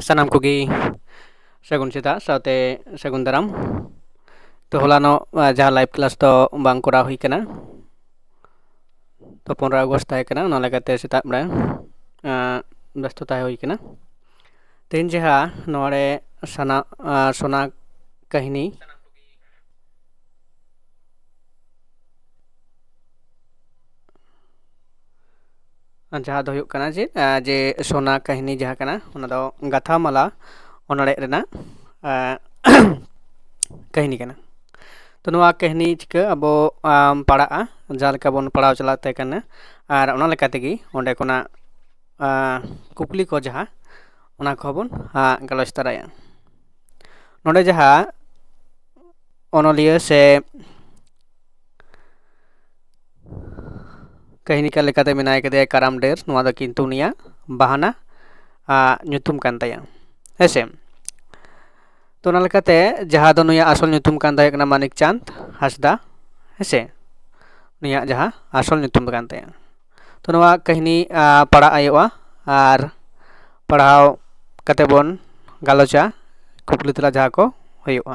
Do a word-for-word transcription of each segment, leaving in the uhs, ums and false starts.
ᱥᱟᱱᱟᱢ ᱠᱚᱜᱮ ᱥᱟᱹᱜᱩᱱ ᱥᱮᱛᱟᱜ ᱥᱟᱶᱛᱮ ᱥᱟᱹᱜᱩᱱ ᱫᱟᱨᱟᱢ᱾ ᱛᱚ ᱦᱚᱞᱟᱱᱚᱜ, ᱟ, ᱡᱟᱦᱟᱸ live class ᱫᱚ ᱵᱟᱝ ᱠᱚᱨᱟᱣ ᱦᱩᱭ ᱠᱟᱱᱟ, ᱛᱚ ᱯᱚᱱᱨᱚ ᱟᱜᱚᱥᱴ ᱛᱟᱦᱮᱸ ᱠᱟᱱᱟ, ᱚᱱᱟ ᱞᱮᱠᱟᱛᱮ ᱥᱮᱛᱟᱜ ᱵᱮᱲᱟ, ᱟ, ᱵᱮᱥᱛᱚ ᱛᱟᱦᱮᱸ ᱦᱩᱭ ᱠᱟᱱᱟ᱾ ᱛᱮᱦᱮᱧ ᱡᱟᱦᱟᱸ ᱱᱚᱣᱟ ᱨᱮ ᱥᱟᱱᱟ-, ᱟ, ᱥᱳᱱᱟ ᱠᱟᱹᱦᱱᱤ, ᱡᱟᱦᱟᱸ ᱫᱚ ᱦᱩᱭᱩᱜ ᱠᱟᱱᱟ ᱡᱮ, ᱟ, ᱡᱮ ᱥᱳᱱᱟ ᱠᱟᱹᱦᱱᱤ ᱡᱟᱦᱟᱸ ᱠᱟᱱᱟ, ᱚᱱᱟ ᱫᱚ ᱜᱟᱛᱷᱟ ᱢᱟᱞᱟ ᱚᱱᱚᱬᱦᱮ ᱨᱮᱱᱟᱜ, ᱟ, ᱠᱟᱹᱦᱱᱤ ᱠᱟᱱᱟ᱾ ᱛᱚ ᱱᱚᱣᱟ ᱠᱟᱹᱦᱱᱤ ᱪᱤᱠᱟᱹ ᱟᱵᱚ, ᱟᱢ, ᱯᱟᱲᱦᱟᱜᱼᱟ, ᱡᱟᱦᱟᱸ ᱞᱮᱠᱟ ᱵᱚᱱ ᱯᱟᱲᱦᱟᱣ ᱪᱟᱞᱟᱜ ᱛᱟᱦᱮᱸ ᱠᱟᱱᱟ, ᱟᱨ ᱚᱱᱟ ᱞᱮᱠᱟ ᱛᱮᱜᱮ ᱚᱸᱰᱮ ᱠᱷᱚᱱᱟᱜ, ᱟ, ᱠᱩᱠᱞᱤ ᱠᱚ ᱡᱟᱦᱟᱸ, ᱚᱱᱟ ᱠᱚᱦᱚᱸ ᱵᱚᱱ, ᱟ, ᱜᱟᱞᱚᱪ ᱛᱟᱨᱟᱭᱟ᱾ ᱱᱚᱰᱮ ᱡᱟᱦᱟᱸ ᱚᱱᱚᱞᱤᱭᱟᱹ ᱥᱮ ᱠᱟᱹᱦᱱᱤᱠᱟᱨ ᱞᱮᱠᱟᱛᱮ ᱢᱮᱱᱟᱭ ᱠᱟᱫᱮᱭᱟ ᱠᱟᱨᱟᱢ ᱰᱟᱹᱨ, ᱱᱚᱣᱟ ᱫᱚ ᱠᱤᱱᱛᱩ ᱩᱱᱤᱭᱟᱜ ᱵᱟᱦᱟᱱᱟ, ᱟ, ᱧᱩᱛᱩᱢ ᱠᱟᱱ ᱛᱟᱭᱟ, ᱦᱮᱸᱥᱮ᱾ ᱛᱚ ᱚᱱᱟ ᱞᱮᱠᱟᱛᱮ ᱡᱟᱦᱟᱸ ᱫᱚ ᱱᱩᱭᱟᱜ ᱟᱥᱚᱞ ᱧᱩᱛᱩᱢ ᱠᱟᱱ ᱛᱟᱭᱟ ᱠᱟᱱᱟ ᱢᱟᱱᱤᱠ ᱪᱟᱸᱫᱽ ᱦᱟᱸᱥᱫᱟ, ᱦᱮᱸᱥᱮ, ᱱᱩᱭᱟᱜ ᱡᱟᱦᱟᱸ ᱟᱥᱚᱞ ᱧᱩᱛᱩᱢ ᱠᱟᱱ ᱛᱟᱭᱟ᱾ ᱛᱚ ᱱᱚᱣᱟ ᱠᱟᱹᱦᱱᱤ, ᱟ, ᱯᱟᱲᱦᱟᱜ ᱦᱩᱭᱩᱜᱼᱟ ᱟᱨ ᱯᱟᱲᱦᱟᱣ ᱠᱟᱛᱮ ᱵᱚᱱ ᱜᱟᱞᱚᱪᱟ, ᱠᱩᱠᱞᱤ ᱛᱮᱞᱟ ᱡᱟᱦᱟᱸ ᱠᱚ ᱦᱩᱭᱩᱜᱼᱟ᱾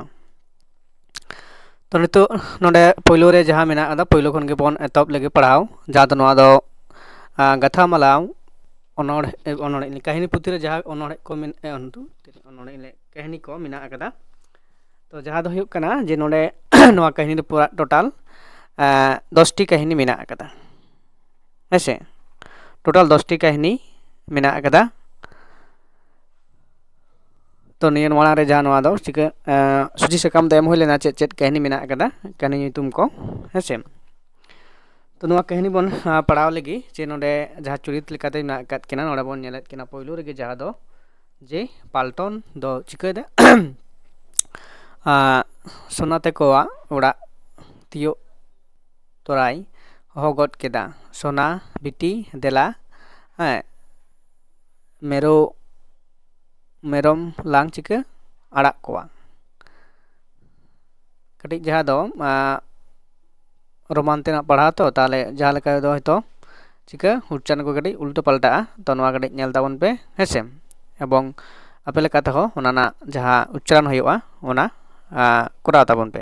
ᱛᱚ ᱱᱤᱛᱚᱜ ᱱᱚᱰᱮ ᱯᱳᱭᱞᱳ ᱨᱮ ᱡᱟᱦᱟᱸ ᱢᱮᱱᱟᱜ ᱟᱠᱟᱫᱟ, ᱯᱳᱭᱞᱳ ᱠᱷᱚᱱ ᱜᱮᱵᱚᱱ ᱮᱛᱚᱦᱚᱵ ᱞᱮᱜᱮ ᱯᱟᱲᱦᱟᱣ, ᱡᱟᱦᱟᱸ ᱫᱚ ᱱᱚᱣᱟ ᱫᱚ, ᱟ, ᱜᱟᱛᱷᱟ ᱢᱟᱞᱟ ᱚᱱᱚᱬᱦᱮ, ᱚᱱᱚᱬᱦᱮ, ᱠᱟᱹᱦᱱᱤ ᱯᱩᱛᱷᱤ ᱨᱮ ᱡᱟᱦᱟᱸ ᱚᱱᱚᱬᱦᱮ ᱠᱚ ᱢᱮᱱ-, ᱮ, ᱚᱱ-, ᱚᱱᱚᱬᱦᱮ ᱞᱟᱹᱭ, ᱠᱟᱹᱦᱱᱤ ᱠᱚ ᱢᱮᱱᱟᱜ ᱟᱠᱟᱫᱟ᱾ ᱛᱚ ᱡᱟᱦᱟᱸ ᱫᱚ ᱦᱩᱭᱩᱜ ᱠᱟᱱᱟ ᱡᱮ ᱱᱚᱰᱮ ᱱᱚᱣᱟ ᱠᱟᱹᱦᱱᱤ ᱨᱮ ᱯᱩᱨᱟᱹ total, ᱮ, ᱫᱚᱥᱴᱤ ᱠᱟᱹᱦᱱᱤ ᱢᱮᱱᱟᱜ ᱟᱠᱟᱫᱟ, ᱦᱮᱸᱥᱮ᱾ Total ᱫᱚᱥᱴᱤ ᱠᱟᱹᱦᱱᱤ ᱢᱮᱱᱟᱜ ᱟᱠᱟᱫᱟ᱾ ᱛᱚ ᱱᱤᱭᱟᱹ ᱢᱟᱲᱟᱝ ᱨᱮ ᱡᱟᱦᱟᱸ ᱱᱚᱣᱟ ᱫᱚ ᱪᱤᱠᱟᱹ, ᱮ, ᱥᱩᱪᱤ ᱥᱟᱠᱟᱢ ᱫᱚ ᱮᱢ ᱦᱩᱭ ᱞᱮᱱᱟ ᱪᱮᱫ ᱪᱮᱫ ᱠᱟᱹᱦᱱᱤ ᱢᱮᱱᱟᱜ ᱟᱠᱟᱫᱟ, ᱠᱟᱹᱦᱱᱤ ᱧᱩᱛᱩᱢ ᱠᱚ, ᱦᱮᱸᱥᱮ᱾ ᱛᱚ ᱱᱚᱣᱟ ᱠᱟᱹᱦᱱᱤ ᱵᱚᱱ, ᱟ, ᱯᱟᱲᱦᱟᱣ ᱞᱮᱜᱮ ᱡᱮ ᱱᱚᱰᱮ ᱡᱟᱦᱟᱸ ᱪᱩᱨᱤᱛ ᱞᱮᱠᱟᱛᱮ ᱢᱮᱱᱟᱜ ᱟᱠᱟᱫ ᱠᱤᱱᱟ, ᱱᱚᱰᱮ ᱵᱚᱱ ᱧᱮᱞᱮᱫ ᱠᱤᱱᱟ ᱯᱳᱭᱞᱳ ᱨᱮᱜᱮ ᱡᱟᱦᱟᱸ ᱫᱚ ᱡᱮ ᱯᱟᱞᱴᱚᱱ ᱫᱚ ᱪᱤᱠᱟᱹᱭᱮᱫᱟ? ᱟ, ᱥᱳᱱᱟ ᱛᱟᱠᱚᱣᱟᱜ ᱚᱲᱟᱜ ᱛᱤᱭᱳᱜ ᱛᱚᱨᱟᱭ ᱦᱚᱦᱚ ᱜᱚᱫ ᱠᱮᱫᱟ, "ᱥᱳᱱᱟ ᱵᱤᱴᱤ ᱫᱮᱞᱟ, ᱦᱮᱸ, ᱢᱮᱨᱚ-, ᱢᱮᱨᱚᱢ ᱞᱟᱝ ᱪᱤᱠᱟᱹ ᱟᱲᱟᱜ ᱠᱚᱣᱟ?" ᱠᱟᱹᱴᱤᱡ ᱡᱟᱦᱟᱸ ᱫᱚ, ᱟ, ᱨᱳᱢᱟᱱ ᱛᱮᱱᱟᱜ ᱯᱟᱲᱦᱟᱣ ᱛᱚ, ᱛᱟᱦᱚᱞᱮ ᱡᱟᱦᱟᱸ ᱞᱮᱠᱟ ᱫᱚ ᱦᱚᱭᱛᱳ ᱪᱤᱠᱟᱹ ᱩᱪᱪᱟᱨᱚᱱ ᱠᱚ ᱠᱟᱹᱴᱤᱡ ᱩᱞᱴᱟᱹ ᱯᱟᱞᱴᱟᱜᱼᱟ᱾ ᱛᱚ ᱱᱚᱣᱟ ᱠᱟᱹᱴᱤᱡ ᱧᱮᱞ ᱛᱟᱵᱚᱱ ᱯᱮ, ᱦᱮᱸᱥᱮ᱾ ᱮᱵᱚᱝ ᱟᱯᱮ ᱞᱮᱠᱟ ᱛᱮᱦᱚᱸ ᱚᱱᱟ ᱨᱮᱱᱟᱜ ᱡᱟᱦᱟᱸ ᱩᱪᱪᱟᱨᱚᱱ ᱦᱩᱭᱩᱜᱼᱟ, ᱚᱱᱟ ᱠᱚᱨᱟᱣ ᱛᱟᱵᱚᱱ ᱯᱮ᱾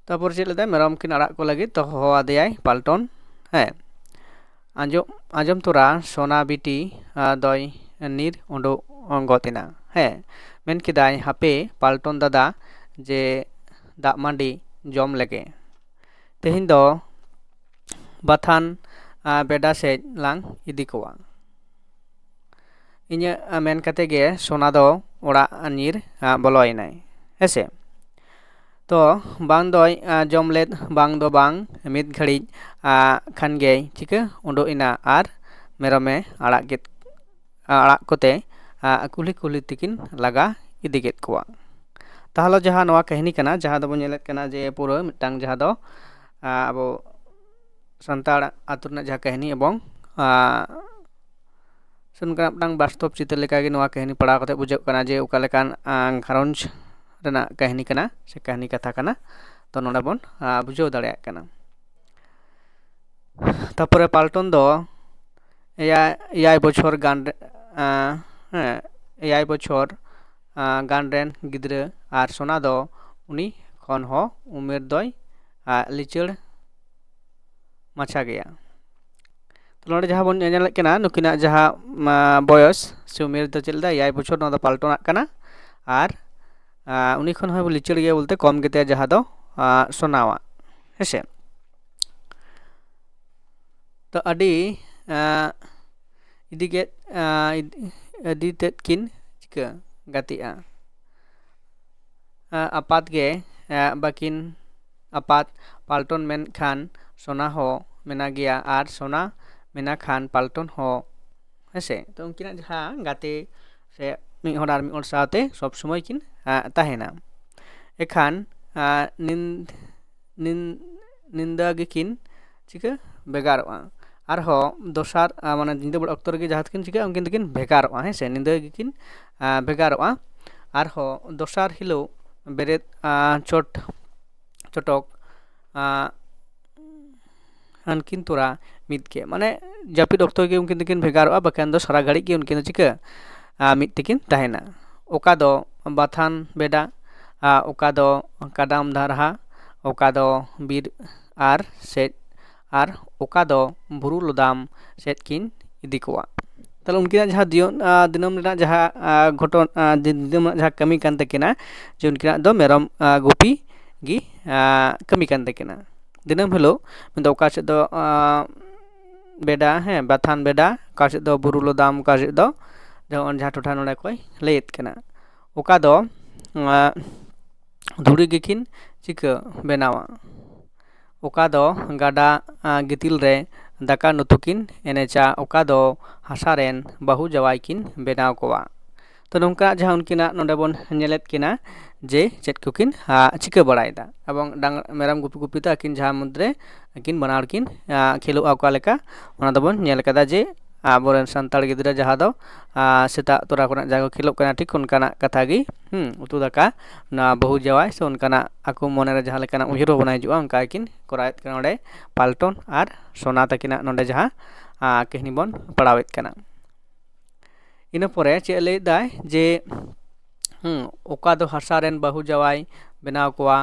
ᱛᱟᱨᱯᱚᱨ ᱪᱮᱫ ᱞᱮᱫᱟᱭ? ᱢᱮᱨᱚᱢ ᱠᱤᱱ ᱟᱲᱟᱜ ᱠᱚ ᱞᱟᱹᱜᱤᱫ ᱛᱚ ᱦᱚᱦᱚ ᱟᱫᱮᱭᱟᱭ ᱯᱟᱞᱴᱚᱱ᱾ ᱦᱮᱸ, ᱟᱸᱡᱚᱢ ᱟᱸᱡᱚᱢ ᱛᱚᱨᱟ ᱥᱳᱱᱟ ᱵᱤᱴᱤ ᱫᱚᱭ ᱧᱤᱨ ᱩᱰᱩᱠ ᱜᱚᱫ ᱮᱱᱟ᱾ ᱦᱮᱸ, ᱢᱮᱱ ᱠᱮᱫᱟᱭ, ᱦᱟᱯᱮ ᱯᱟᱞᱴᱚᱱ ᱫᱟᱫᱟ ᱡᱮ ᱫᱟᱜ ᱢᱟᱹᱰᱤ ᱡᱚᱢ ᱞᱮᱜᱮ, ᱛᱮᱦᱮᱧ ᱫᱚ ᱵᱟᱛᱷᱟᱱ ᱵᱮᱰᱟ ᱥᱮᱫ ᱞᱟᱝ ᱤᱫᱤ ᱠᱚᱣᱟ᱾ ᱤᱧᱟᱹᱜ ᱢᱮᱱ ᱠᱟᱛᱮ ᱜᱮ ᱥᱳᱱᱟ ᱫᱚ ᱚᱲᱟᱜ ᱧᱤᱨ ᱵᱚᱞᱚᱭᱮᱱᱟᱭ᱾ ᱦᱮᱸᱥᱮ? ᱛᱚ ᱵᱟᱝ ᱫᱚᱭ ᱡᱚᱢ ᱞᱮᱫ, ᱵᱟᱝ ᱫᱚ ᱵᱟᱝ, ᱢᱤᱫ ᱜᱷᱟᱹᱲᱤᱡ ᱠᱷᱟᱱ ᱜᱮᱭ ᱪᱤᱠᱟᱹ ᱩᱰᱩᱠ ᱮᱱᱟ ᱟᱨ ᱢᱮᱨᱚᱢᱮ ᱟᱲᱟᱜ ᱠᱮᱫ ᱟᱲᱟᱜ ᱠᱚᱛᱮ ᱠᱩᱞᱦᱤ ᱠᱩᱞᱦᱤ ᱛᱮᱠᱤᱱ ᱞᱟᱜᱟ ᱤᱫᱤ ᱠᱮᱫ ᱠᱚᱣᱟ᱾ ᱛᱟᱦᱚᱞᱮ ᱡᱟᱦᱟᱸ ᱱᱚᱣᱟ ᱠᱟᱹᱦᱱᱤ ᱠᱟᱱᱟ, ᱡᱟᱦᱟᱸ ᱫᱚᱵᱚᱱ ᱧᱮᱞᱮᱫ ᱠᱟᱱᱟ ᱡᱮ ᱯᱩᱨᱟᱹ ᱢᱤᱫᱴᱟᱝ ᱡᱟᱦᱟᱸ ᱫᱚ ᱟᱵᱚ ᱥᱟᱱᱛᱟᱲ ᱟᱹᱛᱩ ᱨᱮᱱᱟᱜ ᱡᱟᱦᱟᱸ ᱠᱟᱹᱦᱱᱤ ᱮᱵᱚᱝ ᱥᱮ ᱱᱚᱝᱠᱟᱱᱟᱜ ᱢᱤᱫᱴᱟᱝ ᱵᱟᱥᱛᱚᱵ ᱪᱤᱛᱟᱹᱨ ᱞᱮᱠᱟᱜᱮ ᱱᱚᱣᱟ ᱠᱟᱹᱦᱱᱤ ᱯᱟᱲᱦᱟᱣ ᱠᱟᱛᱮ ᱵᱩᱡᱷᱟᱹᱜ ᱠᱟᱱᱟ ᱡᱮ ᱚᱠᱟ ᱞᱮᱠᱟᱱ ᱜᱷᱟᱨᱚᱸᱡᱽ ᱨᱮᱱᱟᱜ ᱠᱟᱹᱦᱱᱤ ᱠᱟᱱᱟ ᱥᱮ ᱠᱟᱹᱦᱱᱤ ᱠᱟᱛᱷᱟ ᱠᱟᱱᱟ᱾ ᱛᱚ ᱱᱚᱰᱮ ᱵᱚᱱ ᱵᱩᱡᱷᱟᱹᱣ ᱫᱟᱲᱮᱭᱟᱜ ᱠᱟᱱᱟ᱾ ᱛᱟᱨᱯᱚᱨᱮ ᱯᱟᱞᱴᱚᱱ ᱫᱚ ᱮᱭᱟᱭ ᱮᱭᱟᱭ ᱵᱚᱪᱷᱚᱨ ᱜᱟᱱ ᱦᱮᱸ ᱮᱭᱟᱭ ᱵᱚᱪᱷᱚᱨ ᱜᱟᱱ ᱨᱮᱱ ᱜᱤᱫᱽᱨᱟᱹ ᱟᱨ ᱥᱳᱱᱟ ᱫᱚ ᱩᱱᱤ ᱠᱷᱚᱱ ᱦᱚᱸ ᱩᱢᱮᱨ ᱫᱚᱭ ᱞᱤᱪᱟᱹᱲ ᱢᱟᱪᱷᱟ ᱜᱮᱭᱟ᱾ ᱛᱚ ᱱᱚᱰᱮ ᱡᱟᱦᱟᱸ ᱵᱚᱱ ᱧᱮᱞᱮᱫ ᱠᱟᱱᱟ ᱱᱩᱠᱤᱱᱟᱜ ᱡᱟᱦᱟᱸ ᱵᱚᱭᱚᱥ ᱥᱮ ᱩᱢᱮᱨ ᱫᱚ ᱪᱮᱫ ᱞᱮᱠᱟ ᱮᱭᱟᱭ ᱵᱚᱪᱷᱚᱨ, ᱱᱚᱣᱟ ᱫᱚ ᱯᱟᱞᱴᱚᱱᱟᱜ ᱠᱟᱱᱟ᱾ ᱟᱨ ᱩᱱᱤ ᱠᱷᱚᱱ ᱦᱚᱸ ᱞᱤᱪᱟᱹᱲ ᱜᱮᱭᱟ ᱵᱚᱞᱛᱮ ᱠᱚᱢ ᱜᱮᱛᱟᱭᱟ ᱡᱟᱦᱟᱸ ᱫᱚ ᱥᱳᱱᱟᱣᱟᱜ᱾ ᱦᱮᱸᱥᱮ? ᱛᱚ ᱟᱹᱰᱤ ᱤᱫᱤ ᱠᱮᱫ ᱤᱫᱤ ᱛᱮᱫ ᱠᱤᱱ ᱪᱤᱠᱟᱹ ᱜᱟᱛᱮᱜᱼᱟ᱾ ᱟᱯᱟᱛ ᱜᱮ ᱵᱟᱹᱠᱤᱱ ᱟᱯᱟᱛ ᱯᱟᱞᱴᱚᱱ ᱢᱮᱱᱠᱷᱟᱱ ᱥᱳᱱᱟ ᱦᱚᱸ ᱢᱮᱱᱟᱜ ᱜᱮᱭᱟ ᱟᱨ ᱥᱳᱱᱟ ᱢᱮᱱᱟᱜ ᱠᱷᱟᱱ ᱯᱟᱞᱴᱚᱱ ᱦᱚᱸ᱾ ᱦᱮᱸᱥᱮ? ᱛᱚ ᱩᱱᱠᱤᱱᱟᱜ ᱡᱟᱦᱟᱸ ᱜᱟᱛᱮ ᱥᱮ ᱢᱤᱫ ᱦᱚᱲ ᱟᱨ ᱢᱤᱫ ᱦᱚᱲ ᱥᱟᱶᱛᱮ ᱥᱚᱵᱽ ᱥᱚᱢᱚᱭ ᱠᱤᱱ ᱛᱟᱦᱮᱱᱟ᱾ ᱮᱠᱷᱟᱱ ᱱᱤᱱ ᱱᱤᱱ ᱱᱤᱱᱫᱟ ᱜᱮᱠᱤᱱ ᱪᱤᱠᱟᱹ ᱵᱷᱮᱜᱟᱨᱚᱜᱼᱟ᱾ ᱟᱨᱦᱚᱸ ᱫᱚᱥᱟᱨ ᱢᱟᱱᱮ ᱧᱤᱫᱟᱹ ᱵᱮᱲᱟ ᱚᱠᱛᱚ ᱨᱮᱜᱮ ᱡᱟᱦᱟᱸ ᱛᱤᱠᱤᱱ ᱪᱤᱠᱟᱹᱜᱼᱟ ᱩᱱᱠᱤᱱ ᱫᱚᱠᱤᱱ ᱵᱷᱮᱜᱟᱨᱚᱜᱼᱟ᱾ ᱦᱮᱸ ᱥᱮ? ᱧᱤᱫᱟᱹ ᱜᱮᱠᱤᱱ ᱵᱷᱮᱜᱟᱨᱚᱜᱼᱟ᱾ ᱟᱨᱦᱚᱸ ᱫᱚᱥᱟᱨ ᱦᱤᱞᱳᱜ ᱵᱮᱨᱮᱫ ᱪᱚᱴ ᱪᱚᱴᱚᱠ ᱦᱟᱱᱠᱤᱱ ᱛᱚᱨᱟ ᱢᱤᱫ ᱜᱮ ᱢᱟᱱᱮ ᱡᱟᱹᱯᱤᱫ ᱚᱠᱛᱚ ᱜᱮ ᱩᱱᱠᱤᱱ ᱫᱚᱠᱤᱱ ᱵᱷᱮᱜᱟᱨᱚᱜᱼᱟ, ᱵᱟᱠᱷᱟᱱ ᱫᱚ ᱥᱟᱨᱟ ᱜᱷᱟᱹᱲᱤᱡ ᱜᱮ ᱩᱱᱠᱤᱱ ᱫᱚ ᱪᱤᱠᱟᱹ ᱟᱨ ᱢᱤᱫ ᱛᱮᱠᱤᱱ ᱛᱟᱦᱮᱱᱟ᱾ ᱚᱠᱟ ᱫᱚ ᱵᱟᱛᱷᱟᱱ ᱵᱮᱰᱟ, ᱟᱨ ᱚᱠᱟ ᱫᱚ ᱠᱟᱰᱟᱢ ᱫᱟᱨᱦᱟ, ᱚᱠᱟ ᱫᱚ ᱵᱤᱨ ᱟᱨ ᱥᱮᱫ, ᱟᱨ ᱚᱠᱟ ᱫᱚ ᱵᱩᱨᱩ ᱞᱚᱫᱟᱢ ᱥᱮᱫ ᱠᱤᱱ ᱤᱫᱤ ᱠᱚᱣᱟ᱾ ᱛᱟᱦᱞᱮ ᱩᱱᱠᱤᱱᱟᱜ ᱡᱟᱦᱟᱸ ᱫᱤᱭᱚᱱ, ᱟᱨ ᱫᱤᱱᱟᱹᱢ ᱨᱮᱱᱟᱜ ᱡᱟᱦᱟᱸ, ᱟᱨ ᱜᱷᱚᱴᱚᱱ, ᱟᱨ ᱫᱤᱱᱟᱹᱢ ᱨᱮᱱᱟᱜ ᱡᱟᱦᱟᱸ ᱠᱟᱹᱢᱤ ᱠᱟᱱ ᱛᱟᱹᱠᱤᱱᱟ, ᱡᱮ ᱩᱱᱠᱤᱱᱟᱜ ᱫᱚ ᱢᱮᱨᱚᱢ, ᱟᱨ ᱜᱩᱯᱤ ᱜᱮ, ᱟᱨ ᱠᱟᱹᱢᱤ ᱠᱟᱱ ᱛᱟᱹᱠᱤᱱᱟ᱾ ᱫᱤᱱᱟᱹᱢ ᱦᱤᱞᱳᱜ ᱢᱮᱱᱫᱚ ᱚᱠᱟ ᱥᱮᱫ ᱫᱚ, ᱟᱨ ᱵᱮᱰᱟ, ᱦᱮᱸ, ᱵᱟᱛᱷᱟᱱ ᱵᱮᱰᱟ, ᱚᱠᱟ ᱥᱮᱫ ᱫᱚ ᱵᱩᱨᱩ ᱞᱚᱫᱟᱢ, ᱚᱠᱟ ᱥᱮᱫ ᱫᱚ ᱡᱮᱢᱚᱱ ᱡᱟᱦᱟᱸ ᱴᱚᱴᱷᱟ ᱱᱚᱰᱮ ᱠᱚᱭ ᱞᱟᱹᱭᱮᱫ ᱠᱟᱱᱟ, ᱚᱠᱟ ᱫᱚ, ᱟᱨ ᱫᱷᱩᱲᱤ ᱜᱮᱠᱤᱱ ᱪᱤᱠᱟᱹ ᱵᱮᱱᱟᱣᱟ᱾ ᱚᱠᱟ ᱫᱚ ᱜᱟᱰᱟ, ᱟᱨ ᱜᱤᱛᱤᱞ ᱨᱮ ᱫᱟᱠᱟ ᱱᱩᱛᱩ ᱠᱤᱱ ᱮᱱᱮᱡᱟ, ᱚᱠᱟ ᱫᱚ ᱦᱟᱥᱟ ᱨᱮᱱ ᱵᱟᱹᱦᱩ ᱡᱟᱶᱟᱭ ᱠᱤᱱ ᱵᱮᱱᱟᱣ ᱠᱚᱣᱟ᱾ ᱛᱚ, ᱱᱚᱝᱠᱟ ᱡᱟᱦᱟᱸ ᱩᱱᱠᱤᱱᱟᱜ ᱱᱚᱰᱮ ᱵᱚᱱ ᱧᱮᱞᱮᱫ ᱠᱤᱱᱟ ᱡᱮ ᱪᱮᱫ ᱠᱚᱠᱤᱱ, ᱟᱨ ᱪᱤᱠᱟᱹ ᱵᱟᱲᱟᱭᱮᱫᱟ, ᱮᱵᱚᱝ ᱰᱟᱝ-, ᱢᱮᱨᱚᱢ ᱜᱩᱯᱤ ᱜᱩᱯᱤ ᱛᱮ ᱟᱹᱠᱤᱱ ᱡᱟᱦᱟᱸ ᱢᱩᱫᱽᱨᱮ ᱟᱹᱠᱤᱱ ᱵᱟᱱᱟᱨ ᱠᱤᱱ, ᱟᱨ ᱠᱷᱮᱞᱳᱜᱼᱟ ᱚᱠᱟ ᱞᱮᱠᱟ, ᱚᱱᱟ ᱫᱚᱵᱚᱱ ᱧᱮᱞ ᱠᱟᱫᱟ ᱡᱮ ᱟᱵᱚᱨᱮᱱ ᱥᱟᱱᱛᱟᱲ ᱜᱤᱫᱽᱨᱟᱹ ᱡᱟᱦᱟᱸ ᱫᱚ, ᱟᱨ ᱥᱮᱛᱟᱜ ᱛᱚᱨᱟ ᱠᱷᱚᱱᱟᱜ ᱡᱟᱦᱟᱸ ᱠᱚ ᱠᱷᱮᱞᱳᱜ ᱠᱟᱱᱟ, ᱴᱷᱤᱠ ᱚᱱᱠᱟᱱᱟᱜ ᱠᱟᱛᱷᱟ ᱜᱮ, ᱦᱩᱸ, ᱩᱛᱩ ᱫᱟᱠᱟ, ᱱᱚᱣᱟ ᱵᱟᱹᱦᱩ ᱡᱟᱶᱟᱭ ᱥᱮ ᱚᱱᱠᱟᱱᱟᱜ ᱟᱠᱚ ᱢᱚᱱᱮᱨᱮ ᱡᱟᱦᱟᱸ ᱞᱮᱠᱟᱱᱟᱜ ᱩᱭᱦᱟᱹᱨ ᱵᱷᱟᱵᱽᱱᱟ ᱦᱤᱡᱩᱜᱼᱟ, ᱚᱱᱠᱟ ᱜᱮᱠᱤᱱ ᱠᱚᱨᱟᱣᱮᱫ ᱠᱟᱱᱟ ᱱᱚᱰᱮ ᱯᱟᱞᱴᱚᱱ ᱟᱨ ᱥᱳᱱᱟ ᱛᱟᱹᱠᱤᱱᱟᱜ ᱱᱚᱰᱮ ᱡᱟᱦᱟᱸ, ᱟᱨ ᱠᱟᱹᱦᱱᱤ ᱵᱚᱱ ᱯᱟᱲᱦᱟᱣᱮᱫ ᱠᱟᱱᱟ᱾ ᱤᱱᱟᱹ ᱯᱚᱨᱮ ᱪᱮᱫ ᱞᱟᱹᱭᱮᱫᱟᱭ ᱡᱮ, ᱦᱩᱸ, ᱚᱠᱟ ᱫᱚ ᱦᱟᱥᱟ ᱨᱮᱱ ᱵᱟᱹᱦᱩ ᱡᱟᱶᱟᱭ ᱵᱮᱱᱟᱣ ᱠᱚᱣᱟ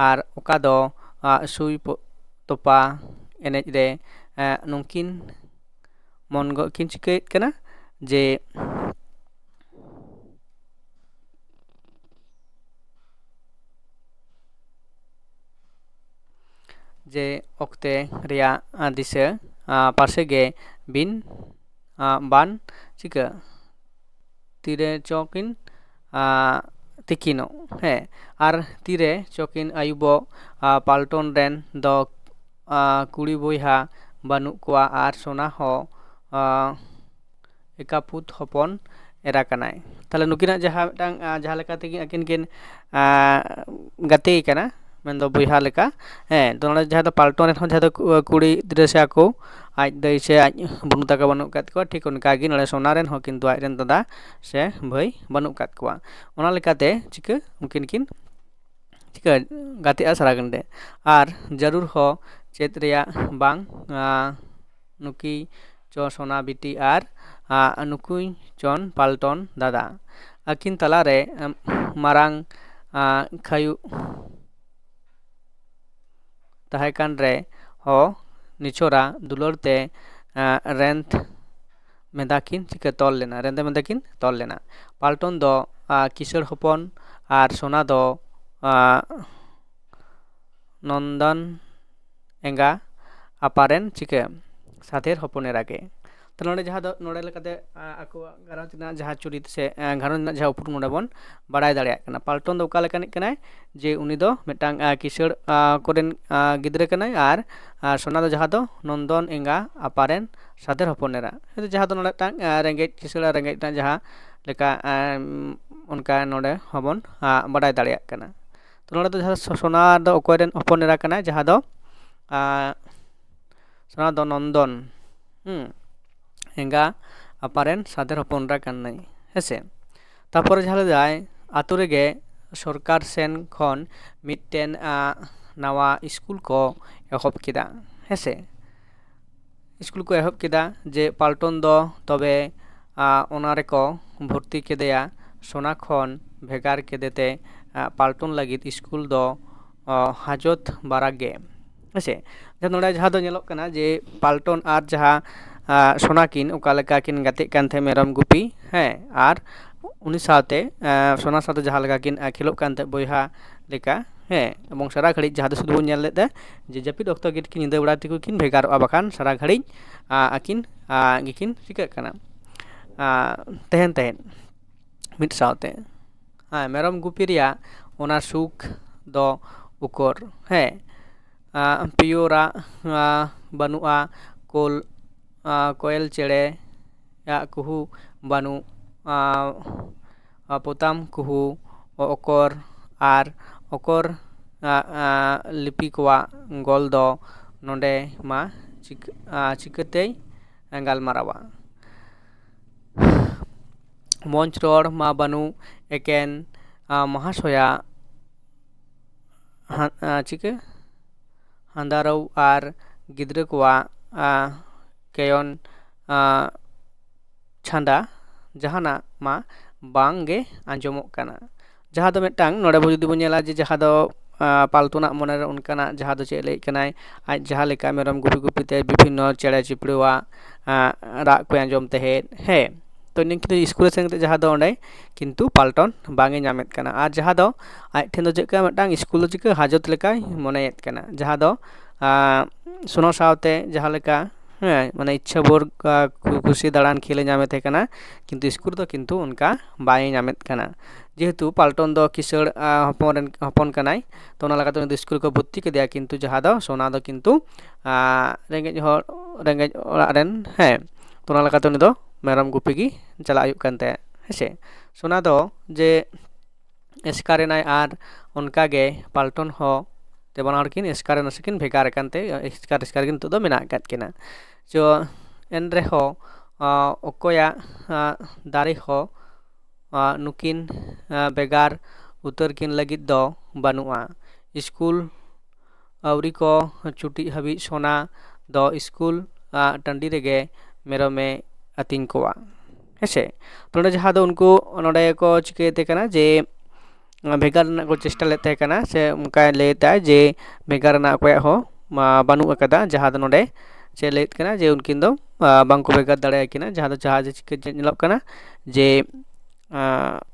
ᱟᱨ ᱚᱠᱟ ᱫᱚ, ᱟᱜ, ᱥᱩᱭ ᱯᱚ-, ᱛᱚᱯᱟ ᱮᱱᱮᱡ ᱨᱮ, ᱮ, ᱱᱩᱝᱠᱤᱱ ᱢᱚᱱ ᱜᱚᱜ ᱠᱤᱱ ᱪᱤᱠᱟᱹᱭᱮᱫ ᱠᱟᱱᱟ ᱡᱮ ᱡᱮ ᱚᱠᱛᱮ ᱨᱮᱭᱟᱜ, ᱟ, ᱫᱤᱥᱟᱹ, ᱟ, ᱯᱟᱥᱮ ᱜᱮ ᱵᱤᱱ, ᱟ, ᱵᱟᱱ ᱪᱤᱠᱟᱹ ᱛᱤᱨᱮ ᱪᱚ ᱠᱤᱱ, ᱟ, ᱛᱤᱠᱤᱱᱚᱜ, ᱦᱮᱸ, ᱟᱨ ᱛᱤᱨᱮ ᱪᱚ ᱠᱤᱱ ᱟᱹᱭᱩᱵᱚᱜ, ᱟ, ᱯᱟᱞᱴᱚᱱ ᱨᱮᱱ ᱫᱚ, ᱟ, ᱠᱩᱲᱤ ᱵᱚᱭᱦᱟ ᱵᱟᱹᱱᱩᱜ ᱠᱚᱣᱟ ᱟᱨ ᱥᱳᱱᱟ ᱦᱚᱸ, ᱟ, ᱮᱠᱟᱯᱩᱛ ᱦᱚᱯᱚᱱ ᱮᱨᱟ ᱠᱟᱱᱟᱭ᱾ ᱛᱟᱦᱞᱮ ᱱᱩᱠᱤᱱᱟᱜ ᱡᱟᱦᱟᱸ ᱢᱤᱫᱴᱟᱝ, ᱟ, ᱡᱟᱦᱟᱸ ᱞᱮᱠᱟ ᱛᱮᱜᱮ ᱟᱹᱠᱤᱱ ᱠᱤᱱ, ᱟ, ᱜᱟᱛᱮ ᱠᱟᱱᱟ, ᱢᱮᱱᱫᱚ ᱵᱚᱭᱦᱟ ᱞᱮᱠᱟ᱾ ᱦᱮᱸ, ᱛᱚ ᱱᱚᱰᱮ ᱡᱟᱦᱟᱸ ᱫᱚ ᱯᱟᱞᱴᱚᱱ ᱨᱮᱱ ᱦᱚᱸ ᱡᱟᱦᱟᱸ ᱫᱚ ᱠᱩ-, ᱠᱩᱲᱤ ᱜᱤᱫᱽᱨᱟᱹ ᱥᱮ ᱟᱠᱚ ᱟᱡ ᱫᱟᱹᱭ ᱥᱮ ᱟᱡ ᱵᱩᱱᱩ ᱛᱟᱠᱚ ᱵᱟᱹᱱᱩᱜ ᱟᱠᱟᱫ ᱠᱚᱣᱟ, ᱴᱷᱤᱠ ᱚᱱᱠᱟ ᱜᱮ ᱱᱚᱰᱮ ᱥᱳᱱᱟ ᱨᱮᱱ ᱦᱚᱸ ᱠᱤᱱᱛᱩ ᱟᱡ ᱨᱮᱱ ᱫᱟᱫᱟ ᱥᱮ ᱵᱷᱟᱹᱭ ᱵᱟᱹᱱᱩᱜ ᱟᱠᱟᱫ ᱠᱚᱣᱟ᱾ ᱚᱱᱟ ᱞᱮᱠᱟᱛᱮ ᱪᱤᱠᱟᱹ ᱩᱱᱠᱤᱱ ᱠᱤᱱ ᱪᱤᱠᱟᱹ ᱜᱟᱛᱮᱜᱼᱟ ᱥᱟᱨᱟ ᱜᱷᱟᱹᱲᱤᱡ᱾ ᱟᱨ ᱡᱟᱹᱨᱩᱲ ᱦᱚᱸ ᱪᱮᱫ ᱨᱮᱭᱟᱜ ᱵᱟᱝ, ᱟ, ᱱᱩᱠᱤ ᱪᱚ ᱥᱚᱱᱟ ᱵᱤᱴᱤ ᱟᱨ ᱟ, ᱱᱩᱠᱩᱧ ᱪᱚᱱ ᱯᱟᱞᱴᱚᱱ ᱫᱟᱫᱟ᱾ ᱟᱹᱠᱤᱱ ᱛᱟᱞᱟᱨᱮ ᱮᱢ, ᱢᱟᱨᱟᱝ ᱟ, ᱠᱷᱟᱭᱩ ᱛᱟᱦᱮᱸ ᱠᱟᱱ ᱨᱮ ᱦᱚᱸ ᱱᱤᱪᱷᱚᱨᱟ ᱫᱩᱞᱟᱹᱲ ᱛᱮ ᱟ, ᱨᱮᱱᱛ ᱢᱮᱫᱟ ᱠᱤᱱ ᱪᱤᱠᱟᱹ ᱛᱚᱞ ᱞᱮᱱᱟ, ᱨᱮᱱᱫᱮ ᱢᱮᱫᱟ ᱠᱤᱱ ᱛᱚᱞ ᱞᱮᱱᱟ᱾ ᱯᱟᱞᱴᱚᱱ ᱫᱚ ᱟ, ᱠᱤᱥᱟᱹᱬ ᱦᱚᱯᱚᱱ ᱟᱨ ᱥᱚᱱᱟ ᱫᱚ ᱟ, ᱱᱚᱱᱫᱚᱱ ᱮᱸᱜᱟ ᱟᱯᱟᱨᱮᱱ ᱪᱤᱠᱟᱹ ᱥᱟᱛᱷᱮᱨ ᱦᱚᱯᱚᱱ ᱮᱨᱟ ᱜᱮ᱾ ᱛᱚ ᱱᱚᱰᱮ ᱡᱟᱦᱟᱸ ᱫᱚ ᱱᱚᱰᱮ ᱞᱮᱠᱟᱛᱮ ᱟ, ᱟᱠᱚᱣᱟᱜ ᱜᱷᱟᱨᱚᱸᱡᱽ ᱨᱮᱱᱟᱜ ᱡᱟᱦᱟᱸ ᱪᱩᱨᱤᱛ ᱥᱮ ᱟ, ᱜᱷᱟᱨᱚᱸᱡᱽ ᱨᱮᱱᱟᱜ ᱡᱟᱦᱟᱸ ᱩᱯᱨᱩᱢ ᱱᱚᱰᱮ ᱵᱚᱱ ᱵᱟᱲᱟᱭ ᱫᱟᱲᱮᱭᱟᱜ ᱠᱟᱱᱟ᱾ ᱯᱟᱞᱴᱚᱱ ᱫᱚ ᱚᱠᱟ ᱞᱮᱠᱟᱱᱤᱡ ᱠᱟᱱᱟᱭ? ᱡᱮ ᱩᱱᱤ ᱫᱚ ᱢᱤᱫᱴᱟᱝ ᱟ, ᱠᱤᱥᱟᱹᱬ ᱟ, ᱠᱚᱨᱮᱱ ᱟ, ᱜᱤᱫᱽᱨᱟᱹ ᱠᱟᱱᱟᱭ ᱟᱨ ᱟ, ᱥᱚᱱᱟ ᱫᱚ ᱡᱟᱦᱟᱸ ᱫᱚ ᱱᱚᱱᱫᱚᱱ ᱮᱸᱜᱟ ᱟᱯᱟᱨᱮᱱ ᱥᱟᱛᱷᱮᱨ ᱦᱚᱯᱚᱱ ᱮᱨᱟ᱾ ᱡᱟᱦᱟᱸ ᱫᱚ ᱱᱚᱰᱮ ᱢᱤᱫᱴᱟᱝ ᱟ, ᱨᱮᱸᱜᱮᱡ ᱠᱤᱥᱟᱹᱬ ᱟᱨ ᱨᱮᱸᱜᱮᱡ ᱨᱮᱱᱟᱜ ᱡᱟᱦᱟᱸ ᱞᱮᱠᱟ ᱟ, ᱚᱱᱠᱟ ᱱᱚᱰᱮ ᱦᱚᱸᱵᱚᱱ ᱟ, ᱵᱟᱰᱟᱭ ᱫᱟᱲᱮᱭᱟᱜ ᱠᱟᱱᱟ᱾ ᱛᱚ ᱱᱚᱰᱮ ᱫᱚ ᱡᱟᱦᱟᱸ ᱥᱚ- ᱥᱚᱱᱟ ᱫᱚ ᱚᱠᱚᱭ ᱨᱮᱱ ᱦᱚᱯᱚᱱ ᱮᱨᱟ ᱠᱟᱱᱟᱭ? ᱡᱟᱦᱟᱸ ᱫᱚ ᱟ, ᱥᱚᱱᱟ ᱫᱚ ᱱᱚᱱᱫᱚᱱ ᱦᱩᱸ, ᱮᱸᱜᱟ ᱟᱯᱟᱨᱮᱱ ᱥᱟᱛᱷᱮᱨ ᱦᱚᱯᱚᱱ ᱮᱨᱟ ᱠᱟᱱᱟᱭ, ᱦᱮᱸᱥᱮ᱾ ᱛᱟᱯᱚᱨᱮ ᱡᱟᱦᱟᱸ ᱞᱮᱫᱟᱭ, ᱟᱛᱳ ᱨᱮᱜᱮ ᱥᱚᱨᱠᱟᱨ ᱥᱮᱱ ᱠᱷᱚᱱ ᱢᱤᱫᱴᱮᱱ ᱟ, ᱱᱟᱣᱟ ᱥᱠᱩᱞ ᱠᱚ ᱮᱦᱚᱵ ᱠᱮᱫᱟ, ᱦᱮᱸᱥᱮ᱾ ᱥᱠᱩᱞ ᱠᱚ ᱮᱦᱚᱵ ᱠᱮᱫᱟ ᱡᱮ ᱯᱟᱞᱴᱚᱱ ᱫᱚ ᱛᱚᱵᱮ ᱟ, ᱚᱱᱟ ᱨᱮᱠᱚ ᱵᱷᱚᱨᱛᱤ ᱠᱮᱫᱮᱭᱟ᱾ ᱥᱚᱱᱟ ᱠᱷᱚᱱ ᱵᱷᱮᱜᱟᱨ ᱠᱮᱫᱮᱛᱮ ᱟ, ᱯᱟᱞᱴᱚᱱ ᱞᱟᱹᱜᱤᱫ ᱥᱠᱩᱞ ᱫᱚ ᱚ, ᱦᱟᱡᱚᱛ ᱵᱟᱨᱟ ᱜᱮ, ᱦᱮᱸᱥᱮ᱾ ᱡᱟᱦᱟᱸ ᱱᱚᱰᱮ ᱡᱟᱦᱟᱸ ᱫᱚ ᱧᱮᱞᱚᱜ ᱠᱟᱱᱟ ᱡᱮ ᱯᱟᱞᱴᱚᱱ ᱟᱨ ᱡᱟᱦᱟᱸ ᱟ, ᱥᱚᱱᱟ ᱠᱤᱱ ᱚᱠᱟ ᱞᱮᱠᱟ ᱠᱤᱱ ᱜᱟᱛᱮᱜ ᱠᱟᱱ ᱛᱟᱦᱮᱸᱫ ᱢᱮᱨᱚᱢ ᱜᱩᱯᱤ, ᱦᱮᱸ, ᱟᱨ ᱩᱱᱤ ᱥᱟᱶᱛᱮ ᱟ, ᱥᱚᱱᱟ ᱥᱟᱶᱛᱮ ᱡᱟᱦᱟᱸ ᱞᱮᱠᱟ ᱠᱤᱱ ᱟ, ᱠᱷᱮᱞᱳᱜ ᱠᱟᱱ ᱛᱟᱦᱮᱸᱫ ᱵᱚᱭᱦᱟ ᱞᱮᱠᱟ, ᱦᱮᱸ, ᱮᱵᱚᱝ ᱥᱟᱨᱟ ᱜᱷᱟᱹᱲᱤᱡ ᱡᱟᱦᱟᱸ ᱫᱚ ᱥᱩᱫᱷᱩ ᱵᱚᱱ ᱧᱮᱞ ᱞᱮᱫ ᱛᱟᱦᱮᱸᱫ ᱡᱮ ᱡᱟᱹᱯᱤᱫ ᱚᱠᱛᱚ ᱜᱮ ᱧᱤᱫᱟᱹ ᱵᱮᱲᱟ ᱛᱮᱠᱚ ᱠᱤᱱ ᱵᱷᱮᱜᱟᱨᱚᱜᱼᱟ, ᱵᱟᱠᱷᱟᱱ ᱥᱟᱨᱟ ᱜᱷᱟᱹᱲᱤᱡ ᱟ, ᱟᱹᱠᱤᱱ ᱟ, ᱜᱮᱠᱤᱱ ᱪᱤᱠᱟᱹᱜ ᱠᱟᱱᱟ, ᱟ, ᱛᱟᱦᱮᱱ ᱛᱟᱦᱮᱸᱫ ᱢᱤᱫ ᱥᱟᱶᱛᱮ᱾ ᱦᱮᱸ, ᱢᱮᱨᱚᱢ ᱜᱩᱯᱤ ᱨᱮᱭᱟᱜ ᱚᱱᱟ ᱥᱩᱠ ᱫᱚ ᱩᱠᱩᱨ, ᱦᱮᱸ, ᱟ, ᱯᱤᱭᱳ ᱨᱟᱜ ᱟ, ᱵᱟᱹᱱᱩᱜᱼᱟ, ᱠᱳᱞ ᱟ, ᱠᱚᱭᱮᱞ ᱪᱮᱬᱮ ᱟᱜ ᱠᱩᱦᱩ ᱵᱟᱹᱱᱩᱜ ᱟ, ᱟ, ᱯᱚᱛᱟᱢ ᱠᱩᱦᱩ ᱚ- ᱚᱠᱚᱨ ᱟᱨ ᱚᱠᱚᱨ ᱟ, ᱟ, ᱞᱤᱯᱤ ᱠᱚᱣᱟᱜ ᱜᱚᱞ ᱫᱚ ᱱᱚᱰᱮ ᱢᱟ ᱪᱤᱠ-, ᱟ, ᱪᱤᱠᱟᱹᱛᱮᱭ ᱜᱟᱞᱢᱟᱨᱟᱣᱟ? ᱢᱚᱧᱪ ᱨᱚᱲ ᱢᱟ ᱵᱟᱹᱱᱩᱜ, ᱮᱠᱮᱱ ᱟ, ᱢᱚᱦᱟᱥᱚᱭᱟ ᱦᱟ-, ᱟ, ᱪᱤᱠᱟᱹ ᱦᱟᱸᱫᱟᱨᱚᱣ ᱟᱨ ᱜᱤᱫᱽᱨᱟᱹ ᱠᱚᱣᱟᱜ ᱟ, ᱠᱮᱭᱚᱱ ᱪᱷᱟᱸᱫᱟ ᱡᱟᱦᱟᱱᱟᱜ ᱢᱟ ᱵᱟᱝ ᱜᱮ ᱟᱸᱡᱚᱢᱚᱜ ᱠᱟᱱᱟ᱾ ᱡᱟᱦᱟᱸ ᱫᱚ ᱢᱤᱫᱴᱟᱝ ᱱᱚᱰᱮ ᱵᱚ ᱡᱩᱫᱤ ᱵᱚᱱ ᱧᱮᱞᱟ ᱡᱮ ᱡᱟᱦᱟᱸ ᱫᱚ ᱯᱟᱞᱴᱚᱱᱟᱜ ᱢᱚᱱᱮᱨᱮ ᱚᱱᱠᱟᱱᱟᱜ, ᱡᱟᱦᱟᱸ ᱫᱚ ᱪᱮᱫ ᱞᱟᱹᱭᱮᱫ ᱠᱟᱱᱟᱭ, ᱟᱡ ᱡᱟᱦᱟᱸ ᱞᱮᱠᱟ ᱢᱮᱨᱚᱢ ᱜᱩᱯᱤ ᱜᱩᱯᱤ ᱛᱮ ᱵᱤᱵᱷᱤᱱᱱᱚ ᱪᱮᱬᱮ ᱪᱤᱯᱲᱩᱣᱟᱜ ᱨᱟᱜ ᱠᱚᱭ ᱟᱸᱡᱚᱢ ᱛᱟᱦᱮᱸᱫ, ᱦᱮᱸ, ᱛᱚ ᱤᱱᱟᱹ ᱠᱤᱱᱛᱩ ᱥᱠᱩᱞ ᱨᱮ ᱥᱮᱱ ᱠᱟᱛᱮ ᱡᱟᱦᱟᱸ ᱫᱚ ᱚᱸᱰᱮ ᱠᱤᱱᱛᱩ ᱯᱟᱞᱴᱚᱱ ᱵᱟᱝ ᱮ ᱧᱟᱢᱮᱫ ᱠᱟᱱᱟ᱾ ᱟᱨ ᱡᱟᱦᱟᱸ ᱫᱚ ᱟᱡ ᱴᱷᱮᱱ ᱫᱚ ᱪᱮᱫ ᱞᱮᱠᱟ ᱢᱤᱫᱴᱟᱝ ᱥᱠᱩᱞ ᱫᱚ ᱪᱤᱠᱟᱹ ᱦᱟᱡᱚᱛ ᱞᱮᱠᱟᱭ ᱢᱚᱱᱮᱭᱮᱫ ᱠᱟᱱᱟ, ᱡᱟᱦᱟᱸ ᱫᱚ ᱥᱳᱱᱟ ᱥᱟᱶᱛᱮ ᱡᱟᱦᱟᱸ ᱞᱮᱠᱟ, ᱦᱮᱸ, ᱢᱟᱱᱮ ᱤᱪᱪᱷᱟᱹ ᱵᱷᱳᱨ ᱠᱩᱥᱤ ᱫᱟᱬᱟᱱ ᱠᱷᱮᱞ ᱮ ᱧᱟᱢᱮᱫ ᱛᱟᱦᱮᱸ ᱠᱟᱱᱟ, ᱠᱤᱱᱛᱩ ᱥᱠᱩᱞ ᱨᱮᱫᱚ ᱠᱤᱱᱛᱩ ᱚᱱᱠᱟ ᱵᱟᱭ ᱧᱟᱢᱮᱫ ᱠᱟᱱᱟ᱾ ᱡᱮᱦᱮᱛᱩ ᱯᱟᱞᱴᱚᱱ ᱫᱚ ᱠᱤᱥᱟᱹᱲ ᱦᱚᱯᱚᱱ ᱨᱮᱱ ᱦᱚᱯᱚᱱ ᱠᱟᱱᱟᱭ, ᱛᱚ ᱚᱱᱟ ᱞᱮᱠᱟᱛᱮ ᱩᱱᱤ ᱫᱚ ᱥᱠᱩᱞ ᱠᱚ ᱵᱷᱚᱨᱛᱤ ᱠᱮᱫᱮᱭᱟ, ᱠᱤᱱᱛᱩ ᱡᱟᱦᱟᱸ ᱫᱚ ᱥᱳᱱᱟ ᱫᱚ ᱠᱤᱱᱛᱩ ᱨᱮᱸᱜᱮᱡ ᱦᱚᱲ, ᱨᱮᱸᱜᱮᱡ ᱚᱲᱟᱜ ᱨᱮᱱ, ᱦᱮᱸ, ᱛᱚ ᱚᱱᱟ ᱞᱮᱠᱟᱛᱮ ᱩᱱᱤ ᱫᱚ ᱢᱮᱨᱚᱢ ᱜᱩᱯᱤ ᱜᱮ ᱪᱟᱞᱟᱜ ᱦᱩᱭᱩᱜ ᱠᱟᱱ ᱛᱟᱭᱟ, ᱦᱮᱸᱥᱮ᱾ ᱥᱳᱱᱟ ᱫᱚ ᱡᱮ ᱮᱥᱠᱟᱨ ᱮᱱᱟᱭ ᱟᱨ ᱚᱱᱠᱟᱜᱮ ᱯᱟᱞᱴᱚᱱ ᱦᱚᱸ, ᱛᱮ ᱵᱟᱱᱟ ᱦᱚᱲ ᱠᱤᱱ ᱮᱥᱠᱟᱨ ᱮᱱᱟ ᱥᱮ ᱠᱤᱱ ᱵᱷᱮᱜᱟᱨ ᱟᱠᱟᱱ ᱛᱮ ᱮᱥᱠᱟᱨ ᱮᱥᱠᱟᱨ ᱜᱮ ᱱᱤᱛᱚᱜ ᱫᱚ ᱢᱮᱱᱟᱜ ᱟᱠᱟᱫ ᱠᱤᱱᱟ᱾ ᱪᱚ ᱮᱱ ᱨᱮᱦᱚᱸ ᱚᱠᱚᱭᱟᱜ ᱫᱟᱨᱮ ᱦᱚᱸ ᱱᱩᱠᱤᱱ ᱵᱷᱮᱜᱟᱨ ᱩᱛᱟᱹᱨ ᱠᱤᱱ ᱞᱟᱹᱜᱤᱫ ᱫᱚ ᱵᱟᱹᱱᱩᱜᱼᱟ᱾ ᱥᱠᱩᱞ ᱟᱹᱣᱨᱤ ᱠᱚ ᱪᱷᱩᱴᱤᱜ ᱦᱟᱹᱵᱤᱡ ᱥᱳᱱᱟ ᱫᱚ ᱥᱠᱩᱞ ᱴᱟᱺᱰᱤ ᱨᱮᱜᱮ ᱢᱮᱨᱚᱢᱮ ᱟᱹᱛᱤᱧ ᱠᱚᱣᱟ, ᱦᱮᱸᱥᱮ᱾ ᱱᱚᱰᱮ ᱡᱟᱦᱟᱸ ᱫᱚ ᱩᱱᱠᱩ ᱱᱚᱰᱮ ᱠᱚ ᱪᱤᱠᱟᱹᱭᱮᱫ ᱠᱟᱱᱟ ᱡᱮ ᱵᱷᱮᱜᱟᱨ ᱨᱮᱱᱟᱜ ᱠᱚ ᱪᱮᱥᱴᱟ ᱞᱮᱫ ᱛᱟᱦᱮᱸ ᱠᱟᱱᱟ, ᱥᱮ ᱚᱱᱠᱟᱭ ᱞᱟᱹᱭ ᱮᱫᱟ ᱡᱮ ᱵᱷᱮᱜᱟᱨ ᱨᱮᱱᱟᱜ ᱚᱠᱚᱭᱟᱜ ᱦᱚᱸ ᱵᱟᱹᱱᱩᱜ ᱟᱠᱟᱫᱟ᱾ ᱡᱟᱦᱟᱸ ᱫᱚ ᱱᱚᱰᱮ ᱪᱮᱫ ᱞᱟᱹᱭᱮᱫ ᱠᱟᱱᱟ ᱡᱮ ᱩᱱᱠᱤᱱ ᱫᱚ ᱵᱟᱝᱠᱚ ᱵᱷᱮᱜᱟᱨ ᱫᱟᱲᱮᱭᱟᱠᱤᱱᱟ᱾ ᱡᱟᱦᱟᱸ ᱫᱚ ᱡᱟᱦᱟᱸ ᱡᱮ ᱪᱤᱠᱟᱹ ᱧᱮᱞᱚᱜ ᱠᱟᱱᱟ ᱡᱮ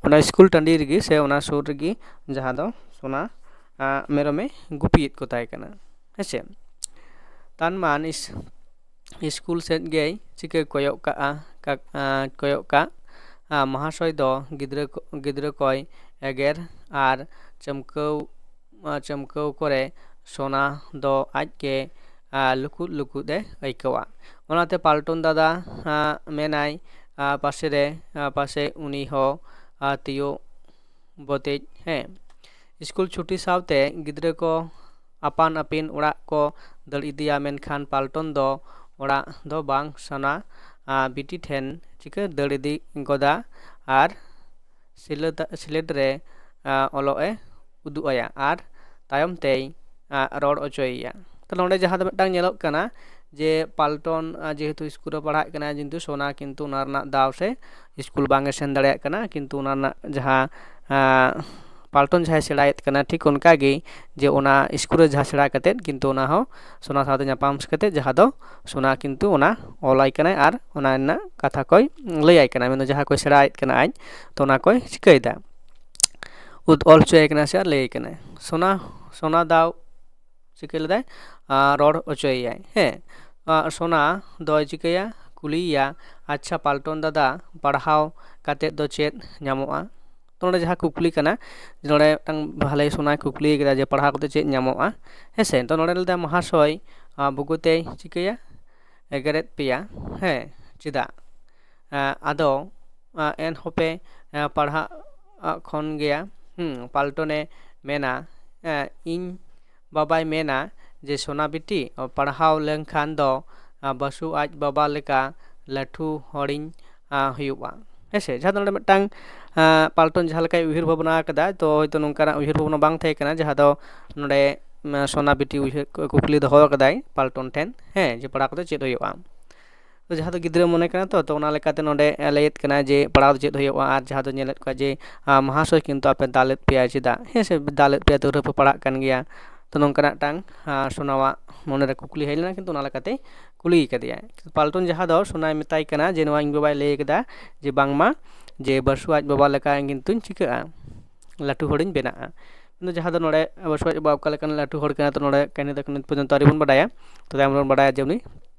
ᱚᱱᱟ ᱥᱠᱩᱞ ᱴᱟᱺᱰᱤ ᱨᱮᱜᱮ ᱥᱮ ᱚᱱᱟ ᱥᱩᱨ ᱨᱮᱜᱮ ᱡᱟᱦᱟᱸ ᱫᱚ ᱥᱳᱱᱟ ᱢᱮᱨᱚᱢᱮ ᱜᱩᱯᱤᱭᱮᱫ ᱠᱚ ᱛᱟᱦᱮᱸ ᱠᱟᱱᱟ, ᱦᱮᱸᱥᱮ᱾ ᱛᱟᱱᱢᱟᱱ ᱥᱠᱩᱞ ᱥᱮᱫ ᱜᱮᱭ ᱪᱤᱠᱟᱹ ᱠᱚᱭᱚᱜ ᱠᱟᱜᱼᱟ, ᱠᱚᱭᱚᱜ ᱠᱟᱜ ᱢᱚᱦᱟᱥᱚᱭ ᱫᱚ ᱜᱤᱫᱽᱨᱟᱹ ᱜᱤᱫᱽᱨᱟᱹ ᱠᱚᱭ ᱮᱜᱮᱨ ᱟᱨ ᱪᱟᱹᱢᱠᱟᱹᱣ ᱪᱟᱹᱢᱠᱟᱹᱣ ᱠᱚᱨᱮ ᱥᱳᱱᱟ ᱫᱚ ᱟᱡ ᱜᱮ ᱞᱩᱠᱩᱫ ᱞᱩᱠᱩᱫ ᱮ ᱟᱹᱭᱠᱟᱹᱣᱟ᱾ ᱚᱱᱟᱛᱮ ᱯᱟᱞᱴᱚᱱ ᱫᱟᱫᱟ ᱢᱮᱱᱟᱭ, ᱯᱟᱥᱮᱨᱮ ᱯᱟᱥᱮ ᱩᱱᱤ ᱦᱚᱸ ᱛᱤᱭᱳᱜ ᱵᱚᱛᱮᱡ, ᱦᱮᱸ᱾ ᱥᱠᱩᱞ ᱪᱷᱩᱴᱤ ᱥᱟᱶᱛᱮ ᱜᱤᱫᱽᱨᱟᱹ ᱠᱚ ᱟᱯᱟᱱ ᱟᱹᱯᱤᱱ ᱚᱲᱟᱜ ᱠᱚ ᱫᱟᱹᱲ ᱤᱫᱤᱭᱟ, ᱢᱮᱱᱠᱷᱟᱱ ᱯᱟᱞᱴᱚᱱ ᱫᱚ ᱚᱲᱟᱜ ᱫᱚ ᱵᱟᱝ ᱥᱟᱱᱟ ᱵᱤᱴᱤ ᱴᱷᱮᱱ ᱪᱤᱠᱟᱹ ᱫᱟᱹᱲ ᱤᱫᱤ ᱜᱚᱫᱟ ᱟᱨ ᱥᱤᱞᱟᱹᱫᱟ-, ᱥᱤᱞᱮᱴ ᱨᱮ ᱚᱞᱚᱜ ᱮ ᱩᱫᱩᱜ ᱟᱭᱟ ᱟᱨ ᱛᱟᱭᱚᱢ ᱛᱮᱭ ᱨᱚᱲ ᱚᱪᱚᱭᱮᱭᱟ᱾ ᱛᱟᱦᱞᱮ ᱱᱚᱰᱮ ᱡᱟᱦᱟᱸ ᱫᱚ ᱢᱤᱫᱴᱟᱝ ᱧᱮᱞᱚᱜ ᱠᱟᱱᱟ ᱡᱮ ᱯᱟᱞᱴᱚᱱ ᱡᱮᱦᱮᱛᱩ ᱥᱠᱩᱞ ᱨᱮ ᱯᱟᱲᱦᱟᱜ ᱠᱟᱱᱟ, ᱠᱤᱱᱛᱩ ᱥᱳᱱᱟ ᱠᱤᱱᱛᱩ ᱚᱱᱟ ᱨᱮᱱᱟᱜ ᱫᱟᱣ ᱥᱮ ᱥᱠᱩᱞ ᱵᱟᱝ ᱮ ᱥᱮᱱ ᱫᱟᱲᱮᱭᱟᱜ ᱠᱟᱱᱟ, ᱠᱤᱱᱛᱩ ᱚᱱᱟ ᱨᱮᱱᱟᱜ ᱡᱟᱦᱟᱸ ᱯᱟᱞᱴᱚᱱ ᱡᱟᱦᱟᱸᱭ ᱥᱮᱬᱟᱭᱮᱫ ᱠᱟᱱᱟ, ᱴᱷᱤᱠ ᱚᱱᱠᱟᱜᱮ ᱡᱮ ᱚᱱᱟ ᱥᱠᱩᱞ ᱨᱮ ᱡᱟᱦᱟᱸ ᱥᱮᱬᱟ ᱠᱟᱛᱮᱫ ᱠᱤᱱᱛᱩ ᱚᱱᱟ ᱦᱚᱸ ᱥᱳᱱᱟ ᱥᱟᱶᱛᱮ ᱧᱟᱯᱟᱢ ᱠᱟᱛᱮᱫ ᱡᱟᱦᱟᱸ ᱫᱚ ᱥᱳᱱᱟ ᱠᱤᱱᱛᱩ ᱚᱱᱟ ᱚᱞᱟᱭ ᱠᱟᱱᱟᱭ ᱟᱨ ᱚᱱᱟ ᱨᱮᱱᱟᱜ ᱠᱟᱛᱷᱟ ᱠᱚᱭ ᱞᱟᱹᱭᱟᱭ ᱠᱟᱱᱟ, ᱢᱮᱱᱫᱚ ᱡᱟᱦᱟᱸ ᱠᱚᱭ ᱥᱮᱬᱟᱭᱮᱫ ᱠᱟᱱᱟ ᱟᱡ, ᱛᱚ ᱚᱱᱟ ᱠᱚᱭ ᱪᱤᱠᱟᱹᱭᱮᱫᱟ, ᱩᱫ ᱚᱞ ᱦᱚᱪᱚᱭᱟᱭ ᱠᱟᱱᱟ ᱥᱮ ᱟᱨ ᱞᱟᱹᱭᱟᱭ ᱠᱟᱱᱟᱭ᱾ ᱥᱳᱱᱟ ᱥᱳᱱᱟ ᱫᱟᱣ ᱪᱤᱠᱟᱹ ᱞᱮᱫᱟᱭ, ᱨᱚᱲ ᱦᱚᱪᱚᱭᱮᱭᱟᱭ᱾ ᱦᱮᱸ, ᱥᱳᱱᱟ ᱫᱚᱭ ᱪᱤᱠᱟᱹᱭᱟ, ᱠᱩᱞᱤᱭᱮᱭᱟ, ᱟᱪᱪᱷᱟ ᱯᱟᱞᱴᱚᱱ ᱫᱟᱫᱟ, ᱯᱟᱲᱦᱟᱣ ᱠᱟᱛᱮᱫ ᱫᱚ ᱪᱮᱫ ᱧᱟᱢᱚᱜᱼᱟ? ᱛᱚ ᱱᱚᱰᱮ ᱡᱟᱦᱟᱸ ᱠᱩᱠᱞᱤ ᱠᱟᱱᱟ, ᱱᱚᱰᱮ ᱢᱤᱫᱴᱟᱝ ᱵᱷᱟᱞᱮ ᱥᱳᱱᱟᱭ ᱠᱩᱠᱞᱤ ᱠᱮᱫᱟ ᱡᱮ ᱯᱟᱲᱦᱟᱣ ᱠᱟᱛᱮᱫ ᱪᱮᱫ ᱧᱟᱢᱚᱜᱼᱟ? ᱦᱮᱸ ᱥᱮ, ᱛᱚ ᱱᱚᱰᱮ ᱞᱟᱹᱭᱫᱟ ᱢᱚᱦᱟᱥᱚᱭ ᱵᱩᱜᱩᱛᱮᱭ ᱪᱤᱠᱟᱹᱭᱟ, ᱮᱜᱮᱨᱮᱫ ᱯᱮᱭᱟ᱾ ᱦᱮᱸ, ᱪᱮᱫᱟᱜ? ᱟᱫᱚ ᱮᱱᱦᱚᱸᱯᱮ ᱯᱟᱲᱦᱟᱜ ᱠᱷᱚᱱ ᱜᱮᱭᱟ᱾ ᱯᱟᱞᱴᱚᱱᱮ ᱢᱮᱱᱟ, ᱤᱧ ᱵᱟᱵᱟᱭ ᱢᱮᱱᱟ ᱡᱮ ᱥᱳᱱᱟ ᱵᱤᱴᱤ, ᱯᱟᱲᱦᱟᱣ ᱞᱮᱱᱠᱷᱟᱱ ᱫᱚ ᱵᱟᱹᱥᱩ ᱟᱡ ᱵᱟᱵᱟ ᱞᱮᱠᱟ ᱞᱟᱹᱴᱷᱩ ᱦᱚᱲᱤᱧ ᱦᱩᱭᱩᱜᱼᱟ᱾ ᱦᱮᱸ ᱥᱮ, ᱡᱟᱦᱟᱸ ᱫᱚ ᱱᱚᱰᱮ ᱢᱤᱫᱴᱟᱝ ᱯᱟᱞᱴᱚᱱ ᱡᱟᱦᱟᱸ ᱞᱮᱠᱟᱭ ᱩᱭᱦᱟᱹᱨ ᱵᱷᱟᱵᱽᱱᱟ ᱟᱠᱟᱫᱟ, ᱛᱚ ᱦᱚᱭᱛᱳ ᱱᱚᱝᱠᱟᱱᱟᱜ ᱩᱭᱦᱟᱹᱨ ᱵᱷᱟᱵᱽᱱᱟ ᱵᱟᱝ ᱛᱟᱦᱮᱸ ᱠᱟᱱᱟ, ᱡᱟᱦᱟᱸ ᱫᱚ ᱱᱚᱰᱮ ᱥᱳᱱᱟ ᱵᱤᱴᱤ ᱩᱭᱦᱟᱹᱨ ᱠᱩᱠᱞᱤ ᱫᱚᱦᱚ ᱟᱠᱟᱫᱟᱭ ᱯᱟᱞᱴᱚᱱ ᱴᱷᱮᱱ, ᱦᱮᱸ, ᱡᱮ ᱯᱟᱲᱦᱟᱣ ᱠᱟᱛᱮ ᱪᱮᱫ ᱦᱩᱭᱩᱜᱼᱟ? ᱛᱚ ᱡᱟᱦᱟᱸ ᱫᱚ ᱜᱤᱫᱽᱨᱟᱹ ᱢᱚᱱᱮ ᱠᱟᱱᱟ ᱛᱚ, ᱛᱚ ᱚᱱᱟ ᱞᱮᱠᱟᱛᱮ ᱱᱚᱰᱮ ᱞᱟᱹᱭᱮᱫ ᱠᱟᱱᱟ ᱡᱮ ᱯᱟᱲᱦᱟᱣ ᱫᱚ ᱪᱮᱫ ᱦᱩᱭᱩᱜᱼᱟ, ᱟᱨ ᱡᱟᱦᱟᱸ ᱫᱚ ᱧᱮᱞᱮᱫ ᱠᱚᱣᱟ ᱡᱮ ᱢᱚᱦᱟᱥᱚᱭ ᱠᱤᱱᱛᱩ ᱟᱯᱮ ᱫᱟᱞᱮᱫ ᱯᱮᱭᱟ ᱪᱮᱫᱟᱜ? ᱦᱮᱸ ᱥᱮ, ᱫᱟᱞᱮᱫ ᱯᱮᱭᱟ ᱛᱟᱹᱣ ᱨᱮᱦᱚᱸ ᱯᱮ ᱯᱟᱲᱦᱟᱜ ᱠᱟᱱ ᱜᱮᱭᱟ᱾ ᱛᱚ ᱱᱚᱝᱠᱟᱱᱟᱜ ᱢᱤᱫᱴᱟᱝ ᱥᱳᱱᱟᱣᱟᱜ ᱢᱚᱱᱮᱨᱮ ᱠᱩᱠᱞᱤ ᱦᱮᱡ ᱞᱮᱱᱟ, ᱠᱤᱱᱛᱩ ᱚᱱᱟ ᱞᱮᱠᱟᱛᱮᱭ ᱠᱩᱞᱤ ᱠᱟᱫᱮᱭᱟ᱾ ᱯᱟᱞᱴᱚᱱ ᱡᱟᱦᱟᱸ ᱫᱚ ᱥᱳᱱᱟᱭ ᱢᱮᱛᱟᱭ ᱠᱟᱱᱟ ᱡᱮ ᱱᱚᱣᱟ ᱤᱧ ᱵᱟᱵᱟᱭ ᱞᱟᱹᱭ ᱠᱟᱫᱟ ᱡᱮ ᱵᱟᱝᱢᱟ ᱡᱮ ᱵᱟᱹᱥᱩ ᱟᱡ ᱵᱟᱵᱟ ᱞᱮᱠᱟ ᱤᱧ ᱠᱤᱱᱛᱩᱧ ᱪᱤᱠᱟᱹᱜᱼᱟ, ᱞᱟᱹᱴᱩ ᱦᱚᱲᱤᱧ ᱵᱮᱱᱟᱜᱼᱟ᱾ ᱠᱤᱱᱛᱩ ᱡᱟᱦᱟᱸ ᱫᱚ ᱱᱚᱰᱮ ᱵᱟᱹᱥᱩ ᱟᱡ ᱵᱟᱵᱟ ᱚᱠᱟ ᱞᱮᱠᱟᱱ ᱞᱟᱹᱴᱩ ᱦᱚᱲ ᱠᱟᱱᱟ, ᱛᱚ ᱱᱚᱰᱮ ᱠᱟᱹᱦᱱᱤ ᱫᱚ ᱱᱤᱛ ᱯᱚᱨᱡᱚᱱᱛᱚ ᱟᱹᱣᱨᱤ ᱵᱚᱱ ᱵᱟᱰᱟᱭᱟ᱾ ᱛᱚ ᱛᱟᱭᱚᱢ ᱨᱮᱵᱚᱱ ᱵᱟᱰᱟᱭᱟ ᱡᱮ ᱩᱱᱤ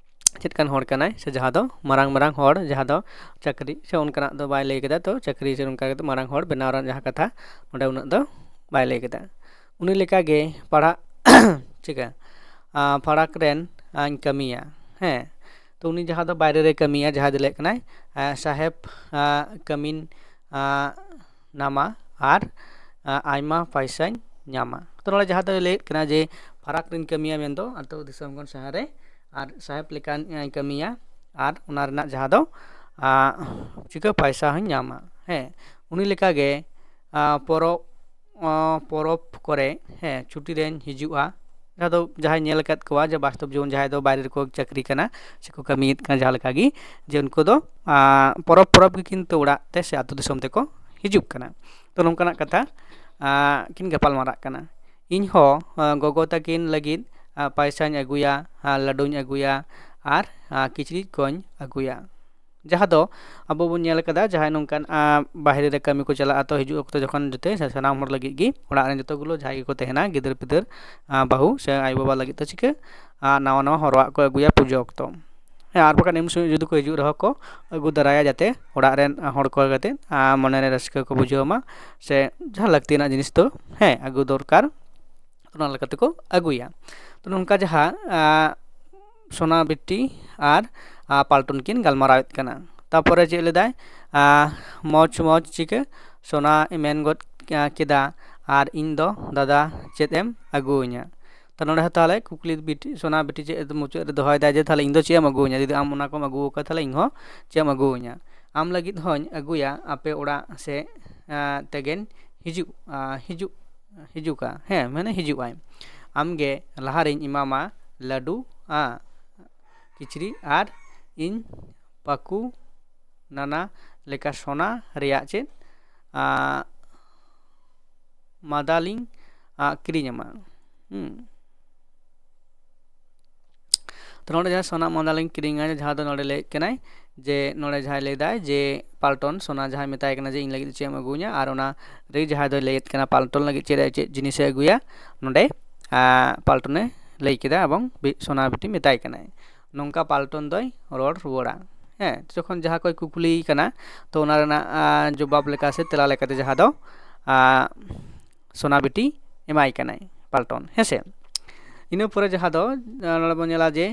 ᱪᱮᱫ ᱠᱟᱱ ᱦᱚᱲ ᱠᱟᱱᱟᱭ, ᱥᱮ ᱡᱟᱦᱟᱸ ᱫᱚ ᱢᱟᱨᱟᱝ ᱢᱟᱨᱟᱝ ᱦᱚᱲ, ᱡᱟᱦᱟᱸ ᱫᱚ ᱪᱟᱹᱠᱨᱤ ᱥᱮ ᱚᱱᱠᱟᱱᱟᱜ ᱫᱚ ᱵᱟᱭ ᱞᱟᱹᱭ ᱠᱮᱫᱟ᱾ ᱛᱚ ᱪᱟᱹᱠᱨᱤ ᱥᱮ ᱚᱱᱠᱟ ᱠᱟᱛᱮ ᱢᱟᱨᱟᱝ ᱦᱚᱲ ᱵᱮᱱᱟᱣ ᱨᱮᱱᱟᱜ ᱡᱟᱦᱟᱸ ᱠᱟᱛᱷᱟ, ᱚᱸᱰᱮ ᱩᱱᱟᱹᱜ ᱫᱚ ᱵᱟᱭ ᱞᱟᱹᱭ ᱠᱮᱫᱟ᱾ ᱩᱱᱤ ᱞᱮᱠᱟᱜᱮ ᱯᱟᱲᱦᱟᱜ ᱪᱤᱠᱟ ᱯᱷᱟᱨᱟᱠ ᱨᱮᱱ ᱟᱧ ᱠᱟᱹᱢᱤᱭᱟ᱾ ᱦᱮᱸ, ᱛᱚ ᱩᱱᱤ ᱡᱟᱦᱟᱸ ᱫᱚ ᱵᱟᱭᱨᱮ ᱨᱮ ᱠᱟᱹᱢᱤᱭᱟ, ᱡᱟᱦᱟᱸᱭ ᱫᱚ ᱞᱟᱹᱭ ᱠᱟᱱᱟᱭ ᱥᱟᱦᱮᱵᱽ ᱠᱟᱹᱢᱤᱱ ᱱᱟᱢᱟ ᱟᱨ ᱟᱭᱢᱟ ᱯᱚᱭᱥᱟᱧ ᱧᱟᱢᱟ᱾ ᱛᱚ ᱱᱚᱰᱮ ᱡᱟᱦᱟᱸ ᱫᱚᱭ ᱞᱟᱹᱭᱮᱫ ᱠᱟᱱᱟ ᱡᱮ ᱯᱷᱟᱨᱟᱠ ᱨᱮᱧ ᱠᱟᱹᱢᱤᱭᱟ, ᱢᱮᱱᱫᱚ ᱟᱹᱛᱩ ᱫᱤᱥᱚᱢ ᱠᱷᱚᱱ ᱥᱟᱦᱟᱨ ᱨᱮ, ᱟᱨ ᱥᱟᱦᱮᱵᱽ ᱞᱮᱠᱟᱧ ᱠᱟᱹᱢᱤᱭᱟ ᱟᱨ ᱚᱱᱟ ᱨᱮᱱᱟᱜ ᱡᱟᱦᱟᱸ ᱫᱚ ᱪᱤᱠᱟᱹ ᱯᱚᱭᱥᱟ ᱦᱚᱸᱧ ᱧᱟᱢᱟ᱾ ᱦᱮᱸ, ᱩᱱᱤ ᱞᱮᱠᱟᱜᱮ ᱯᱚᱨᱚᱵᱽ ᱯᱚᱨᱚᱵᱽ ᱠᱚᱨᱮ, ᱦᱮᱸ, ᱪᱷᱩᱴᱤ ᱨᱮᱧ ᱦᱤᱡᱩᱜᱼᱟ᱾ ᱡᱟᱦᱟᱸ ᱫᱚ ᱡᱟᱦᱟᱸᱭ ᱧᱮᱞ ᱟᱠᱟᱫ ᱠᱚᱣᱟ ᱡᱮ ᱵᱟᱥᱛᱚᱵ ᱡᱤᱵᱚᱱ ᱡᱟᱦᱟᱸᱭ ᱫᱚ ᱵᱟᱭᱨᱮ ᱨᱮᱠᱚ ᱪᱟᱹᱠᱨᱤ ᱠᱟᱱᱟ ᱥᱮᱠᱚ ᱠᱟᱹᱢᱤᱭᱮᱫ ᱠᱟᱱᱟ ᱡᱟᱦᱟᱸ ᱞᱮᱠᱟ ᱜᱮ, ᱡᱮ ᱩᱱᱠᱩ ᱫᱚ ᱟᱸ, ᱯᱚᱨᱚᱵᱽ ᱯᱚᱨᱚᱵᱽ ᱜᱮ ᱠᱤᱱᱛᱩ ᱚᱲᱟᱜ ᱛᱮ ᱥᱮ ᱟᱹᱛᱩ ᱫᱤᱥᱚᱢ ᱛᱮᱠᱚ ᱦᱤᱡᱩᱜ ᱠᱟᱱᱟ᱾ ᱛᱚ ᱱᱚᱝᱠᱟᱱᱟᱜ ᱠᱟᱛᱷᱟ ᱟᱸ, ᱠᱤᱱ ᱜᱟᱯᱟᱞ ᱢᱟᱨᱟᱜ ᱠᱟᱱᱟ᱾ ᱤᱧ ᱦᱚᱸ ᱟᱸ, ᱜᱚᱜᱚ ᱛᱟᱹᱠᱤᱱ ᱞᱟᱹᱜᱤᱫ ᱟᱸ, ᱯᱟᱭᱥᱟᱧ ᱟᱹᱜᱩᱭᱟ, ᱟᱸ, ᱞᱟᱹᱰᱩᱧ ᱟᱹᱜᱩᱭᱟ ᱟᱨ ᱟᱸ, ᱠᱤᱪᱨᱤᱡ ᱠᱚᱧ ᱟᱹᱜᱩᱭᱟ᱾ ᱡᱟᱦᱟᱸ ᱫᱚ ᱟᱵᱚ ᱵᱚᱱ ᱧᱮᱞ ᱟᱠᱟᱫᱟ, ᱡᱟᱦᱟᱸᱭ ᱱᱚᱝᱠᱟᱱ ᱟᱸ, ᱵᱟᱦᱨᱮ ᱨᱮ ᱠᱟᱹᱢᱤ ᱠᱚ ᱪᱟᱞᱟᱜᱼᱟ, ᱛᱚ ᱦᱤᱡᱩᱜ ᱚᱠᱛᱚ ᱡᱚᱠᱷᱚᱱ ᱡᱚᱛᱚ ᱥᱟᱱᱟᱢ ᱦᱚᱲ ᱞᱟᱹᱜᱤᱫ ᱜᱮ ᱚᱲᱟᱜ ᱨᱮᱱ ᱡᱚᱛᱚ ᱜᱩᱞᱳ ᱡᱟᱦᱟᱸᱭ ᱜᱮᱠᱚ ᱛᱟᱦᱮᱱᱟ, ᱜᱤᱫᱟᱹᱨ ᱯᱤᱫᱟᱹᱨ, ᱟᱸ, ᱵᱟᱹᱦᱩ ᱥᱮ ᱟᱭᱳᱼᱵᱟᱵᱟ ᱞᱟᱹᱜᱤᱫ ᱫᱚ ᱪᱤᱠᱟᱹ ᱟᱸ, ᱱᱟᱣᱟ ᱱᱟᱣᱟ ᱦᱚᱨᱚᱜ ᱟᱜ ᱠᱚ ᱟᱹᱜᱩᱭᱟ ᱯᱩᱡᱟᱹ ᱚᱠᱛᱚ᱾ ᱦᱮᱸ, ᱟᱨ ᱵᱟᱠᱷᱟᱱ ᱮᱢ ᱥᱚᱢᱚᱭ ᱡᱩᱫᱤ ᱠᱚ ᱦᱤᱡᱩᱜ ᱨᱮᱦᱚᱸ ᱠᱚ ᱟᱹᱜᱩ ᱫᱟᱨᱟᱭᱟ, ᱡᱟᱛᱮ ᱚᱲᱟᱜ ᱨᱮᱱ ᱦᱚᱲ ᱠᱚ ᱠᱟᱛᱮ ᱟᱸ, ᱢᱚᱱᱮᱨᱮ ᱨᱟᱹᱥᱠᱟᱹ ᱠᱚ ᱵᱩᱡᱷᱟᱹᱣ ᱢᱟ ᱥᱮ ᱡᱟᱦᱟᱸ ᱞᱟᱹᱠᱛᱤᱭᱟᱱᱟᱜ ᱡᱤᱱᱤᱥ ᱫᱚ, ᱦᱮᱸ, ᱟᱹᱜᱩ ᱫᱚᱨᱠᱟᱨ, ᱚᱱᱟ ᱞᱮᱠᱟ ᱛᱮᱠᱚ ᱟᱹᱜᱩᱭᱟ᱾ ᱛᱚ ᱱᱚᱝᱠᱟ ᱡᱟᱦᱟᱸ ᱟᱸ, ᱥᱳᱱᱟ ᱵᱤᱴᱤ ᱟᱨ ᱟᱸ, ᱯᱟᱞᱴᱚᱱ ᱠᱤᱱ ᱜᱟᱞᱢᱟᱨᱟᱣᱮᱫ ᱠᱟᱱᱟ᱾ ᱛᱟᱯᱚᱨᱮ ᱪᱮᱫ ᱞᱮᱫᱟᱭ? ᱟᱸ, ᱢᱚᱡᱽ ᱢᱚᱡᱽ ᱪᱤᱠᱟᱹ ᱥᱳᱱᱟ ᱢᱮᱱ ᱜᱚᱫ ᱠᱮᱫᱟ, ᱟᱨ ᱤᱧ ᱫᱚ ᱫᱟᱫᱟ ᱪᱮᱫ ᱮᱢ ᱟᱹᱜᱩᱣᱟᱹᱧᱟ? ᱛᱚ ᱱᱚᱰᱮ ᱦᱚᱸ ᱛᱟᱦᱚᱞᱮ ᱠᱩᱠᱞᱤ ᱵᱤᱴᱤ, ᱥᱳᱱᱟ ᱵᱤᱴᱤ ᱪᱮᱫ ᱢᱩᱪᱟᱹᱫ ᱨᱮ ᱫᱚᱦᱚᱭᱮᱫᱟᱭ ᱡᱮ ᱛᱟᱦᱚᱞᱮ ᱤᱧ ᱫᱚ ᱪᱮᱫ ᱮᱢ ᱟᱹᱜᱩᱣᱟᱹᱧᱟ? ᱡᱩᱫᱤ ᱟᱢ ᱚᱱᱟ ᱠᱚᱢ ᱟᱹᱜᱩ ᱟᱠᱟᱫ, ᱛᱟᱦᱚᱞᱮ ᱤᱧ ᱦᱚᱸ ᱪᱮᱫ ᱮᱢ ᱟᱹᱜᱩᱣᱟᱹᱧᱟ? ᱟᱢ ᱞᱟᱹᱜᱤᱫ ᱦᱚᱸᱧ ᱟᱹᱜᱩᱭᱟ ᱟᱯᱮ ᱚᱲᱟᱜ ᱥᱮᱫ ᱟᱸ, ᱛᱮᱜᱮᱧ ᱦᱤᱡᱩᱜ, ᱟᱸ, ᱦᱤᱡᱩᱜ, ᱦᱤᱡᱩᱜᱼᱟ᱾ ᱦᱮᱸ, ᱢᱟᱱᱮ ᱦᱤᱡᱩᱜ ᱟᱭ᱾ ᱟᱢᱜᱮ ᱞᱟᱦᱟᱨᱤᱧ ᱮᱢᱟᱢᱟ ᱞᱟᱹᱰᱩ, ᱟᱸ, ᱠᱤᱪᱨᱤᱡ ᱟᱨ ᱤᱧ ᱯᱟᱹᱠᱩ ᱱᱟᱱᱟ ᱞᱮᱠᱟ ᱥᱳᱱᱟ ᱨᱮᱭᱟᱜ ᱪᱮᱫ, ᱟᱸ, ᱢᱟᱫᱟᱞᱤᱧ, ᱟᱸ, ᱠᱤᱨᱤᱧ ᱟᱢᱟ᱾ ᱦᱩᱸ᱾ ᱛᱚ ᱱᱚᱰᱮ ᱡᱟᱦᱟᱸ ᱥᱳᱱᱟ ᱢᱟᱫᱟᱞᱤᱧ ᱠᱤᱨᱤᱧᱟ, ᱡᱟᱦᱟᱸ ᱫᱚ ᱱᱚᱰᱮ ᱞᱟᱹᱭᱮᱫ ᱠᱟᱱᱟᱭ ᱡᱮ, ᱱᱚᱰᱮ ᱡᱟᱦᱟᱸᱭ ᱞᱟᱹᱭᱫᱟᱭ ᱡᱮ ᱯᱟᱞᱴᱚᱱ ᱥᱳᱱᱟ ᱡᱟᱦᱟᱸᱭ ᱢᱮᱛᱟᱭ ᱠᱟᱱᱟ ᱡᱮ ᱤᱧ ᱞᱟᱹᱜᱤᱫ ᱪᱮᱫ ᱮᱢ ᱟᱹᱜᱩᱣᱟᱹᱧᱟ, ᱟᱨ ᱚᱱᱟ ᱨᱮ ᱡᱟᱦᱟᱸᱭ ᱫᱚᱭ ᱞᱟᱹᱭᱮᱫ ᱠᱟᱱᱟ ᱯᱟᱞᱴᱚᱱ ᱞᱟᱹᱜᱤᱫ ᱪᱮᱫ ᱮ, ᱪᱮᱫ ᱡᱤᱱᱤᱥᱮ ᱟᱹᱜᱩᱭᱟ, ᱱᱚᱰᱮ, ᱟᱸ, ᱯᱟᱞᱴᱚᱱᱮ ᱞᱟᱹᱭ ᱠᱮᱫᱟ ᱮᱵᱚᱝ ᱵᱤ-, ᱥᱳᱱᱟ ᱵᱤᱴᱤ ᱢᱮᱛᱟᱭ ᱠᱟᱱᱟᱭ᱾ ᱱᱚᱝᱠᱟ ᱯᱟᱞᱴᱚᱱ ᱫᱚᱭ ᱨᱚᱲ ᱨᱩᱣᱟᱹᱲᱟ᱾ ᱦᱮᱸ, ᱡᱚᱠᱷᱚᱱ ᱡᱟᱦᱟᱸ ᱠᱚᱭ ᱠᱩᱠᱞᱤᱭᱮ ᱠᱟᱱᱟ, ᱛᱚ ᱚᱱᱟ ᱨᱮᱱᱟᱜ, ᱟᱸ, ᱡᱚᱵᱟᱵ ᱞᱮᱠᱟ ᱥᱮ ᱛᱮᱞᱟ ᱞᱮᱠᱟᱛᱮ ᱡᱟᱦᱟᱸ ᱫᱚ, ᱟᱸ, ᱥᱳᱱᱟ ᱵᱤᱴᱤ ᱮᱢᱟᱭ ᱠᱟᱱᱟᱭ ᱯᱟᱞᱴᱚᱱ, ᱦᱮᱸᱥᱮ᱾ ᱤᱱᱟᱹ ᱯᱚᱨᱮ ᱡᱟᱦᱟᱸ ᱫᱚ, ᱟᱸ, ᱱᱚᱰᱮ ᱵᱚᱱ ᱧᱮᱞᱟ ᱡᱮ,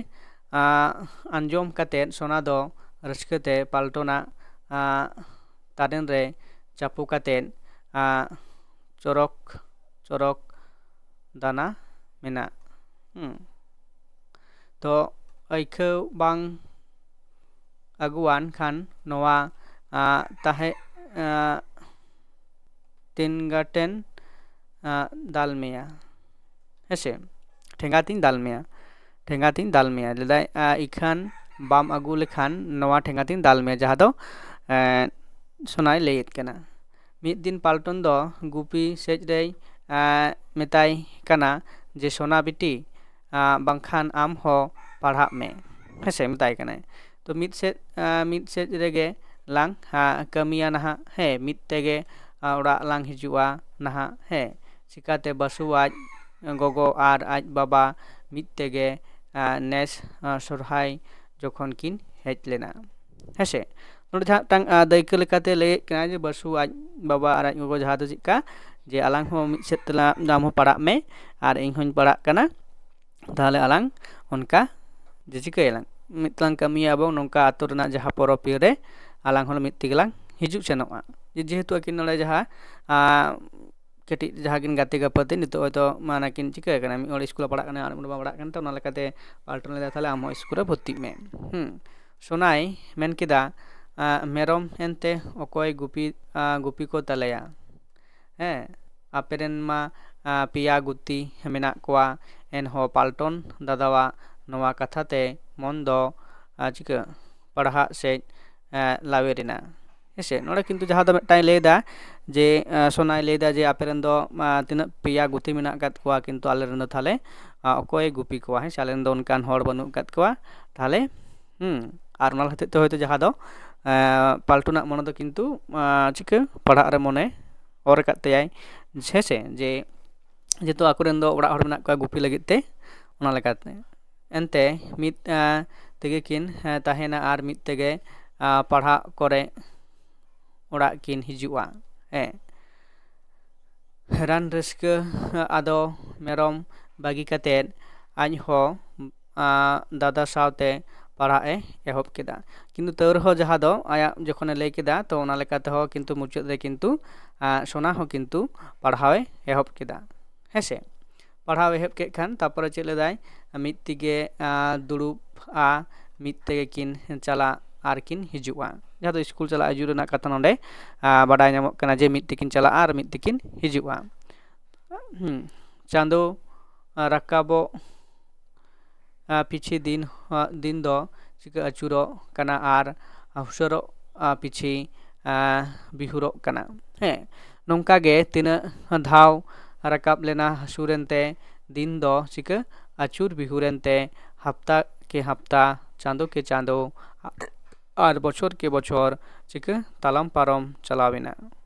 ᱟᱸ, ᱟᱸᱡᱚᱢ ᱠᱟᱛᱮᱫ ᱥᱳᱱᱟ ᱫᱚ ᱨᱟᱹᱥᱠᱟᱹ ᱛᱮ ᱯᱟᱞᱴᱚᱱᱟᱜ, ᱟᱸ, ᱛᱟᱨᱮᱱ ᱨᱮ ᱪᱟᱯᱚ ᱠᱟᱛᱮᱫ, ᱟᱸ, ᱪᱚᱨᱚᱠ, ᱪᱚᱨᱚᱠ ᱫᱟᱱᱟ ᱢᱮᱱᱟᱜ᱾ ᱦᱩᱸ᱾ ᱛᱚ ᱟᱹᱭᱠᱟᱹᱣ ᱵᱟᱝ ᱟᱹᱜᱩᱣᱟᱱ ᱠᱷᱟᱱ ᱱᱚᱣᱟ, ᱟᱸ, ᱛᱟᱦᱮᱸ, ᱟᱸ, ᱛᱤᱱᱜᱟᱴᱮᱱ, ᱟᱸ, ᱫᱟᱞ ᱢᱮᱭᱟ᱾ ᱦᱮᱸᱥᱮ? ᱴᱷᱮᱸᱜᱟ ᱛᱤᱧ ᱫᱟᱞ ᱢᱮᱭᱟ, ᱴᱷᱮᱸᱜᱟ ᱛᱤᱧ ᱫᱟᱞ ᱢᱮᱭᱟ᱾ ᱞᱟᱹᱭᱫᱟᱭ, ᱟᱸ, ᱤᱠᱷᱟᱹᱱ ᱵᱟᱢ ᱟᱹᱜᱩ ᱞᱮᱠᱷᱟᱱ ᱱᱚᱣᱟ ᱴᱷᱮᱸᱜᱟ ᱛᱤᱧ ᱫᱟᱞ ᱢᱮᱭᱟ, ᱡᱟᱦᱟᱸ ᱫᱚ, ᱮᱸ, ᱥᱳᱱᱟᱭ ᱞᱟᱹᱭᱮᱫ ᱠᱟᱱᱟ᱾ ᱢᱤᱫ ᱫᱤᱱ ᱯᱟᱞᱴᱚᱱ ᱫᱚ ᱜᱩᱯᱤ ᱥᱮᱫ ᱨᱮᱭ, ᱮᱸ, ᱢᱮᱛᱟᱭ ᱠᱟᱱᱟ ᱡᱮ, "ᱥᱳᱱᱟ ᱵᱤᱴᱤ, ᱟᱸ, ᱵᱟᱝᱠᱷᱟᱱ ᱟᱢ ᱦᱚᱸ ᱯᱟᱲᱦᱟᱜ ᱢᱮ", ᱦᱮᱸᱥᱮ, ᱢᱮᱛᱟᱭ ᱠᱟᱱᱟᱭ᱾ ᱛᱚ ᱢᱤᱫ ᱥᱮᱫ, ᱟᱸ, ᱢᱤᱫ ᱥᱮᱫ ᱨᱮᱜᱮ ᱞᱟᱝ, ᱟᱸ, ᱠᱟᱹᱢᱤᱭᱟ ᱱᱟᱦᱟᱜ, ᱦᱮᱸ, ᱢᱤᱫ ᱛᱮᱜᱮ, ᱟᱸ, ᱚᱲᱟᱜ ᱞᱟᱝ ᱦᱤᱡᱩᱜᱼᱟ ᱱᱟᱦᱟᱜ, ᱦᱮᱸ᱾ ᱪᱤᱠᱟᱛᱮ ᱵᱟᱹᱥᱩ ᱟᱡ ᱜᱚᱜᱚ ᱟᱨ ᱟᱡ ᱵᱟᱵᱟ ᱢᱤᱫ ᱛᱮᱜᱮ, ᱟᱸ, ᱱᱮᱥ, ᱟᱸ, ᱥᱚᱨᱦᱟᱭ ᱡᱚᱠᱷᱚᱱ ᱠᱤᱱ ᱦᱮᱡ ᱞᱮᱱᱟ, ᱦᱮᱸᱥᱮ᱾ ᱱᱚᱰᱮ ᱡᱟᱦᱟᱸ ᱢᱤᱫᱴᱟᱝ, ᱟᱸ, ᱫᱟᱹᱭᱠᱟᱹ ᱞᱮᱠᱟᱛᱮ ᱞᱟᱹᱭᱮᱫ ᱠᱟᱱᱟ ᱡᱮ ᱵᱟᱹᱥᱩ ᱟᱡ ᱵᱟᱵᱟ ᱟᱨ ᱟᱡ ᱜᱚᱜᱚ ᱡᱟᱦᱟᱸ ᱫᱚ ᱪᱮᱫᱠᱟ, ᱡᱮ ᱟᱞᱟᱝ ᱦᱚᱸ ᱢᱤᱫ ᱥᱮᱫ ᱛᱮᱞᱟᱝ, ᱟᱢ ᱦᱚᱸ ᱯᱟᱲᱟᱜ ᱢᱮ ᱟᱨ ᱤᱧ ᱦᱚᱸᱧ ᱯᱟᱲᱟᱜ ᱠᱟᱱᱟ, ᱛᱟᱦᱚᱞᱮ ᱟᱞᱟᱝ ᱚᱱᱠᱟ ᱡᱮ ᱪᱤᱠᱟᱹᱭᱟᱞᱟᱝ, ᱢᱤᱫ ᱛᱮᱞᱟᱝ ᱠᱟᱹᱢᱤᱭᱟ ᱮᱵᱚᱝ ᱱᱚᱝᱠᱟ ᱟᱛᱳ ᱨᱮᱱᱟᱜ ᱡᱟᱦᱟᱸ ᱯᱚᱨᱚᱵᱽ ᱯᱤᱭᱟᱹ ᱨᱮ ᱟᱞᱟᱝ ᱦᱚᱸ ᱢᱤᱫ ᱛᱮᱜᱮ ᱞᱟᱝ ᱦᱤᱡᱩᱜ ᱥᱮᱱᱚᱜᱼᱟ᱾ ᱡᱮ ᱡᱮᱦᱮᱛᱩ ᱟᱹᱠᱤᱱ ᱱᱚᱰᱮ ᱡᱟᱦᱟᱸ, ᱟᱸ, ᱠᱟᱹᱴᱤᱡ ᱡᱟᱦᱟᱸ ᱠᱤᱱ ᱜᱟᱛᱮ ᱜᱟᱯᱟᱛᱮ ᱱᱤᱛᱚᱜ ᱦᱚᱭᱛᱳ ᱢᱟᱱᱮ ᱠᱤᱱ ᱪᱤᱠᱟᱹ ᱠᱟᱱᱟ, ᱢᱤᱫ ᱦᱚᱲ ᱤᱥᱠᱩᱞ ᱨᱮ ᱯᱟᱲᱦᱟᱜ ᱠᱟᱱᱟ ᱟᱨ ᱢᱤᱫ ᱦᱚᱲ ᱵᱟᱝ ᱯᱟᱲᱦᱟᱜ ᱠᱟᱱ ᱛᱟᱦᱮᱸ, ᱚᱱᱟ ᱞᱮᱠᱟᱛᱮ ᱯᱟᱞᱴᱚᱱ ᱞᱮᱫᱟ, "ᱛᱟᱦᱞᱮ ᱟᱢ ᱦᱚᱸ ᱤᱥᱠᱩᱞ ᱨᱮ ᱵᱷᱚᱨᱛᱤᱜ ᱢᱮ᱾" ᱦᱩᱸ, ᱥᱳᱱᱟᱭ ᱢᱮᱱ ᱠᱮᱫᱟ, ᱟᱸ, "ᱢᱮᱨᱚᱢ ᱮᱱᱛᱮ ᱚᱠᱚᱭ ᱜᱩᱯᱤ, ᱟᱸ, ᱜᱩᱯᱤ ᱠᱚ ᱛᱟᱞᱮᱭᱟ? ᱦᱮᱸ, ᱟᱯᱮ ᱨᱮᱱ ᱢᱟ, ᱟᱸ, ᱯᱮᱭᱟ ᱜᱩᱛᱤ ᱢᱮᱱᱟᱜ ᱠᱚᱣᱟ᱾" ᱮᱱᱦᱚᱸ ᱯᱟᱞᱴᱚᱱ ᱫᱟᱫᱟᱣᱟᱜ ᱱᱚᱣᱟ ᱠᱟᱛᱷᱟ ᱛᱮ ᱢᱚᱱ ᱫᱚ, ᱟᱸ, ᱪᱤᱠᱟᱹ, ᱯᱟᱲᱦᱟᱜ ᱥᱮᱫ, ᱟᱸ, ᱞᱟᱣᱮᱨ ᱮᱱᱟ᱾ ᱦᱮᱸᱥᱮ, ᱱᱚᱰᱮ ᱠᱤᱱᱛᱩ ᱡᱟᱦᱟᱸ ᱫᱚ ᱢᱤᱫᱴᱟᱝ ᱞᱟᱹᱭᱫᱟ ᱡᱮ, ᱟᱸ, ᱥᱳᱱᱟᱭ ᱞᱟᱹᱭᱫᱟ ᱡᱮ ᱟᱯᱮ ᱨᱮᱱ ᱫᱚ, ᱟᱸ, ᱛᱤᱱᱟᱹᱜ ᱯᱮᱭᱟ ᱜᱩᱛᱤ ᱢᱮᱱᱟᱜ ᱟᱠᱟᱫ ᱠᱚᱣᱟ, ᱠᱤᱱᱛᱩ ᱟᱞᱮ ᱨᱮᱱ ᱫᱚ ᱛᱟᱦᱞᱮ, ᱟᱸ, ᱚᱠᱚᱭᱮ ᱜᱩᱯᱤ ᱠᱚᱣᱟ? ᱦᱮᱸ ᱥᱮ, ᱟᱞᱮ ᱨᱮᱱ ᱫᱚ ᱚᱱᱠᱟᱱ ᱦᱚᱲ ᱵᱟᱹᱱᱩᱜ ᱟᱠᱟᱫ ᱠᱚᱣᱟ᱾ ᱛᱟᱦᱞᱮ, ᱦᱩᱸ, ᱟᱨ ᱚᱱᱟ ᱦᱚᱛᱮᱡ ᱛᱮ ᱦᱚᱭᱛᱳ ᱡᱟᱦᱟᱸ ᱫᱚ, ᱟᱸ, ᱯᱟᱞᱴᱩᱱᱟᱜ ᱢᱚᱱᱮ ᱫᱚ ᱠᱤᱱᱛᱩ, ᱟᱸ, ᱪᱤᱠᱟᱹ, ᱯᱟᱲᱦᱟᱜ ᱨᱮ ᱢᱚᱱᱮ ᱚᱨ ᱟᱠᱟᱫ ᱛᱟᱭᱟᱭ, ᱦᱮᱸ ᱥᱮ, ᱡᱮ ᱡᱮᱦᱮᱛᱩ ᱟᱠᱚ ᱨᱮᱱ ᱫᱚ ᱚᱲᱟᱜ ᱦᱚᱲ ᱢᱮᱱᱟᱜ ᱠᱚᱣᱟ ᱜᱩᱯᱤ ᱞᱟᱹᱜᱤᱫ ᱛᱮ, ᱚᱱᱟ ᱞᱮᱠᱟᱛᱮ᱾ ᱮᱱᱛᱮ ᱢᱤᱫ, ᱟᱸ, ᱛᱮᱜᱮ ᱠᱤᱱ, ᱦᱮᱸ, ᱛᱟᱦᱮᱱᱟ ᱟᱨ ᱢᱤᱫ ᱛᱮᱜᱮ, ᱟᱸ, ᱯᱟᱲᱦᱟᱜ ᱠᱚᱨᱮ ᱚᱲᱟᱜ ᱠᱤᱱ ᱦᱤᱡᱩᱜᱼᱟ᱾ ᱦᱮᱸ᱾ ᱨᱟᱱ ᱨᱟᱹᱥᱠᱟᱹ, ᱟᱫᱚ ᱢᱮᱨᱚᱢ ᱵᱟᱹᱜᱤ ᱠᱟᱛᱮᱫ ᱟᱡ ᱦᱚᱸ, ᱟᱸ, ᱫᱟᱫᱟ ᱥᱟᱶᱛᱮ ᱯᱟᱲᱦᱟᱜ ᱮ ᱮᱦᱚᱵ ᱠᱮᱫᱟ᱾ ᱠᱤᱱᱛᱩ ᱛᱟᱹᱣ ᱨᱮᱦᱚᱸ ᱡᱟᱦᱟᱸ ᱫᱚ ᱟᱭᱟᱜ ᱡᱚᱠᱷᱚᱱᱮ ᱞᱟᱹᱭ ᱠᱮᱫᱟ, ᱛᱚ ᱚᱱᱟ ᱞᱮᱠᱟ ᱛᱮᱦᱚᱸ ᱠᱤᱱᱛᱩ ᱢᱩᱪᱟᱹᱫ ᱨᱮ ᱠᱤᱱᱛᱩ, ᱟᱸ, ᱥᱳᱱᱟ ᱦᱚᱸ ᱠᱤᱱᱛᱩ ᱯᱟᱲᱦᱟᱣ ᱮ ᱮᱦᱚᱵ ᱠᱮᱫᱟ᱾ ᱦᱮᱸ ᱥᱮ? ᱯᱟᱲᱦᱟᱣ ᱮᱦᱚᱵ ᱠᱮᱫ ᱠᱷᱟᱱ ᱛᱟᱨᱯᱚᱨᱮ ᱪᱮᱫ ᱞᱮᱫᱟᱭ? ᱢᱤᱫ ᱛᱮᱜᱮ, ᱟᱸ, ᱫᱩᱲᱩᱵᱼᱟ, ᱢᱤᱫ ᱛᱮᱜᱮ ᱠᱤᱱ ᱪᱟᱞᱟᱜ ᱟᱨ ᱠᱤᱱ ᱦᱤᱡᱩᱜᱼᱟ᱾ ᱡᱟᱦᱟᱸ ᱫᱚ ᱤᱥᱠᱩᱞ ᱪᱟᱞᱟᱜ ᱦᱤᱡᱩᱜ ᱨᱮᱱᱟᱜ ᱠᱟᱛᱷᱟ ᱱᱚᱰᱮ, ᱟᱸ, ᱵᱟᱰᱟᱭ ᱧᱟᱢᱚᱜ ᱠᱟᱱᱟ ᱡᱮ ᱢᱤᱫ ᱛᱮᱠᱤᱱ ᱪᱟᱞᱟᱜᱼᱟ ᱟᱨ ᱢᱤᱫ ᱛᱮᱠᱤᱱ ᱦᱤᱡᱩᱜᱼᱟ᱾ ᱦᱩᱸ᱾ ᱪᱟᱸᱫᱳ ᱨᱟᱠᱟᱵᱚᱜ ᱯᱤᱪᱷᱤ ᱫᱤᱱ ᱫᱤᱱ ᱫᱚ ᱪᱤᱠᱟᱹ ᱟᱹᱪᱩᱨᱚᱜ ᱠᱟᱱᱟ ᱟᱨ ᱦᱩᱥᱟᱹᱨᱚᱜ ᱯᱤᱪᱷᱤ ᱵᱤᱦᱩᱨᱚᱜ ᱠᱟᱱᱟ᱾ ᱦᱮᱸ, ᱱᱚᱝᱠᱟ ᱜᱮ ᱛᱤᱱᱟᱹᱜ ᱫᱷᱟᱣ ᱨᱟᱠᱟᱵ ᱞᱮᱱᱟ ᱦᱟᱹᱥᱩᱨᱮᱱ ᱛᱮ ᱫᱤᱱ ᱫᱚ ᱪᱤᱠᱟᱹ ᱟᱹᱪᱩᱨ ᱵᱤᱦᱩᱨᱮᱱ ᱛᱮ ᱦᱟᱯᱛᱟ ᱠᱮ ᱦᱟᱯᱛᱟ, ᱪᱟᱸᱫᱚ ᱠᱮ ᱪᱟᱸᱫᱚ ᱟᱨ ᱵᱚᱪᱷᱚᱨ ᱠᱮ ᱵᱚᱪᱷᱚᱨ ᱪᱤᱠᱟᱹ ᱛᱟᱞᱟᱢ ᱯᱟᱨᱚᱢ ᱪᱟᱞᱟᱣ ᱮᱱᱟ᱾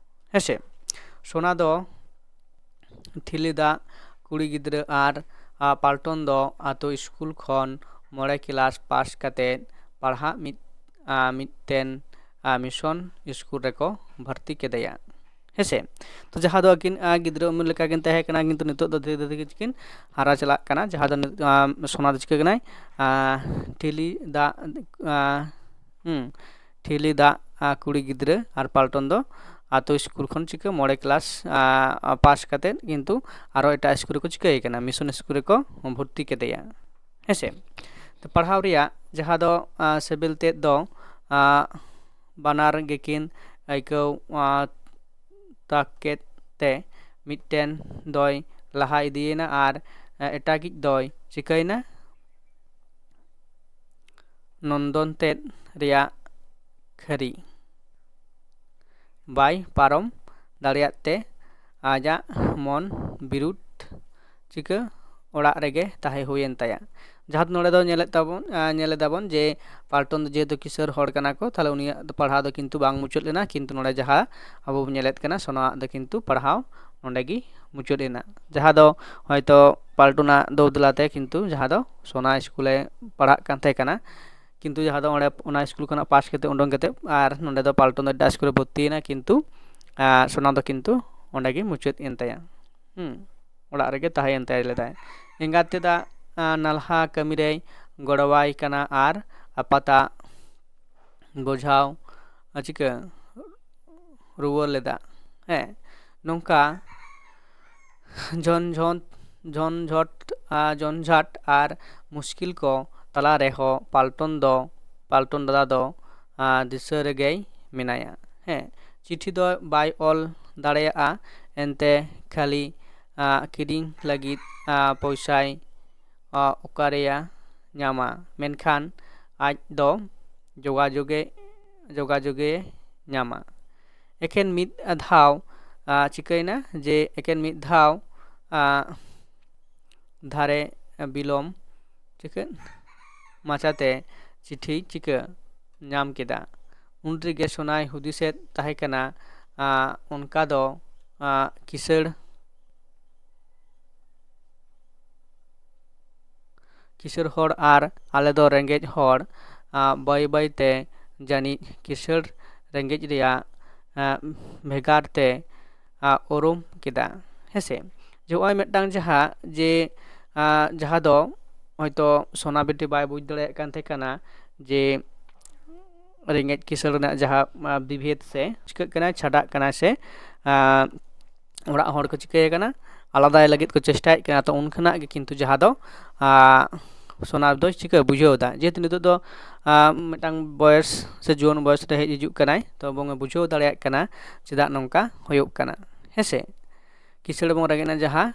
ᱦᱮᱸᱥᱮ, ᱥᱳᱱᱟ ᱫᱚ ᱴᱷᱤᱞᱤ ᱫᱟᱜ ᱠᱩᱲᱤ ᱜᱤᱫᱽᱨᱟᱹ ᱟᱨ ᱯᱟᱞᱴᱚᱱ ᱫᱚ ᱟᱛᱳ ᱥᱠᱩᱞ ᱠᱷᱚᱱ ᱢᱚᱬᱮ ᱠᱮᱞᱟᱥ ᱯᱟᱥ ᱠᱟᱛᱮ ᱯᱟᱲᱦᱟᱜ ᱢᱤᱫ ᱢᱤᱫᱴᱮᱱ ᱢᱤᱥᱚᱱ ᱥᱠᱩᱞ ᱨᱮᱠᱚ ᱵᱷᱚᱨᱛᱤ ᱠᱮᱫᱮᱭᱟ᱾ ᱦᱮᱸᱥᱮ, ᱛᱚ ᱡᱟᱦᱟᱸ ᱫᱚ ᱟᱹᱠᱤᱱ ᱜᱤᱫᱽᱨᱟᱹ ᱩᱢᱮᱨ ᱞᱮᱠᱟ ᱠᱤᱱ ᱛᱟᱦᱮᱸ ᱠᱟᱱᱟ, ᱠᱤᱱᱛᱩ ᱱᱤᱛᱚᱜ ᱫᱚ ᱫᱷᱤᱨᱮ ᱫᱷᱤᱨᱮ ᱠᱤᱱ ᱦᱟᱨᱟ ᱪᱟᱞᱟᱜ ᱠᱟᱱᱟ᱾ ᱡᱟᱦᱟᱸ ᱫᱚ ᱥᱳᱱᱟ ᱫᱚ ᱪᱤᱠᱟᱹ ᱠᱟᱱᱟᱭ? ᱴᱷᱤᱞᱤ ᱫᱟᱜ ᱦᱩᱸ, ᱴᱷᱤᱞᱤ ᱫᱟᱜ ᱠᱩᱲᱤ ᱜᱤᱫᱽᱨᱟᱹ ᱟᱨ ᱯᱟᱞᱴᱚᱱ ᱫᱚ ᱟᱛᱳ ᱥᱠᱩᱞ ᱠᱷᱚᱱ ᱪᱤᱠᱟᱹ ᱢᱚᱬᱮ ᱠᱮᱞᱟᱥ ᱯᱟᱥ ᱠᱟᱛᱮᱫ ᱠᱤᱱᱛᱩ ᱟᱨᱚ ᱮᱴᱟᱜ ᱥᱠᱩᱞ ᱨᱮᱠᱚ ᱪᱤᱠᱟᱹᱭᱮ ᱠᱟᱱᱟ, ᱢᱤᱥᱚᱱ ᱥᱠᱩᱞ ᱨᱮᱠᱚ ᱵᱷᱚᱨᱛᱤ ᱠᱮᱫᱮᱭᱟ᱾ ᱦᱮᱸᱥᱮ, ᱛᱚ ᱯᱟᱲᱦᱟᱣ ᱨᱮᱭᱟᱜ ᱡᱟᱦᱟᱸ ᱫᱚ ᱥᱤᱵᱤᱞ ᱛᱮᱫ ᱫᱚ ᱵᱟᱱᱟᱨ ᱜᱮᱠᱤᱱ ᱟᱹᱭᱠᱟᱹᱣ ᱛᱟᱠᱮᱫ ᱛᱮ ᱢᱤᱫᱴᱮᱱ ᱫᱚᱭ ᱞᱟᱦᱟ ᱤᱫᱤᱭᱮᱱᱟ ᱟᱨ ᱮᱴᱟᱜᱤᱡ ᱫᱚᱭ ᱪᱤᱠᱟᱹᱭᱮᱱᱟ? ᱱᱚᱱᱫᱚᱱ ᱛᱮᱫ ᱨᱮᱭᱟᱜ ᱠᱷᱟᱹᱨᱤ ᱵᱟᱭ ᱯᱟᱨᱚᱢ ᱫᱟᱲᱮᱭᱟᱜ ᱛᱮ ᱟᱡᱟᱜ ᱢᱚᱱ ᱵᱤᱨᱩᱫᱷ ᱪᱤᱠᱟᱹ ᱚᱲᱟᱜ ᱨᱮᱜᱮ ᱛᱟᱦᱮᱸ ᱦᱩᱭᱮᱱ ᱛᱟᱭᱟ᱾ ᱡᱟᱦᱟᱸ ᱫᱚ ᱱᱚᱰᱮ ᱫᱚ ᱧᱮᱞᱮᱫ ᱛᱟᱵᱚᱱ ᱧᱮᱞ ᱮᱫᱟᱵᱚᱱ ᱡᱮ ᱯᱟᱞᱴᱚᱱ ᱫᱚ ᱡᱮᱦᱮᱛᱩ ᱠᱤᱥᱟᱹᱬ ᱦᱚᱲ ᱠᱟᱱᱟ ᱠᱚ, ᱛᱟᱦᱞᱮ ᱩᱱᱤᱭᱟᱜ ᱫᱚ ᱯᱟᱲᱦᱟᱣ ᱫᱚ ᱠᱤᱱᱛᱩ ᱵᱟᱝ ᱢᱩᱪᱟᱹᱫ ᱞᱮᱱᱟ᱾ ᱠᱤᱱᱛᱩ ᱱᱚᱰᱮ ᱡᱟᱦᱟᱸ ᱟᱵᱚ ᱵᱚᱱ ᱧᱮᱞᱮᱫ ᱠᱟᱱᱟ ᱥᱳᱱᱟᱣᱟᱜ ᱫᱚ ᱠᱤᱱᱛᱩ ᱯᱟᱲᱦᱟᱣ ᱱᱚᱰᱮ ᱜᱮ ᱢᱩᱪᱟᱹᱫ ᱮᱱᱟ᱾ ᱡᱟᱦᱟᱸ ᱫᱚ ᱦᱚᱭᱛᱚ ᱯᱟᱞᱴᱚᱱᱟᱜ ᱫᱚ ᱫᱮᱞᱟᱛᱮ ᱠᱤᱱᱛᱩ ᱡᱟᱦᱟᱸ ᱫᱚ ᱥᱳᱱᱟ ᱥᱠᱩᱞᱮ ᱯᱟᱲᱦᱟᱜ ᱠᱟᱱ ᱛᱟᱦᱮᱸ ᱠᱟᱱᱟ, ᱠᱤᱱᱛᱩ ᱡᱟᱦᱟᱸ ᱫᱚ ᱚᱸᱰᱮ ᱚᱱᱟ ᱥᱠᱩᱞ ᱠᱷᱚᱱᱟᱜ ᱯᱟᱥ ᱠᱟᱛᱮ ᱩᱰᱩᱝ ᱠᱟᱛᱮ ᱟᱨ ᱱᱚᱰᱮ ᱫᱚ ᱯᱟᱞᱴᱚᱱ ᱫᱚ ᱮᱴᱟᱜ ᱥᱠᱩᱞ ᱨᱮ ᱵᱷᱚᱨᱛᱤᱭᱮᱱᱟ, ᱠᱤᱱᱛᱩ ᱥᱳᱱᱟ ᱫᱚ ᱠᱤᱱᱛᱩ ᱚᱸᱰᱮ ᱜᱮ ᱢᱩᱪᱟᱹᱫ ᱮᱱ ᱛᱟᱭᱟ᱾ ᱦᱩᱸ, ᱚᱲᱟᱜ ᱨᱮᱜᱮ ᱛᱟᱦᱮᱸᱭᱮᱱ ᱛᱟᱭ ᱞᱮᱫᱟᱭ᱾ ᱮᱸᱜᱟᱛ ᱛᱮᱫᱟᱜ ᱱᱟᱞᱦᱟ ᱠᱟᱹᱢᱤ ᱨᱮᱭ ᱜᱚᱲᱚᱣᱟᱭ ᱠᱟᱱᱟ ᱟᱨ ᱟᱯᱟᱛᱟᱜ ᱵᱚᱡᱷᱟᱣ ᱪᱤᱠᱟᱹ ᱨᱩᱣᱟᱹᱲ ᱞᱮᱫᱟ᱾ ᱦᱮᱸ, ᱱᱚᱝᱠᱟ ᱡᱷᱚᱱᱡᱷᱚᱱ ᱡᱷᱚᱱᱡᱷᱚᱴ ᱡᱷᱚᱱᱡᱷᱟᱴ ᱟᱨ ᱢᱩᱥᱠᱤᱞ ᱠᱚ ᱛᱟᱞᱟ ᱨᱮᱦᱚᱸ ᱯᱟᱞᱴᱚᱱ ᱫᱚ ᱯᱟᱞᱴᱚᱱ ᱫᱟᱫᱟ ᱫᱚ ᱫᱤᱥᱟᱹ ᱨᱮᱜᱮᱭ ᱢᱮᱱᱟᱭᱟ᱾ ᱦᱮᱸ, ᱪᱤᱴᱷᱤ ᱫᱚ ᱵᱟᱭ ᱚᱞ ᱫᱟᱲᱮᱭᱟᱜᱼᱟ, ᱮᱱᱛᱮ ᱠᱷᱟᱹᱞᱤ ᱠᱤᱨᱤᱧ ᱞᱟᱹᱜᱤᱫ ᱯᱚᱭᱥᱟᱭ ᱚᱠᱟᱨᱮᱭᱟ ᱧᱟᱢᱟ, ᱢᱮᱱᱠᱷᱟᱱ ᱟᱡ ᱫᱚ ᱡᱳᱜᱟᱡᱳᱜᱮ ᱡᱳᱜᱟᱡᱳᱜᱮ ᱧᱟᱢᱟ᱾ ᱮᱠᱮᱱ ᱢᱤᱫ ᱫᱷᱟᱣ ᱪᱤᱠᱟᱹᱭᱮᱱᱟ ᱡᱮ ᱮᱠᱮᱱ ᱢᱤᱫ ᱫᱷᱟᱣ ᱫᱷᱟᱨᱮ ᱵᱤᱞᱚᱢ ᱪᱤᱠᱟᱹ ᱢᱟᱪᱟᱛᱮ ᱪᱤᱴᱷᱤ ᱪᱤᱠᱟᱹ ᱧᱟᱢ ᱠᱮᱫᱟ᱾ ᱩᱱ ᱨᱮᱜᱮ ᱥᱳᱱᱟᱭ ᱦᱩᱫᱤᱥᱮᱫ ᱛᱟᱦᱮᱸ ᱠᱟᱱᱟ, ᱚᱱᱠᱟ ᱫᱚ ᱠᱤᱥᱟᱹᱬ ᱠᱤᱥᱟᱹᱬ ᱦᱚᱲ ᱟᱨ ᱟᱞᱮ ᱫᱚ ᱨᱮᱸᱜᱮᱡ ᱦᱚᱲ, ᱵᱟᱹᱭ ᱵᱟᱹᱭ ᱛᱮ ᱡᱟᱹᱱᱤᱡ ᱠᱤᱥᱟᱹᱬ ᱨᱮᱸᱜᱮᱡ ᱨᱮᱭᱟᱜ ᱵᱷᱮᱜᱟᱨ ᱛᱮ ᱩᱨᱩᱢ ᱠᱮᱫᱟ᱾ ᱦᱮᱸᱥᱮ, ᱡᱮ ᱱᱚᱜᱼᱚᱭ ᱢᱤᱫᱴᱟᱝ ᱡᱟᱦᱟᱸ ᱡᱮ ᱡᱟᱦᱟᱸ ᱫᱚ ᱦᱚᱭᱛᱳ ᱥᱳᱱᱟ ᱵᱤᱴᱤ ᱵᱟᱭ ᱵᱩᱡᱽ ᱫᱟᱲᱮᱭᱟᱜ ᱠᱟᱱ ᱛᱟᱦᱮᱸ ᱠᱟᱱᱟ ᱡᱮ ᱨᱮᱸᱜᱮᱡ ᱠᱤᱥᱟᱹᱬ ᱨᱮᱱᱟᱜ ᱡᱟᱦᱟᱸ ᱵᱤᱵᱷᱮᱫ ᱥᱮ ᱪᱤᱠᱟᱹᱜ ᱠᱟᱱᱟ, ᱪᱷᱟᱰᱟᱜ ᱠᱟᱱᱟ ᱥᱮ ᱚᱲᱟᱜ ᱦᱚᱲ ᱠᱚ ᱪᱤᱠᱟᱹᱭᱮ ᱠᱟᱱᱟ, ᱟᱞᱟᱫᱟᱭ ᱞᱟᱹᱜᱤᱫ ᱠᱚ ᱪᱮᱥᱴᱟᱭᱮᱫ ᱠᱟᱱᱟ᱾ ᱛᱚ ᱩᱱ ᱠᱷᱚᱱᱟᱜ ᱜᱮ ᱠᱤᱱᱛᱩ ᱡᱟᱦᱟᱸ ᱫᱚ ᱥᱳᱱᱟ ᱫᱚᱭ ᱪᱤᱠᱟᱹ ᱵᱩᱡᱷᱟᱹᱣ ᱮᱫᱟ, ᱡᱮᱦᱮᱛᱩ ᱱᱤᱛᱚᱜ ᱫᱚ ᱢᱤᱫᱴᱟᱝ ᱵᱚᱭᱮᱥ ᱥᱮ ᱡᱩᱣᱟᱹᱱ ᱵᱚᱭᱮᱥ ᱨᱮ ᱦᱮᱡ ᱦᱤᱡᱩᱜ ᱠᱟᱱᱟᱭ, ᱛᱚ ᱵᱚᱱ ᱵᱩᱡᱷᱟᱹᱣ ᱫᱟᱲᱮᱭᱟᱜ ᱠᱟᱱᱟ ᱪᱮᱫᱟᱜ ᱱᱚᱝᱠᱟ ᱦᱩᱭᱩᱜ ᱠᱟᱱᱟ᱾ ᱦᱮᱸᱥᱮ, ᱠᱤᱥᱟᱹᱬ ᱮᱵᱚᱝ ᱨᱮᱸᱜᱮᱡ ᱨᱮᱱᱟᱜ ᱡᱟᱦᱟᱸ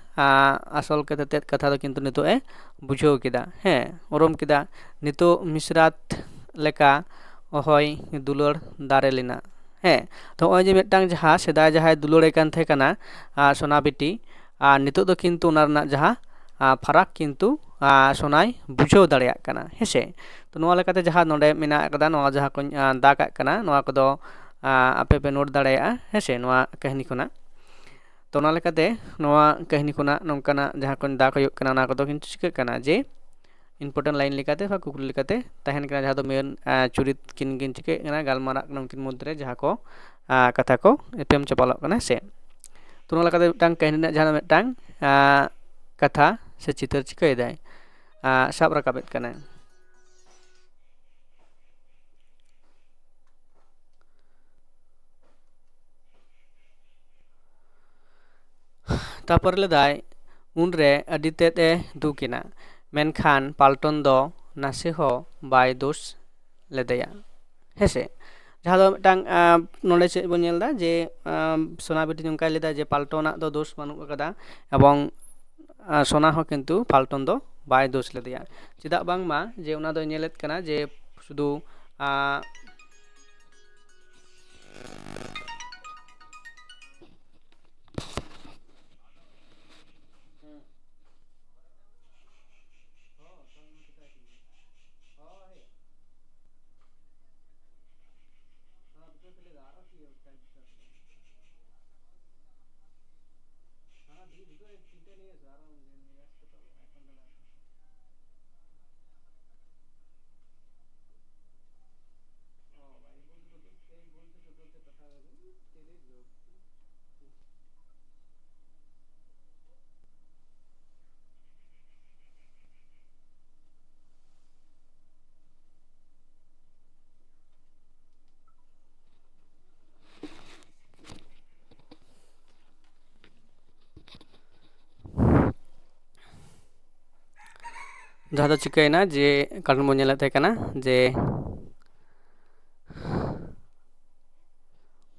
ᱟᱥᱚᱞ ᱠᱟᱛᱷᱟ, ᱛᱮᱫ ᱠᱟᱛᱷᱟ ᱫᱚ ᱠᱤᱱᱛᱩ ᱱᱤᱛᱚᱜ ᱮ ᱵᱩᱡᱷᱟᱹᱣ ᱠᱮᱫᱟ, ᱦᱮᱸ, ᱩᱨᱩᱢ ᱠᱮᱫᱟ᱾ ᱱᱤᱛᱚᱜ ᱢᱤᱥᱨᱟᱛ ᱞᱮᱠᱟ ᱚᱦᱚᱭ ᱫᱩᱞᱟᱹᱲ ᱫᱟᱨᱮ ᱞᱮᱱᱟ᱾ ᱦᱮᱸ, ᱛᱚ ᱱᱚᱜᱼᱚᱭ ᱡᱮ ᱢᱤᱫᱴᱟᱝ ᱡᱟᱦᱟᱸ ᱥᱮᱫᱟᱭ ᱡᱟᱦᱟᱸᱭ ᱫᱩᱞᱟᱹᱲᱮ ᱠᱟᱱ ᱛᱟᱦᱮᱸ ᱠᱟᱱᱟ ᱥᱳᱱᱟ ᱵᱤᱴᱤ, ᱟᱨ ᱱᱤᱛᱚᱜ ᱫᱚ ᱠᱤᱱᱛᱩ ᱚᱱᱟ ᱨᱮᱱᱟᱜ ᱡᱟᱦᱟᱸ ᱯᱷᱟᱨᱟᱠ ᱠᱤᱱᱛᱩ ᱥᱳᱱᱟᱭ ᱵᱩᱡᱷᱟᱹᱣ ᱫᱟᱲᱮᱭᱟᱜ ᱠᱟᱱᱟ᱾ ᱦᱮᱸᱥᱮ, ᱛᱚ ᱱᱚᱣᱟ ᱞᱮᱠᱟᱛᱮ ᱡᱟᱦᱟᱸ ᱱᱚᱰᱮ ᱢᱮᱱᱟᱜ ᱟᱠᱟᱫᱟ, ᱱᱚᱣᱟ ᱡᱟᱦᱟᱸ ᱠᱚᱧ ᱫᱟᱜ ᱟᱜ ᱠᱟᱱᱟ, ᱱᱚᱣᱟ ᱠᱚᱫᱚ ᱟᱯᱮ ᱯᱮ ᱱᱳᱴ ᱫᱟᱲᱮᱭᱟᱜᱼᱟ, ᱦᱮᱸᱥᱮ, ᱱᱚᱣᱟ ᱠᱟᱹᱦᱱᱤ ᱠᱷᱚᱱᱟᱜ᱾ ᱛᱚ ᱚᱱᱟ ᱞᱮᱠᱟᱛᱮ ᱱᱚᱣᱟ ᱠᱟᱹᱦᱱᱤ ᱠᱷᱚᱱᱟᱜ ᱱᱚᱝᱠᱟᱱᱟᱜ ᱡᱟᱦᱟᱸ ᱠᱚᱧ ᱫᱟᱜ ᱦᱩᱭᱩᱜ ᱠᱟᱱᱟ, ᱚᱱᱟ ᱠᱚᱫᱚ ᱠᱤᱱᱛᱩ ᱪᱤᱠᱟᱹᱜ ᱠᱟᱱᱟ ᱡᱮ important line ᱞᱮᱠᱟᱛᱮ ᱵᱟ ᱠᱩᱠᱞᱤ ᱞᱮᱠᱟᱛᱮ ᱛᱟᱦᱮᱱ ᱠᱟᱱᱟ, ᱡᱟᱦᱟᱸ ᱫᱚ ᱢᱮᱱ ᱪᱩᱨᱤᱛ ᱠᱤᱱ ᱠᱤᱱ ᱪᱤᱠᱟᱹᱜ ᱠᱟᱱᱟ, ᱜᱟᱞᱢᱟᱨᱟᱜ ᱠᱟᱱᱟ ᱩᱱᱠᱤᱱ ᱢᱚᱫᱽᱫᱷᱮ ᱨᱮ ᱡᱟᱦᱟᱸ ᱠᱚ ᱠᱟᱛᱷᱟ ᱠᱚ ᱮᱯᱮᱢ ᱪᱟᱯᱟᱞᱚᱜ ᱠᱟᱱᱟ, ᱥᱮ᱾ ᱛᱚ ᱱᱚᱣᱟ ᱞᱮᱠᱟᱛᱮ ᱢᱤᱫᱴᱟᱝ ᱠᱟᱹᱦᱱᱤ ᱨᱮᱱᱟᱜ ᱡᱟᱦᱟᱸ ᱢᱤᱫᱴᱟᱝ ᱠᱟᱛᱷᱟ ᱥᱮ ᱪᱤᱛᱟᱹᱨ ᱪᱤᱠᱟᱹᱭᱮᱫᱟᱭ, ᱥᱟᱵ ᱨᱟᱠᱟᱵᱮᱫ ᱠᱟᱱᱟᱭ᱾ ᱛᱟᱨᱯᱚᱨᱮ ᱞᱮᱫᱟᱭ, ᱩᱱᱨᱮ ᱟᱹᱰᱤ ᱛᱮᱫ ᱮ ᱫᱩᱠ ᱮᱱᱟ, ᱢᱮᱱᱠᱷᱟᱱ ᱯᱟᱞᱴᱚᱱ ᱫᱚ ᱱᱟᱥᱮ ᱦᱚᱸ ᱵᱟᱭ ᱫᱳᱥ ᱞᱮᱫᱮᱭᱟ᱾ ᱦᱮᱸᱥᱮ, ᱡᱟᱦᱟᱸ ᱫᱚ ᱢᱤᱫᱴᱟᱝ ᱱᱚᱰᱮ ᱪᱮᱫ ᱵᱚᱱ ᱧᱮᱞ ᱮᱫᱟ ᱡᱮ ᱥᱳᱱᱟ ᱵᱤᱴᱤ ᱱᱚᱝᱠᱟᱭ ᱞᱟᱹᱭᱫᱟ ᱡᱮ ᱯᱟᱞᱴᱚᱱᱟᱜ ᱫᱚ ᱫᱳᱥ ᱵᱟᱹᱱᱩᱜ ᱟᱠᱟᱫᱟ, ᱮᱵᱚᱝ ᱥᱳᱱᱟ ᱦᱚᱸ ᱠᱤᱱᱛᱩ ᱯᱟᱞᱴᱚᱱ ᱫᱚ ᱵᱟᱭ ᱫᱳᱥ ᱞᱮᱫᱮᱭᱟ᱾ ᱪᱮᱫᱟᱜ ᱵᱟᱝᱢᱟ ᱡᱮ ᱚᱱᱟ ᱫᱚᱭ ᱧᱮᱞᱮᱫ ᱠᱟᱱᱟ ᱡᱮ ᱥᱩᱫᱷᱩ ᱡᱟᱦᱟᱸ ᱫᱚ ᱪᱤᱠᱟᱹᱭᱮᱱᱟ ᱡᱮ ᱠᱟᱨᱚᱱ ᱵᱚᱱ ᱧᱮᱞᱮᱫ ᱛᱟᱦᱮᱸ ᱠᱟᱱᱟ ᱡᱮ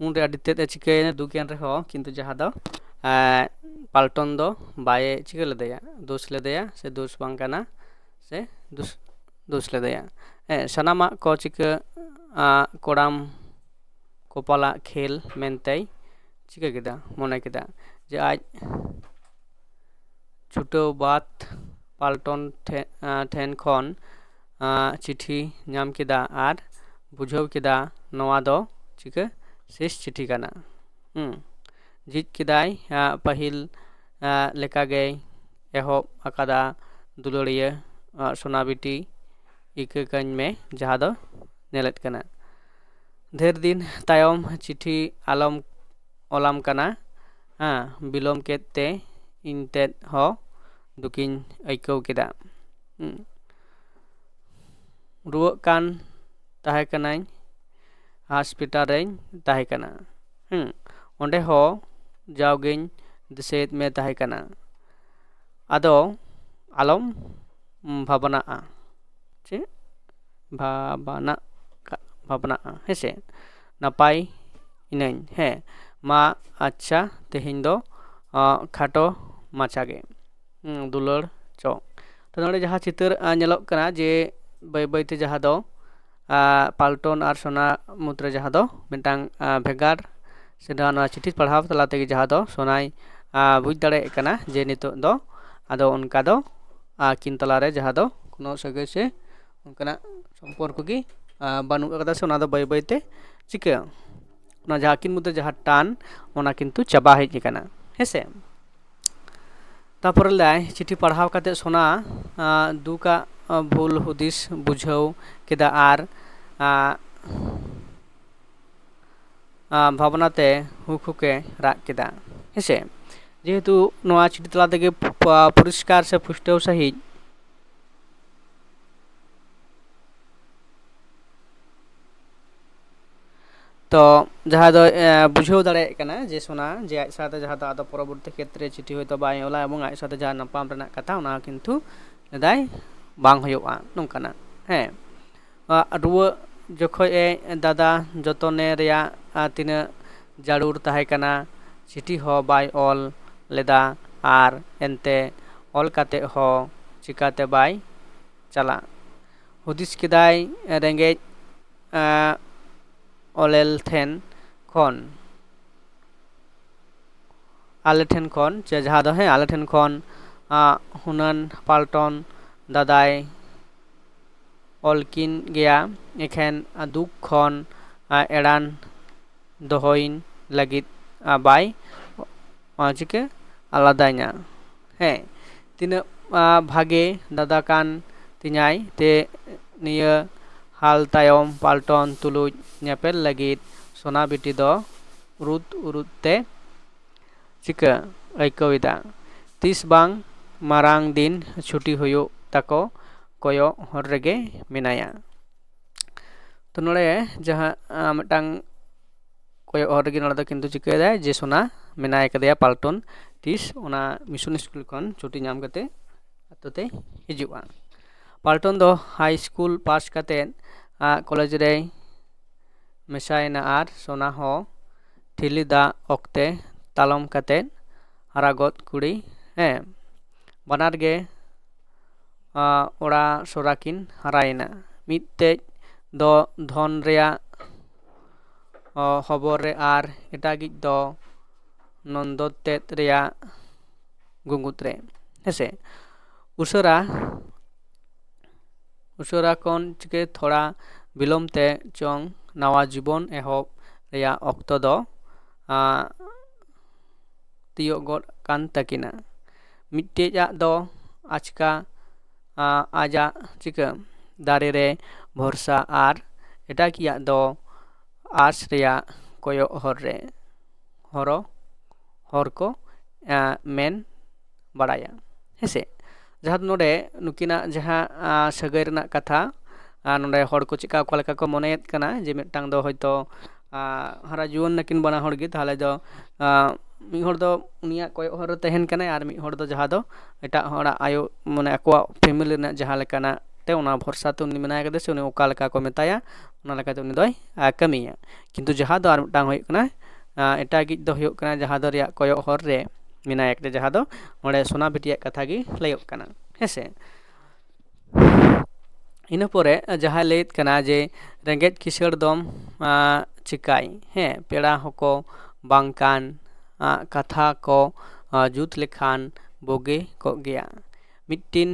ᱩᱱᱨᱮ ᱟᱹᱰᱤ ᱛᱮᱫ ᱮ ᱪᱤᱠᱟᱹᱭᱮᱱᱟ ᱫᱩᱠ ᱮᱱ ᱨᱮᱦᱚᱸ, ᱠᱤᱱᱛᱩ ᱡᱟᱦᱟᱸ ᱫᱚ ᱯᱟᱞᱴᱚᱱ ᱫᱚ ᱵᱟᱭ ᱪᱤᱠᱟᱹ ᱞᱮᱫᱮᱭᱟ, ᱫᱳᱥ ᱞᱮᱫᱮᱭᱟ ᱥᱮ ᱫᱳᱥ ᱵᱟᱝ ᱠᱟᱱᱟ ᱥᱮ ᱫᱳᱥ ᱫᱳᱥ ᱞᱮᱫᱮᱭᱟ᱾ ᱥᱟᱱᱟᱢᱟᱜ ᱠᱚ ᱪᱤᱠᱟᱹ ᱠᱚᱲᱟᱢ ᱠᱚᱯᱟᱞᱟᱜ ᱠᱷᱮᱞ ᱢᱮᱱᱛᱮᱭ ᱪᱤᱠᱟᱹ ᱠᱮᱫᱟ, ᱢᱚᱱᱮ ᱠᱮᱫᱟ ᱡᱮ ᱟᱡ ᱪᱷᱩᱴᱟᱹᱣ ᱵᱟᱫ ᱯᱟᱞᱴᱚᱱ ᱴᱷᱮᱱ ᱠᱷᱚᱱ ᱪᱤᱴᱷᱤ ᱧᱟᱢ ᱠᱮᱫᱟ ᱟᱨ ᱵᱩᱡᱷᱟᱹᱣ ᱠᱮᱫᱟ ᱱᱚᱣᱟ ᱫᱚ ᱪᱤᱠᱟᱹ ᱥᱮᱥ ᱪᱤᱴᱷᱤ ᱠᱟᱱᱟ᱾ ᱡᱷᱤᱡ ᱠᱮᱫᱟᱭ ᱯᱟᱹᱦᱤᱞ ᱞᱮᱠᱟᱜᱮᱭ ᱮᱦᱚᱵ ᱟᱠᱟᱫᱟ, ᱫᱩᱞᱟᱹᱲᱤᱭᱟᱹ ᱥᱳᱱᱟ ᱵᱤᱴᱤ ᱤᱠᱟᱹ ᱠᱟᱹᱧ ᱢᱮ, ᱡᱟᱦᱟᱸ ᱫᱚ ᱧᱮᱞᱮᱫ ᱠᱟᱱᱟ᱾ ᱰᱷᱮᱨ ᱫᱤᱱ ᱛᱟᱭᱚᱢ ᱪᱤᱴᱷᱤ ᱟᱞᱚᱢ ᱚᱞᱟᱢ ᱠᱟᱱᱟ, ᱦᱮᱸ, ᱵᱤᱞᱚᱢ ᱠᱮᱫ ᱛᱮ ᱤᱧ ᱛᱮᱫ ᱦᱚᱸ ᱫᱩᱠᱤᱧ ᱟᱹᱭᱠᱟᱹᱣ ᱠᱮᱫᱟ᱾ ᱨᱩᱣᱟᱹᱜ ᱠᱟᱱ ᱛᱟᱦᱮᱸ ᱠᱟᱹᱱᱟᱹᱧ, ᱦᱚᱥᱯᱤᱴᱟᱞ ᱨᱮᱧ ᱛᱟᱦᱮᱸ ᱠᱟᱱᱟ᱾ ᱦᱮᱸ, ᱚᱸᱰᱮ ᱦᱚᱸ ᱡᱟᱣᱜᱮᱧ ᱫᱤᱥᱟᱹᱭᱮᱫ ᱢᱮ ᱛᱟᱦᱮᱸ ᱠᱟᱱᱟ᱾ ᱟᱫᱚ ᱟᱞᱚᱢ ᱵᱷᱟᱵᱽᱱᱟᱜᱼᱟ᱾ ᱪᱮᱫ? ᱵᱷᱟᱵᱽᱱᱟᱜ ᱠᱟ-, ᱵᱷᱟᱵᱽᱱᱟᱜᱼᱟ, ᱦᱮᱸ ᱥᱮ? ᱱᱟᱯᱟᱭ ᱤᱱᱟᱹᱧ, ᱦᱮᱸ᱾ ᱢᱟ ᱟᱪᱪᱷᱟ, ᱛᱮᱦᱮᱧ ᱫᱚ ᱟᱸ, ᱠᱷᱟᱴᱚ ᱢᱟᱪᱷᱟ ᱜᱮ᱾ ᱦᱩᱸ, ᱫᱩᱞᱟᱹᱲ ᱪᱚᱜ᱾ ᱛᱚ, ᱱᱚᱰᱮ ᱡᱟᱦᱟᱸ ᱪᱤᱛᱟᱹᱨ ᱟᱸ, ᱧᱮᱞᱚᱜ ᱠᱟᱱᱟ ᱡᱮ ᱵᱟᱹᱭ ᱵᱟᱹᱭᱛᱮ ᱡᱟᱦᱟᱸ ᱫᱚ ᱟᱸ, ᱯᱟᱞᱴᱚᱱ ᱟᱨ ᱥᱳᱱᱟ ᱢᱩᱫᱽᱨᱮ ᱡᱟᱦᱟᱸ ᱫᱚ ᱢᱤᱫᱴᱟᱝ ᱟᱸ, ᱵᱷᱮᱜᱟᱨ ᱥᱮ ᱱᱚᱣᱟ ᱪᱤᱴᱷᱤ ᱯᱟᱲᱦᱟᱣ ᱛᱟᱞᱟ ᱛᱮᱜᱮ ᱡᱟᱦᱟᱸ ᱫᱚ ᱥᱳᱱᱟᱭ ᱟᱸ, ᱵᱩᱡᱽ ᱫᱟᱲᱮᱭᱟᱜ ᱠᱟᱱᱟ ᱡᱮ ᱱᱤᱛᱚᱜ ᱫᱚ ᱟᱫᱚ ᱚᱱᱠᱟ ᱫᱚ ᱟᱹᱠᱤᱱ ᱛᱟᱞᱟᱨᱮ ᱡᱟᱦᱟᱸ ᱫᱚ ᱠᱳᱱᱳ ᱥᱟᱹᱜᱟᱹᱭ ᱥᱮ ᱚᱱᱠᱟᱱᱟᱜ ᱥᱚᱢᱯᱚᱨᱠᱚ ᱜᱮ ᱟᱸ, ᱵᱟᱹᱱᱩᱜ ᱟᱠᱟᱫᱟ, ᱥᱮ ᱚᱱᱟ ᱫᱚ ᱵᱟᱹᱭ ᱵᱟᱹᱭᱛᱮ ᱪᱤᱠᱟᱹ, ᱚᱱᱟ ᱡᱟᱦᱟᱸ ᱟᱹᱠᱤᱱ ᱢᱚᱫᱽᱫᱷᱮ ᱡᱟᱦᱟᱸ ᱴᱟᱱ, ᱚᱱᱟ ᱠᱤᱱᱛᱩ ᱪᱟᱵᱟ ᱦᱮᱡ ᱟᱠᱟᱱᱟ, ᱦᱮᱸ ᱥᱮ? ᱛᱟᱯᱚᱨᱮ ᱞᱟᱹᱭ, ᱪᱤᱴᱷᱤ ᱯᱟᱲᱦᱟᱣ ᱠᱟᱛᱮ ᱥᱳᱱᱟ ᱟᱸ, ᱫᱩᱠᱟᱜ ᱟᱸ, ᱵᱷᱩᱞ ᱦᱩᱫᱤᱥ ᱵᱩᱡᱷᱟᱹᱣ ᱠᱮᱫᱟ ᱟᱨ ᱟᱸ, ᱟᱸ, ᱵᱷᱟᱵᱽᱱᱟ ᱛᱮ ᱦᱩᱠ ᱦᱩᱠᱮ ᱨᱟᱜ ᱠᱮᱫᱟ, ᱦᱮᱸ ᱥᱮ? ᱡᱮᱦᱮᱛᱩ ᱱᱚᱣᱟ ᱪᱤᱴᱷᱤ ᱛᱟᱞᱟ ᱛᱮᱜᱮ ᱯᱚ-, ᱯᱚᱨᱤᱥᱠᱟᱨ ᱥᱮ ᱯᱩᱥᱴᱟᱹᱣ ᱥᱟᱺᱦᱤᱡ ᱛᱚ ᱡᱟᱦᱟᱸ ᱫᱚ ᱮ, ᱵᱩᱡᱷᱟᱹᱣ ᱫᱟᱲᱮᱭᱟᱜ ᱠᱟᱱᱟ ᱡᱮ ᱥᱳᱱᱟ ᱡᱮ ᱟᱡ ᱥᱟᱶᱛᱮ ᱡᱟᱦᱟᱸ ᱫᱚ ᱟᱫᱚ ᱯᱚᱨᱚᱵᱚᱨᱛᱤ ᱠᱷᱮᱛᱨᱮ ᱪᱤᱴᱷᱤ ᱦᱚᱭᱛᱳ ᱵᱟᱭ ᱚᱞᱟ ᱮᱵᱚᱝ ᱟᱡ ᱥᱟᱶᱛᱮ ᱡᱟᱦᱟᱸ ᱧᱟᱯᱟᱢ ᱨᱮᱱᱟᱜ ᱠᱟᱛᱷᱟ ᱚᱱᱟ ᱦᱚᱸ ᱠᱤᱱᱛᱩ ᱥᱮᱫᱟᱭ ᱵᱟᱝ ᱦᱩᱭᱩᱜᱼᱟ ᱱᱚᱝᱠᱟᱱᱟᱜ᱾ ᱦᱮᱸ, ᱟᱜ ᱨᱩᱣᱟᱹᱜ ᱡᱚᱠᱷᱚᱡ ᱮ ᱫᱟᱫᱟ ᱡᱚᱛᱚᱱᱮ ᱨᱮᱭᱟᱜ ᱟᱜ ᱛᱤᱱᱟᱹᱜ ᱡᱟᱹᱨᱩᱲ ᱛᱟᱦᱮᱸ ᱠᱟᱱᱟ, ᱪᱤᱴᱷᱤ ᱦᱚᱸ ᱵᱟᱭ ᱚᱞ ᱞᱮᱫᱟ ᱟᱨ ᱮᱱᱛᱮ ᱚᱞ ᱠᱟᱛᱮ ᱦᱚᱸ ᱪᱤᱠᱟᱹᱛᱮ ᱵᱟᱭ ᱪᱟᱞᱟᱜ? ᱦᱩᱫᱤᱥ ᱠᱮᱫᱟᱭ ᱨᱮᱸᱜᱮᱡ ᱟᱜ ᱚᱞᱮᱞ ᱴᱷᱮᱱ ᱠᱷᱚᱱ ᱟᱞᱮ ᱴᱷᱮᱱ ᱠᱷᱚᱱ ᱪᱮ ᱡᱟᱦᱟᱸ ᱫᱚ ᱦᱮᱸ ᱟᱞᱮ ᱴᱷᱮᱱ ᱠᱷᱚᱱ ᱟᱜ ᱦᱩᱱᱟᱹᱱ ᱯᱟᱞᱴᱚᱱ ᱫᱟᱫᱟᱭ ᱚᱞ ᱠᱤᱱ ᱜᱮᱭᱟ, ᱮᱠᱷᱮᱱ ᱫᱩᱠ ᱠᱷᱚᱱ ᱟᱜ ᱮᱲᱟᱱ ᱫᱚᱦᱚᱭᱤᱧ ᱞᱟᱹᱜᱤᱫ ᱟᱜ ᱵᱟᱭ ᱟᱜ ᱪᱤᱠᱟᱹ ᱟᱞᱟᱫᱟᱧᱟ᱾ ᱦᱮᱸ, ᱛᱤᱱᱟᱹᱜ ᱟᱜ ᱵᱷᱟᱜᱮ ᱫᱟᱫᱟ ᱠᱟᱱ ᱛᱤᱧᱟᱭ ᱛᱮ ᱱᱤᱭᱟᱹ ᱦᱟᱞ ᱛᱟᱭᱚᱢ ᱯᱟᱞᱴᱚᱱ ᱛᱩᱞᱩᱡ ᱧᱮᱯᱮᱞ ᱞᱟᱹᱜᱤᱫ ᱥᱳᱱᱟ ᱵᱤᱴᱤ ᱫᱚ ᱩᱨᱩᱫ ᱩᱨᱩᱫ ᱛᱮ ᱪᱤᱠᱟᱹ ᱟᱹᱭᱠᱟᱹᱣ ᱮᱫᱟ᱾ ᱛᱤᱥ ᱵᱟᱝ ᱢᱟᱨᱟᱝ ᱫᱤᱱ ᱪᱷᱩᱴᱤ ᱦᱩᱭᱩᱜ ᱛᱟᱠᱚ ᱠᱚᱭᱚᱜ ᱦᱚᱨ ᱨᱮᱜᱮ ᱢᱮᱱᱟᱭᱟ᱾ ᱛᱚ ᱱᱚᱰᱮ ᱡᱟᱦᱟᱸ ᱟᱸ, ᱢᱤᱫᱴᱟᱝ ᱠᱚᱭᱚᱜ ᱦᱚᱨ ᱨᱮᱜᱮ ᱱᱚᱰᱮ ᱫᱚ ᱠᱤᱱᱛᱩ ᱪᱤᱠᱟᱹᱭᱮᱫᱟᱭ ᱡᱮ ᱥᱳᱱᱟ ᱢᱮᱱᱟᱭ ᱠᱟᱫᱮᱭᱟ ᱯᱟᱞᱴᱚᱱ ᱛᱤᱥ ᱚᱱᱟ ᱢᱤᱥᱚᱱ ᱥᱠᱩᱞ ᱠᱷᱚᱱ ᱪᱷᱩᱴᱤ ᱧᱟᱢ ᱠᱟᱛᱮ ᱟᱛᱳ ᱛᱮ ᱦᱤᱡᱩᱜᱼᱟ᱾ ᱯᱟᱞᱴᱚᱱ ᱫᱚ ᱦᱟᱭ ᱥᱠᱩᱞ ᱯᱟᱥ ᱠᱟᱛᱮ ᱟᱜ ᱠᱚᱞᱮᱡᱽ ᱨᱮᱭ ᱢᱮᱥᱟᱭᱮᱱᱟ ᱟᱨ ᱥᱚᱱᱟ ᱦᱚᱸ ᱴᱷᱤᱞᱤ ᱫᱟᱜ ᱚᱠᱛᱮ ᱛᱟᱞᱚᱢ ᱠᱟᱛᱮᱫ ᱦᱟᱨᱟ ᱜᱚᱫ ᱠᱩᱲᱤ᱾ ᱦᱮᱸ, ᱵᱟᱱᱟᱨ ᱜᱮ ᱚᱲᱟ ᱥᱚᱨᱟ ᱠᱤᱱ ᱦᱟᱨᱟᱭᱮᱱᱟ᱾ ᱢᱤᱫᱴᱮᱡ ᱫᱚ ᱫᱷᱚᱱ ᱨᱮᱭᱟᱜ ᱦᱚᱵᱚᱨ ᱨᱮ ᱟᱨ ᱮᱴᱟᱜᱤᱡ ᱫᱚ ᱱᱚᱱᱫᱚ ᱛᱮᱫ ᱨᱮᱭᱟᱜ ᱜᱩᱸᱜᱩᱫ ᱨᱮ᱾ ᱦᱮᱸᱥᱮ, ᱩᱥᱟᱹᱨᱟ ᱩᱥᱟᱹᱨᱟ ᱠᱷᱚᱱ ᱪᱤᱠᱟᱹ ᱛᱷᱚᱲᱟ ᱵᱤᱞᱚᱢ ᱛᱮ ᱪᱚᱝ ᱱᱟᱣᱟ ᱡᱤᱵᱚᱱ ᱮᱦᱚᱵ ᱨᱮᱭᱟᱜ ᱚᱠᱛᱚ ᱫᱚ ᱛᱤᱭᱳᱜ ᱜᱚᱫ ᱠᱟᱱ ᱛᱟᱹᱠᱤᱱᱟ᱾ ᱢᱤᱫᱴᱮᱡᱟᱜ ᱫᱚ ᱟᱪᱠᱟ ᱟᱡᱟᱜ ᱪᱤᱠᱟᱹ ᱫᱟᱨᱮ ᱨᱮ ᱵᱷᱚᱨᱥᱟ ᱟᱨ ᱮᱴᱟᱜᱤᱭᱟᱜ ᱫᱚ ᱟᱸᱥ ᱨᱮᱭᱟᱜ ᱠᱚᱭᱚᱜ ᱦᱚᱨ ᱨᱮ ᱦᱚᱨᱚ ᱦᱚᱨ ᱠᱚ ᱢᱮᱱ ᱵᱟᱲᱟᱭᱟ᱾ ᱦᱮᱸᱥᱮ, ᱡᱟᱦᱟᱸ ᱫᱚ ᱱᱚᱰᱮ ᱱᱩᱠᱤᱱᱟᱜ ᱡᱟᱦᱟᱸ ᱥᱟᱹᱜᱟᱹᱭ ᱨᱮᱱᱟᱜ ᱠᱟᱛᱷᱟ, ᱱᱚᱰᱮ ᱦᱚᱲ ᱠᱚ ᱪᱮᱫᱠᱟ ᱚᱠᱟ ᱞᱮᱠᱟ ᱠᱚ ᱢᱚᱱᱮᱭᱮᱫ ᱠᱟᱱᱟ ᱡᱮ ᱢᱤᱫᱴᱟᱝ ᱫᱚ ᱦᱚᱭᱛᱳ ᱦᱟᱨᱟ ᱡᱩᱣᱟᱹᱱ ᱱᱟᱹᱠᱤᱱ ᱵᱟᱱᱟ ᱦᱚᱲ ᱜᱮ, ᱛᱟᱦᱚᱞᱮ ᱫᱚ ᱢᱤᱫ ᱦᱚᱲ ᱫᱚ ᱩᱱᱤᱭᱟᱜ ᱠᱚᱭᱚᱜ ᱦᱚᱨ ᱨᱮ ᱛᱟᱦᱮᱱ ᱠᱟᱱᱟᱭ ᱟᱨ ᱢᱤᱫ ᱦᱚᱲ ᱫᱚ ᱡᱟᱦᱟᱸ ᱫᱚ ᱮᱴᱟᱜ ᱦᱚᱲᱟᱜ ᱟᱭᱳ, ᱢᱟᱱᱮ ᱟᱠᱚᱣᱟᱜ ᱯᱷᱮᱢᱮᱞᱤ ᱨᱮᱱᱟᱜ ᱡᱟᱦᱟᱸ ᱞᱮᱠᱟᱱᱟᱜ ᱛᱮ ᱚᱱᱟ ᱵᱷᱚᱨᱥᱟ ᱛᱮ ᱩᱱᱤ ᱢᱮᱱᱟᱭ ᱠᱟᱫᱮ ᱥᱮ ᱩᱱᱤ ᱚᱠᱟ ᱞᱮᱠᱟ ᱠᱚ ᱢᱮᱛᱟᱭᱟ, ᱚᱱᱟ ᱞᱮᱠᱟᱛᱮ ᱩᱱᱤ ᱫᱚᱭ ᱠᱟᱹᱢᱤᱭᱟ᱾ ᱠᱤᱱᱛᱩ ᱡᱟᱦᱟᱸ ᱫᱚ ᱟᱨ ᱢᱤᱫᱴᱟᱝ ᱦᱩᱭᱩᱜ ᱠᱟᱱᱟ, ᱮᱴᱟᱜᱤᱡ ᱫᱚ ᱦᱩᱭᱩᱜ ᱠᱟᱱᱟ ᱡᱟᱦᱟᱸ ᱫᱚ ᱨᱮᱭᱟᱜ ᱠᱚᱭᱚᱜ ᱦᱚᱨ ᱨᱮ ᱢᱮᱱᱟᱭᱟ, ᱡᱟᱦᱟᱸ ᱫᱚ ᱱᱚᱰᱮ ᱥᱳᱱᱟ ᱵᱤᱴᱤᱭᱟᱜ ᱠᱟᱛᱷᱟ ᱜᱮ ᱞᱟᱹᱭᱚᱜ ᱠᱟᱱᱟ᱾ ᱦᱮᱸᱥᱮ, ᱤᱱᱟᱹ ᱯᱚᱨᱮ ᱡᱟᱦᱟᱸᱭ ᱞᱟᱹᱭᱮᱫ ᱠᱟᱱᱟ ᱡᱮ ᱨᱮᱸᱜᱮᱡ ᱠᱤᱥᱟᱹᱲ ᱫᱚᱢ ᱪᱤᱠᱟᱹᱭ, ᱦᱮᱸ, ᱯᱮᱲᱟ ᱦᱚᱸᱠᱚ ᱵᱟᱝ ᱠᱟᱱ, ᱠᱟᱛᱷᱟ ᱠᱚ ᱡᱩᱛ ᱞᱮᱠᱷᱟᱱ ᱵᱩᱜᱤ ᱠᱚᱜ ᱜᱮᱭᱟ᱾ ᱢᱤᱫᱴᱤᱱ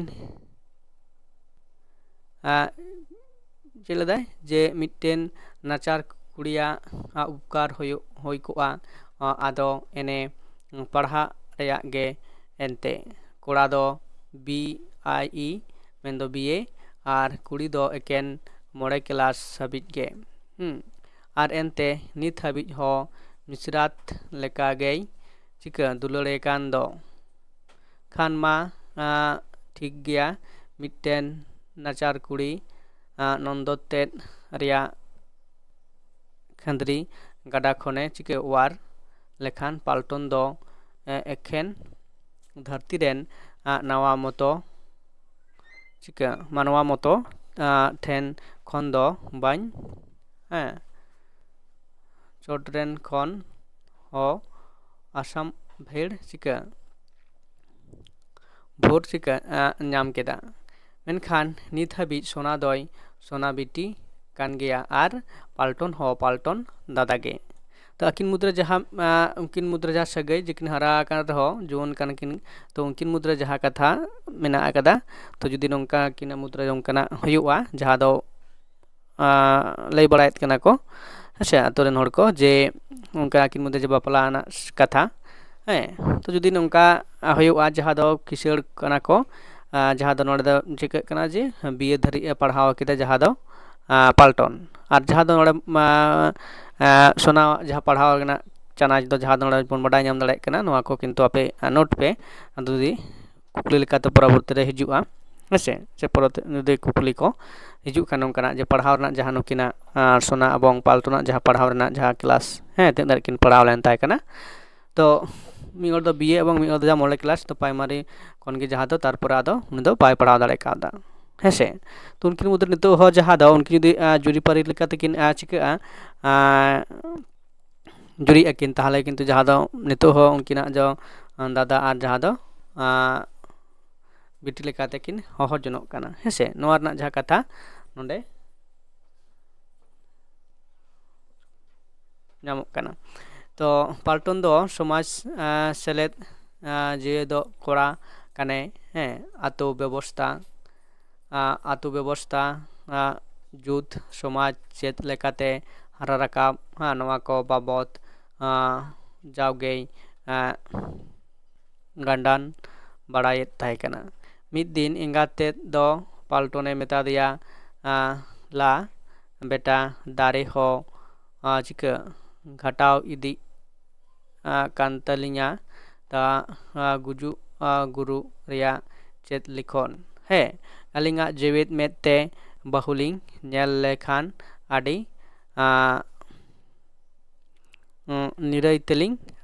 ᱪᱮᱫ ᱞᱮᱫᱟᱭ ᱡᱮ ᱢᱤᱫᱴᱮᱱ ᱱᱟᱪᱟᱨ ᱠᱩᱲᱤᱭᱟᱜ ᱩᱯᱠᱟᱨ ᱦᱩᱭᱩᱜ ᱦᱩᱭ ᱠᱚᱜᱼᱟ, ᱟᱫᱚ ᱮᱱᱮ ᱯᱟᱲᱦᱟᱜ ᱨᱮᱭᱟᱜ ᱜᱮ ᱮᱱᱛᱮ᱾ ᱠᱚᱲᱟ ᱫᱚ ᱵᱤ ᱟᱭ ᱤ ᱢᱮᱱᱫᱚ ᱵᱤ ᱮ ᱟᱨ ᱠᱩᱲᱤ ᱫᱚ ᱮᱠᱮᱱ ᱢᱚᱬᱮ ᱠᱮᱞᱟᱥ ᱦᱟᱹᱵᱤᱡ ᱜᱮ᱾ ᱦᱩᱸ, ᱟᱨ ᱮᱱᱛᱮ ᱱᱤᱛ ᱦᱟᱹᱵᱤᱡ ᱦᱚᱸ ᱢᱤᱥᱨᱟᱛ ᱞᱮᱠᱟ ᱜᱮᱭ ᱪᱤᱠᱟᱹ ᱫᱩᱞᱟᱹᱲᱮ ᱠᱟᱱ ᱫᱚ᱾ ᱠᱷᱟᱱ ᱢᱟ ᱴᱷᱤᱠ ᱜᱮᱭᱟ, ᱢᱤᱫᱴᱮᱱ ᱱᱟᱪᱟᱨ ᱠᱩᱲᱤ ᱱᱚᱱᱫᱚ ᱛᱮᱫ ᱨᱮᱭᱟᱜ ᱠᱷᱟᱹᱸᱫᱽᱨᱤ ᱜᱟᱰᱟ ᱠᱷᱚᱱᱮ ᱪᱤᱠᱟᱹ ᱚᱣᱟᱨ ᱞᱮᱠᱷᱟᱱ ᱯᱟᱞᱴᱚᱱ ᱫᱚ ᱮᱠᱷᱮᱱ ᱫᱷᱟᱹᱨᱛᱤ ᱨᱮᱱ ᱱᱟᱣᱟ ᱢᱚᱛᱚ ᱪᱤᱠᱟᱹ ᱢᱟᱱᱣᱟ ᱢᱚᱛᱚ ᱴᱷᱮᱱ ᱠᱷᱚᱱ ᱫᱚ ᱵᱟᱹᱧ ᱦᱮᱸ ᱪᱚᱴ ᱨᱮᱱ ᱠᱷᱚᱱ ᱦᱚᱸ ᱟᱥᱟᱢ ᱵᱷᱮᱲ ᱪᱤᱠᱟᱹ ᱵᱷᱳᱴ ᱪᱤᱠᱟᱹ ᱧᱟᱢ ᱠᱮᱫᱟ᱾ ᱢᱮᱱᱠᱷᱟᱱ ᱱᱤᱛ ᱦᱟᱹᱵᱤᱡ ᱥᱳᱱᱟ ᱫᱚᱭ ᱥᱳᱱᱟ ᱵᱤᱴᱤ ᱠᱟᱱ ᱜᱮᱭᱟ ᱟᱨ ᱯᱟᱞᱴᱚᱱ ᱦᱚᱸ ᱯᱟᱞᱴᱚᱱ ᱫᱟᱫᱟ ᱜᱮ᱾ ᱛᱚ ᱟᱹᱠᱤᱱ ᱢᱩᱫᱽᱨᱮ ᱡᱟᱦᱟᱸ ᱩᱱᱠᱤᱱ ᱢᱩᱫᱽᱨᱮ ᱡᱟᱦᱟᱸ ᱥᱟᱹᱜᱟᱹᱭ, ᱡᱮᱠᱤᱱ ᱦᱟᱨᱟ ᱟᱠᱟᱱ ᱨᱮᱦᱚᱸ ᱡᱩᱣᱟᱹᱱ ᱠᱟᱱᱟ ᱠᱤᱱ, ᱛᱚ ᱩᱱᱠᱤᱱ ᱢᱩᱫᱽᱨᱮ ᱡᱟᱦᱟᱸ ᱠᱟᱛᱷᱟ ᱢᱮᱱᱟᱜ ᱟᱠᱟᱫᱟ, ᱛᱚ ᱡᱩᱫᱤ ᱱᱚᱝᱠᱟ ᱟᱹᱠᱤᱱᱟᱜ ᱢᱩᱫᱽᱨᱮ ᱱᱚᱝᱠᱟᱱᱟᱜ ᱦᱩᱭᱩᱜᱼᱟ ᱡᱟᱦᱟᱸ ᱫᱚ ᱞᱟᱹᱭ ᱵᱟᱲᱟᱭᱮᱫ ᱠᱟᱱᱟ ᱠᱚ, ᱦᱮᱸ ᱥᱮ, ᱟᱛᱳ ᱨᱮᱱ ᱦᱚᱲ ᱠᱚ, ᱡᱮ ᱚᱱᱠᱟ ᱟᱹᱠᱤᱱ ᱢᱚᱫᱽᱫᱷᱮ ᱡᱮ ᱵᱟᱯᱞᱟ ᱨᱮᱱᱟᱜ ᱠᱟᱛᱷᱟ, ᱦᱮᱸ, ᱛᱚ ᱡᱩᱫᱤ ᱱᱚᱝᱠᱟ ᱦᱩᱭᱩᱜᱼᱟ ᱡᱟᱦᱟᱸ ᱫᱚ ᱠᱤᱥᱟᱹᱲ ᱠᱟᱱᱟ ᱠᱚ, ᱡᱟᱦᱟᱸ ᱫᱚ ᱱᱚᱰᱮ ᱫᱚ ᱪᱤᱠᱟᱹᱜ ᱠᱟᱱᱟ ᱡᱮ ᱵᱤᱭᱮ ᱫᱷᱟᱹᱨᱤᱡ ᱮ ᱯᱟᱲᱦᱟᱣ ᱠᱮᱫᱟ ᱡᱟᱦᱟᱸ ᱫᱚ ᱯᱟᱞᱴᱚᱱ, ᱟᱨ ᱡᱟᱦᱟᱸ ᱫᱚ ᱱᱚᱰᱮ ᱥᱳᱱᱟ ᱡᱟᱦᱟᱸ ᱯᱟᱲᱦᱟᱣ ᱨᱮᱱᱟᱜ ᱪᱟᱱᱟᱪ ᱫᱚ ᱡᱟᱦᱟᱸ ᱫᱚ ᱱᱚᱰᱮ ᱵᱚᱱ ᱵᱟᱰᱟᱭ ᱧᱟᱢ ᱫᱟᱲᱮᱭᱟᱜ ᱠᱟᱱᱟ, ᱱᱚᱣᱟ ᱠᱚ ᱠᱤᱱᱛᱩ ᱟᱯᱮ ᱱᱳᱴ ᱯᱮ, ᱟᱫᱚ ᱡᱩᱫᱤ ᱠᱩᱠᱞᱤ ᱞᱮᱠᱟᱛᱮ ᱯᱚᱨᱚᱵᱚᱨᱛᱤ ᱨᱮ ᱦᱤᱡᱩᱜᱼᱟ, ᱦᱮᱸ ᱥᱮ, ᱥᱮ ᱯᱚᱨᱮᱛᱮ ᱡᱩᱫᱤ ᱠᱩᱠᱞᱤ ᱠᱚ ᱦᱤᱡᱩᱜ ᱠᱷᱟᱱ ᱱᱚᱝᱠᱟᱱᱟᱜ ᱡᱮ ᱯᱟᱲᱦᱟᱣ ᱨᱮᱱᱟᱜ ᱡᱟᱦᱟᱸ ᱱᱩᱠᱤᱱᱟᱜ ᱥᱳᱱᱟ ᱮᱵᱚᱝ ᱯᱟᱞᱴᱚᱱᱟᱜ ᱡᱟᱦᱟᱸ ᱯᱟᱲᱦᱟᱣ ᱨᱮᱱᱟᱜ ᱡᱟᱦᱟᱸ ᱠᱞᱟᱥ, ᱦᱮᱸ, ᱛᱤᱱᱟᱹᱜ ᱫᱷᱟᱹᱨᱤᱡ ᱠᱤᱱ ᱯᱟᱲᱦᱟᱣ ᱞᱮᱱ ᱛᱟᱦᱮᱸ ᱠᱟᱱᱟ᱾ ᱛᱚ ᱢᱤᱫ ᱦᱚᱲ ᱫᱚ ᱵᱤᱭᱮ ᱮᱵᱚᱝ ᱢᱤᱫ ᱦᱚᱲ ᱫᱚ ᱡᱟᱦᱟᱸ ᱢᱚᱬᱮ ᱠᱞᱟᱥ, ᱛᱚ ᱯᱨᱟᱭᱢᱟᱨᱤ ᱠᱷᱚᱱ ᱜᱮ ᱡᱟᱦᱟᱸ ᱫᱚ ᱛᱟᱨᱯᱚᱨᱮ ᱟᱫᱚ ᱩᱱᱤ ᱫᱚ ᱵᱟᱭ ᱯᱟᱲᱦᱟᱣ ᱫᱟᱲᱮ ᱠᱟᱣᱫᱟ, ᱦᱮᱸ ᱥᱮ᱾ ᱛᱚ ᱩᱱᱠᱤᱱ ᱢᱩᱫᱽᱨᱮ ᱱᱤᱛᱚᱜ ᱦᱚᱸ ᱡᱟᱦᱟᱸ ᱫᱚ ᱩᱱᱠᱤᱱ ᱡᱩᱫᱤ ᱡᱩᱨᱤᱯᱟᱹᱨᱤ ᱞᱮᱠᱟᱛᱮᱠᱤᱱ ᱪᱤᱠᱟᱹᱜᱼᱟ, ᱡᱩᱨᱤᱜ ᱟᱹᱠᱤᱱ, ᱛᱟᱦᱚᱞᱮ ᱠᱤᱱᱛᱩ ᱡᱟᱦᱟᱸ ᱫᱚ ᱱᱤᱛᱚᱜ ᱦᱚᱸ ᱩᱱᱠᱤᱱᱟᱜ ᱫᱚ ᱫᱟᱫᱟ ᱟᱨ ᱡᱟᱦᱟᱸ ᱫᱚ ᱵᱤᱴᱤ ᱞᱮᱠᱟᱛᱮ ᱠᱤᱱ ᱦᱚᱦᱚ ᱡᱚᱱᱚᱜ ᱠᱟᱱᱟ, ᱦᱮᱸ ᱥᱮ᱾ ᱱᱚᱣᱟ ᱨᱮᱱᱟᱜ ᱡᱟᱦᱟᱸ ᱠᱟᱛᱷᱟ ᱱᱚᱰᱮ ᱧᱟᱢᱚᱜ ᱠᱟᱱᱟ᱾ ᱛᱚ ᱯᱟᱞᱴᱚᱱ ᱫᱚ ᱥᱚᱢᱟᱡᱽ ᱥᱮᱞᱮᱫ ᱡᱮᱣᱮᱫᱚᱜ ᱠᱚᱲᱟ ᱠᱟᱱᱟᱭ, ᱦᱮᱸ, ᱟᱛᱳ ᱵᱮᱵᱚᱥᱛᱟ ᱟᱛᱳ ᱵᱮᱵᱚᱥᱛᱟ, ᱡᱩᱛ ᱥᱚᱢᱟᱡᱽ ᱪᱮᱫ ᱞᱮᱠᱟᱛᱮ ᱦᱟᱨᱟ ᱨᱟᱠᱟᱵ, ᱱᱚᱣᱟ ᱠᱚ ᱵᱟᱵᱚᱛ ᱡᱟᱣᱜᱮᱭ ᱜᱟᱸᱰᱟᱱ ᱵᱟᱲᱟᱭᱮᱫ ᱛᱟᱦᱮᱸ ᱠᱟᱱᱟ᱾ ᱢᱤᱫ ᱫᱤᱱ ᱮᱸᱜᱟᱛ ᱛᱮᱫ ᱫᱚ ᱯᱟᱞᱴᱚᱱᱮ ᱢᱮᱛᱟ ᱫᱮᱭᱟ, ᱞᱟ ᱵᱮᱴᱟ, ᱫᱟᱨᱮ ᱦᱚᱸ ᱪᱤᱠᱟᱹ ᱜᱷᱟᱴᱟᱣ ᱤᱫᱤᱜ ᱠᱟᱱ ᱛᱟᱹᱞᱤᱧᱟ, ᱛᱟ ᱜᱩᱡᱩᱜ ᱜᱩᱨᱩᱜ ᱨᱮᱭᱟᱜ ᱪᱮᱫ ᱞᱤᱠᱷᱚᱱ? ᱦᱮᱸ, ᱟᱹᱞᱤᱧᱟᱜ ᱡᱮᱣᱮᱫ ᱢᱮᱫ ᱛᱮ ᱵᱟᱹᱦᱩ ᱞᱤᱧ ᱧᱮᱞ ᱞᱮᱠᱷᱟᱱ ᱟᱹᱰᱤ ᱱᱤᱨᱟᱹᱭ ᱛᱮᱞᱤᱧ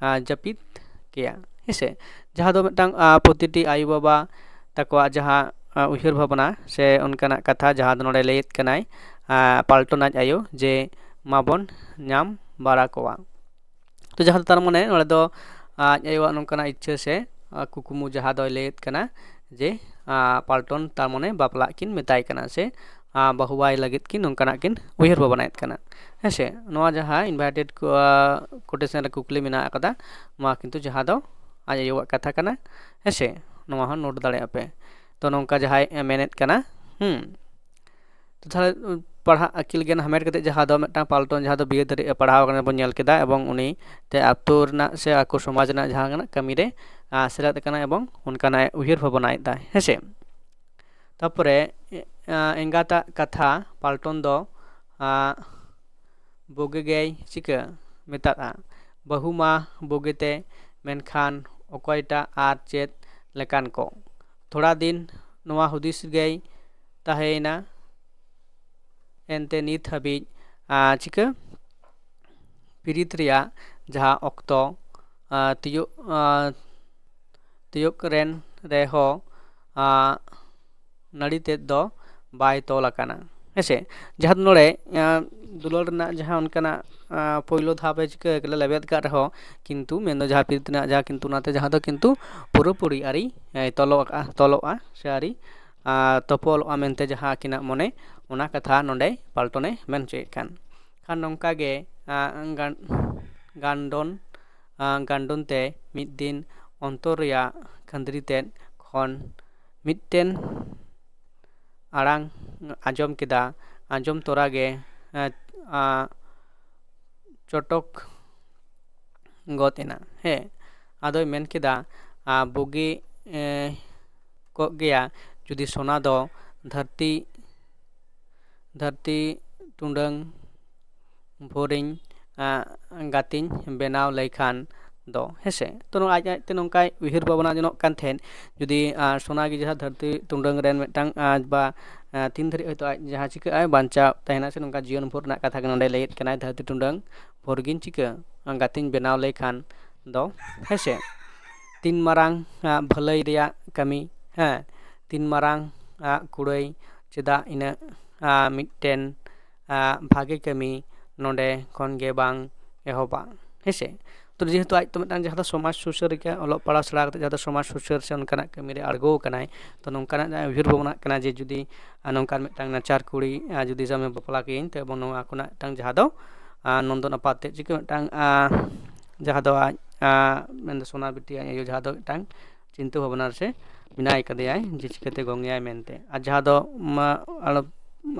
ᱡᱟᱹᱯᱤᱫ ᱠᱮᱭᱟ, ᱦᱮᱸ ᱥᱮ᱾ ᱡᱟᱦᱟᱸ ᱫᱚ ᱢᱤᱫᱴᱟᱝ ᱯᱨᱚᱛᱤᱴᱤ ᱟᱭᱳᱼᱵᱟᱵᱟ ᱛᱟᱠᱚᱣᱟᱜ ᱡᱟᱦᱟᱸ ᱩᱭᱦᱟᱹᱨ ᱵᱷᱟᱵᱽᱱᱟ ᱥᱮ ᱚᱱᱠᱟᱱᱟᱜ ᱠᱟᱛᱷᱟ, ᱡᱟᱦᱟᱸ ᱫᱚ ᱱᱚᱰᱮ ᱞᱟᱹᱭᱮᱫ ᱠᱟᱱᱟᱭ ᱯᱟᱞᱴᱚᱱ ᱟᱡ ᱟᱭᱳ, ᱡᱮ ᱢᱟᱵᱚᱱ ᱧᱟᱢ ᱵᱟᱲᱟ ᱠᱚᱣᱟ᱾ ᱛᱚ ᱡᱟᱦᱟᱸ ᱫᱚ ᱛᱟᱨ ᱢᱟᱱᱮ ᱱᱚᱰᱮ ᱫᱚ ᱟᱡ ᱟᱭᱳᱣᱟᱜ ᱱᱚᱝᱠᱟᱱᱟᱜ ᱤᱪᱪᱷᱟᱹ ᱥᱮ ᱠᱩᱠᱢᱩ ᱡᱟᱦᱟᱸ ᱫᱚᱭ ᱞᱟᱹᱭᱮᱫ ᱠᱟᱱᱟ ᱡᱮ ᱯᱟᱞᱴᱚᱱ ᱛᱟᱨ ᱢᱟᱱᱮ ᱵᱟᱯᱞᱟᱜ ᱠᱤᱱ ᱢᱮᱛᱟᱭ ᱠᱟᱱᱟ ᱥᱮ ᱵᱟᱹᱦᱩᱣᱟᱭ ᱞᱟᱹᱜᱤᱫ ᱠᱤᱱ ᱱᱚᱝᱠᱟᱱᱟᱜ ᱠᱤᱱ ᱩᱭᱦᱟᱹᱨ ᱵᱷᱟᱵᱽᱱᱟᱭᱮᱫ ᱠᱟᱱᱟ᱾ ᱦᱮᱸ ᱥᱮ, ᱱᱚᱣᱟ ᱡᱟᱦᱟᱸ invited quotation ᱨᱮ ᱠᱩᱠᱞᱤ ᱢᱮᱱᱟᱜ ᱟᱠᱟᱫᱟ, ᱱᱚᱣᱟ ᱠᱤᱱᱛᱩ ᱡᱟᱦᱟᱸ ᱫᱚ ᱟᱡ ᱟᱭᱳᱣᱟᱜ ᱠᱟᱛᱷᱟ ᱠᱟᱱᱟ᱾ ᱦᱮᱸ ᱥᱮ, ᱱᱚᱣᱟ ᱦᱚᱸ ᱱᱳᱴ ᱫᱟᱲᱮᱭᱟᱜᱼᱟ ᱯᱮ᱾ ᱛᱚ ᱱᱚᱝᱠᱟ ᱡᱟᱦᱟᱸᱭ ᱢᱮᱱᱮᱫ ᱠᱟᱱᱟ, ᱦᱩᱸ, ᱛᱚ ᱛᱟᱦᱞᱮ ᱯᱟᱲᱦᱟᱜ ᱟᱹᱠᱤᱞ ᱜᱮᱭᱟᱱ ᱦᱟᱢᱮᱴ ᱠᱟᱛᱮ ᱡᱟᱦᱟᱸ ᱫᱚ ᱢᱤᱫᱴᱟᱝ ᱯᱟᱞᱴᱚᱱ ᱡᱟᱦᱟᱸ ᱫᱚ ᱵᱤᱭᱮ ᱫᱷᱟᱹᱨᱤᱡ ᱮ ᱯᱟᱲᱦᱟᱣ ᱟᱠᱟᱱᱟ ᱵᱚᱱ ᱧᱮᱞ ᱠᱮᱫᱟ, ᱮᱵᱚᱝ ᱩᱱᱤ ᱛᱮ ᱟᱛᱳ ᱨᱮᱱᱟᱜ ᱥᱮ ᱟᱠᱚ ᱥᱚᱢᱟᱡᱽ ᱨᱮᱱᱟᱜ ᱡᱟᱦᱟᱸ ᱠᱟᱹᱢᱤ ᱨᱮ ᱥᱮᱞᱮᱫ ᱟᱠᱟᱱᱟ ᱮᱵᱚᱝ ᱚᱱᱠᱟᱱᱟᱜ ᱮ ᱩᱭᱦᱟᱹᱨ ᱵᱷᱟᱵᱽᱱᱟᱭᱮᱫ ᱫᱟᱭ᱾ ᱦᱮᱸ ᱥᱮ, ᱛᱟᱯᱚᱨᱮ ᱮᱸᱜᱟᱛᱟᱜ ᱠᱟᱛᱷᱟ ᱯᱟᱞᱴᱚᱱ ᱫᱚ ᱵᱩᱜᱤ ᱜᱮᱭ ᱪᱤᱠᱟᱹ ᱢᱮᱛᱟᱫᱼᱟ᱾ ᱵᱟᱹᱦᱩ ᱢᱟ ᱵᱩᱜᱤᱛᱮ, ᱢᱮᱱᱠᱷᱟᱱ ᱚᱠᱚᱭᱴᱟᱜ ᱟᱨ ᱪᱮᱫ ᱞᱮᱠᱟᱱ ᱠᱚ᱾ ᱛᱷᱚᱲᱟ ᱫᱤᱱ ᱱᱚᱣᱟ ᱦᱩᱫᱤᱥ ᱜᱮᱭ ᱛᱟᱦᱮᱸᱭᱮᱱᱟ᱾ ᱮᱱᱛᱮ ᱱᱤᱛ ᱦᱟᱹᱵᱤᱡ ᱪᱤᱠᱟᱹ ᱯᱤᱨᱤᱛ ᱨᱮᱭᱟᱜ ᱡᱟᱦᱟᱸ ᱚᱠᱛᱚ ᱛᱤᱭᱳᱜ ᱛᱤᱭᱳᱜ ᱨᱮᱱ ᱨᱮᱦᱚᱸ ᱱᱟᱹᱲᱤ ᱛᱮᱫ ᱫᱚ ᱵᱟᱭ ᱛᱚᱞ ᱟᱠᱟᱱᱟ᱾ ᱦᱮᱸᱥᱮ, ᱡᱟᱦᱟᱸ ᱫᱚ ᱱᱚᱰᱮ ᱫᱩᱞᱟᱹᱲ ᱨᱮᱱᱟᱜ ᱡᱟᱦᱟᱸ ᱚᱱᱠᱟᱱᱟᱜ ᱯᱳᱭᱞᱳ ᱫᱷᱟᱯ ᱮ ᱪᱤᱠᱟᱹ ᱞᱮᱵᱮᱫ ᱠᱟᱜ ᱨᱮᱦᱚᱸ, ᱠᱤᱱᱛᱩ ᱢᱮᱱᱫᱚ ᱡᱟᱦᱟᱸ ᱯᱤᱨᱤᱛ ᱨᱮᱱᱟᱜ ᱡᱟᱦᱟᱸ ᱠᱤᱱᱛᱩ ᱚᱱᱟᱛᱮ ᱡᱟᱦᱟᱸ ᱫᱚ ᱠᱤᱱᱛᱩ ᱯᱩᱨᱟᱹᱯᱩᱨᱤ ᱟᱹᱨᱤ ᱛᱚᱞᱚᱜᱼᱟ, ᱛᱚᱞᱚᱜᱼᱟ ᱥᱮ ᱟᱹᱨᱤ ᱛᱚᱯᱚᱞᱚᱜᱼᱟ ᱢᱮᱱᱛᱮ ᱡᱟᱦᱟᱸ ᱟᱹᱠᱤᱱᱟᱜ ᱢᱚᱱᱮ, ᱚᱱᱟ ᱠᱟᱛᱷᱟ ᱱᱚᱰᱮ ᱯᱟᱞᱴᱚᱱᱮ ᱢᱮᱱ ᱦᱚᱪᱚᱭᱮᱫ ᱠᱟᱱ᱾ ᱠᱷᱟᱱ ᱱᱚᱝᱠᱟ ᱜᱮ ᱜᱟᱱᱰᱚᱱ ᱜᱟᱱᱰᱚᱱ ᱛᱮ ᱢᱤᱫ ᱫᱤᱱ ᱚᱱᱛᱚᱨ ᱨᱮᱭᱟᱜ ᱠᱷᱟᱹᱱᱫᱽᱨᱤ ᱛᱮᱫ ᱠᱷᱚᱱ ᱢᱤᱫᱴᱮᱱ ᱟᱲᱟᱝ ᱟᱸᱡᱚᱢ ᱠᱮᱫᱟ᱾ ᱟᱸᱡᱚᱢ ᱛᱚᱨᱟ ᱜᱮ ᱪᱚᱴᱚᱠ ᱜᱚᱫ ᱮᱱᱟ᱾ ᱦᱮᱸ, ᱟᱫᱚᱭ ᱢᱮᱱ ᱠᱮᱫᱟ, ᱵᱩᱜᱤ ᱠᱚᱜ ᱜᱮᱭᱟ ᱡᱩᱫᱤ ᱥᱳᱱᱟ ᱫᱚ ᱫᱷᱟᱹᱨᱛᱤ ᱫᱷᱟᱹᱨᱛᱤ ᱴᱩᱰᱟᱹᱝ ᱵᱷᱳᱨᱤᱧ ᱜᱟᱛᱮᱧ ᱵᱮᱱᱟᱣ ᱞᱮᱭ ᱠᱷᱟᱱ ᱫᱚ᱾ ᱦᱮᱸᱥᱮ, ᱛᱚ ᱱᱚᱣᱟ ᱟᱡ ᱟᱡᱛᱮ ᱱᱚᱝᱠᱟᱭ ᱩᱭᱦᱟᱹᱨ ᱵᱷᱟᱵᱽᱱᱟ ᱡᱚᱱᱚᱜ ᱠᱟᱱ ᱛᱟᱦᱮᱸᱫ, ᱡᱩᱫᱤ ᱥᱳᱱᱟ ᱜᱮ ᱡᱟᱦᱟᱸ ᱫᱷᱟᱹᱨᱛᱤ ᱴᱩᱰᱟᱹᱝ ᱨᱮᱱ ᱢᱤᱫᱴᱟᱝ ᱵᱟ ᱛᱤᱱ ᱫᱷᱟᱹᱨᱤᱡ ᱦᱚᱭᱛᱳ ᱟᱡ ᱡᱟᱦᱟᱸ ᱪᱤᱠᱟᱹᱜ ᱟᱭ, ᱵᱟᱧᱪᱟᱣ ᱛᱟᱦᱮᱱᱟ ᱥᱮ ᱱᱚᱝᱠᱟ ᱡᱤᱭᱚᱱ ᱵᱷᱳᱨ ᱨᱮᱱᱟᱜ ᱠᱟᱛᱷᱟ ᱜᱮ ᱱᱚᱰᱮ ᱞᱟᱹᱭᱮᱫ ᱠᱟᱱᱟᱭ, ᱫᱷᱟᱹᱨᱛᱤ ᱴᱩᱰᱟᱹᱝ ᱵᱷᱳᱨ ᱜᱤᱧ ᱪᱤᱠᱟᱹ ᱜᱟᱛᱮᱧ ᱵᱮᱱᱟᱣ ᱞᱮᱭ ᱠᱷᱟᱱ ᱫᱚ᱾ ᱦᱮᱸᱥᱮ, ᱛᱤᱱ ᱢᱟᱨᱟᱝ ᱵᱷᱟᱹᱞᱟᱹᱭ ᱨᱮᱭᱟᱜ ᱠᱟᱹᱢᱤ, ᱦᱮᱸ, ᱛᱤᱱ ᱢᱟᱨᱟᱝ ᱠᱩᱲᱟᱹᱭ, ᱪᱮᱫᱟᱜ ᱤᱱᱟᱹᱜ ᱢᱤᱫᱴᱮᱱ ᱵᱷᱟᱜᱮ ᱠᱟᱹᱢᱤ ᱱᱚᱰᱮ ᱠᱷᱚᱱ ᱜᱮ ᱵᱟᱝ ᱮᱦᱚᱵᱟ, ᱦᱮᱸᱥᱮ᱾ ᱛᱚ ᱡᱮᱦᱮᱛᱩ ᱟᱡ ᱛᱚ ᱢᱤᱫᱴᱟᱝ ᱡᱟᱦᱟᱸ ᱫᱚ ᱥᱚᱢᱟᱡᱽ ᱥᱩᱥᱟᱹᱨᱤᱠᱟ, ᱚᱞᱚᱜ ᱯᱟᱲᱦᱟᱣ ᱥᱮᱬᱟ ᱠᱟᱛᱮ ᱡᱟᱦᱟᱸ ᱫᱚ ᱥᱚᱢᱟᱡᱽ ᱥᱩᱥᱟᱹᱨ ᱥᱮ ᱚᱱᱠᱟᱱᱟᱜ ᱠᱟᱹᱢᱤ ᱨᱮ ᱟᱬᱜᱚ ᱟᱠᱟᱱᱟᱭ, ᱛᱚ ᱱᱚᱝᱠᱟᱱᱟᱜ ᱡᱟᱦᱟᱸ ᱩᱭᱦᱟᱹᱨ ᱵᱷᱟᱵᱽᱱᱟᱜ ᱠᱟᱱᱟ ᱡᱮ ᱡᱩᱫᱤ ᱟᱨ ᱱᱚᱝᱠᱟᱱ ᱢᱤᱫᱴᱟᱝ ᱱᱟᱪᱟᱨ ᱠᱩᱲᱤ ᱟᱨ ᱡᱩᱫᱤ ᱥᱟᱢᱮ ᱵᱟᱯᱞᱟ ᱠᱟᱹᱧ ᱛᱚ, ᱮᱵᱚᱝ ᱱᱚᱣᱟ ᱠᱷᱚᱱᱟᱜ ᱢᱤᱫᱴᱟᱝ ᱡᱟᱦᱟᱸ ᱫᱚ ᱟᱨ ᱱᱚᱱᱫᱚᱱ ᱟᱯᱟᱛ ᱛᱮᱫ ᱪᱤᱠᱟᱹ ᱢᱤᱫᱴᱟᱝ ᱟᱨ ᱡᱟᱦᱟᱸ ᱫᱚ ᱟᱡ ᱟᱨ ᱢᱮᱱᱫᱚ ᱥᱳᱱᱟ ᱵᱤᱴᱤ ᱟᱡ ᱟᱭᱳ ᱡᱟᱦᱟᱸ ᱫᱚ ᱢᱤᱫᱴᱟᱝ ᱪᱤᱱᱛᱟᱹ ᱵᱷᱟᱵᱽᱱᱟ ᱨᱮ ᱥᱮ ᱢᱮᱱᱟᱭ ᱠᱟᱫᱮᱭᱟᱭ ᱡᱮ ᱪᱤᱠᱟᱹᱛᱮ ᱜᱚᱝ ᱮᱭᱟᱭ ᱢᱮᱱᱛᱮ᱾ ᱟᱨ ᱡᱟᱦᱟᱸ ᱫᱚ ᱢᱟ ᱟᱞᱚ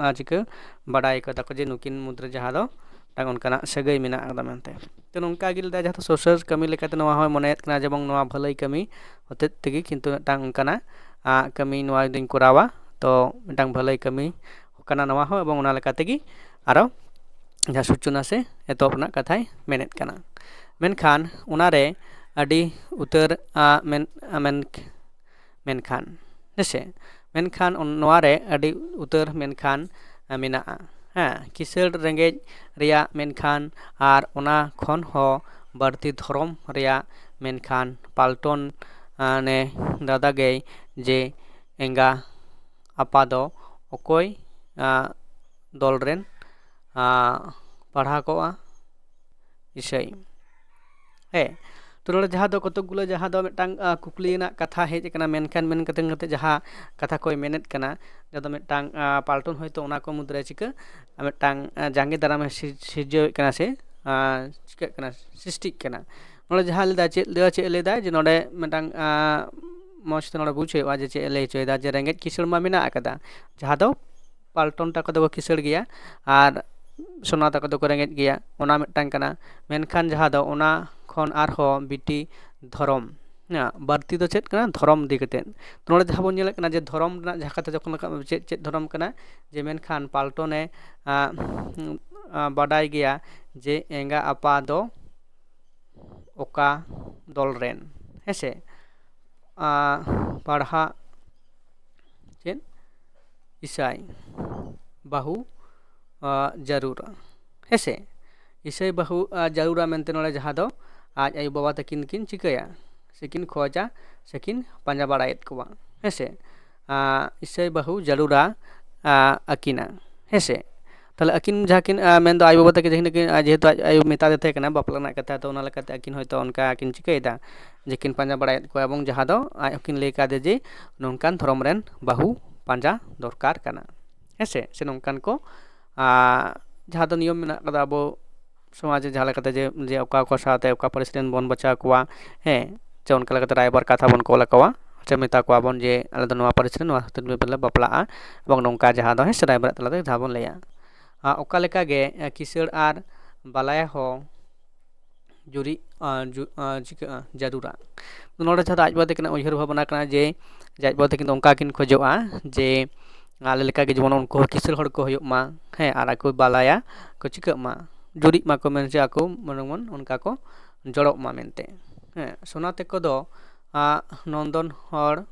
ᱟᱨ ᱪᱤᱠᱟᱹ ᱵᱟᱰᱟᱭ ᱠᱟᱫᱟ ᱠᱚ ᱡᱮ ᱱᱩᱠᱤᱱ ᱢᱩᱫᱽᱨᱮ ᱡᱟᱦᱟᱸ ᱫᱚ ᱢᱤᱫᱴᱟᱝ ᱚᱱᱠᱟᱱᱟᱜ ᱥᱟᱹᱜᱟᱹᱭ ᱢᱮᱱᱟᱜ ᱟᱠᱟᱫᱟ ᱢᱮᱱᱛᱮ᱾ ᱛᱚ ᱱᱚᱝᱠᱟ ᱜᱮ ᱞᱟᱹᱭᱫᱟ ᱡᱟᱦᱟᱸ ᱫᱚ ᱥᱩᱥᱟᱹᱨ ᱠᱟᱹᱢᱤ ᱞᱮᱠᱟᱛᱮ ᱱᱚᱣᱟ ᱦᱚᱸᱭ ᱢᱚᱱᱮᱭᱮᱫ ᱠᱟᱱᱟ ᱡᱮ ᱵᱟᱝ ᱱᱚᱣᱟ ᱵᱷᱟᱹᱞᱟᱹᱭ ᱠᱟᱹᱢᱤ ᱦᱚᱛᱮᱫ ᱛᱮᱜᱮ ᱠᱤᱱᱛᱩ ᱢᱤᱫᱴᱟᱝ ᱚᱱᱠᱟᱱᱟᱜ ᱟᱨ ᱠᱟᱹᱢᱤ ᱱᱚᱣᱟ ᱫᱚᱧ ᱠᱚᱨᱟᱣᱟ᱾ ᱛᱚ ᱢᱤᱫᱴᱟᱝ ᱵᱷᱟᱹᱞᱟᱹᱭ ᱠᱟᱹᱢᱤ ᱠᱟᱱᱟ ᱱᱚᱣᱟ ᱦᱚᱸ, ᱮᱵᱚᱝ ᱚᱱᱟ ᱞᱮᱠᱟ ᱛᱮᱜᱮ ᱟᱨᱚ ᱡᱟᱦᱟᱸ ᱥᱩᱪᱚᱱᱟ ᱥᱮ ᱮᱛᱚᱦᱚᱵ ᱨᱮᱱᱟᱜ ᱠᱟᱛᱷᱟᱭ ᱢᱮᱱᱮᱫ ᱠᱟᱱᱟ᱾ ᱢᱮᱱᱠᱷᱟᱱ ᱚᱱᱟᱨᱮ ᱟᱹᱰᱤ ᱩᱛᱟᱹᱨ ᱟᱜ ᱢᱮᱱ ᱢᱮᱱ ᱢᱮᱱᱠᱷᱟᱱ ᱦᱮᱸᱥᱮ, ᱢᱮᱱᱠᱷᱟᱱ ᱚᱱ- ᱱᱚᱣᱟ ᱨᱮ ᱟᱹᱰᱤ ᱩᱛᱟᱹᱨ ᱢᱮᱱᱠᱷᱟᱱ ᱢᱮᱱᱟᱜᱼᱟ᱾ ᱦᱮᱸ, ᱠᱤᱥᱟᱹᱬ ᱨᱮᱸᱜᱮᱡ ᱨᱮᱭᱟᱜ ᱢᱮᱱᱠᱷᱟᱱ ᱟᱨ ᱚᱱᱟ ᱠᱷᱚᱱ ᱦᱚᱸ ᱵᱟᱹᱲᱛᱤ ᱫᱷᱚᱨᱚᱢ ᱨᱮᱭᱟᱜ ᱢᱮᱱᱠᱷᱟᱱ ᱯᱟᱞᱴᱚᱱ ᱟᱱᱮ ᱫᱟᱫᱟ ᱜᱮᱭ ᱡᱮ ᱮᱸᱜᱟ ᱟᱯᱟ ᱫᱚ ᱚᱠᱚᱭ ᱟᱸ, ᱫᱚᱞ ᱨᱮᱱ ᱟᱸ, ᱯᱟᱲᱦᱟᱣ ᱠᱚᱜᱼᱟ ᱤᱥᱟᱹᱭ᱾ ᱦᱮᱸ, ᱛᱚ ᱱᱚᱰᱮ ᱡᱟᱦᱟᱸ ᱫᱚ ᱠᱚᱛᱚᱠ ᱜᱩᱞᱟᱹ ᱡᱟᱦᱟᱸ ᱫᱚ ᱢᱤᱫᱴᱟᱝ ᱟᱸ, ᱠᱩᱠᱞᱤ ᱨᱮᱱᱟᱜ ᱠᱟᱛᱷᱟ ᱦᱮᱡ ᱟᱠᱟᱱᱟ, ᱢᱮᱱᱠᱷᱟᱱ ᱢᱮᱱ ᱠᱟᱛᱮ ᱠᱟᱛᱮ ᱡᱟᱦᱟᱸ ᱠᱟᱛᱷᱟ ᱠᱚᱭ ᱢᱮᱱᱮᱫ ᱠᱟᱱᱟ, ᱡᱟᱦᱟᱸ ᱫᱚ ᱢᱤᱫᱴᱟᱝ ᱟᱸ, ᱯᱟᱞᱴᱚᱱ ᱦᱚᱭᱛᱳ ᱚᱱᱟ ᱠᱚ ᱢᱩᱫᱽᱨᱮ ᱪᱤᱠᱟᱹ ᱟᱸ, ᱢᱤᱫᱴᱟᱝ ᱟᱸ, ᱡᱟᱸᱜᱮ ᱫᱟᱨᱟᱢᱮ ᱥᱤᱨ- ᱥᱤᱨᱡᱟᱹᱣᱮᱫ ᱠᱟᱱᱟ ᱥᱮ ᱟᱸ, ᱪᱤᱠᱟᱹᱜ ᱠᱟᱱᱟ, ᱥᱨᱤᱥᱴᱤᱜ ᱠᱟᱱᱟ᱾ ᱱᱚᱰᱮ ᱡᱟᱦᱟᱸ ᱞᱟᱹᱭᱫᱟ ᱪᱮᱫ ᱞᱟᱹᱭ ᱪᱮᱫ ᱮ ᱞᱟᱹᱭᱫᱟ ᱡᱮ ᱱᱚᱰᱮ ᱢᱤᱫᱴᱟᱝ ᱟᱸ, ᱢᱚᱡᱽ ᱛᱮ ᱱᱚᱰᱮ ᱵᱩᱡᱽ ᱦᱩᱭᱩᱜᱼᱟ ᱡᱮ ᱪᱮᱫ ᱮ ᱞᱟᱹᱭ ᱦᱚᱪᱚᱭᱮᱫᱟ ᱡᱮ ᱨᱮᱸᱜᱮᱡ ᱠᱤᱥᱟᱹᱬ ᱢᱟ ᱢᱮᱱᱟᱜ ᱟᱠᱟᱫᱟ, ᱡᱟᱦᱟᱸ ᱫᱚ ᱯᱟᱞᱴᱚᱱ ᱛᱟᱠᱚ ᱫᱚᱠᱚ ᱠᱤᱥᱟᱹᱬ ᱜᱮᱭᱟ ᱟᱨ ᱥᱳᱱᱟ ᱛᱟᱠᱚ ᱫᱚᱠᱚ ᱨᱮᱸᱜᱮᱡ ᱜᱮᱭᱟ, ᱚᱱᱟ ᱢᱤᱫᱴᱟᱝ ᱠᱟᱱᱟ᱾ ᱢᱮᱱᱠᱷᱟᱱ ᱡᱟᱦᱟᱸ ᱫᱚ ᱚᱱᱟ ᱠᱷᱚᱱ ᱟᱨᱦᱚᱸ ᱵᱤᱴᱤ ᱫᱷᱚᱨᱚᱢ, ᱦᱮᱸ, ᱵᱟᱹᱲᱛᱤ ᱫᱚ ᱪᱮᱫ ᱠᱟᱱᱟ? ᱫᱷᱚᱨᱚᱢ ᱤᱫᱤ ᱠᱟᱛᱮᱫ᱾ ᱛᱚ ᱱᱚᱰᱮ ᱡᱟᱦᱟᱸ ᱵᱚᱱ ᱧᱮᱞᱮᱫ ᱠᱟᱱᱟ ᱡᱮ ᱫᱷᱚᱨᱚᱢ ᱨᱮᱱᱟᱜ ᱡᱟᱦᱟᱸ ᱠᱟᱛᱷᱟ ᱡᱚᱠᱷᱚᱱ ᱨᱟᱠᱟᱵ, ᱪᱮᱫ ᱪᱮᱫ ᱫᱷᱚᱨᱚᱢ ᱠᱟᱱᱟ? ᱡᱮ ᱢᱮᱱᱠᱷᱟᱱ ᱯᱟᱞᱴᱚᱱᱮ ᱟᱸ, ᱟᱸ, ᱵᱟᱰᱟᱭ ᱜᱮᱭᱟ ᱡᱮ ᱮᱸᱜᱟ ᱟᱯᱟ ᱫᱚ ᱚᱠᱟ ᱫᱚᱞ ᱨᱮᱱ, ᱦᱮᱸᱥᱮ? ᱟᱸ, ᱯᱟᱲᱦᱟᱜ ᱪᱮᱫ ᱤᱥᱟᱹᱭ ᱵᱟᱹᱦᱩ ᱟᱸ, ᱡᱟᱹᱨᱩᱲᱟ, ᱦᱮᱸᱥᱮ? ᱤᱥᱟᱹᱭ ᱵᱟᱹᱦᱩ ᱟᱸ, ᱡᱟᱹᱨᱩᱲᱟ ᱢᱮᱱᱛᱮ ᱱᱚᱰᱮ ᱡᱟᱦᱟᱸ ᱫᱚ ᱟᱡ ᱟᱭᱳᱼᱵᱟᱵᱟ ᱛᱟᱹᱠᱤᱱ ᱠᱤᱱ ᱪᱤᱠᱟᱹᱭᱟ, ᱥᱮᱠᱤᱱ ᱠᱷᱚᱡᱟ, ᱥᱮᱠᱤᱱ ᱯᱟᱸᱡᱟ ᱵᱟᱲᱟᱭᱮᱫ ᱠᱚᱣᱟ, ᱦᱮᱸᱥᱮ? ᱟᱸ, ᱤᱥᱟᱹᱭ ᱵᱟᱹᱦᱩ ᱡᱟᱹᱨᱩᱲᱟ ᱟᱸ, ᱟᱹᱠᱤᱱᱟ, ᱦᱮᱸᱥᱮ? ᱛᱟᱦᱞᱮ ᱟᱹᱠᱤᱱ ᱡᱟᱦᱟᱸ ᱠᱤᱱ ᱟᱸ, ᱢᱮᱱᱫᱚ ᱟᱭᱳ ᱵᱟᱵᱟ ᱛᱟᱹᱠᱤᱱ ᱡᱟᱦᱟᱸ ᱠᱤᱱ, ᱟᱸ, ᱡᱮᱦᱮᱛᱩ ᱟᱡ ᱟᱭᱳ ᱢᱮᱛᱟ ᱫᱮ ᱛᱟᱦᱮᱸ ᱠᱟᱱᱟ ᱵᱟᱯᱞᱟ ᱨᱮᱱᱟᱜ ᱠᱟᱛᱷᱟ, ᱛᱚ ᱚᱱᱟ ᱞᱮᱠᱟᱛᱮ ᱟᱹᱠᱤᱱ ᱦᱚᱭᱛᱳ ᱚᱱᱠᱟ ᱠᱤᱱ ᱪᱤᱠᱟᱹᱭᱮᱫᱟ ᱡᱮ ᱠᱤᱱ ᱯᱟᱸᱡᱟ ᱵᱟᱲᱟᱭᱮᱫ ᱠᱚᱣᱟ, ᱮᱵᱚᱝ ᱡᱟᱦᱟᱸ ᱫᱚ ᱟᱡ ᱦᱚᱸᱠᱤᱱ ᱞᱟᱹᱭ ᱠᱟᱫᱮ ᱡᱮ ᱱᱚᱝᱠᱟᱱ ᱫᱷᱚᱨᱚᱢ ᱨᱮᱱ ᱵᱟᱹᱦᱩ ᱯᱟᱸᱡᱟ ᱫᱚᱨᱠᱟᱨ ᱠᱟᱱᱟ, ᱦᱮᱸᱥᱮ? ᱥᱮ ᱱᱚᱝᱠᱟᱱ ᱠᱚ, ᱟᱸ, ᱡᱟᱦᱟᱸ ᱫᱚ ᱱᱤᱭᱚᱢ ᱢᱮᱱᱟᱜ ᱠᱟᱫᱟ ᱟᱵᱚ ᱥᱚᱢᱟᱡᱽ ᱨᱮ ᱡᱟᱦᱟᱸ ᱞᱮᱠᱟᱛᱮ ᱡᱮ, ᱡᱮ ᱚᱠᱟ ᱚᱠᱟ ᱥᱟᱶᱛᱮ ᱚᱠᱟ ᱯᱟᱹᱨᱤᱥ ᱨᱮᱱ ᱵᱚᱱ ᱵᱟᱪᱷᱟᱣ ᱠᱚᱣᱟ, ᱦᱮᱸ, ᱥᱮ ᱚᱱᱠᱟ ᱞᱮᱠᱟᱛᱮ ᱨᱟᱭᱵᱟᱨ ᱠᱟᱛᱷᱟ ᱵᱚᱱ ᱠᱚᱞ ᱟᱠᱚᱣᱟ, ᱥᱮ ᱢᱮᱛᱟ ᱠᱚᱣᱟ ᱵᱚᱱ ᱡᱮ ᱟᱞᱮ ᱫᱚ ᱱᱚᱣᱟ ᱯᱟᱹᱨᱤᱥ ᱨᱮᱱ ᱱᱚᱣᱟ ᱠᱷᱟᱹᱛᱤᱨ ᱞᱮ ᱵᱟᱯᱞᱟᱜᱼᱟ, ᱮᱵᱚᱝ ᱱᱚᱝᱠᱟ ᱡᱟᱦᱟᱸ ᱫᱚ, ᱦᱮᱸ ᱥᱮ, ᱨᱟᱭᱵᱟᱨ ᱛᱟᱞᱟᱛᱮ ᱡᱟᱦᱟᱸ ᱵᱚᱱ ᱞᱟᱹᱭᱟ᱾ ᱟᱨ ᱚᱠᱟ ᱞᱮᱠᱟ ᱜᱮ, ᱮ, ᱠᱤᱥᱟᱹᱬ ᱟᱨ ᱵᱟᱞᱟᱭᱟ ᱦᱚᱸ ᱡᱩᱨᱤ, ᱟ, ᱡᱩ-, ᱟ, ᱪᱤᱠᱟᱹᱜᱼᱟ, ᱡᱟᱹᱨᱩᱲᱟ᱾ ᱱᱚᱰᱮ ᱡᱟᱦᱟᱸ ᱫᱚ ᱟᱡ ᱵᱟᱵᱟ ᱛᱟᱹᱠᱤᱱᱟᱜ ᱩᱭᱦᱟᱹᱨ ᱵᱷᱟᱵᱽᱱᱟ ᱠᱟᱱᱟ ᱡᱮ, ᱡᱮ ᱟᱡ ᱵᱟᱵᱟ ᱛᱟᱹᱠᱤᱱ ᱫᱚ ᱚᱱᱠᱟ ᱠᱤᱱ ᱠᱷᱚᱡᱚᱜᱼᱟ ᱡᱮ ᱟᱞᱮ ᱞᱮᱠᱟᱜᱮ ᱡᱮᱢᱚᱱ ᱩᱱᱠᱩ ᱦᱚᱸ ᱠᱤᱥᱟᱹᱬ ᱦᱚᱲ ᱠᱚ ᱦᱩᱭᱩᱜ ᱢᱟ, ᱦᱮᱸ, ᱟᱨ ᱟᱠᱚ ᱵᱟᱞᱟᱭᱟ ᱠᱚ ᱪᱤᱠᱟᱹᱜ ᱢᱟ, ᱡᱩᱨᱤᱜ ᱢᱟᱠᱚ ᱢᱮᱱ ᱥᱮ ᱟᱠᱚ ᱢᱚᱱᱮ ᱢᱚᱱ ᱚᱱᱠᱟ ᱠᱚ ᱡᱚᱲᱚᱜ ᱢᱟ ᱢᱮᱱᱛᱮ᱾ ᱦᱮᱸ, ᱥᱚᱱᱟ ᱛᱮᱠᱚ ᱫᱚ, ᱟ, ᱱᱚᱱᱫᱚᱱ ᱦᱚᱲ,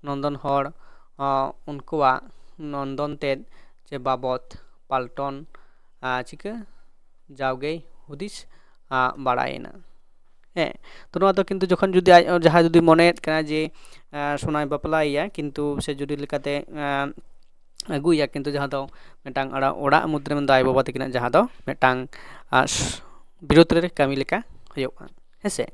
ᱱᱚᱱᱫᱚᱱ ᱦᱚᱲ, ᱟ, ᱩᱱᱠᱩᱣᱟᱜ ᱱᱚᱱᱫᱚᱱ ᱛᱮᱫ ᱪᱮ ᱵᱟᱵᱚᱛ ᱯᱟᱞᱴᱚᱱ, ᱟ, ᱪᱤᱠᱟᱹ ᱡᱟᱣᱜᱮᱭ ᱦᱩᱫᱤᱥ, ᱟ, ᱵᱟᱲᱟᱭᱮᱱᱟ᱾ ᱦᱮᱸ, ᱛᱚ ᱱᱚᱣᱟ ᱫᱚ ᱠᱤᱱᱛᱩ ᱡᱚᱠᱷᱚᱱ ᱡᱩᱫᱤ ᱟᱡ ᱡᱟᱦᱟᱸᱭ ᱡᱩᱫᱤ ᱢᱚᱱᱮᱭᱮᱫ ᱠᱟᱱᱟ ᱡᱮ, ᱟ, ᱥᱚᱱᱟᱭ ᱵᱟᱯᱞᱟᱭᱮᱭᱟ, ᱠᱤᱱᱛᱩ ᱥᱮ ᱡᱩᱨᱤ ᱞᱮᱠᱟᱛᱮ, ᱟ, ᱟᱹᱜᱩᱭᱮᱭᱟ, ᱠᱤᱱᱛᱩ ᱡᱟᱦᱟᱸ ᱫᱚ ᱢᱤᱫᱴᱟᱝ ᱚᱲᱟᱜ, ᱚᱲᱟᱜ ᱢᱩᱫᱽᱨᱮ ᱢᱮᱱᱫᱚ ᱟᱭᱳᱼᱵᱟᱵᱟ ᱛᱟᱹᱠᱤᱱᱟᱜ ᱡᱟᱦᱟᱸ ᱫᱚ ᱢᱤᱫᱴᱟᱝ, ᱟ, ᱵᱤᱨᱳᱫᱷ ᱨᱮ ᱠᱟᱹᱢᱤ ᱞᱮᱠᱟ ᱦᱩᱭᱩᱜᱼᱟ, ᱦᱮᱸᱥᱮ?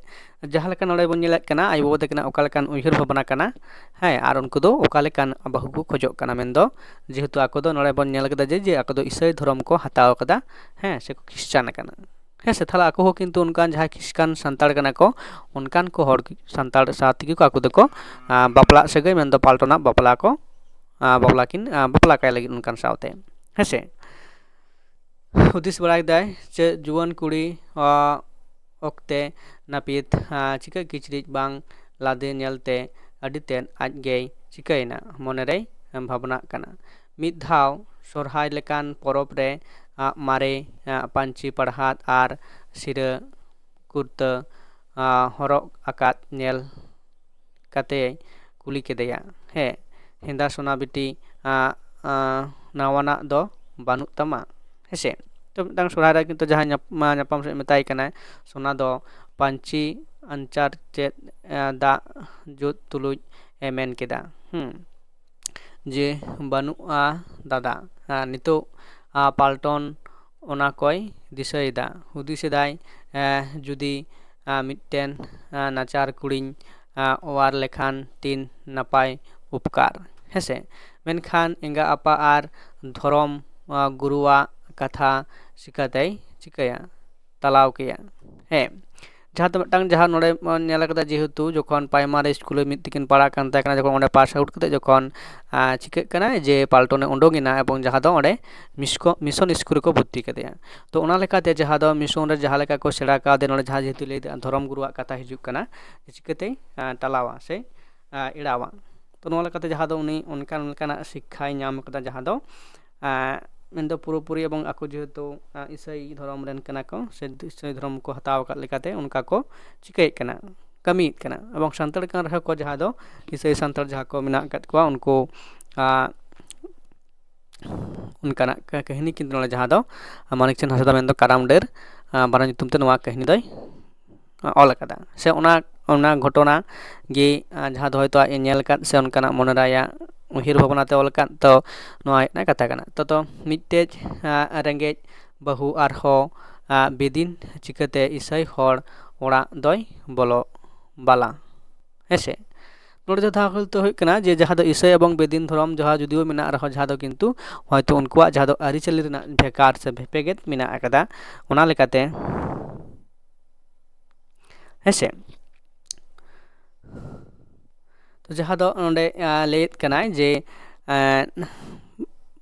ᱡᱟᱦᱟᱸ ᱞᱮᱠᱟ ᱱᱚᱰᱮ ᱵᱚᱱ ᱧᱮᱞᱮᱫ ᱠᱟᱱᱟ, ᱟᱭᱳᱼᱵᱟᱵᱟ ᱛᱟᱹᱠᱤᱱᱟᱜ ᱚᱠᱟ ᱞᱮᱠᱟᱱ ᱩᱭᱦᱟᱹᱨ ᱵᱷᱟᱵᱽᱱᱟ ᱠᱟᱱᱟ, ᱦᱮᱸ, ᱟᱨ ᱩᱱᱠᱩ ᱫᱚ ᱚᱠᱟ ᱞᱮᱠᱟᱱ ᱵᱟᱹᱦᱩ ᱠᱚ ᱠᱷᱚᱡᱚᱜ ᱠᱟᱱᱟ, ᱢᱮᱱᱫᱚ ᱡᱮᱦᱮᱛᱩ ᱟᱠᱚ ᱫᱚ ᱱᱚᱰᱮ ᱵᱚᱱ ᱧᱮᱞ ᱠᱮᱫᱟ ᱡᱮ, ᱡᱮ ᱟᱠᱚ ᱫᱚ ᱤᱥᱟᱹᱭ ᱫᱷᱚᱨᱚᱢ ᱠᱚ ᱦᱟᱛᱟᱣ ᱠᱟᱫᱟ, ᱦᱮᱸ, ᱥᱮᱠᱚ ᱠᱷᱨᱤᱥᱪᱟᱱ ᱟᱠᱟᱱᱟ, ᱦᱮᱸ ᱥᱮ? ᱛᱟᱦᱞᱮ ᱟᱠᱚ ᱦᱚᱸ ᱠᱤᱱᱛᱩ ᱚᱱᱠᱟᱱ ᱡᱟᱦᱟᱸᱭ ᱠᱷᱨᱤᱥᱴᱟᱱ ᱥᱟᱱᱛᱟᱲ ᱠᱟᱱᱟ ᱠᱚ, ᱚᱱᱠᱟᱱ ᱠᱚ ᱦᱚᱲ ᱥᱟᱱᱛᱟᱲ ᱥᱟᱶ ᱛᱮᱜᱮ ᱠᱚ ᱟᱠᱚ ᱫᱚᱠᱚ, ᱟ, ᱵᱟᱯᱞᱟᱜ ᱥᱟᱹᱜᱟᱹᱭ ᱢᱮᱱᱫᱚ ᱯᱟᱞᱴᱚᱱᱟᱜ ᱵᱟᱯᱞᱟ ᱠᱚ, ᱟ, ᱵᱟᱯᱞᱟ ᱠᱤᱱ, ᱟ, ᱵᱟᱯᱞᱟ ᱠᱟᱭ ᱞᱟᱹᱜᱤᱫ ᱚᱱᱠᱟᱱ ᱥᱟᱶᱛᱮ, ᱦᱮᱸ ᱥᱮ? ᱦᱩᱫᱤᱥ ᱵᱟᱲᱟᱭ ᱠᱮᱫᱟᱭ ᱡᱮ ᱡᱩᱣᱟᱹᱱ ᱠᱩᱲᱤ, ᱟ, ᱚᱠᱛᱮ ᱱᱟᱹᱯᱤᱛ, ᱟ, ᱪᱤᱠᱟᱹ ᱠᱤᱪᱨᱤᱡ ᱵᱟᱝ ᱞᱟᱫᱮ ᱧᱮᱞᱛᱮ ᱟᱹᱰᱤ ᱛᱮᱫ ᱟᱡ ᱜᱮᱭ ᱪᱤᱠᱟᱹᱭᱮᱱᱟ, ᱢᱚᱱᱮᱨᱮᱭ ᱵᱷᱟᱵᱽᱱᱟᱜ ᱠᱟᱱᱟ᱾ ᱢᱤᱫ ᱫᱷᱟᱣ ᱥᱚᱨᱦᱟᱭ ᱞᱮᱠᱟᱱ ᱯᱚᱨᱚᱵᱽ ᱨᱮ, ᱟ, ᱢᱟᱨᱮ, ᱟ, ᱯᱟᱹᱧᱪᱤ ᱯᱟᱲᱦᱟᱴ ᱟᱨ ᱥᱤᱨᱟᱹ ᱠᱩᱨᱛᱟᱹ, ᱟ, ᱦᱚᱨᱚᱜ ᱟᱠᱟᱫ ᱧᱮᱞ ᱠᱟᱛᱮᱭ ᱠᱩᱞᱤ ᱠᱮᱫᱮᱭᱟ, "ᱦᱮᱸ, ᱦᱮᱸᱫᱟ ᱥᱚᱱᱟ ᱵᱤᱴᱤ, ᱟ, ᱟ, ᱱᱟᱣᱟᱱᱟᱜ ᱫᱚ ᱵᱟᱹᱱᱩᱜ ᱛᱟᱢᱟ?" ᱦᱮᱸᱥᱮ? ᱛᱚ ᱢᱤᱫᱴᱟᱝ ᱥᱚᱨᱦᱟᱭ ᱨᱮ ᱠᱤᱱᱛᱩ ᱡᱟᱦᱟᱸᱭ ᱧᱟᱯ-, ᱢᱟ-, ᱧᱟᱯᱟᱢ ᱥᱮᱫ ᱢᱮᱛᱟᱭ ᱠᱟᱱᱟᱭ, ᱥᱚᱱᱟ ᱫᱚ ᱯᱟᱹᱧᱪᱤ ᱟᱧᱪᱟᱨ ᱪᱮᱫ, ᱟ, ᱫᱟᱜ ᱡᱩᱛ ᱛᱩᱞᱩᱡ ᱮ ᱢᱮᱱ ᱠᱮᱫᱟ᱾ ᱦᱩᱸ᱾ ᱡᱮ ᱵᱟᱹᱱᱩᱜᱼᱟ ᱫᱟᱫᱟ᱾ ᱟᱨ ᱱᱤᱛᱚᱜ ᱟᱨ ᱯᱟᱞᱴᱚᱱ ᱚᱱᱟ ᱠᱚᱭ ᱫᱤᱥᱟᱹᱭᱮᱫᱟ, ᱦᱩᱫᱤᱥ ᱮᱫᱟᱭ, ᱮ, ᱡᱩᱫᱤ ᱟᱨ ᱢᱤᱫᱴᱮᱱ ᱟᱨ ᱱᱟᱪᱟᱨ ᱠᱩᱲᱤᱧ ᱟᱨ ᱚᱣᱟᱨ ᱞᱮᱠᱷᱟᱱ ᱛᱤᱱ ᱱᱟᱯᱟᱭ ᱩᱯᱠᱟᱨ, ᱦᱮᱸᱥᱮ? ᱢᱮᱱᱠᱷᱟᱱ ᱮᱸᱜᱟ ᱟᱯᱟ ᱟᱨ ᱫᱷᱚᱨᱚᱢ ᱟᱨ ᱜᱩᱨᱩᱣᱟᱜ ᱠᱟᱛᱷᱟ ᱪᱤᱠᱟᱹᱛᱮᱭ ᱪᱤᱠᱟᱹᱭᱟ, ᱛᱟᱞᱟᱣ ᱠᱮᱭᱟ? ᱦᱮᱸ, ᱡᱟᱦᱟᱸ ᱫᱚ ᱢᱤᱫᱴᱟᱝ, ᱡᱟᱦᱟᱸ ᱱᱚᱰᱮ ᱧᱮᱞ ᱟᱠᱟᱫᱟ, ᱡᱮᱦᱮᱛᱩ ᱡᱚᱠᱷᱚᱱ ᱯᱨᱟᱭᱢᱟᱨᱤ ᱥᱠᱩᱞ ᱨᱮ ᱢᱤᱫ ᱛᱮᱠᱤᱱ ᱯᱟᱲᱦᱟᱜ ᱠᱟᱱ ᱛᱟᱦᱮᱸ ᱠᱟᱱᱟ, ᱡᱚᱠᱷᱚᱱ ᱚᱸᱰᱮ ᱯᱟᱥ ᱟᱣᱩᱴ ᱠᱟᱛᱮ ᱡᱚᱠᱷᱚᱱ ᱟᱨ ᱪᱤᱠᱟᱹᱜ ᱠᱟᱱᱟ ᱡᱮ ᱯᱟᱞᱴᱚᱱᱮ ᱩᱰᱩᱝ ᱮᱱᱟ ᱮᱵᱚᱝ ᱡᱟᱦᱟᱸ ᱫᱚ ᱚᱸᱰᱮ ᱢᱤᱥᱠᱚ-, ᱢᱤᱥᱚᱱ ᱥᱠᱩᱞ ᱨᱮᱠᱚ ᱵᱷᱚᱨᱛᱤ ᱠᱮᱫᱮᱭᱟ᱾ ᱛᱚ ᱚᱱᱟ ᱞᱮᱠᱟᱛᱮ ᱡᱟᱦᱟᱸ ᱫᱚ ᱢᱤᱥᱚᱱ ᱨᱮ ᱡᱟᱦᱟᱸ ᱞᱮᱠᱟ ᱠᱚ ᱥᱮᱬᱟ ᱠᱟᱣᱫᱮᱭᱟ, ᱱᱚᱰᱮ ᱡᱟᱦᱟᱸ ᱡᱮᱦᱮᱛᱩ ᱞᱟᱹᱭ ᱫᱟ ᱫᱷᱚᱨᱚᱢ ᱜᱩᱨᱩᱣᱟᱜ ᱠᱟᱛᱷᱟ ᱦᱤᱡᱩᱜ ᱠᱟᱱᱟ, ᱡᱮ ᱪᱤᱠᱟᱹᱛᱮᱭ ᱟᱨ ᱴᱟᱞᱟᱣᱟ ᱥᱮ ᱟᱨ ᱮᱲᱟᱣᱟ᱾ ᱛᱚ ᱱᱚᱣᱟ ᱞᱮᱠᱟᱛᱮ ᱡᱟᱦᱟᱸ ᱫᱚ ᱩᱱᱤ ᱚᱱᱠᱟᱱ ᱞᱮᱠᱟᱱᱟᱜ ᱥᱤᱠᱠᱷᱟᱭ ᱧᱟᱢ ᱠᱟᱫᱟ, ᱡᱟᱦᱟᱸ ᱫᱚ ᱟᱨ ᱢᱮᱱᱫᱚ ᱯᱩᱨᱟᱹᱯᱩᱨᱤ ᱮᱵᱚᱝ ᱟᱠᱚ ᱡᱮᱦᱮᱛᱩ ᱟᱨ ᱤᱥᱟᱹᱭ ᱫᱷᱚᱨᱚᱢ ᱨᱮᱱ ᱠᱟᱱᱟ ᱠᱚ ᱥᱮ ᱤᱥᱟᱹᱭ ᱫᱷᱚᱨᱚᱢ ᱠᱚ ᱦᱟᱛᱟᱣ ᱟᱠᱟᱫ ᱞᱮᱠᱟᱛᱮ ᱚᱱᱠᱟ ᱠᱚ ᱪᱤᱠᱟᱹᱭᱮᱫ ᱠᱟᱱᱟ, ᱠᱟᱹᱢᱤᱭᱮᱫ ᱠᱟᱱᱟ᱾ ᱮᱵᱚᱝ ᱥᱟᱱᱛᱟᱲ ᱠᱟᱱ ᱨᱮᱦᱚᱸ ᱠᱚ, ᱡᱟᱦᱟᱸ ᱫᱚ ᱤᱥᱟᱹᱭ ᱥᱟᱱᱛᱟᱲ ᱡᱟᱦᱟᱸ ᱠᱚ ᱢᱮᱱᱟᱜ ᱟᱠᱟᱫ ᱠᱚᱣᱟ, ᱩᱱᱠᱩ ᱟᱨ ᱚᱱᱠᱟᱱᱟᱜ ᱠᱟ-, ᱠᱟᱹᱦᱱᱤ ᱠᱤᱱᱛᱩ ᱱᱚᱰᱮ ᱡᱟᱦᱟᱸ ᱫᱚ ᱢᱟᱱᱤᱠ ᱪᱟᱸᱫᱽ ᱦᱟᱸᱥᱫᱟ ᱢᱮᱱᱫᱚ ᱠᱟᱨᱟᱢ ᱰᱟᱹᱨ ᱟᱨ ᱵᱟᱨᱚ ᱧᱩᱛᱩᱢ ᱛᱮ ᱱᱚᱣᱟ ᱠᱟᱹᱦᱱᱤ ᱫᱚᱭ ᱚᱞ ᱟᱠᱟᱫᱟ, ᱥᱮ ᱚᱱᱟ, ᱚᱱᱟ ᱜᱷᱚᱴᱚᱱᱟ ᱜᱮ ᱟᱨ ᱡᱟᱦᱟᱸ ᱫᱚ ᱦᱚᱭᱛᱳ ᱟᱡ ᱮ ᱧᱮᱞ ᱟᱠᱟᱫ ᱥᱮ ᱚᱱᱠᱟᱱᱟᱜ ᱢᱚᱱᱮ ᱨᱮ ᱟᱭᱟᱜ ᱩᱭᱦᱟᱹᱨ ᱵᱷᱟᱵᱽᱱᱟ ᱛᱮ ᱚᱞ ᱟᱠᱟᱫ᱾ ᱛᱚ ᱱᱚᱣᱟ ᱦᱩᱭᱩᱜ ᱠᱟᱱᱟ ᱠᱟᱛᱷᱟ ᱠᱟᱱᱟ᱾ ᱛᱚ, ᱛᱚ ᱢᱤᱫᱴᱮᱡ ᱟᱨ ᱨᱮᱸᱜᱮᱡ ᱵᱟᱹᱦᱩ ᱟᱨᱦᱚᱸ ᱟᱨ ᱵᱮᱫᱤᱱ ᱪᱤᱠᱟᱹᱛᱮ ᱤᱥᱟᱹᱭ ᱦᱚᱲ ᱚᱲᱟᱜ ᱫᱚᱭ ᱵᱚᱞᱚ ᱵᱟᱞᱟ, ᱦᱮᱸᱥᱮ? ᱱᱚᱰᱮ ᱫᱚ ᱛᱟᱦᱚᱞᱮ ᱦᱩᱭᱩᱜ ᱠᱟᱱᱟ ᱡᱮ ᱡᱟᱦᱟᱸ ᱫᱚ ᱤᱥᱟᱹᱭ ᱮᱵᱚᱝ ᱵᱮᱫᱤᱱ ᱫᱷᱚᱨᱚᱢ ᱡᱟᱦᱟᱸ ᱡᱩᱫᱤᱭᱳ ᱢᱮᱱᱟᱜ ᱨᱮᱦᱚᱸ, ᱡᱟᱦᱟᱸ ᱫᱚ ᱠᱤᱱᱛᱩ ᱦᱚᱭᱛᱳ ᱩᱱᱠᱩᱣᱟᱜ ᱡᱟᱦᱟᱸ ᱫᱚ ᱟᱹᱨᱤᱪᱟᱹᱞᱤ ᱨᱮᱱᱟᱜ ᱵᱷᱮᱜᱟᱨ ᱥᱮ ᱵᱷᱮᱯᱮᱜᱮᱫ ᱢᱮᱱᱟᱜ ᱟᱠᱟᱫᱟ, ᱚᱱᱟ ᱞᱮᱠᱟᱛᱮ, ᱦᱮᱸᱥᱮ? ᱛᱚ ᱡᱟᱦᱟᱸ ᱫᱚ ᱱᱚᱰᱮ, ᱟᱸ, ᱞᱟᱹᱭᱮᱫ ᱠᱟᱱᱟᱭ ᱡᱮ, ᱟᱸ,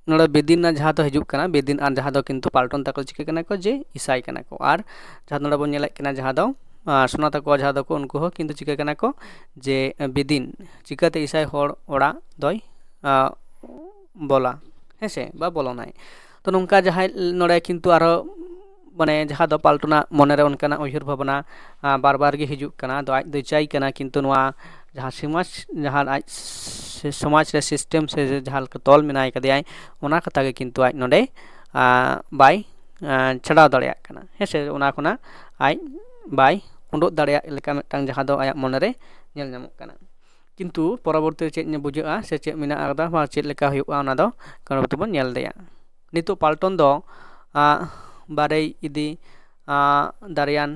ᱱᱚᱰᱮ ᱵᱮᱫᱤᱱ ᱨᱮᱱᱟᱜ ᱡᱟᱦᱟᱸ ᱫᱚ ᱦᱤᱡᱩᱜ ᱠᱟᱱᱟ, ᱵᱮᱫᱤᱱ ᱟᱨ ᱡᱟᱦᱟᱸ ᱫᱚ ᱠᱤᱱᱛᱩ ᱯᱟᱞᱴᱚᱱ ᱛᱟᱠᱚ ᱪᱤᱠᱟᱹ ᱠᱟᱱᱟ ᱠᱚ, ᱡᱮ ᱤᱥᱟᱭ ᱠᱟᱱᱟ ᱠᱚ᱾ ᱟᱨ ᱡᱟᱦᱟᱸ ᱱᱚᱰᱮ ᱵᱚᱱ ᱧᱮᱞᱮᱫ ᱠᱟᱱᱟ, ᱡᱟᱦᱟᱸ ᱫᱚ, ᱟᱸ, ᱥᱳᱱᱟ ᱛᱟᱠᱚ, ᱡᱟᱦᱟᱸ ᱫᱚᱠᱚ, ᱩᱱᱠᱩ ᱦᱚᱸ ᱠᱤᱱᱛᱩ ᱪᱤᱠᱟᱹ ᱠᱟᱱᱟ ᱠᱚ, ᱡᱮ ᱵᱮᱫᱤᱱ ᱪᱤᱠᱟᱹᱛᱮ ᱤᱥᱟᱭ ᱦᱚᱲ ᱚᱲᱟᱜ ᱫᱚᱭ, ᱟᱸ, ᱵᱚᱞᱟ, ᱦᱮᱸᱥᱮ, ᱵᱟ ᱵᱚᱞᱚᱱᱟᱭ᱾ ᱛᱚ ᱱᱚᱝᱠᱟ ᱡᱟᱦᱟᱸᱭ ᱱᱚᱰᱮ ᱠᱤᱱᱛᱩ ᱟᱨᱦᱚᱸ ᱢᱟᱱᱮ ᱡᱟᱦᱟᱸ ᱫᱚ ᱯᱟᱞᱴᱚᱱᱟᱜ ᱢᱚᱱᱮᱨᱮ ᱚᱱᱠᱟᱱᱟᱜ ᱩᱭᱦᱟᱹᱨ ᱵᱷᱟᱵᱽᱱᱟ, ᱟᱸ, ᱵᱟᱨ ᱵᱟᱨ ᱜᱮ ᱦᱤᱡᱩᱜ ᱠᱟᱱᱟ, ᱫᱚ ᱟᱡ ᱫᱚᱭ ᱪᱟᱹᱭ ᱠᱟᱱᱟ, ᱠᱤᱱᱛᱩ ᱱᱚᱣᱟ ᱡᱟᱦᱟᱸ ᱥᱚᱢᱟᱡᱽ, ᱡᱟᱦᱟᱸ ᱟᱡ ᱥᱮ ᱥᱚᱢᱟᱡᱽ ᱨᱮ ᱥᱤᱥᱴᱮᱢ ᱥᱮ ᱡᱟᱦᱟᱸ ᱞᱮᱠᱟ ᱛᱚᱞ ᱢᱮᱱᱟᱭ ᱠᱟᱫᱮᱭᱟᱭ, ᱚᱱᱟ ᱠᱟᱛᱷᱟ ᱜᱮ ᱠᱤᱱᱛᱩ ᱟᱡ ᱱᱚᱰᱮ, ᱟᱸ, ᱵᱟᱭ, ᱟᱸ, ᱪᱷᱟᱰᱟᱣ ᱫᱟᱲᱮᱭᱟᱜ ᱠᱟᱱᱟ, ᱦᱮᱸ ᱥᱮ, ᱚᱱᱟ ᱠᱷᱚᱱᱟᱜ ᱟᱡ ᱵᱟᱭ ᱩᱰᱩᱠ ᱫᱟᱲᱮᱭᱟᱜ ᱞᱮᱠᱟ ᱢᱤᱫᱴᱟᱝ ᱡᱟᱦᱟᱸ ᱫᱚ ᱟᱭᱟᱜ ᱢᱚᱱᱮᱨᱮ ᱧᱮᱞ ᱧᱟᱢᱚᱜ ᱠᱟᱱᱟ᱾ ᱠᱤᱱᱛᱩ ᱯᱚᱨᱚᱵᱚᱨᱛᱤ ᱨᱮ ᱪᱮᱫ ᱵᱩᱡᱷᱟᱹᱜᱼᱟ ᱥᱮ ᱪᱮᱫ ᱢᱮᱱᱟᱜ ᱟᱠᱟᱫᱟ ᱵᱟ ᱪᱮᱫ ᱞᱮᱠᱟ ᱦᱩᱭᱩᱜᱼᱟ, ᱚᱱᱟ ᱫᱚ ᱠᱟᱹᱢᱤ ᱛᱮᱵᱚᱱ ᱧᱮᱞ ᱤᱫᱤᱭᱟ᱾ ᱱᱤᱛᱚᱜ ᱯᱟᱞᱴᱚᱱ ᱫᱚ ᱟᱸ, ᱵᱟᱨᱮᱭ ᱤᱫᱤ ᱟᱸ, ᱫᱟᱨᱮᱭᱟᱱ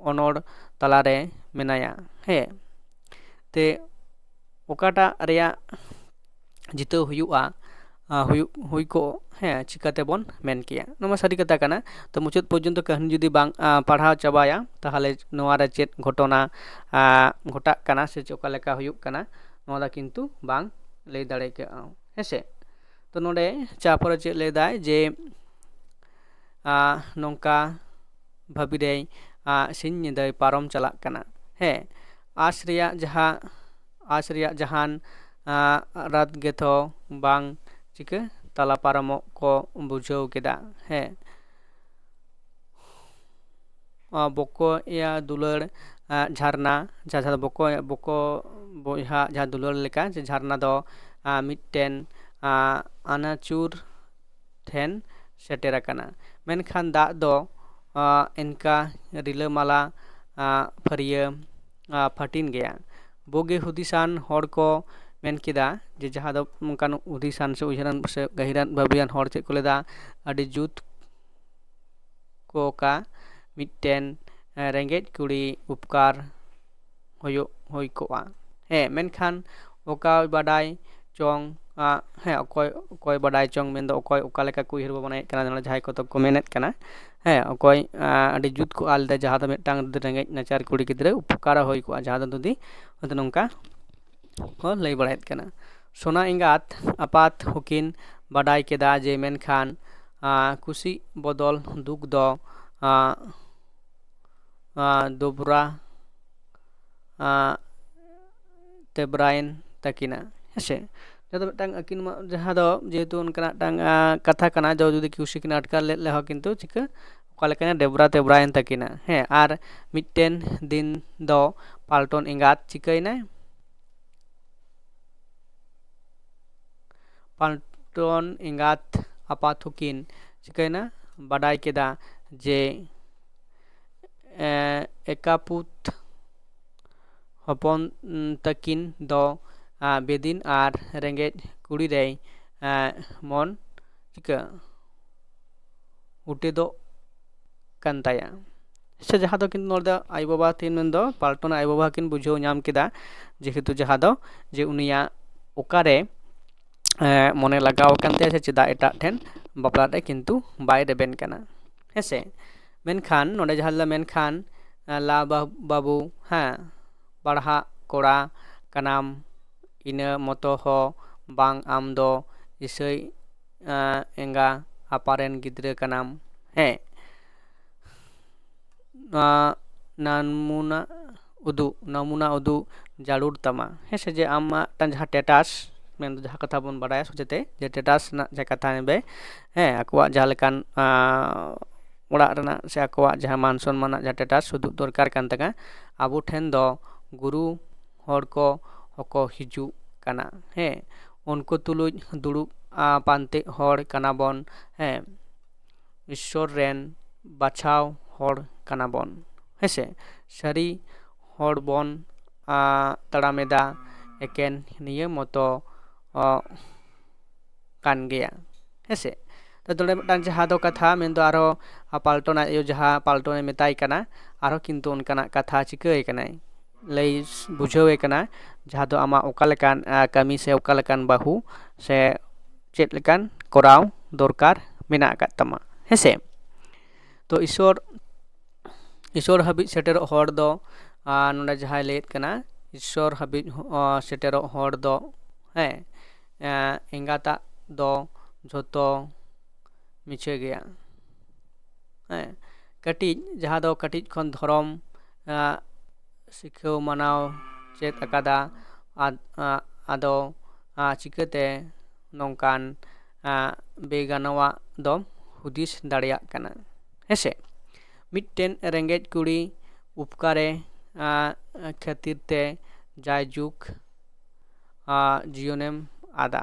ᱚᱱᱚᱲ ᱛᱟᱞᱟᱨᱮ ᱢᱮᱱᱟᱭᱟ᱾ ᱦᱮᱸ, ᱛᱮ ᱚᱠᱟᱴᱟᱜ ᱨᱮᱭᱟᱜ ᱡᱤᱛᱟᱹᱣ ᱦᱩᱭᱩᱜᱼᱟ, ᱟᱸ, ᱦᱩᱭᱩᱜ, ᱦᱩᱭ ᱠᱚᱜ, ᱦᱮᱸ, ᱪᱤᱠᱟᱹ ᱛᱮᱵᱚᱱ ᱢᱮᱱ ᱠᱮᱭᱟ? ᱱᱚᱣᱟ ᱢᱟ ᱥᱟᱹᱨᱤ ᱠᱟᱛᱷᱟ ᱠᱟᱱᱟ᱾ ᱛᱚ, ᱢᱩᱪᱟᱹᱫ ᱯᱚᱨᱡᱚᱱᱛᱚ ᱠᱟᱹᱦᱱᱤ ᱡᱩᱫᱤ ᱵᱟᱝ, ᱟᱸ, ᱯᱟᱲᱦᱟᱣ ᱪᱟᱵᱟᱭᱟ, ᱛᱟᱦᱚᱞᱮ ᱱᱚᱣᱟ ᱨᱮ ᱪᱮᱫ ᱜᱷᱚᱴᱚᱱᱟ, ᱟᱸ, ᱜᱷᱚᱴᱟᱜ ᱠᱟᱱᱟ ᱥᱮ ᱪᱮᱫ, ᱚᱠᱟ ᱞᱮᱠᱟ ᱦᱩᱭᱩᱜ ᱠᱟᱱᱟ, ᱱᱚᱣᱟ ᱫᱚ ᱠᱤᱱᱛᱩ ᱵᱟᱝ ᱞᱟᱹᱭ ᱫᱟᱲᱮ ᱠᱟᱜᱼᱟ, ᱦᱮᱸ ᱥᱮ? ᱛᱚ, ᱱᱚᱰᱮ ᱪᱟ ᱯᱚᱨᱮ ᱪᱮᱫ ᱞᱟᱹᱭ ᱫᱟᱭ ᱡᱮ, ᱟᱸ, ᱱᱚᱝᱠᱟ ᱵᱷᱟᱹᱵᱤ ᱨᱮᱭ, ᱟᱸ, ᱥᱤᱧ ᱧᱤᱫᱟᱹᱭ ᱯᱟᱨᱚᱢ ᱪᱟᱞᱟᱜ ᱠᱟᱱᱟ᱾ ᱦᱮᱸ, ᱟᱸᱥ ᱨᱮᱭᱟᱜ ᱡᱟᱦᱟᱸ, ᱟᱸᱥ ᱨᱮᱭᱟᱜ ᱡᱟᱦᱟᱱ, ᱟᱸ, ᱨᱟᱛ ᱜᱮᱛᱷᱚ ᱵᱟᱝ ᱪᱤᱠᱟᱹ ᱛᱟᱞᱟ ᱯᱟᱨᱚᱢᱚᱜ ᱠᱚ ᱵᱩᱡᱷᱟᱹᱣ ᱠᱮᱫᱟ᱾ ᱦᱮᱸ, ᱟᱸ, ᱵᱚᱠᱚᱭᱟ ᱫᱩᱞᱟᱹᱲ, ᱟᱸ, ᱡᱷᱟᱨᱱᱟ, ᱡᱟᱦᱟᱸ ᱫᱚ ᱵᱚᱠᱚᱭ, ᱵᱚᱠᱚ ᱵᱚᱭᱦᱟ ᱡᱟᱦᱟᱸ ᱫᱩᱞᱟᱹᱲ ᱞᱮᱠᱟ, ᱡᱮ ᱡᱷᱟᱨᱱᱟ ᱫᱚ, ᱟᱸ, ᱢᱤᱫᱴᱮᱱ, ᱟᱸ, ᱟᱱᱟᱪᱩᱨ ᱴᱷᱮᱱ ᱥᱮᱴᱮᱨ ᱟᱠᱟᱱᱟ᱾ ᱢᱮᱱᱠᱷᱟᱱ ᱫᱟᱜ ᱫᱚ, ᱟᱸ, ᱤᱱᱠᱟ ᱨᱤᱞᱟᱹᱢᱟᱞᱟ, ᱟᱸ, ᱯᱷᱟᱹᱨᱭᱟᱹ, ᱟᱸ, ᱯᱷᱟᱹᱴᱤᱱ ᱜᱮᱭᱟ᱾ ᱵᱩᱜᱤ ᱦᱩᱫᱤᱥᱟᱱ ᱦᱚᱲ ᱠᱚ ᱢᱮᱱ ᱠᱮᱫᱟ ᱡᱮ ᱡᱟᱦᱟᱸ ᱫᱚ ᱚᱱᱠᱟᱱ ᱦᱩᱫᱤᱥᱟᱱ ᱥᱮ ᱩᱭᱦᱟᱹᱨᱟᱱ ᱥᱮ ᱜᱟᱹᱦᱤᱨᱟᱱ ᱵᱷᱟᱹᱵᱤᱭᱟᱱ ᱦᱚᱲ ᱪᱮᱫ ᱠᱚ ᱞᱟᱹᱭᱫᱟ, ᱟᱹᱰᱤ ᱡᱩᱛ ᱠᱚ ᱠᱟ ᱢᱤᱫᱴᱮᱱ, ᱮᱸ, ᱨᱮᱸᱜᱮᱡ ᱠᱩᱲᱤ ᱩᱯᱠᱟᱨ ᱦᱩᱭᱩᱜ, ᱦᱩᱭ ᱠᱚᱜᱼᱟ᱾ ᱦᱮᱸ, ᱢᱮᱱᱠᱷᱟᱱ ᱚᱠᱚᱭ ᱵᱟᱰᱟᱭ ᱪᱚᱝ, ᱟᱸ, ᱦᱮᱸ, ᱚᱠᱚᱭ, ᱚᱠᱚᱭ ᱵᱟᱰᱟᱭ ᱪᱚᱝ ᱢᱮᱱᱫᱚ ᱚᱠᱚᱭ ᱚᱠᱟ ᱞᱮᱠᱟ ᱠᱚ ᱩᱭᱦᱟᱹᱨ ᱵᱷᱟᱵᱽᱱᱟᱭᱮᱫ ᱠᱟᱱᱟ, ᱱᱚᱰᱮ ᱡᱟᱦᱟᱸᱭ ᱠᱚᱛᱚᱠ ᱠᱚ ᱢᱮᱱᱮᱫ ᱠᱟᱱᱟ, ᱦᱮᱸ, ᱚᱠᱚᱭ, ᱟᱸ, ᱟᱹᱰᱤ ᱡᱩᱛ ᱠᱚ ᱟᱞ ᱞᱮᱫᱟ, ᱡᱟᱦᱟᱸ ᱫᱚ ᱢᱤᱫᱴᱟᱝ ᱨᱮᱸᱜᱮᱡ ᱱᱟᱪᱟᱨ ᱠᱩᱲᱤ ᱜᱤᱫᱽᱨᱟᱹ ᱩᱯᱚᱠᱟᱨ ᱦᱩᱭ ᱠᱚᱜᱼᱟ, ᱡᱟᱦᱟᱸ ᱫᱚ ᱡᱩᱫᱤ ᱦᱚᱭᱛᱳ ᱱᱚᱝᱠᱟ ᱠᱚ ᱞᱟᱹᱭ ᱵᱟᱲᱟᱭᱮᱫ ᱠᱟᱱᱟ᱾ ᱥᱳᱱᱟ ᱮᱸᱜᱟᱛ ᱟᱯᱟᱛ ᱦᱚᱸᱠᱤᱱ ᱵᱟᱰᱟᱭ ᱠᱮᱫᱟ ᱡᱮ ᱢᱮᱱᱠᱷᱟᱱ, ᱟᱸ, ᱠᱩᱥᱤ ᱵᱚᱫᱚᱞ ᱫᱩᱠ ᱫᱚ, ᱟᱸ, ᱟᱸ, ᱫᱚᱵᱽᱨᱟ, ᱟᱸ, ᱛᱮᱵᱽᱨᱟᱭᱮᱱ ᱛᱟᱹᱠᱤᱱᱟ, ᱦᱮᱸᱥᱮ? ᱡᱟᱦᱟᱸ ᱫᱚ ᱢᱤᱫᱴᱟᱝ ᱟᱹᱠᱤᱱ ᱢᱟ-, ᱡᱟᱦᱟᱸ ᱫᱚ ᱡᱮᱦᱮᱛᱩ ᱚᱱᱠᱟᱱᱟᱜ ᱢᱤᱫᱴᱟᱝ, ᱟᱸ, ᱠᱟᱛᱷᱟ ᱠᱟᱱᱟ, ᱡᱚ ᱡᱩᱫᱤ ᱠᱩᱥᱤ ᱠᱤᱱ ᱟᱴᱠᱟᱨ ᱞᱮᱫ ᱨᱮᱦᱚᱸ ᱠᱤᱱᱛᱩ ᱪᱤᱠᱟᱹ ᱚᱠᱟ ᱞᱮᱠᱟᱱᱟ ᱰᱮᱵᱽᱨᱟ ᱛᱮᱵᱽᱨᱟᱭᱮᱱ ᱛᱟᱹᱠᱤᱱᱟ᱾ ᱦᱮᱸ, ᱟᱨ ᱢᱤᱫᱴᱮᱱ ᱫᱤᱱ ᱫᱚ ᱯᱟᱞᱴᱚᱱ ᱮᱸᱜᱟᱛ ᱪᱤᱠᱟᱹᱭᱮᱱᱟᱭ? ᱯᱟᱞᱴᱚᱱ ᱮᱸᱜᱟᱛ ᱟᱯᱟᱛ ᱦᱚᱸᱠᱤᱱ ᱪᱤᱠᱟᱹᱭᱮᱱᱟ? ᱵᱟᱰᱟᱭ ᱠᱮᱫᱟ ᱡᱮ, ᱮᱸ, ᱮᱠᱟᱯᱩᱛ ᱦᱚᱯᱚᱱ ᱛᱟᱹᱠᱤᱱ ᱫᱚ ᱵᱮᱫᱤᱱ ᱟᱨ ᱨᱮᱸᱜᱮᱡ ᱠᱩᱲᱤ ᱨᱮᱭ ᱢᱚᱱ ᱪᱤᱠᱟᱹ ᱩᱴᱮᱫᱚᱜ ᱠᱟᱱ ᱛᱟᱭᱟ᱾ ᱥᱮ ᱡᱟᱦᱟᱸ ᱫᱚ ᱠᱤᱱᱛᱩ ᱱᱚᱰᱮ ᱫᱚ ᱟᱭᱳᱼᱵᱟᱵᱟ ᱛᱤᱱ ᱢᱮᱱᱫᱚ ᱯᱟᱞᱴᱚᱱ ᱟᱭᱳᱼᱵᱟᱵᱟ ᱠᱤᱱ ᱵᱩᱡᱷᱟᱹᱣ ᱧᱟᱢ ᱠᱮᱫᱟ, ᱡᱮᱦᱮᱛᱩ ᱡᱟᱦᱟᱸ ᱫᱚ ᱡᱮ ᱩᱱᱤᱭᱟᱜ ᱚᱠᱟᱨᱮ ᱢᱚᱱᱮ ᱞᱟᱜᱟᱣ ᱟᱠᱟᱱ ᱛᱟᱭᱟ ᱥᱮ ᱪᱮᱫᱟᱜ ᱮᱴᱟᱜ ᱴᱷᱮᱱ ᱵᱟᱯᱞᱟ ᱨᱮ ᱠᱤᱱᱛᱩ ᱵᱟᱭ ᱨᱮᱵᱮᱱ ᱠᱟᱱᱟ᱾ ᱦᱮᱸᱥᱮ? ᱢᱮᱱᱠᱷᱟᱱ ᱱᱚᱰᱮ ᱡᱟᱦᱟᱸ ᱞᱮ ᱢᱮᱱᱠᱷᱟᱱ ᱞᱟ ᱵᱟᱹᱵᱩ, ᱦᱮᱸ, ᱯᱟᱲᱦᱟᱜ ᱠᱚᱲᱟ ᱠᱟᱱᱟᱢ, ᱤᱱᱟᱹ ᱢᱚᱛᱚ ᱦᱚᱸ ᱵᱟᱝ, ᱟᱢ ᱫᱚ ᱤᱥᱟᱹᱭ ᱮᱸᱜᱟ ᱟᱯᱟᱨᱮᱱ ᱜᱤᱫᱽᱨᱟᱹ ᱠᱟᱱᱟᱢ᱾ ᱦᱮᱸ, ᱱᱟᱢᱩᱱᱟ ᱩᱫᱩᱜ, ᱱᱟᱢᱩᱱᱟ ᱩᱫᱩᱜ ᱡᱟᱹᱨᱩᱲ ᱛᱟᱢᱟ᱾ ᱦᱮᱸ ᱥᱮ, ᱡᱮ ᱟᱢᱟᱜ ᱢᱤᱫᱴᱟᱝ ᱡᱟᱦᱟᱸ ᱴᱮᱴᱟᱥ, ᱢᱮᱱᱫᱚ ᱡᱟᱦᱟᱸ ᱠᱟᱛᱷᱟ ᱵᱚᱱ ᱵᱟᱰᱟᱭᱟ ᱥᱚᱡᱷᱮᱛᱮ, ᱡᱮ ᱴᱮᱴᱟᱥ ᱨᱮᱱᱟᱜ ᱡᱟᱦᱟᱸ ᱠᱟᱛᱷᱟ ᱱᱮᱵᱮ, ᱦᱮᱸ, ᱟᱠᱚᱣᱟᱜ ᱡᱟᱦᱟᱸ ᱞᱮᱠᱟᱱ ᱚᱲᱟᱜ ᱨᱮᱱᱟᱜ ᱥᱮ ᱟᱠᱚᱣᱟᱜ ᱡᱟᱦᱟᱸ ᱢᱟᱱ ᱥᱚᱱᱢᱟᱱ ᱨᱮᱱᱟᱜ ᱡᱟᱦᱟᱸ ᱴᱮᱴᱟᱥ ᱩᱫᱩᱜ ᱫᱚᱨᱠᱟᱨ ᱠᱟᱱ ᱛᱟᱠᱚᱣᱟ, ᱟᱵᱚ ᱴᱷᱮᱱ ᱫᱚ ᱜᱩᱨᱩ ᱦᱚᱲ ᱠᱚ ᱦᱚᱸᱠᱚ ᱦᱤᱡᱩᱜ ᱠᱟᱱᱟ᱾ ᱦᱮᱸ, ᱩᱱᱠᱩ ᱛᱩᱞᱩᱡ ᱫᱩᱲᱩᱵ ᱯᱟᱱᱛᱮ ᱦᱚᱲ ᱠᱟᱱᱟ ᱵᱚᱱ᱾ ᱦᱮᱸ, ᱤᱥᱥᱚᱨ ᱨᱮᱱ ᱵᱟᱪᱷᱟᱣ ᱦᱚᱲ ᱠᱟᱱᱟ ᱵᱚᱱ᱾ ᱦᱮᱸᱥᱮ, ᱥᱟᱹᱨᱤ ᱦᱚᱲ ᱵᱚᱱ ᱛᱟᱲᱟᱢᱮᱫᱟ ᱮᱠᱮᱱ ᱱᱤᱭᱟᱹ ᱢᱚᱛᱚ ᱠᱟᱱ ᱜᱮᱭᱟ᱾ ᱦᱮᱸᱥᱮ, ᱛᱚ ᱱᱚᱰᱮ ᱢᱤᱫᱴᱟᱝ ᱡᱟᱦᱟᱸ ᱫᱚ ᱠᱟᱛᱷᱟ ᱢᱮᱱᱫᱚ ᱟᱨᱦᱚᱸ ᱯᱟᱞᱴᱚᱱ ᱟᱡ ᱟᱭᱳ ᱡᱟᱦᱟᱸ ᱯᱟᱞᱴᱚᱱᱮ ᱢᱮᱛᱟᱭ ᱠᱟᱱᱟ, ᱟᱨᱦᱚᱸ ᱠᱤᱱᱛᱩ ᱚᱱᱠᱟᱱᱟᱜ ᱠᱟᱛᱷᱟ ᱪᱤᱠᱟᱹᱭ ᱠᱟᱱᱟᱭ, ᱞᱟᱹᱭ ᱵᱩᱡᱷᱟᱹᱣᱮ ᱠᱟᱱᱟ, ᱡᱟᱦᱟᱸ ᱫᱚ ᱟᱢᱟᱜ ᱚᱠᱟ ᱞᱮᱠᱟᱱ ᱠᱟᱹᱢᱤ ᱥᱮ ᱚᱠᱟ ᱞᱮᱠᱟᱱ ᱵᱟᱹᱦᱩ ᱥᱮ ᱪᱮᱫ ᱞᱮᱠᱟᱱ ᱠᱚᱨᱟᱣ ᱫᱚᱨᱠᱟᱨ ᱢᱮᱱᱟᱜ ᱟᱠᱟᱫ ᱛᱟᱢᱟ᱾ ᱦᱮᱸᱥᱮ, ᱛᱚ ᱤᱥᱚᱨ ᱤᱥᱚᱨ ᱦᱟᱹᱵᱤᱡ ᱥᱮᱴᱮᱨᱚᱜ ᱦᱚᱲ ᱫᱚ ᱱᱚᱰᱮ ᱡᱟᱦᱟᱸᱭ ᱞᱟᱹᱭᱮᱫ ᱠᱟᱱᱟ, ᱤᱥᱚᱨ ᱦᱟᱹᱵᱤᱡ ᱥᱮᱴᱮᱨᱚᱜ ᱦᱚᱲ ᱫᱚ, ᱦᱮᱸ, ᱮᱸᱜᱟᱛᱟᱜ ᱫᱚ ᱡᱷᱚᱛᱚ ᱢᱤᱪᱷᱟᱹ ᱜᱮᱭᱟ᱾ ᱦᱮᱸ, ᱠᱟᱹᱴᱤᱡ, ᱡᱟᱦᱟᱸ ᱫᱚ ᱠᱟᱹᱴᱤᱡ ᱠᱷᱚᱱ ᱫᱷᱚᱨᱚᱢ ᱥᱤᱠᱷᱟᱹᱣ ᱢᱟᱱᱟᱣ ᱪᱮᱫ ᱟᱠᱟᱫᱟ, ᱟᱫᱚ ᱪᱤᱠᱟᱹᱛᱮ ᱱᱚᱝᱠᱟᱱ ᱵᱮᱜᱟᱱᱟᱣᱟᱜ ᱫᱚᱢ ᱦᱩᱫᱤᱥ ᱫᱟᱲᱮᱭᱟᱜ ᱠᱟᱱᱟ? ᱦᱮᱸᱥᱮ, ᱢᱤᱫᱴᱮᱱ ᱨᱮᱸᱜᱮᱡ ᱠᱩᱲᱤ ᱩᱯᱠᱟᱨᱮ ᱠᱷᱟᱹᱛᱤᱨ ᱛᱮ ᱡᱟᱭᱡᱩᱜᱽ ᱡᱤᱭᱚᱱᱮᱢ ᱟᱫᱟ᱾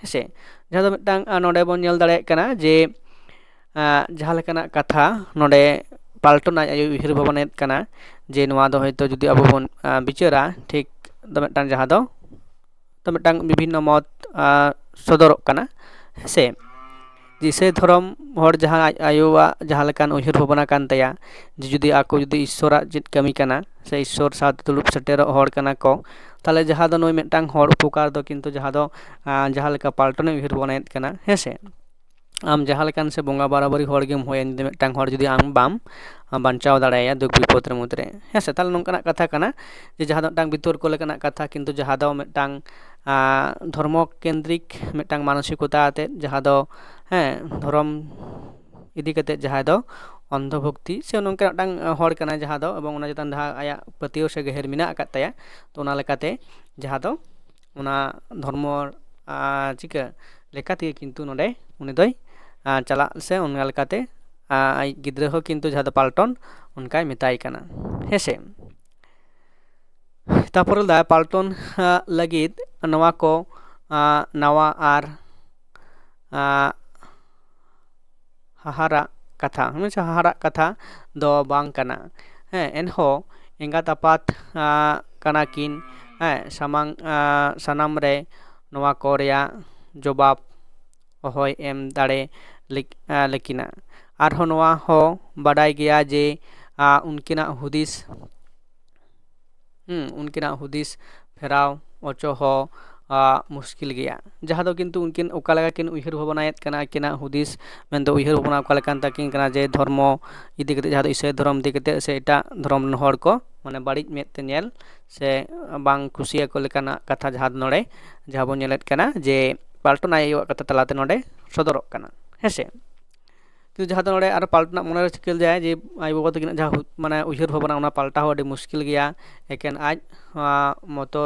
ᱦᱮᱸᱥᱮ, ᱡᱟᱦᱟᱸ ᱫᱚ ᱢᱤᱫᱴᱟᱝ ᱱᱚᱰᱮ ᱵᱚᱱ ᱧᱮᱞ ᱫᱟᱲᱮᱭᱟᱜ ᱠᱟᱱᱟ ᱡᱮ ᱡᱟᱦᱟᱸ ᱞᱮᱠᱟᱱᱟᱜ ᱠᱟᱛᱷᱟ ᱱᱚᱰᱮ ᱯᱟᱞᱴᱚᱱ ᱟᱡ ᱟᱭᱳ ᱩᱭᱦᱟᱹᱨ ᱵᱷᱟᱵᱽᱱᱟᱭᱮᱫ ᱠᱟᱱᱟ ᱡᱮ ᱱᱚᱣᱟ ᱫᱚ ᱦᱚᱭᱛᱳ ᱡᱩᱫᱤ ᱟᱵᱚ ᱵᱚᱱ ᱟᱸ, ᱵᱤᱪᱟᱹᱨᱟ, ᱴᱷᱤᱠ ᱫᱚ ᱢᱤᱫᱴᱟᱝ ᱡᱟᱦᱟᱸ ᱫᱚ ᱛᱚ ᱢᱤᱫᱴᱟᱝ ᱵᱤᱵᱷᱤᱱᱱᱚ ᱢᱚᱛ ᱟᱸ, ᱥᱚᱫᱚᱨᱚᱜ ᱠᱟᱱᱟ, ᱦᱮᱸᱥᱮ? ᱡᱮ ᱤᱥᱟᱹᱭ ᱫᱷᱚᱨᱚᱢ ᱦᱚᱲ ᱡᱟᱦᱟᱸ ᱟᱡ ᱟᱭᱳᱣᱟᱜ ᱡᱟᱦᱟᱸ ᱞᱮᱠᱟᱱ ᱩᱭᱦᱟᱹᱨ ᱵᱷᱟᱵᱽᱱᱟ ᱠᱟᱱ ᱛᱟᱭᱟ, ᱡᱮ ᱡᱩᱫᱤ ᱟᱠᱚ ᱡᱩᱫᱤ ᱤᱥᱥᱚᱨᱟᱜ ᱪᱮᱫ ᱠᱟᱹᱢᱤ ᱠᱟᱱᱟ ᱥᱮ ᱤᱥᱥᱚᱨ ᱥᱟᱶᱛᱮ ᱫᱩᱲᱩᱵ ᱥᱮᱴᱮᱨᱚᱜ ᱦᱚᱲ ᱠᱟᱱᱟ ᱠᱚ, ᱛᱟᱦᱚᱞᱮ ᱡᱟᱦᱟᱸ ᱫᱚ ᱱᱩᱭ ᱢᱤᱫᱴᱟᱝ ᱦᱚᱲ ᱩᱯᱚᱠᱟᱨ ᱫᱚ ᱠᱤᱱᱛᱩ ᱡᱟᱦᱟᱸ ᱫᱚ ᱟᱸ, ᱡᱟᱦᱟᱸ ᱞᱮᱠᱟ ᱯᱟᱞᱴᱚᱱᱮ ᱩᱭᱦᱟᱹᱨ ᱵᱷᱟᱵᱽᱱᱟᱭᱮᱫ ᱠᱟᱱᱟ, ᱦᱮᱸᱥᱮ? ᱟᱢ ᱡᱟᱦᱟᱸ ᱞᱮᱠᱟᱱ ᱥᱮ ᱵᱚᱸᱜᱟ ᱵᱟᱨᱟᱵᱟᱨᱤ ᱦᱚᱲ ᱜᱮᱢ ᱦᱩᱭᱮᱱ, ᱡᱩᱫᱤ ᱢᱤᱫᱴᱟᱝ ᱦᱚᱲ ᱡᱩᱫᱤ ᱟᱢ ᱵᱟᱢ ᱵᱟᱧᱪᱟᱣ ᱫᱟᱲᱮᱭᱟᱭᱟ ᱫᱩᱠ ᱵᱤᱯᱚᱫ ᱨᱮ ᱢᱩᱫᱽᱨᱮ, ᱦᱮᱸ ᱥᱮ? ᱛᱟᱦᱚᱞᱮ ᱱᱚᱝᱠᱟᱱᱟᱜ ᱠᱟᱛᱷᱟ ᱠᱟᱱᱟ ᱡᱮ ᱡᱟᱦᱟᱸ ᱫᱚ ᱢᱤᱫᱴᱟᱝ ᱵᱤᱛᱚᱨᱠᱚ ᱞᱮᱠᱟᱱᱟᱜ ᱠᱟᱛᱷᱟ, ᱠᱤᱱᱛᱩ ᱡᱟᱦᱟᱸ ᱫᱚ ᱢᱤᱫᱴᱟᱝ ᱟᱸ, ᱫᱷᱚᱨᱢᱚ ᱠᱮᱱᱫᱨᱤᱠ ᱢᱤᱫᱴᱟᱝ ᱢᱟᱱᱚᱥᱤᱠᱚᱛᱟ ᱟᱛᱮᱫ, ᱡᱟᱦᱟᱸ ᱫᱚ, ᱦᱮᱸ, ᱫᱷᱚᱨᱚᱢ ᱤᱫᱤ ᱠᱟᱛᱮᱫ ᱡᱟᱦᱟᱸᱭ ᱫᱚ ᱚᱱᱫᱷᱚ ᱵᱷᱚᱠᱛᱤ ᱥᱮ ᱱᱚᱝᱠᱟ ᱢᱤᱫᱴᱟᱝ ᱦᱚᱲ ᱠᱟᱱᱟᱭ, ᱡᱟᱦᱟᱸ ᱫᱚ ᱮᱵᱚᱝ ᱚᱱᱟ ᱪᱮᱛᱟᱱ ᱡᱟᱦᱟᱸ ᱟᱭᱟᱜ ᱯᱟᱹᱛᱭᱟᱹᱣ ᱥᱮ ᱜᱟᱹᱦᱤᱨ ᱢᱮᱱᱟᱜ ᱟᱠᱟᱫ ᱛᱟᱭᱟ, ᱛᱚ ᱚᱱᱟ ᱞᱮᱠᱟᱛᱮ ᱡᱟᱦᱟᱸ ᱫᱚ ᱚᱱᱟ ᱫᱷᱚᱨᱢᱚ ᱟᱨ ᱪᱤᱠᱟᱹ ᱞᱮᱠᱟ ᱛᱮᱜᱮ ᱠᱤᱱᱛᱩ ᱱᱚᱰᱮ ᱩᱱᱤ ᱫᱚᱭ ᱟᱨ ᱪᱟᱞᱟᱜ ᱥᱮ ᱚᱱᱟ ᱞᱮᱠᱟᱛᱮ ᱟᱨ ᱟᱡ ᱜᱤᱫᱽᱨᱟᱹ ᱦᱚᱸ ᱠᱤᱱᱛᱩ ᱡᱟᱦᱟᱸ ᱫᱚ ᱯᱟᱞᱴᱚᱱ ᱚᱱᱠᱟᱭ ᱢᱮᱛᱟᱭ ᱠᱟᱱᱟ, ᱦᱮᱸ ᱥᱮ? ᱛᱟᱨᱯᱚᱨᱮ ᱞᱟᱹᱭᱫᱟᱭ ᱯᱟᱞᱴᱚᱱ ᱟᱜ ᱞᱟᱹᱜᱤᱫ ᱱᱚᱣᱟ ᱠᱚ ᱟᱨ ᱱᱟᱣᱟ ᱟᱨ ᱟᱨ ᱦᱟᱦᱟᱲᱟᱜ ᱠᱟᱛᱷᱟ, ᱦᱮᱸ ᱥᱮ, ᱦᱟᱦᱟᱲᱟᱜ ᱠᱟᱛᱷᱟ ᱫᱚ ᱵᱟᱝ ᱠᱟᱱᱟ᱾ ᱦᱮᱸ, ᱮᱱᱦᱚᱸ ᱮᱸᱜᱟᱛ ᱟᱯᱟᱛ ᱟᱸ, ᱠᱟᱱᱟ ᱠᱤᱱ, ᱦᱮᱸ, ᱥᱟᱢᱟᱝ ᱟᱸ, ᱥᱟᱱᱟᱢ ᱨᱮ ᱱᱚᱣᱟ ᱠᱚ ᱨᱮᱭᱟᱜ ᱡᱚᱵᱟᱵ ᱚᱦᱚᱭ ᱮᱢ ᱫᱟᱲᱮ ᱞᱮᱠ- ᱟᱸ, ᱞᱮᱠᱤᱱᱟ᱾ ᱟᱨᱦᱚᱸ ᱱᱚᱣᱟ ᱦᱚᱸ ᱵᱟᱰᱟᱭ ᱜᱮᱭᱟ ᱡᱮ ᱟᱸ, ᱩᱱᱠᱤᱱᱟᱜ ᱦᱩᱫᱤᱥ ᱦᱩᱸ, ᱩᱱᱠᱤᱱᱟᱜ ᱦᱩᱫᱤᱥ ᱯᱷᱮᱨᱟᱣ ᱚᱪᱚ ᱦᱚᱸ ᱟᱸ, ᱢᱩᱥᱠᱤᱞ ᱜᱮᱭᱟ᱾ ᱡᱟᱦᱟᱸ ᱫᱚ ᱠᱤᱱᱛᱩ ᱩᱱᱠᱤᱱ ᱚᱠᱟ ᱞᱮᱠᱟ ᱠᱤᱱ ᱩᱭᱦᱟᱹᱨ ᱵᱷᱟᱵᱽᱱᱟᱭᱮᱫ ᱠᱟᱱᱟ, ᱟᱹᱠᱤᱱᱟᱜ ᱦᱩᱫᱤᱥ ᱢᱮᱱᱫᱚ ᱩᱭᱦᱟᱹᱨ ᱵᱷᱟᱵᱽᱱᱟ ᱚᱠᱟ ᱞᱮᱠᱟᱱ ᱛᱟᱹᱠᱤᱱ ᱠᱟᱱᱟ, ᱡᱮ ᱫᱷᱚᱨᱢᱚ ᱤᱫᱤ ᱠᱟᱛᱮ, ᱡᱟᱦᱟᱸ ᱫᱚ ᱤᱥᱟᱹᱭ ᱫᱷᱚᱨᱚᱢ ᱤᱫᱤ ᱠᱟᱛᱮ ᱥᱮ ᱮᱴᱟᱜ ᱫᱷᱚᱨᱚᱢ ᱨᱮᱱ ᱦᱚᱲ ᱠᱚ ᱢᱟᱱᱮ ᱵᱟᱹᱲᱤᱡ ᱢᱮᱫ ᱛᱮ ᱧᱮᱞ ᱥᱮ ᱵᱟᱝ ᱠᱩᱥᱤᱭᱟᱠᱚ ᱞᱮᱠᱟᱱᱟᱜ ᱠᱟᱛᱷᱟ ᱡᱟᱦᱟᱸ ᱫᱚ ᱱᱚᱰᱮ ᱡᱟᱦᱟᱸ ᱵᱚᱱ ᱧᱮᱞᱮᱫ ᱠᱟᱱᱟ ᱡᱮ ᱯᱟᱞᱴᱚᱱ ᱟᱭᱳᱣᱟᱜ ᱠᱟᱛᱷᱟ ᱛᱟᱞᱟᱛᱮ ᱱᱚᱰᱮ ᱥᱚᱫᱚᱨᱚᱜ ᱠᱟᱱᱟ, ᱦᱮᱸ ᱥᱮ? ᱠᱤᱱᱛᱩ ᱡᱟᱦᱟᱸ ᱫᱚ ᱱᱚᱰᱮ ᱟᱨᱚ ᱯᱟᱞᱴᱚᱱᱟᱜ ᱢᱚᱱᱮᱨᱮ ᱪᱤᱠᱟᱹ ᱞᱮᱫᱟᱭ ᱡᱮ ᱟᱭᱳ ᱵᱟᱵᱟ ᱛᱟᱹᱠᱤᱱᱟᱜ ᱡᱟᱦᱟᱸ ᱦᱩ- ᱢᱟᱱᱮ ᱩᱭᱦᱟᱹᱨ ᱵᱷᱟᱵᱽᱱᱟ, ᱚᱱᱟ ᱯᱟᱞᱴᱟᱣ ᱦᱚᱸ ᱟᱹᱰᱤ ᱢᱩᱥᱠᱤᱞ ᱜᱮᱭᱟ᱾ ᱮᱠᱮᱱ ᱟᱡ ᱟᱸ, ᱢᱚᱛᱚ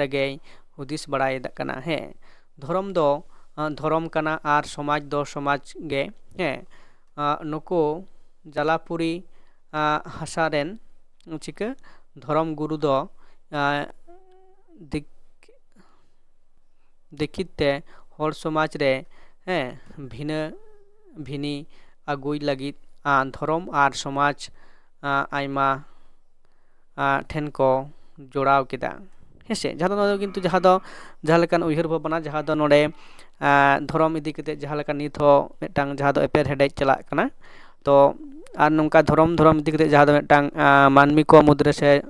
ᱨᱮᱜᱮᱭ ᱦᱩᱫᱤᱥ ᱵᱟᱲᱟᱭᱮᱫ ᱠᱟᱱᱟ᱾ ᱦᱮᱸ, ᱫᱷᱚᱨᱚᱢ ᱫᱚ ᱟᱸ, ᱫᱷᱚᱨᱚᱢ ᱠᱟᱱᱟ ᱟᱨ ᱥᱚᱢᱟᱡᱽ ᱫᱚ ᱥᱚᱢᱟᱡᱽ ᱜᱮ᱾ ᱦᱮᱸ, ᱟᱸ, ᱱᱩᱠᱩ ᱡᱟᱞᱟᱯᱩᱨᱤ ᱟᱸ, ᱦᱟᱥᱟ ᱨᱮᱱ ᱪᱤᱠᱟᱹ ᱫᱷᱚᱨᱚᱢ ᱜᱩᱨᱩ ᱫᱚ ᱟᱸ, ᱫᱤᱠ- ᱫᱤᱠᱷᱤᱛ ᱛᱮ ᱦᱚᱲ ᱥᱚᱢᱟᱡᱽ ᱨᱮ, ᱦᱮᱸ, ᱵᱷᱤᱱᱟᱹ ᱵᱷᱤᱱᱤ ᱟᱹᱜᱩᱭ ᱞᱟᱹᱜᱤᱫ ᱟᱸ, ᱫᱷᱚᱨᱚᱢ ᱟᱨ ᱥᱚᱢᱟᱡᱽ, ᱟᱸ, ᱟᱭᱢᱟ, ᱟᱸ, ᱴᱷᱮᱱ ᱠᱚ ᱡᱚᱲᱟᱣ ᱠᱮᱫᱟ᱾ ᱦᱮᱸᱥᱮ, ᱡᱟᱦᱟᱸ ᱫᱚ ᱱᱚᱣᱟ ᱫᱚ ᱠᱤᱱᱛᱩ ᱡᱟᱦᱟᱸ ᱫᱚ ᱡᱟᱦᱟᱸ ᱞᱮᱠᱟᱱ ᱩᱭᱦᱟᱹᱨ ᱵᱷᱟᱵᱽᱱᱟ, ᱡᱟᱦᱟᱸ ᱫᱚ ᱱᱚᱰᱮ, ᱟᱸ, ᱫᱷᱚᱨᱚᱢ ᱤᱫᱤ ᱠᱟᱛᱮ ᱡᱟᱦᱟᱸ ᱞᱮᱠᱟ ᱱᱤᱛ ᱦᱚᱸ ᱢᱤᱫᱴᱟᱝ ᱡᱟᱦᱟᱸ ᱫᱚ ᱮᱯᱮᱨ ᱦᱮᱰᱮᱡ ᱪᱟᱞᱟᱜ ᱠᱟᱱᱟ᱾ ᱛᱚ ᱟᱨ ᱱᱚᱝᱠᱟ ᱫᱷᱚᱨᱚᱢ, ᱫᱷᱚᱨᱚᱢ ᱤᱫᱤ ᱠᱟᱛᱮ ᱡᱟᱦᱟᱸ ᱫᱚ ᱢᱤᱫᱴᱟᱝ, ᱟᱸ, ᱢᱟᱹᱱᱢᱤ ᱠᱚ ᱢᱩᱫᱽᱨᱮ ᱥᱮ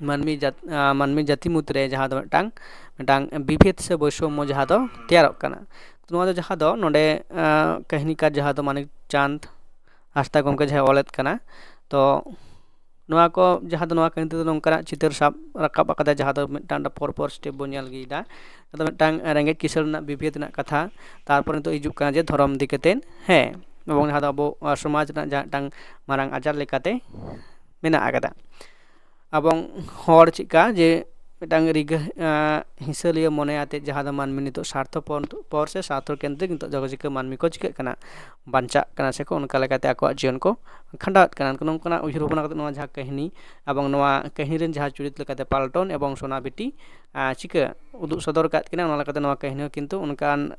ᱢᱟᱹᱱᱢᱤ ᱡᱟᱛ-, ᱟᱸ, ᱢᱟᱹᱱᱢᱤ ᱡᱟᱹᱛᱤ ᱢᱩᱫᱽᱨᱮ ᱡᱟᱦᱟᱸ ᱫᱚ ᱢᱤᱫᱴᱟᱝ, ᱢᱤᱫᱴᱟᱝ ᱵᱤᱵᱷᱮᱫ ᱥᱮ ᱵᱳᱭᱥᱚᱢᱢᱚ ᱡᱟᱦᱟᱸ ᱫᱚ ᱛᱮᱭᱟᱨᱚᱜ ᱠᱟᱱᱟ᱾ ᱱᱚᱣᱟ ᱫᱚ ᱡᱟᱦᱟᱸ ᱫᱚ ᱱᱚᱰᱮ, ᱟᱸ, ᱠᱟᱹᱦᱱᱤᱠᱟᱨ ᱡᱟᱦᱟᱸ ᱫᱚ ᱢᱟᱱᱤᱠ ᱪᱟᱸᱫᱽ ᱦᱟᱸᱥᱫᱟ ᱜᱚᱢᱠᱮ ᱡᱟᱦᱟᱸᱭ ᱚᱞᱮᱫ ᱠᱟᱱᱟ᱾ ᱛᱚ ᱱᱚᱣᱟ ᱠᱚ ᱡᱟᱦᱟᱸ ᱫᱚ ᱱᱚᱣᱟ ᱠᱟᱹᱦᱱᱤ ᱛᱮᱫᱚ ᱱᱚᱝᱠᱟᱱᱟᱜ ᱪᱤᱛᱟᱹᱨ ᱥᱟᱵ ᱨᱟᱠᱟᱵ ᱟᱠᱟᱫᱟ, ᱡᱟᱦᱟᱸ ᱫᱚ ᱢᱤᱫᱴᱟᱝ ᱯᱚᱨ ᱯᱚᱨ step ᱵᱚᱱ ᱧᱮᱞ ᱤᱫᱤᱭᱮᱫᱟ᱾ ᱟᱫᱚ ᱢᱤᱫᱴᱟᱝ ᱨᱮᱸᱜᱮᱡ ᱠᱤᱥᱟᱹᱬ ᱨᱮᱱᱟᱜ ᱵᱤᱵᱷᱮᱫ ᱨᱮᱱᱟᱜ ᱠᱟᱛᱷᱟ, ᱛᱟᱨᱯᱚᱨ ᱱᱤᱛᱚᱜ ᱦᱤᱡᱩᱜ ᱠᱟᱱᱟ ᱡᱮ ᱫᱷᱚᱨᱚᱢ ᱤᱫᱤ ᱠᱟᱛᱮᱫ, ᱦᱮᱸ, ᱮᱵᱚᱝ ᱡᱟᱦᱟᱸ ᱫᱚ ᱟᱵᱚ, ᱟᱸ, ᱥᱚᱢᱟᱡᱽ ᱨᱮᱱᱟᱜ ᱡᱟᱦᱟᱸ ᱢᱤᱫᱴᱟᱝ ᱢᱟᱨᱟᱝ ᱟᱡᱟᱨ ᱞᱮᱠᱟᱛᱮ ᱢᱮᱱᱟᱜ ᱟᱠᱟᱫᱟ᱾ ᱮᱵᱚᱝ ᱦᱚᱲ ᱪᱮᱫᱠᱟ ᱡᱮ ᱢᱤᱫᱴᱟᱝ ᱨᱤᱜᱟᱹ-, ᱟᱸ, ᱦᱤᱥᱟᱹᱞᱤᱭᱟᱹ ᱢᱚᱱᱮ ᱟᱛᱮᱫ ᱡᱟᱦᱟᱸ ᱫᱚ ᱢᱟᱹᱱᱢᱤ ᱱᱤᱛᱚᱜ ᱥᱟᱨᱛᱷᱚ ᱯᱚᱨ, ᱯᱚᱨ ᱥᱮ ᱥᱟᱨᱛᱷᱚ ᱠᱮᱱᱫᱨᱤᱠ ᱱᱤᱛᱚᱜ ᱡᱚᱛᱚ ᱪᱤᱠᱟᱹ ᱢᱟᱹᱱᱢᱤ ᱠᱚ ᱪᱤᱠᱟᱹᱜ ᱠᱟᱱᱟ, ᱵᱟᱧᱪᱟᱜ ᱠᱟᱱᱟ ᱥᱮᱠᱚ, ᱚᱱᱠᱟ ᱞᱮᱠᱟᱛᱮ ᱟᱠᱚᱣᱟᱜ ᱡᱤᱭᱚᱱ ᱠᱚ ᱠᱷᱟᱸᱰᱟᱣᱮᱫ ᱠᱟᱱᱟ᱾ ᱱᱚᱝᱠᱟᱱᱟᱜ ᱩᱭᱦᱟᱹᱨ ᱵᱷᱟᱵᱽᱱᱟ ᱠᱟᱛᱮ ᱱᱚᱣᱟ ᱡᱟᱦᱟᱸ ᱠᱟᱹᱦᱱᱤ ᱮᱵᱚᱝ ᱱᱚᱣᱟ ᱠᱟᱹᱦᱱᱤ ᱨᱮᱱ ᱡᱟᱦᱟᱸ ᱪᱩᱨᱤᱛ ᱞᱮᱠᱟᱛᱮ ᱯᱟᱞᱴᱚᱱ ᱮᱵᱚᱝ ᱥᱳᱱᱟ ᱵᱤᱴᱤ, ᱟᱸ, ᱪᱤᱠᱟᱹ ᱩᱫᱩᱜ ᱥᱚᱫᱚᱨ ᱠᱟᱫ ᱠᱤᱱᱟ, ᱚᱱᱟ ᱞᱮᱠᱟᱛᱮ ᱱᱚᱣᱟ ᱠᱟᱹᱦᱱᱤ ᱦᱚᱸ ᱠᱤᱱᱛᱩ ᱚᱱᱠᱟᱱ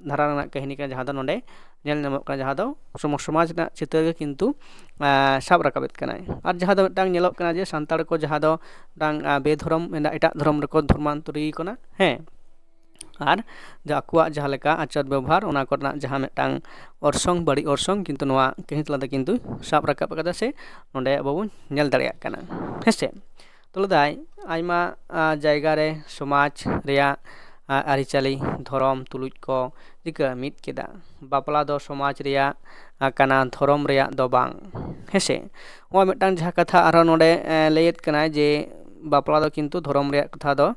ᱫᱷᱟᱨᱟ ᱨᱮᱱᱟᱜ ᱠᱟᱹᱦᱱᱤ ᱠᱟᱱᱟ, ᱡᱟᱦᱟᱸ ᱫᱚ ᱱᱚᱰᱮ ᱧᱮᱞ ᱧᱟᱢᱚᱜ ᱠᱟᱱᱟ, ᱡᱟᱦᱟᱸ ᱫᱚ ᱥᱚᱢᱚ-, ᱥᱚᱢᱟᱡᱽ ᱨᱮᱱᱟᱜ ᱪᱤᱛᱟᱹᱨ ᱜᱮ ᱠᱤᱱᱛᱩ, ᱟᱸ, ᱥᱟᱵ ᱨᱟᱠᱟᱵᱮᱫ ᱠᱟᱱᱟᱭ᱾ ᱟᱨ ᱡᱟᱦᱟᱸ ᱫᱚ ᱢᱤᱫᱴᱟᱝ ᱧᱮᱞᱚᱜ ᱠᱟᱱᱟ ᱡᱮ ᱥᱟᱱᱛᱟᱲ ᱠᱚ ᱡᱟᱦᱟᱸ ᱫᱚ ᱢᱤᱫᱴᱟᱝ, ᱟᱸ, ᱵᱮᱫᱷᱚᱨᱚᱢ ᱢᱮᱱᱟᱜ, ᱮᱴᱟᱜ ᱫᱷᱚᱨᱚᱢ ᱨᱮᱠᱚ ᱫᱷᱚᱨᱢᱟᱱᱛᱚᱨᱤ ᱠᱟᱱᱟ, ᱦᱮᱸ, ᱟᱨ ᱡᱟ ᱟᱠᱚᱣᱟᱜ ᱡᱟᱦᱟᱸ ᱞᱮᱠᱟ ᱟᱪᱟᱨ ᱵᱮᱵᱚᱦᱟᱨ, ᱚᱱᱟ ᱠᱚᱨᱮᱱᱟᱜ ᱡᱟᱦᱟᱸ ᱢᱤᱫᱴᱟᱝ ᱚᱨᱥᱚᱝ, ᱵᱟᱹᱲᱤᱡ ᱚᱨᱥᱚᱝ ᱠᱤᱱᱛᱩ ᱱᱚᱣᱟ ᱠᱟᱹᱦᱱᱤ ᱛᱟᱞᱟᱛᱮ ᱠᱤᱱᱛᱩ ᱥᱟᱵ ᱨᱟᱠᱟᱵ ᱟᱠᱟᱫᱟ ᱥᱮ ᱱᱚᱰᱮ ᱟᱵᱚ ᱵᱚᱱ ᱧᱮᱞ ᱫᱟᱲᱮᱭᱟᱜ ᱠᱟᱱᱟ, ᱦᱮᱸᱥᱮ᱾ ᱛᱚ ᱞᱟᱹᱭᱫᱟᱭ ᱟᱭᱢᱟ, ᱟᱸ, ᱡᱟᱭᱜᱟ ᱨᱮ ᱥᱚᱢᱟᱡᱽ ᱨᱮᱭᱟᱜ, ᱟᱸ, ᱟᱹᱨᱤᱪᱟᱹᱞᱤ, ᱫᱷᱚᱨᱚᱢ, ᱛᱩᱞᱩᱡ ᱠᱚ ᱪᱤᱠᱟᱹ ᱢᱤᱫ ᱠᱮᱫᱟ᱾ ᱵᱟᱯᱞᱟ ᱫᱚ ᱥᱚᱢᱟᱡᱽ ᱨᱮᱭᱟᱜ, ᱟᱸ, ᱠᱟᱱᱟ, ᱫᱷᱚᱨᱚᱢ ᱨᱮᱭᱟᱜ ᱫᱚ ᱵᱟᱝ, ᱦᱮᱸᱥᱮ᱾ ᱱᱚᱣᱟ ᱢᱤᱫᱴᱟᱝ ᱡᱟᱦᱟᱸ ᱠᱟᱛᱷᱟ ᱟᱨᱦᱚᱸ ᱱᱚᱰᱮ, ᱮᱸ, ᱞᱟᱹᱭᱮᱫ ᱠᱟᱱᱟᱭ ᱡᱮ ᱵᱟᱯᱞᱟ ᱫᱚ ᱠᱤᱱᱛᱩ ᱫᱷᱚᱨᱚᱢ ᱨᱮᱭᱟᱜ ᱠᱟᱛᱷᱟ ᱫᱚ,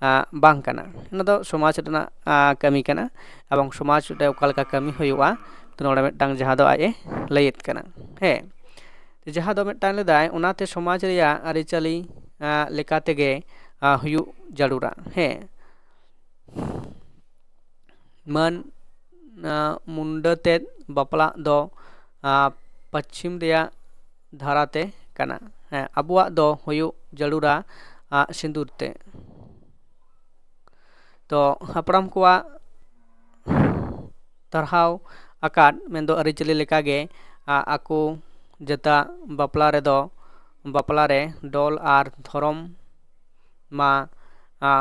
ᱟᱸ, ᱵᱟᱝ ᱠᱟᱱᱟ᱾ ᱚᱱᱟ ᱫᱚ ᱥᱚᱢᱟᱡᱽ ᱨᱮᱱᱟᱜ, ᱟᱸ, ᱠᱟᱹᱢᱤ ᱠᱟᱱᱟ ᱮᱵᱚᱝ ᱥᱚᱢᱟᱡᱽ ᱨᱮ ᱚᱠᱟ ᱞᱮᱠᱟ ᱠᱟᱹᱢᱤ ᱦᱩᱭᱩᱜᱼᱟ, ᱛᱚ ᱱᱚᱰᱮ ᱢᱤᱫᱴᱟᱝ ᱡᱟᱦᱟᱸ ᱫᱚ ᱟᱡ ᱮ ᱞᱟᱹᱭᱮᱫ ᱠᱟᱱᱟ, ᱦᱮᱸ᱾ ᱡᱟᱦᱟᱸ ᱫᱚ ᱢᱤᱫᱴᱟᱝ ᱞᱟᱹᱭᱫᱟᱭ, ᱚᱱᱟᱛᱮ ᱥᱚᱢᱟᱡᱽ ᱨᱮᱭᱟᱜ ᱟᱹᱨᱤᱪᱟᱹᱞᱤ, ᱟᱸ, ᱞᱮᱠᱟ ᱛᱮᱜᱮ, ᱟᱸ, ᱦᱩᱭᱩᱜ ᱡᱟᱹᱨᱩᱲᱟ᱾ ᱦᱮᱸ, ᱢᱟᱹᱱ, ᱟᱸ, ᱢᱩᱱᱰᱟᱹ ᱛᱮᱫ ᱵᱟᱯᱞᱟᱜ ᱫᱚ, ᱟᱸ, ᱯᱚᱪᱷᱤᱢ ᱨᱮᱭᱟᱜ ᱫᱷᱟᱨᱟᱛᱮ ᱠᱟᱱᱟ᱾ ᱦᱮᱸ, ᱟᱵᱚᱣᱟᱜ ᱫᱚ ᱦᱩᱭᱩᱜ ᱡᱟᱹᱨᱩᱲᱟ, ᱟᱸ, ᱥᱤᱸᱫᱩᱨ ᱛᱮ᱾ ᱛᱚ ᱦᱟᱯᱲᱟᱢ ᱠᱚᱣᱟᱜ ᱛᱟᱨᱦᱟᱣ ᱟᱠᱟᱫ, ᱢᱮᱱᱫᱚ ᱟᱹᱨᱤᱪᱟᱹᱞᱤ ᱞᱮᱠᱟᱜᱮ ᱟ, ᱟᱠᱚ ᱡᱟᱹᱛᱟᱜ ᱵᱟᱯᱞᱟ ᱨᱮᱫᱚ, ᱵᱟᱯᱞᱟ ᱨᱮ ᱰᱚᱞ ᱟᱨ ᱫᱷᱚᱨᱚᱢ ᱢᱟ, ᱟ,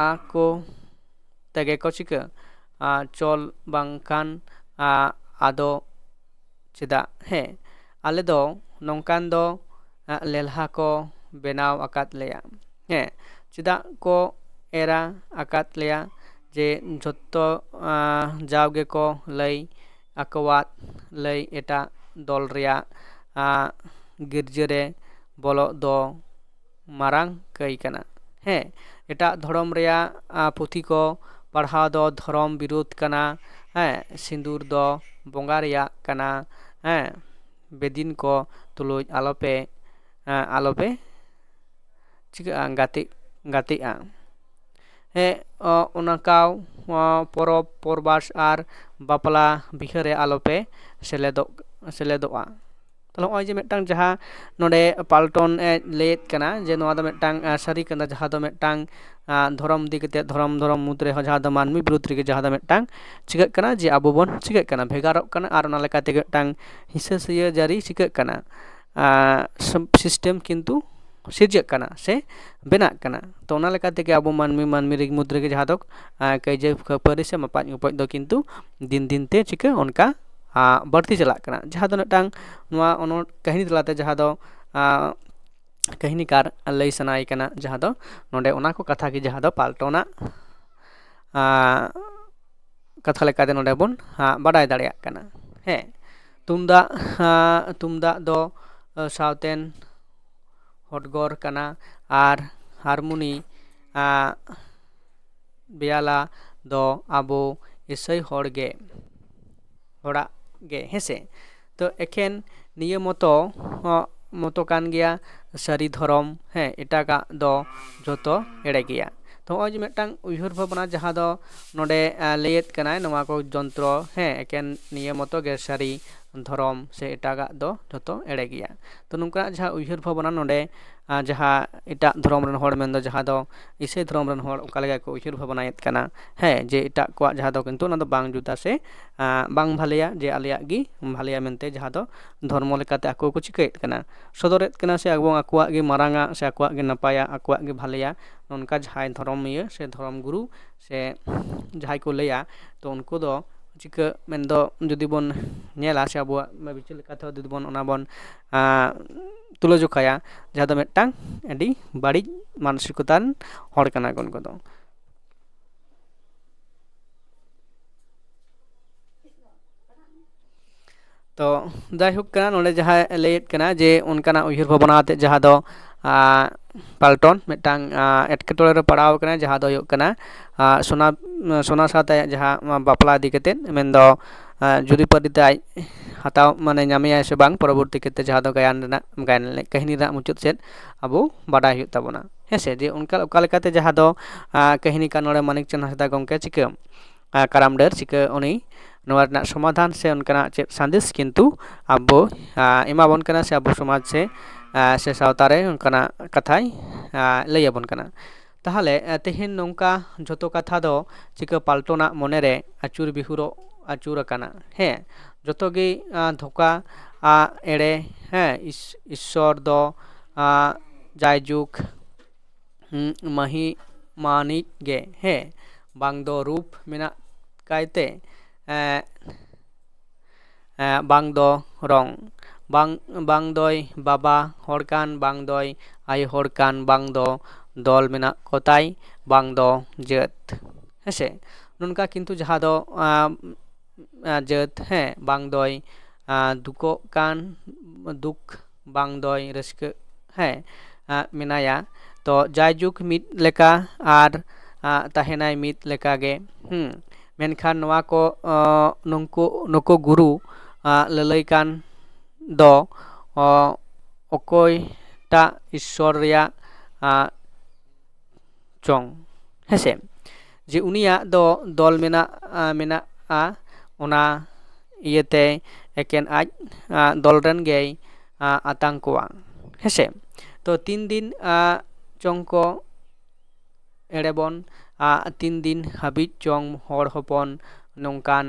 ᱟᱠᱚ ᱛᱮᱜᱮ ᱠᱚ ᱪᱤᱠᱟᱹ, ᱟ, ᱪᱚᱞ ᱵᱟᱝᱠᱷᱟᱱ, ᱟ, ᱟᱫᱚ ᱪᱮᱫᱟᱜ? ᱦᱮᱸ, ᱟᱞᱮ ᱫᱚ ᱱᱚᱝᱠᱟᱱ ᱫᱚ, ᱟ, ᱞᱮᱞᱦᱟ ᱠᱚ ᱵᱮᱱᱟᱣ ᱟᱠᱟᱫ ᱞᱮᱭᱟ᱾ ᱦᱮᱸ, ᱪᱮᱫᱟᱜ ᱠᱚ ᱮᱨᱟ ᱟᱠᱟᱫ ᱞᱮᱭᱟ? ᱡᱮ ᱡᱷᱚᱛᱚ, ᱟ, ᱡᱟᱣ ᱜᱮᱠᱚ ᱞᱟᱹᱭ ᱟᱠᱚᱣᱟᱫ, ᱞᱟᱹᱭ ᱮᱴᱟᱜ ᱫᱚᱞ ᱨᱮᱭᱟᱜ, ᱟ, ᱜᱤᱨᱡᱟᱹ ᱨᱮ ᱵᱚᱞᱚᱜ ᱫᱚ ᱢᱟᱨᱟᱝ ᱠᱟᱹᱭ ᱠᱟᱱᱟ᱾ ᱦᱮᱸ, ᱮᱴᱟᱜ ᱫᱷᱚᱨᱚᱢ ᱨᱮᱭᱟᱜ, ᱟ, ᱯᱩᱛᱷᱤ ᱠᱚ ᱯᱟᱲᱦᱟᱣ ᱫᱚ ᱫᱷᱚᱨᱚᱢ ᱵᱤᱨᱩᱫᱷ ᱠᱟᱱᱟ᱾ ᱦᱮᱸ, ᱥᱤᱸᱫᱩᱨ ᱫᱚ ᱵᱚᱸᱜᱟ ᱨᱮᱭᱟᱜ ᱠᱟᱱᱟ᱾ ᱦᱮᱸ, ᱵᱮᱫᱤᱱ ᱠᱚ ᱛᱩᱞᱩᱡ ᱟᱞᱚᱯᱮ, ᱟ, ᱟᱞᱚᱯᱮ ᱪᱤᱠᱟᱹᱜᱼᱟ, ᱜᱟᱛᱮᱜ, ᱜᱟᱛᱮᱜᱼᱟ᱾ ᱦᱮᱸ, ᱚ, ᱚᱱᱟ ᱠᱟᱣ, ᱚ, ᱯᱚᱨᱚᱵᱽ ᱯᱚᱨᱵᱟᱥ ᱟᱨ ᱵᱟᱯᱞᱟ ᱵᱤᱦᱟᱹ ᱨᱮ ᱟᱞᱚᱯᱮ ᱥᱮᱞᱮᱫᱚᱜ, ᱥᱮᱞᱮᱫᱚᱜᱼᱟ᱾ ᱛᱟᱦᱞᱮ ᱱᱚᱜᱼᱚᱭ ᱡᱮ ᱢᱤᱫᱴᱟᱝ ᱡᱟᱦᱟᱸ ᱱᱚᱰᱮ ᱯᱟᱞᱴᱚᱱ ᱮ ᱞᱟᱹᱭᱮᱫ ᱠᱟᱱᱟ, ᱡᱮ ᱱᱚᱣᱟ ᱫᱚ ᱢᱤᱫᱴᱟᱝ, ᱟ, ᱥᱟᱹᱨᱤ ᱠᱟᱱᱟ, ᱡᱟᱦᱟᱸ ᱫᱚ ᱢᱤᱫᱴᱟᱝ, ᱟ, ᱫᱷᱚᱨᱚᱢ ᱤᱫᱤ ᱠᱟᱛᱮ, ᱫᱷᱚᱨᱚᱢ, ᱫᱷᱚᱨᱚᱢ ᱢᱩᱫᱽ ᱨᱮᱦᱚᱸ ᱡᱟᱦᱟᱸ ᱫᱚ ᱢᱟᱹᱱᱢᱤ ᱵᱤᱨᱩᱫᱽ ᱨᱮᱜᱮ ᱡᱟᱦᱟᱸ ᱫᱚ ᱢᱤᱫᱴᱟᱝ ᱪᱤᱠᱟᱹᱜ ᱠᱟᱱᱟ, ᱡᱮ ᱟᱵᱚ ᱵᱚᱱ ᱪᱤᱠᱟᱹᱜ ᱠᱟᱱᱟ, ᱵᱷᱮᱜᱟᱨᱚᱜ ᱠᱟᱱᱟ, ᱟᱨ ᱚᱱᱟ ᱞᱮᱠᱟ ᱛᱮᱜᱮ ᱢᱤᱫᱴᱟᱝ ᱦᱤᱸᱥᱟᱹ ᱥᱩᱭᱟᱹ ᱡᱟᱹᱨᱤ ᱪᱤᱠᱟᱹᱜ ᱠᱟᱱᱟ, ᱟ, ᱥᱤᱥᱴᱮᱢ ᱠᱤᱱᱛᱩ ᱥᱤᱨᱡᱟᱹᱜ ᱠᱟᱱᱟ ᱥᱮ ᱵᱮᱱᱟᱜ ᱠᱟᱱᱟ᱾ ᱛᱚ, ᱚᱱᱟ ᱞᱮᱠᱟ ᱛᱮᱜᱮ ᱟᱵᱚ ᱢᱟᱹᱱᱢᱤ, ᱢᱟᱹᱱᱢᱤ ᱨᱤᱜ ᱢᱩᱫᱽ ᱨᱮᱜᱮ ᱡᱟᱦᱟᱸ ᱫᱚ, ᱟ, ᱠᱟᱹᱭᱡᱟᱹ ᱠᱷᱟᱹᱯᱟᱹᱨᱤ ᱥᱮ ᱢᱟᱯᱟᱡ ᱜᱚᱯᱚᱡ ᱫᱚ ᱠᱤᱱᱛᱩ ᱫᱤᱱ ᱫᱤᱱ ᱛᱮ ᱪᱤᱠᱟᱹ ᱚᱱᱠᱟ, ᱟ, ᱵᱟᱹᱲᱛᱤ ᱪᱟᱞᱟᱜ ᱠᱟᱱᱟ᱾ ᱡᱟᱦᱟᱸ ᱫᱚ ᱢᱤᱫᱴᱟᱝ ᱱᱚᱣᱟ ᱚᱱᱚᱞ ᱠᱟᱹᱦᱱᱤ ᱛᱟᱞᱟᱛᱮ ᱡᱟᱦᱟᱸ ᱫᱚ, ᱟ, ᱠᱟᱹᱦᱱᱤᱠᱟᱨ ᱞᱟᱹᱭ ᱥᱟᱱᱟᱭᱮ ᱠᱟᱱᱟ, ᱡᱟᱦᱟᱸ ᱫᱚ ᱱᱚᱰᱮ ᱚᱱᱟ ᱠᱚ ᱠᱟᱛᱷᱟ ᱜᱮ ᱡᱟᱦᱟᱸ ᱫᱚ ᱯᱟᱞᱴᱚᱱᱟᱜ, ᱟ, ᱠᱟᱛᱷᱟ ᱞᱮᱠᱟᱛᱮ ᱱᱚᱰᱮ ᱵᱚᱱ, ᱟ, ᱵᱟᱰᱟᱭ ᱫᱟᱲᱮᱭᱟᱜ ᱠᱟᱱᱟ᱾ ᱦᱮᱸ, ᱛᱩᱢᱫᱟᱜ, ᱟ, ᱛᱩᱢᱫᱟᱜ ᱫᱚ, ᱟ, ᱥᱟᱶᱛᱮᱱ ᱦᱚᱰᱜᱚᱨ ᱠᱟᱱᱟ ᱟᱨ ᱦᱟᱨᱢᱳᱱᱤ, ᱟ, ᱵᱮᱭᱟᱞᱟ ᱫᱚ ᱟᱵᱚ ᱤᱥᱟᱹᱭ ᱦᱚᱲ ᱜᱮ, ᱦᱚᱲᱟᱜ ᱜᱮ, ᱦᱮᱸᱥᱮ᱾ ᱛᱚ, ᱮᱠᱷᱮᱱ ᱱᱤᱭᱟᱹ ᱢᱚᱛᱚ, ᱚ, ᱢᱚᱛᱚ ᱠᱟᱱ ᱜᱮᱭᱟ ᱥᱟᱹᱨᱤ ᱫᱷᱚᱨᱚᱢ, ᱦᱮᱸ, ᱮᱴᱟᱜᱟᱜ ᱫᱚ ᱡᱚᱛᱚ ᱮᱲᱮ ᱜᱮᱭᱟ᱾ ᱛᱚ, ᱱᱚᱜᱼᱚᱭ ᱡᱮ ᱢᱤᱫᱴᱟᱝ ᱩᱭᱦᱟᱹᱨ ᱵᱷᱟᱵᱽᱱᱟ ᱡᱟᱦᱟᱸ ᱫᱚ ᱱᱚᱰᱮ, ᱟ, ᱞᱟᱹᱭᱮᱫ ᱠᱟᱱᱟᱭ, ᱱᱚᱣᱟ ᱠᱚ ᱡᱚᱱᱛᱨᱚ, ᱦᱮᱸ, ᱮᱠᱮᱱ ᱱᱤᱭᱟᱹ ᱢᱚᱛᱚ ᱜᱮ ᱥᱟᱹᱨᱤ ᱫᱷᱚᱨᱚᱢ ᱥᱮ ᱮᱴᱟᱜᱟᱜ ᱫᱚ ᱡᱷᱚᱛᱚ ᱮᱲᱮ ᱜᱮᱭᱟ᱾ ᱛᱚ ᱱᱚᱝᱠᱟᱱᱟᱜ ᱡᱟᱦᱟᱸ ᱩᱭᱦᱟᱹᱨ ᱵᱷᱟᱵᱽᱱᱟ ᱱᱚᱰᱮ, ᱟᱨ ᱡᱟᱦᱟᱸ ᱮᱴᱟᱜ ᱫᱷᱚᱨᱚᱢ ᱨᱮᱱ ᱦᱚᱲ, ᱢᱮᱱᱫᱚ ᱡᱟᱦᱟᱸ ᱫᱚ ᱤᱥᱟᱹᱭ ᱫᱷᱚᱨᱚᱢ ᱨᱮᱱ ᱦᱚᱲ ᱚᱠᱟ ᱞᱮᱠᱟ ᱠᱚ ᱩᱭᱦᱟᱹᱨ ᱵᱷᱟᱵᱽᱱᱟᱭᱮᱫ ᱠᱟᱱᱟ, ᱦᱮᱸ, ᱡᱮ ᱮᱴᱟᱜ ᱠᱚᱣᱟᱜ ᱡᱟᱦᱟᱸ ᱫᱚ ᱠᱤᱱᱛᱩ ᱚᱱᱟ ᱫᱚ ᱵᱟᱝ ᱡᱩᱛᱟ ᱥᱮ ᱟᱸ, ᱵᱟᱝ ᱵᱷᱟᱞᱮᱭᱟ, ᱡᱮ ᱟᱞᱮᱭᱟᱜ ᱜᱮ ᱵᱷᱟᱞᱮᱭᱟ ᱢᱮᱱᱛᱮ ᱡᱟᱦᱟᱸ ᱫᱚ ᱫᱷᱚᱨᱢᱚ ᱞᱮᱠᱟᱛᱮ ᱟᱠᱚ ᱠᱚ ᱪᱤᱠᱟᱹᱭᱮᱫ ᱠᱟᱱᱟ, ᱥᱚᱫᱚᱨᱮᱫ ᱠᱟᱱᱟ ᱥᱮ ᱮᱵᱚᱝ ᱟᱠᱚᱣᱟᱜ ᱜᱮ ᱢᱟᱨᱟᱝᱟ ᱥᱮ ᱟᱠᱚᱣᱟᱜ ᱜᱮ ᱱᱟᱯᱟᱭᱟ, ᱟᱠᱚᱣᱟᱜ ᱜᱮ ᱵᱷᱟᱞᱮᱭᱟ, ᱱᱚᱝᱠᱟ ᱡᱟᱦᱟᱸᱭ ᱫᱷᱚᱨᱚᱢᱤᱭᱟᱹ ᱥᱮ ᱫᱷᱚᱨᱚᱢ ᱜᱩᱨᱩ ᱥᱮ ᱡᱟᱦᱟᱸᱭ ᱠᱚ ᱞᱟᱹᱭᱟ, ᱛᱚ ᱩᱱᱠᱩ ᱫᱚ ᱪᱤᱠᱟᱹ ᱢᱮᱱᱫᱚ ᱡᱩᱫᱤ ᱵᱚᱱ ᱧᱮᱞᱟ ᱥᱮ ᱟᱵᱚᱣᱟᱜ ᱵᱤᱪᱟᱹᱨ ᱞᱮᱠᱟᱛᱮ ᱡᱩᱫᱤ ᱵᱚᱱ ᱚᱱᱟ ᱵᱚᱱ ᱟᱸ, ᱛᱩᱞᱟᱹᱡᱚᱠᱷᱟᱭᱟ, ᱡᱟᱦᱟᱸ ᱫᱚ ᱢᱤᱫᱴᱟᱝ ᱟᱹᱰᱤ ᱵᱟᱹᱲᱤᱡ ᱢᱟᱱᱥᱤᱠᱚᱛᱟᱱ ᱦᱚᱲ ᱠᱟᱱᱟ ᱠᱚ ᱩᱱᱠᱩ ᱫᱚ᱾ ᱛᱚ ᱡᱟᱭᱦᱳᱠ ᱠᱟᱱᱟ, ᱱᱚᱰᱮ ᱡᱟᱦᱟᱸᱭ ᱞᱟᱹᱭᱮᱫ ᱠᱟᱱᱟ ᱡᱮ ᱚᱱᱠᱟᱱᱟᱜ ᱩᱭᱦᱟᱹᱨ ᱵᱷᱟᱵᱽᱱᱟ ᱟᱛᱮᱫ ᱡᱟᱦᱟᱸ ᱫᱚ ᱟᱸ, ᱯᱟᱞᱴᱚᱱ ᱢᱤᱫᱴᱟᱝ ᱟᱸ, ᱮᱴᱠᱮᱴᱚᱬᱮ ᱨᱮ ᱯᱟᱲᱟᱣ ᱠᱟᱱᱟ, ᱡᱟᱦᱟᱸ ᱫᱚ ᱦᱩᱭᱩᱜ ᱠᱟᱱᱟ ᱟᱸ, ᱥᱳᱱᱟ ᱥᱳᱱᱟ ᱥᱟᱶᱛᱮ ᱟᱭᱟᱜ ᱡᱟᱦᱟᱸ ᱵᱟᱯᱞᱟ ᱤᱫᱤ ᱠᱟᱛᱮᱫ, ᱢᱮᱱᱫᱚ ᱟᱸ, ᱡᱩᱨᱤᱯᱟᱹᱨᱤ ᱛᱮ ᱟᱡ ᱦᱟᱛᱟᱣ ᱢᱟᱱᱮ ᱧᱟᱢᱮᱭᱟᱭ ᱥᱮ ᱵᱟᱝ, ᱯᱚᱨᱚᱵᱚᱨᱛᱤ ᱠᱷᱮᱛᱨᱮ ᱡᱟᱦᱟᱸ ᱫᱚ ᱜᱟᱭᱟᱱ ᱨᱮᱱᱟᱜ ᱜᱟᱭᱟᱱ ᱠᱟᱹᱦᱱᱤ ᱨᱮᱱᱟᱜ ᱢᱩᱪᱟᱹᱫ ᱥᱮᱫ ᱟᱵᱚ ᱵᱟᱰᱟᱭ ᱦᱩᱭᱩᱜ ᱛᱟᱵᱚᱱᱟ, ᱦᱮᱸ ᱥᱮ? ᱡᱮ ᱚᱱᱠᱟ ᱚᱠᱟ ᱞᱮᱠᱟᱛᱮ ᱡᱟᱦᱟᱸ ᱫᱚ ᱟᱸ, ᱠᱟᱹᱦᱱᱤ ᱠᱟᱱ ᱱᱚᱰᱮ ᱢᱟᱱᱤᱠ ᱪᱟᱸᱫᱽ ᱦᱟᱸᱥᱫᱟ ᱜᱚᱢᱠᱮ ᱪᱤᱠᱟᱹ ᱟᱸ, ᱠᱟᱨᱟᱢ ᱰᱟᱹᱨ ᱪᱤᱠᱟᱹ ᱩᱱᱤ ᱱᱚᱣᱟ ᱨᱮᱱᱟᱜ ᱥᱚᱢᱟᱫᱷᱟᱱ ᱥᱮ ᱚᱱᱠᱟᱱᱟᱜ ᱪᱮᱫ ᱥᱟᱸᱫᱮᱥ ᱠᱤᱱᱛᱩ ᱟᱵᱚ ᱟᱸ, ᱮᱢᱟᱵᱚᱱ ᱠᱟᱱᱟ ᱥᱮ ᱟᱵᱚ ᱥᱚᱢᱟᱡᱽ ᱥᱮ ᱟᱸ, ᱥᱮ ᱥᱟᱶᱛᱟ ᱨᱮ ᱚᱱᱠᱟᱱᱟᱜ ᱠᱟᱛᱷᱟᱭ ᱟᱸ, ᱞᱟᱹᱭ ᱟᱵᱚᱱ ᱠᱟᱱᱟ᱾ ᱛᱟᱦᱚᱞᱮ ᱟᱸ, ᱛᱮᱦᱮᱧ ᱱᱚᱝᱠᱟ ᱡᱷᱚᱛᱚ ᱠᱟᱛᱷᱟ ᱫᱚ ᱪᱤᱠᱟᱹ ᱯᱟᱞᱴᱚᱱᱟᱜ ᱢᱚᱱᱮᱨᱮ ᱟᱹᱪᱩᱨ ᱵᱤᱦᱩᱨᱚᱜ ᱟᱹᱪᱩᱨ ᱟᱠᱟᱱᱟ? ᱦᱮᱸ, ᱡᱚᱛᱚ ᱜᱮ ᱟᱸ, ᱫᱷᱳᱠᱟ ᱟᱸ, ᱮᱲᱮ, ᱦᱮᱸ, ᱤᱥ- ᱤᱥᱥᱚᱨ ᱫᱚ ᱟᱸ, ᱡᱟᱭᱡᱩᱜᱽ ᱦᱩᱸ, ᱢᱟᱹᱦᱤ ᱢᱟᱹᱱᱤᱡ ᱜᱮ, ᱦᱮᱸ, ᱵᱟᱝ ᱫᱚ ᱨᱩᱯ ᱢᱮᱱᱟᱜ ᱠᱟᱭᱛᱮ, ᱮᱸ, ᱮᱸ, ᱵᱟᱝ ᱫᱚ ᱨᱚᱝ, ᱵᱟᱝ, ᱵᱟᱝ ᱫᱚᱭ ᱵᱟᱵᱟ ᱦᱚᱲ ᱠᱟᱱ, ᱵᱟᱝ ᱫᱚᱭ ᱟᱭᱳ ᱦᱚᱲ ᱠᱟᱱ, ᱵᱟᱝ ᱫᱚ ᱫᱚᱞ ᱢᱮᱱᱟᱜ ᱠᱚᱛᱟᱭ, ᱵᱟᱝ ᱫᱚ ᱡᱟᱹᱛ, ᱦᱮᱸᱥᱮ? ᱱᱚᱝᱠᱟ ᱠᱤᱱᱛᱩ ᱡᱟᱦᱟᱸ ᱫᱚ, ᱟᱸ, ᱟᱸ, ᱡᱟᱹᱛ, ᱦᱮᱸ, ᱵᱟᱝ ᱫᱚᱭ, ᱟᱸ, ᱫᱩᱠᱚᱜ ᱠᱟᱱ, ᱫᱩᱠ, ᱵᱟᱝ ᱫᱚᱭ ᱨᱟᱹᱥᱠᱟᱹᱜ, ᱦᱮᱸ, ᱟᱸ, ᱢᱮᱱᱟᱭᱟ᱾ ᱛᱚ ᱡᱟᱭᱡᱩᱜᱽ ᱢᱤᱫ ᱞᱮᱠᱟ ᱟᱨ, ᱟᱸ, ᱛᱟᱦᱮᱱᱟᱭ ᱢᱤᱫ ᱞᱮᱠᱟᱜᱮ᱾ ᱦᱩᱸ᱾ ᱢᱮᱱᱠᱷᱟᱱ ᱱᱚᱣᱟ ᱠᱚ, ᱟᱸ, ᱱᱩᱝᱠᱩ, ᱱᱩᱠᱩ ᱜᱩᱨᱩ, ᱟᱸ, ᱞᱟᱹᱞᱟᱹᱭ ᱠᱟᱱ ᱫᱚ, ᱚ, ᱚᱠᱚᱭᱴᱟᱜ ᱤᱥᱥᱚᱨ ᱨᱮᱭᱟᱜ, ᱟᱸ, ᱪᱚᱝ, ᱦᱮᱸᱥᱮ? ᱡᱮ ᱩᱱᱤᱭᱟᱜ ᱫᱚ ᱫᱚᱞ ᱢᱮᱱᱟᱜ, ᱟᱸ, ᱢᱮᱱᱟᱜᱼᱟ, ᱚᱱᱟ ᱤᱭᱟᱹᱛᱮ ᱮᱠᱮᱱ ᱟᱡ ᱫᱚᱞ ᱨᱮᱱ ᱜᱮᱭ ᱟᱛᱟᱝ ᱠᱚᱣᱟ᱾ ᱦᱮᱸᱥᱮ? ᱛᱚ ᱛᱤᱱ ᱫᱤᱱ ᱪᱚᱝ ᱠᱚ ᱮᱲᱮ ᱵᱚᱱ, ᱛᱤᱱ ᱫᱤᱱ ᱦᱟᱹᱵᱤᱡ ᱪᱚᱝ ᱦᱚᱲ ᱦᱚᱯᱚᱱ ᱱᱚᱝᱠᱟᱱ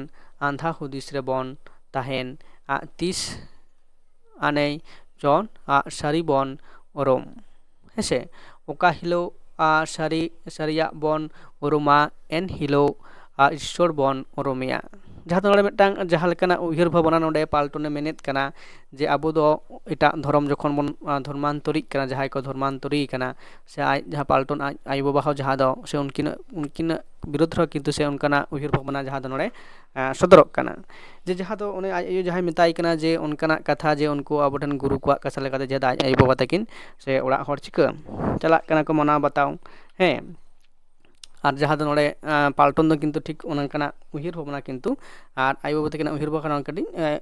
ᱟᱸᱫᱷᱟ ᱦᱩᱫᱤᱥ ᱨᱮᱵᱚᱱ ᱛᱟᱦᱮᱱ, ᱛᱤᱥ ᱟᱱᱮᱭ ᱪᱚᱝ ᱥᱟᱹᱨᱤ ᱵᱚᱱ ᱩᱨᱩᱢ᱾ ᱦᱮᱸᱥᱮ? ᱚᱠᱟ ᱦᱤᱞᱳᱜ ᱥᱟᱹᱨᱤ, ᱥᱟᱹᱨᱤᱭᱟᱜ ᱵᱚᱱ ᱩᱨᱩᱢᱟ, ᱮᱱ ᱦᱤᱞᱳᱜ ᱤᱥᱥᱚᱨ ᱵᱚᱱ ᱩᱨᱩᱢᱮᱭᱟ᱾ ᱡᱟᱦᱟᱸ ᱫᱚ ᱱᱚᱰᱮ ᱢᱤᱫᱴᱟᱝ ᱡᱟᱦᱟᱸ ᱞᱮᱠᱟᱱᱟᱜ ᱩᱭᱦᱟᱹᱨ ᱵᱷᱟᱵᱽᱱᱟ ᱱᱚᱰᱮ ᱯᱟᱞᱴᱚᱱᱮ ᱢᱮᱱᱮᱫ ᱠᱟᱱᱟ, ᱡᱮ ᱟᱵᱚ ᱫᱚ ᱮᱴᱟᱜ ᱫᱷᱚᱨᱚᱢ ᱡᱚᱠᱷᱚᱱ ᱵᱚᱱ ᱫᱷᱚᱨᱢᱟᱱᱛᱚᱨᱤᱜ ᱠᱟᱱᱟ, ᱡᱟᱦᱟᱸᱭ ᱠᱚ ᱫᱷᱚᱨᱢᱟᱱᱛᱚᱨᱤ ᱠᱟᱱᱟ, ᱥᱮ ᱟᱡ ᱡᱟᱦᱟᱸ ᱯᱟᱞᱴᱚᱱ ᱟᱡ ᱟᱭᱳᱼᱵᱟᱵᱟ ᱦᱚᱸ ᱡᱟᱦᱟᱸ ᱫᱚ ᱥᱮ ᱩᱱᱠᱤᱱᱟᱜ, ᱩᱱᱠᱤᱱᱟᱜ ᱵᱤᱨᱩᱫᱽ ᱨᱮᱦᱚᱸ ᱠᱤᱱᱛᱩ ᱥᱮ ᱚᱱᱠᱟᱱᱟᱜ ᱩᱭᱦᱟᱹᱨ ᱵᱷᱟᱵᱽᱱᱟ ᱡᱟᱦᱟᱸ ᱫᱚ ᱱᱚᱰᱮ ᱥᱚᱫᱚᱨᱚᱜ ᱠᱟᱱᱟ, ᱡᱮ ᱡᱟᱦᱟᱸ ᱫᱚ ᱚᱱᱮ ᱟᱡ ᱟᱭᱳ ᱡᱟᱦᱟᱸᱭ ᱢᱮᱛᱟᱭ ᱠᱟᱱᱟ ᱡᱮ ᱚᱱᱠᱟᱱᱟᱜ ᱠᱟᱛᱷᱟ ᱡᱮ ᱩᱱᱠᱩ ᱟᱵᱚ ᱴᱷᱮᱱ ᱜᱩᱨᱩ ᱠᱚᱣᱟᱜ ᱠᱟᱛᱷᱟ ᱞᱮᱠᱟᱛᱮ ᱡᱟᱦᱟᱸ ᱫᱚ ᱟᱡ ᱟᱭᱳᱼᱵᱟᱵᱟ ᱛᱟᱹᱠᱤᱱ ᱥᱮ ᱚᱲᱟᱜ ᱦᱚᱲ ᱪᱤᱠᱟᱹ ᱪᱟᱞᱟᱜ ᱠᱟᱱᱟ ᱠᱚ ᱢᱟᱱᱟᱣ ᱵᱟᱛᱟᱣ᱾ ᱦᱮᱸ, ᱟᱨ ᱡᱟᱦᱟᱸ ᱫᱚ ᱱᱚᱰᱮ ᱯᱟᱞᱴᱚᱱ ᱫᱚ ᱠᱤᱱᱛᱩ ᱴᱷᱤᱠ ᱚᱱᱠᱟᱱᱟᱜ ᱩᱭᱦᱟᱹᱨ ᱵᱷᱟᱵᱽᱱᱟ ᱠᱤᱱᱛᱩ ᱟᱨ ᱟᱭᱳᱼᱵᱟᱵᱟ ᱛᱟᱹᱠᱤᱱᱟᱜ ᱩᱭᱦᱟᱹᱨ ᱵᱷᱟᱵᱽᱱᱟ ᱠᱟᱹᱴᱤᱡ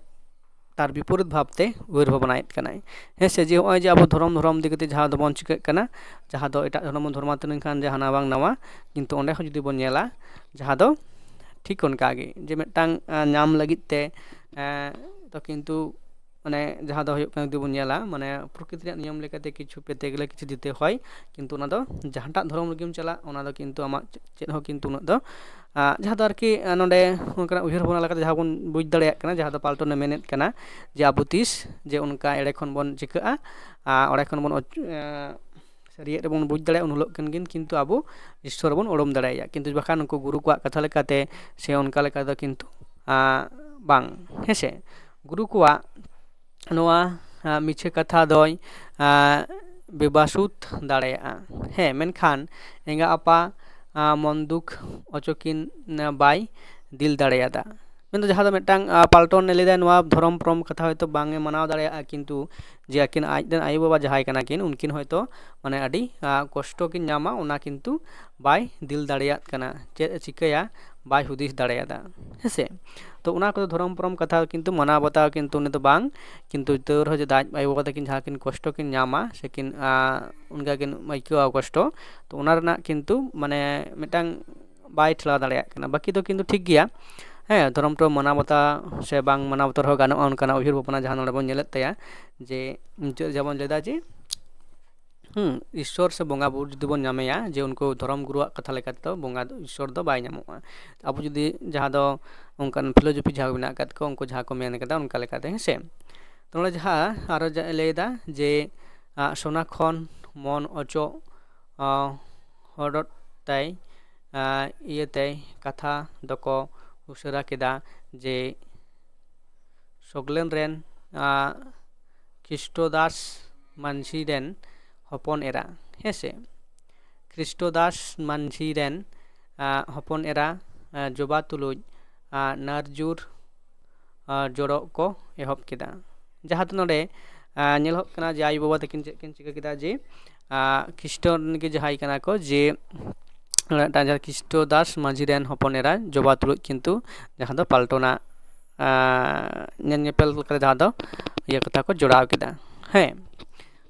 ᱛᱟᱨ ᱵᱤᱯᱚᱨᱤᱛ ᱵᱷᱟᱵᱽᱛᱮ ᱩᱭᱦᱟᱹᱨ ᱵᱷᱟᱵᱽᱱᱟᱭᱮᱫ ᱠᱟᱱᱟᱭ᱾ ᱦᱮᱸ ᱥᱮ, ᱡᱮ ᱱᱚᱜᱼᱚᱭ ᱡᱮ ᱟᱵᱚ ᱫᱷᱚᱨᱚᱢ ᱫᱷᱚᱨᱚᱢ ᱤᱫᱤ ᱠᱟᱛᱮ ᱡᱟᱦᱟᱸ ᱫᱚᱵᱚᱱ ᱪᱤᱠᱟᱹᱜ ᱠᱟᱱᱟ, ᱡᱟᱦᱟᱸ ᱫᱚ ᱮᱴᱟᱜ ᱫᱷᱚᱨᱚᱢ ᱵᱚᱱ ᱫᱷᱚᱨᱢᱟᱱᱛᱚᱨ ᱞᱮᱱᱠᱷᱟᱱ ᱡᱟᱦᱟᱱᱟᱜ ᱵᱟᱝ ᱱᱟᱣᱟ, ᱠᱤᱱᱛᱩ ᱚᱸᱰᱮ ᱦᱚᱸ ᱡᱩᱫᱤ ᱵᱚᱱ ᱧᱮᱞᱟ, ᱡᱟᱦᱟᱸ ᱫᱚ ᱴᱷᱤᱠ ᱚᱱᱠᱟ ᱜᱮ ᱡᱮ ᱢᱤᱫᱴᱟᱝ ᱧᱟᱢ ᱞᱟᱹᱜᱤᱫ ᱛᱮ ᱛᱚ ᱠᱤᱱᱛᱩ ᱢᱟᱱᱮ ᱡᱟᱦᱟᱸ ᱫᱚ ᱦᱩᱭᱩᱜ ᱠᱟᱱᱟ, ᱡᱩᱫᱤ ᱵᱚᱱ ᱧᱮᱞᱟ ᱢᱟᱱᱮ ᱯᱨᱚᱠᱨᱤᱛᱤ ᱨᱮᱭᱟᱜ ᱱᱤᱭᱚᱢ ᱞᱮᱠᱟᱛᱮ ᱠᱤᱪᱷᱩ ᱯᱮᱛᱮ ᱜᱮᱞᱮ ᱠᱤᱪᱷᱩ ᱫᱤᱛᱮ ᱦᱚᱭ, ᱠᱤᱱᱛᱩ ᱚᱱᱟ ᱫᱚ ᱡᱟᱦᱟᱸᱴᱟᱜ ᱫᱷᱚᱨᱚᱢ ᱨᱮᱜᱮᱢ ᱪᱟᱞᱟᱜ, ᱚᱱᱟ ᱫᱚ ᱠᱤᱱᱛᱩ ᱟᱢᱟᱜ ᱪᱮᱫ ᱦᱚᱸ ᱠᱤᱱᱛᱩ ᱩᱱᱟᱹᱜ ᱫᱚ ᱡᱟᱦᱟᱸ ᱫᱚ ᱟᱨᱠᱤ ᱱᱚᱰᱮ ᱚᱱᱠᱟᱱᱟᱜ ᱩᱭᱦᱟᱹᱨ ᱵᱷᱟᱵᱽᱱᱟ ᱞᱮᱠᱟᱛᱮ ᱡᱟᱦᱟᱸ ᱵᱚᱱ ᱵᱩᱡᱽ ᱫᱟᱲᱮᱭᱟᱜ ᱠᱟᱱᱟ, ᱡᱟᱦᱟᱸ ᱫᱚ ᱯᱟᱞᱴᱚᱱᱮ ᱢᱮᱱᱮᱫ ᱠᱟᱱᱟ ᱡᱮ ᱟᱵᱚ ᱛᱤᱥ ᱡᱮ ᱚᱱᱠᱟ ᱮᱲᱮ ᱠᱷᱚᱱ ᱵᱚᱱ ᱪᱤᱠᱟᱹᱜᱼᱟ, ᱚᱸᱰᱮ ᱠᱷᱚᱱ ᱵᱚᱱ ᱥᱟᱹᱨᱤᱭᱟᱜ ᱨᱮᱵᱚᱱ ᱵᱩᱡᱽ ᱫᱟᱲᱮᱭᱟᱜᱼᱟ, ᱩᱱ ᱦᱤᱞᱳᱜ ᱠᱷᱚᱱ ᱜᱮ ᱠᱤᱱᱛᱩ ᱟᱵᱚ ᱤᱥᱥᱚᱨ ᱵᱚᱱ ᱩᱨᱩᱢ ᱫᱟᱲᱮᱭᱟᱜᱼᱟ᱾ ᱠᱤᱱᱛᱩ ᱵᱟᱠᱷᱟᱱ ᱩᱱᱠᱩ ᱜᱩᱨᱩ ᱠᱚᱣᱟᱜ ᱠᱟᱛᱷᱟ ᱞᱮᱠᱟᱛᱮ ᱥᱮ ᱚᱱᱠᱟ ᱞᱮᱠᱟ ᱫᱚ ᱠᱤᱱᱛᱩ ᱵᱟᱝ᱾ ᱦᱮᱸᱥᱮ, ᱜᱩᱨᱩ ᱠᱚᱣᱟᱜ ᱱᱚᱣᱟ ᱢᱤᱪᱷᱟᱹ ᱠᱟᱛᱷᱟ ᱫᱚᱭ ᱵᱮᱵᱟᱥᱩᱛ ᱫᱟᱲᱮᱭᱟᱜᱼᱟ᱾ ᱦᱮᱸ, ᱢᱮᱱᱠᱷᱟᱱ ᱮᱸᱜᱟ ᱟᱯᱟ ᱢᱚᱱ ᱫᱩᱠ ᱚᱪᱚᱠᱤᱱ ᱵᱟᱭ ᱫᱤᱞ ᱫᱟᱲᱮᱭᱟᱫᱟ᱾ ᱢᱮᱱᱫᱚ ᱡᱟᱦᱟᱸ ᱫᱚ ᱢᱤᱫᱴᱟᱝ ᱯᱟᱞᱴᱚᱱ ᱮ ᱞᱟᱹᱭᱫᱟ, ᱱᱚᱣᱟ ᱫᱷᱚᱨᱚᱢ ᱯᱚᱨᱚᱢ ᱠᱟᱛᱷᱟ ᱦᱚᱭᱛᱳ ᱵᱟᱝ ᱮ ᱢᱟᱱᱟᱣ ᱫᱟᱲᱮᱭᱟᱜᱼᱟ, ᱠᱤᱱᱛᱩ ᱡᱮ ᱟᱹᱠᱤᱱ ᱟᱡ ᱨᱮᱱ ᱟᱭᱳᱼᱵᱟᱵᱟ ᱡᱟᱦᱟᱸᱭ ᱠᱟᱱᱟ ᱠᱤᱱ, ᱩᱱᱠᱤᱱ ᱦᱚᱭᱛᱳ ᱢᱟᱱᱮ ᱟᱹᱰᱤ ᱠᱚᱥᱴᱚ ᱠᱤᱱ ᱧᱟᱢᱟ, ᱚᱱᱟ ᱠᱤᱱᱛᱩ ᱵᱟᱭ ᱫᱤᱞ ᱫᱟᱲᱮᱭᱟᱜ ᱠᱟᱱᱟ᱾ ᱪᱮᱫ ᱮ ᱪᱤᱠᱟᱹᱭᱟ ᱵᱟᱭ ᱦᱩᱫᱤᱥ ᱫᱟᱲᱮᱭᱟᱫᱟ᱾ ᱦᱮᱸᱥᱮ, ᱛᱚ ᱚᱱᱟ ᱠᱚᱫᱚ ᱫᱷᱚᱨᱚᱢ ᱯᱚᱨᱚᱢ ᱠᱟᱛᱷᱟ ᱠᱤᱱᱛᱩ ᱢᱟᱱᱟᱣ ᱵᱟᱛᱟᱣ ᱠᱤᱱᱛᱩ ᱩᱱᱤ ᱫᱚ ᱵᱟᱝ, ᱠᱤᱱᱛᱩ ᱛᱟᱹᱣ ᱨᱮᱦᱚᱸ ᱡᱩᱫᱤ ᱟᱡ ᱟᱭᱳᱼᱵᱟᱵᱟ ᱛᱟᱹᱠᱤᱱ ᱡᱟᱦᱟᱸ ᱠᱤᱱ ᱠᱚᱥᱴᱚ ᱠᱤᱱ ᱧᱟᱢᱟ ᱥᱮ ᱠᱤᱱ ᱚᱱᱠᱟ ᱠᱤᱱ ᱟᱹᱭᱠᱟᱹᱣᱟ ᱠᱚᱥᱴᱚ, ᱛᱚ ᱚᱱᱟ ᱨᱮᱱᱟᱜ ᱠᱤᱱᱛᱩ ᱢᱟᱱᱮ ᱢᱤᱫᱴᱟᱝ ᱵᱟᱭ ᱴᱷᱮᱞᱟᱣ ᱫᱟᱲᱮᱭᱟᱜ ᱠᱟᱱᱟ᱾ ᱵᱟᱹᱠᱤ ᱫᱚ ᱠᱤᱱᱛᱩ ᱴᱷᱤᱠ ᱜᱮᱭᱟ, ᱦᱮᱸ, ᱫᱷᱚᱨᱚᱢ ᱴᱷᱟᱶ ᱢᱟᱱᱟᱣ ᱵᱟᱛᱟᱣ ᱥᱮ ᱵᱟᱝ ᱢᱟᱱᱟᱣ ᱵᱟᱛᱟᱣ ᱨᱮᱦᱚᱸ ᱜᱟᱱᱚᱜᱼᱟ, ᱚᱱᱠᱟᱱᱟᱜ ᱩᱭᱦᱟᱹᱨ ᱵᱷᱟᱵᱽᱱᱟ ᱡᱟᱦᱟᱸ ᱱᱚᱰᱮ ᱵᱚᱱ ᱧᱮᱞᱮᱫ ᱛᱟᱭᱟ, ᱡᱮ ᱢᱩᱪᱟᱹᱫ ᱡᱟᱦᱟᱸ ᱵᱚᱱ ᱞᱟᱹᱭᱫᱟ ᱡᱮ ᱦᱩᱸ, ᱤᱥᱥᱚᱨ ᱥᱮ ᱵᱚᱸᱜᱟ ᱵᱩᱨᱩ ᱡᱩᱫᱤ ᱵᱚᱱ ᱧᱟᱢᱮᱭᱟ, ᱡᱮ ᱩᱱᱠᱩ ᱫᱷᱚᱨᱚᱢ ᱜᱩᱨᱩᱣᱟᱜ ᱠᱟᱛᱷᱟ ᱞᱮᱠᱟᱛᱮ ᱫᱚ ᱵᱚᱸᱜᱟ ᱫᱚ, ᱤᱥᱥᱚᱨ ᱫᱚ ᱵᱟᱭ ᱧᱟᱢᱚᱜᱼᱟ᱾ ᱟᱵᱚ ᱡᱩᱫᱤ ᱡᱟᱦᱟᱸ ᱫᱚ ᱚᱱᱠᱟᱱ ᱯᱷᱤᱞᱳᱡᱚᱯᱷᱤ ᱡᱟᱦᱟᱸ ᱠᱚ ᱢᱮᱱᱟᱜ ᱟᱠᱟᱫ ᱠᱚ, ᱩᱱᱠᱩ ᱡᱟᱦᱟᱸ ᱠᱚ ᱢᱮᱱ ᱠᱟᱫᱟ ᱚᱱᱠᱟ ᱞᱮᱠᱟᱛᱮ, ᱦᱮᱸ ᱥᱮ? ᱛᱚ ᱱᱚᱰᱮ ᱡᱟᱦᱟᱸ ᱟᱨᱚ ᱡᱟ-, ᱞᱟᱹᱭᱫᱟ ᱡᱮ, ᱟ, ᱥᱚᱱᱟ ᱠᱷᱚᱱ ᱢᱚᱱ ᱚᱪᱚᱜ, ᱟ, ᱦᱚᱰᱚᱜ ᱛᱟᱭ, ᱟ, ᱤᱭᱟᱹᱛᱮᱭ ᱠᱟᱛᱷᱟ ᱫᱚᱠᱚ ᱩᱥᱟᱹᱨᱟ ᱠᱮᱫᱟ ᱡᱮ ᱥᱚᱜᱞᱮᱱ ᱨᱮᱱ, ᱟ, ᱠᱷᱨᱤᱥᱴᱚᱫᱟᱥ ᱢᱟᱹᱡᱷᱤ ᱨᱮᱱ ᱦᱚᱯᱚᱱ ᱮᱨᱟ, ᱦᱮᱸ ᱥᱮ? ᱠᱷᱨᱤᱥᱴᱚᱫᱟᱥ ᱢᱟᱹᱡᱷᱤ ᱨᱮᱱ, ᱟ, ᱦᱚᱯᱚᱱ ᱮᱨᱟ, ᱟ, ᱡᱚᱵᱟ ᱛᱩᱞᱩᱡ, ᱟ, ᱱᱟᱨᱡᱩᱨ, ᱟ, ᱡᱚᱲᱚᱜ ᱠᱚ ᱮᱦᱚᱵ ᱠᱮᱫᱟ᱾ ᱡᱟᱦᱟᱸ ᱫᱚ ᱱᱚᱰᱮ, ᱟ, ᱧᱮᱞᱚᱜ ᱠᱟᱱᱟ ᱡᱮ ᱟᱭᱳ ᱵᱟᱵᱟ ᱛᱟᱹᱠᱤᱱ ᱪᱮᱫ ᱠᱤᱱ ᱪᱤᱠᱟᱹ ᱠᱮᱫᱟ ᱡᱮ, ᱟ, ᱠᱷᱨᱤᱥᱴᱚ ᱨᱮᱱ ᱜᱮ ᱡᱟᱦᱟᱸᱭ ᱠᱟᱱᱟ ᱠᱚ ᱡᱮ, ᱢᱤᱫᱴᱟᱝ ᱡᱟᱦᱟᱸ ᱠᱷᱨᱤᱥᱴᱚ ᱫᱟᱥ ᱢᱟᱹᱡᱷᱤ ᱨᱮᱱ ᱦᱚᱯᱚᱱ ᱮᱨᱟ ᱡᱚᱵᱟ ᱛᱩᱞᱩᱡ ᱠᱤᱱᱛᱩ ᱡᱟᱦᱟᱸ ᱫᱚ ᱯᱟᱞᱴᱚᱱᱟ, ᱟ, ᱧᱮᱞ ᱧᱮᱯᱮᱞ ᱞᱮᱠᱟᱛᱮ ᱡᱟᱦᱟᱸ ᱫᱚ ᱤᱭᱟᱹ ᱠᱟᱛᱷᱟ ᱠᱚ ᱡᱚᱲᱟᱣ ᱠᱮᱫᱟ᱾ ᱦᱮᱸ,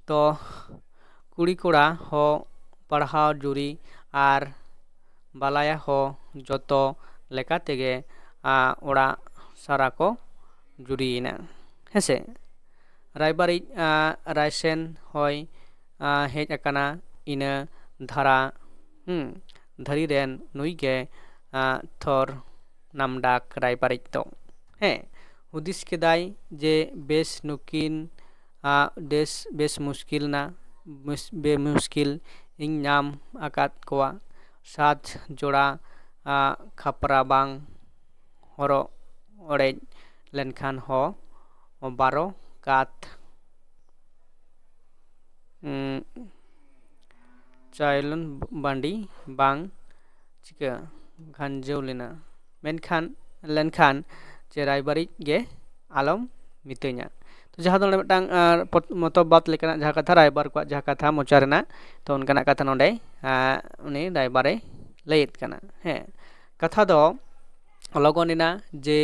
ᱛᱚ ᱠᱩᱲᱤ ᱠᱚᱲᱟ ᱦᱚᱸ ᱯᱟᱲᱦᱟᱣ ᱡᱩᱨᱤ ᱟᱨ ᱵᱟᱞᱟᱭᱟ ᱦᱚᱸ ᱡᱚᱛᱚ ᱞᱮᱠᱟ ᱛᱮᱜᱮ, ᱟ, ᱚᱲᱟᱜ ᱥᱟᱨᱟ ᱠᱚ ᱡᱩᱨᱤᱭᱮᱱᱟ᱾ ᱦᱮᱸᱥᱮ? ᱨᱟᱭᱵᱟᱨᱤᱡ, ᱟ, ᱨᱟᱭᱥᱮᱱ ᱦᱚᱸᱭ, ᱟ, ᱦᱮᱡ ᱟᱠᱟᱱᱟ ᱤᱱᱟᱹ ᱫᱷᱟᱨᱟ, ᱦᱩᱸ, ᱫᱷᱟᱹᱨᱤ ᱨᱮᱱ ᱱᱩᱭ ᱜᱮ, ᱟ, ᱛᱷᱚᱨ ᱱᱟᱢᱰᱟᱠ ᱨᱟᱭᱵᱟᱨᱤᱡ ᱫᱚ᱾ ᱦᱮᱸ, ᱦᱩᱫᱤᱥ ᱠᱮᱫᱟᱭ ᱡᱮ ᱵᱮᱥ ᱱᱩᱠᱤᱱ, ᱟ, ᱵᱮᱥ, ᱵᱮᱥ ᱢᱩᱥᱠᱤᱞ ᱱᱟ, ᱢᱩᱥ-, ᱵᱮᱢᱩᱥᱠᱤᱞ ᱤᱧ ᱧᱟᱢ ᱟᱠᱟᱫ ᱠᱚᱣᱟ᱾ ᱥᱟᱛ ᱡᱚᱲᱟ, ᱟ, ᱠᱷᱟᱯᱨᱟ ᱵᱟᱝ ᱦᱚᱨᱚᱜ ᱚᱲᱮᱡ ᱞᱮᱱᱠᱷᱟᱱ ᱦᱚᱸ ᱵᱟᱨᱚ ᱠᱟᱛ, ᱩᱸ, ᱪᱟᱭᱞᱚᱱ ᱵᱟᱺᱰᱤ ᱵᱟᱝ ᱪᱤᱠᱟᱹ ᱜᱷᱟᱱᱡᱟᱹᱣ ᱞᱮᱱᱟ᱾ ᱢᱮᱱᱠᱷᱟᱱ, ᱞᱮᱱᱠᱷᱟᱱ ᱪᱮ ᱨᱟᱭᱵᱟᱨᱤᱡ ᱜᱮ ᱟᱞᱚᱢ ᱢᱤᱛᱟᱹᱧᱟ᱾ ᱛᱚ ᱡᱟᱦᱟᱸ ᱫᱚ ᱱᱚᱰᱮ ᱢᱤᱫᱴᱟᱝ, ᱟᱨ, ᱯᱚᱛ-, ᱢᱚᱛᱚᱵᱟᱫ ᱞᱮᱠᱟᱱᱟᱜ ᱡᱟᱦᱟᱸ ᱠᱟᱛᱷᱟ, ᱨᱟᱭᱵᱟᱨ ᱠᱚᱣᱟᱜ ᱡᱟᱦᱟᱸ ᱠᱟᱛᱷᱟ ᱢᱚᱪᱟ ᱨᱮᱱᱟᱜ, ᱛᱚ ᱚᱱᱠᱟᱱᱟᱜ ᱠᱟᱛᱷᱟ ᱱᱚᱰᱮ, ᱟᱸ, ᱩᱱᱤ ᱨᱟᱭᱵᱟᱨᱮ ᱞᱟᱹᱭᱮᱫ ᱠᱟᱱᱟ᱾ ᱦᱮᱸ, ᱠᱟᱛᱷᱟ ᱫᱚ ᱞᱚᱜᱚᱱ ᱮᱱᱟ ᱡᱮ,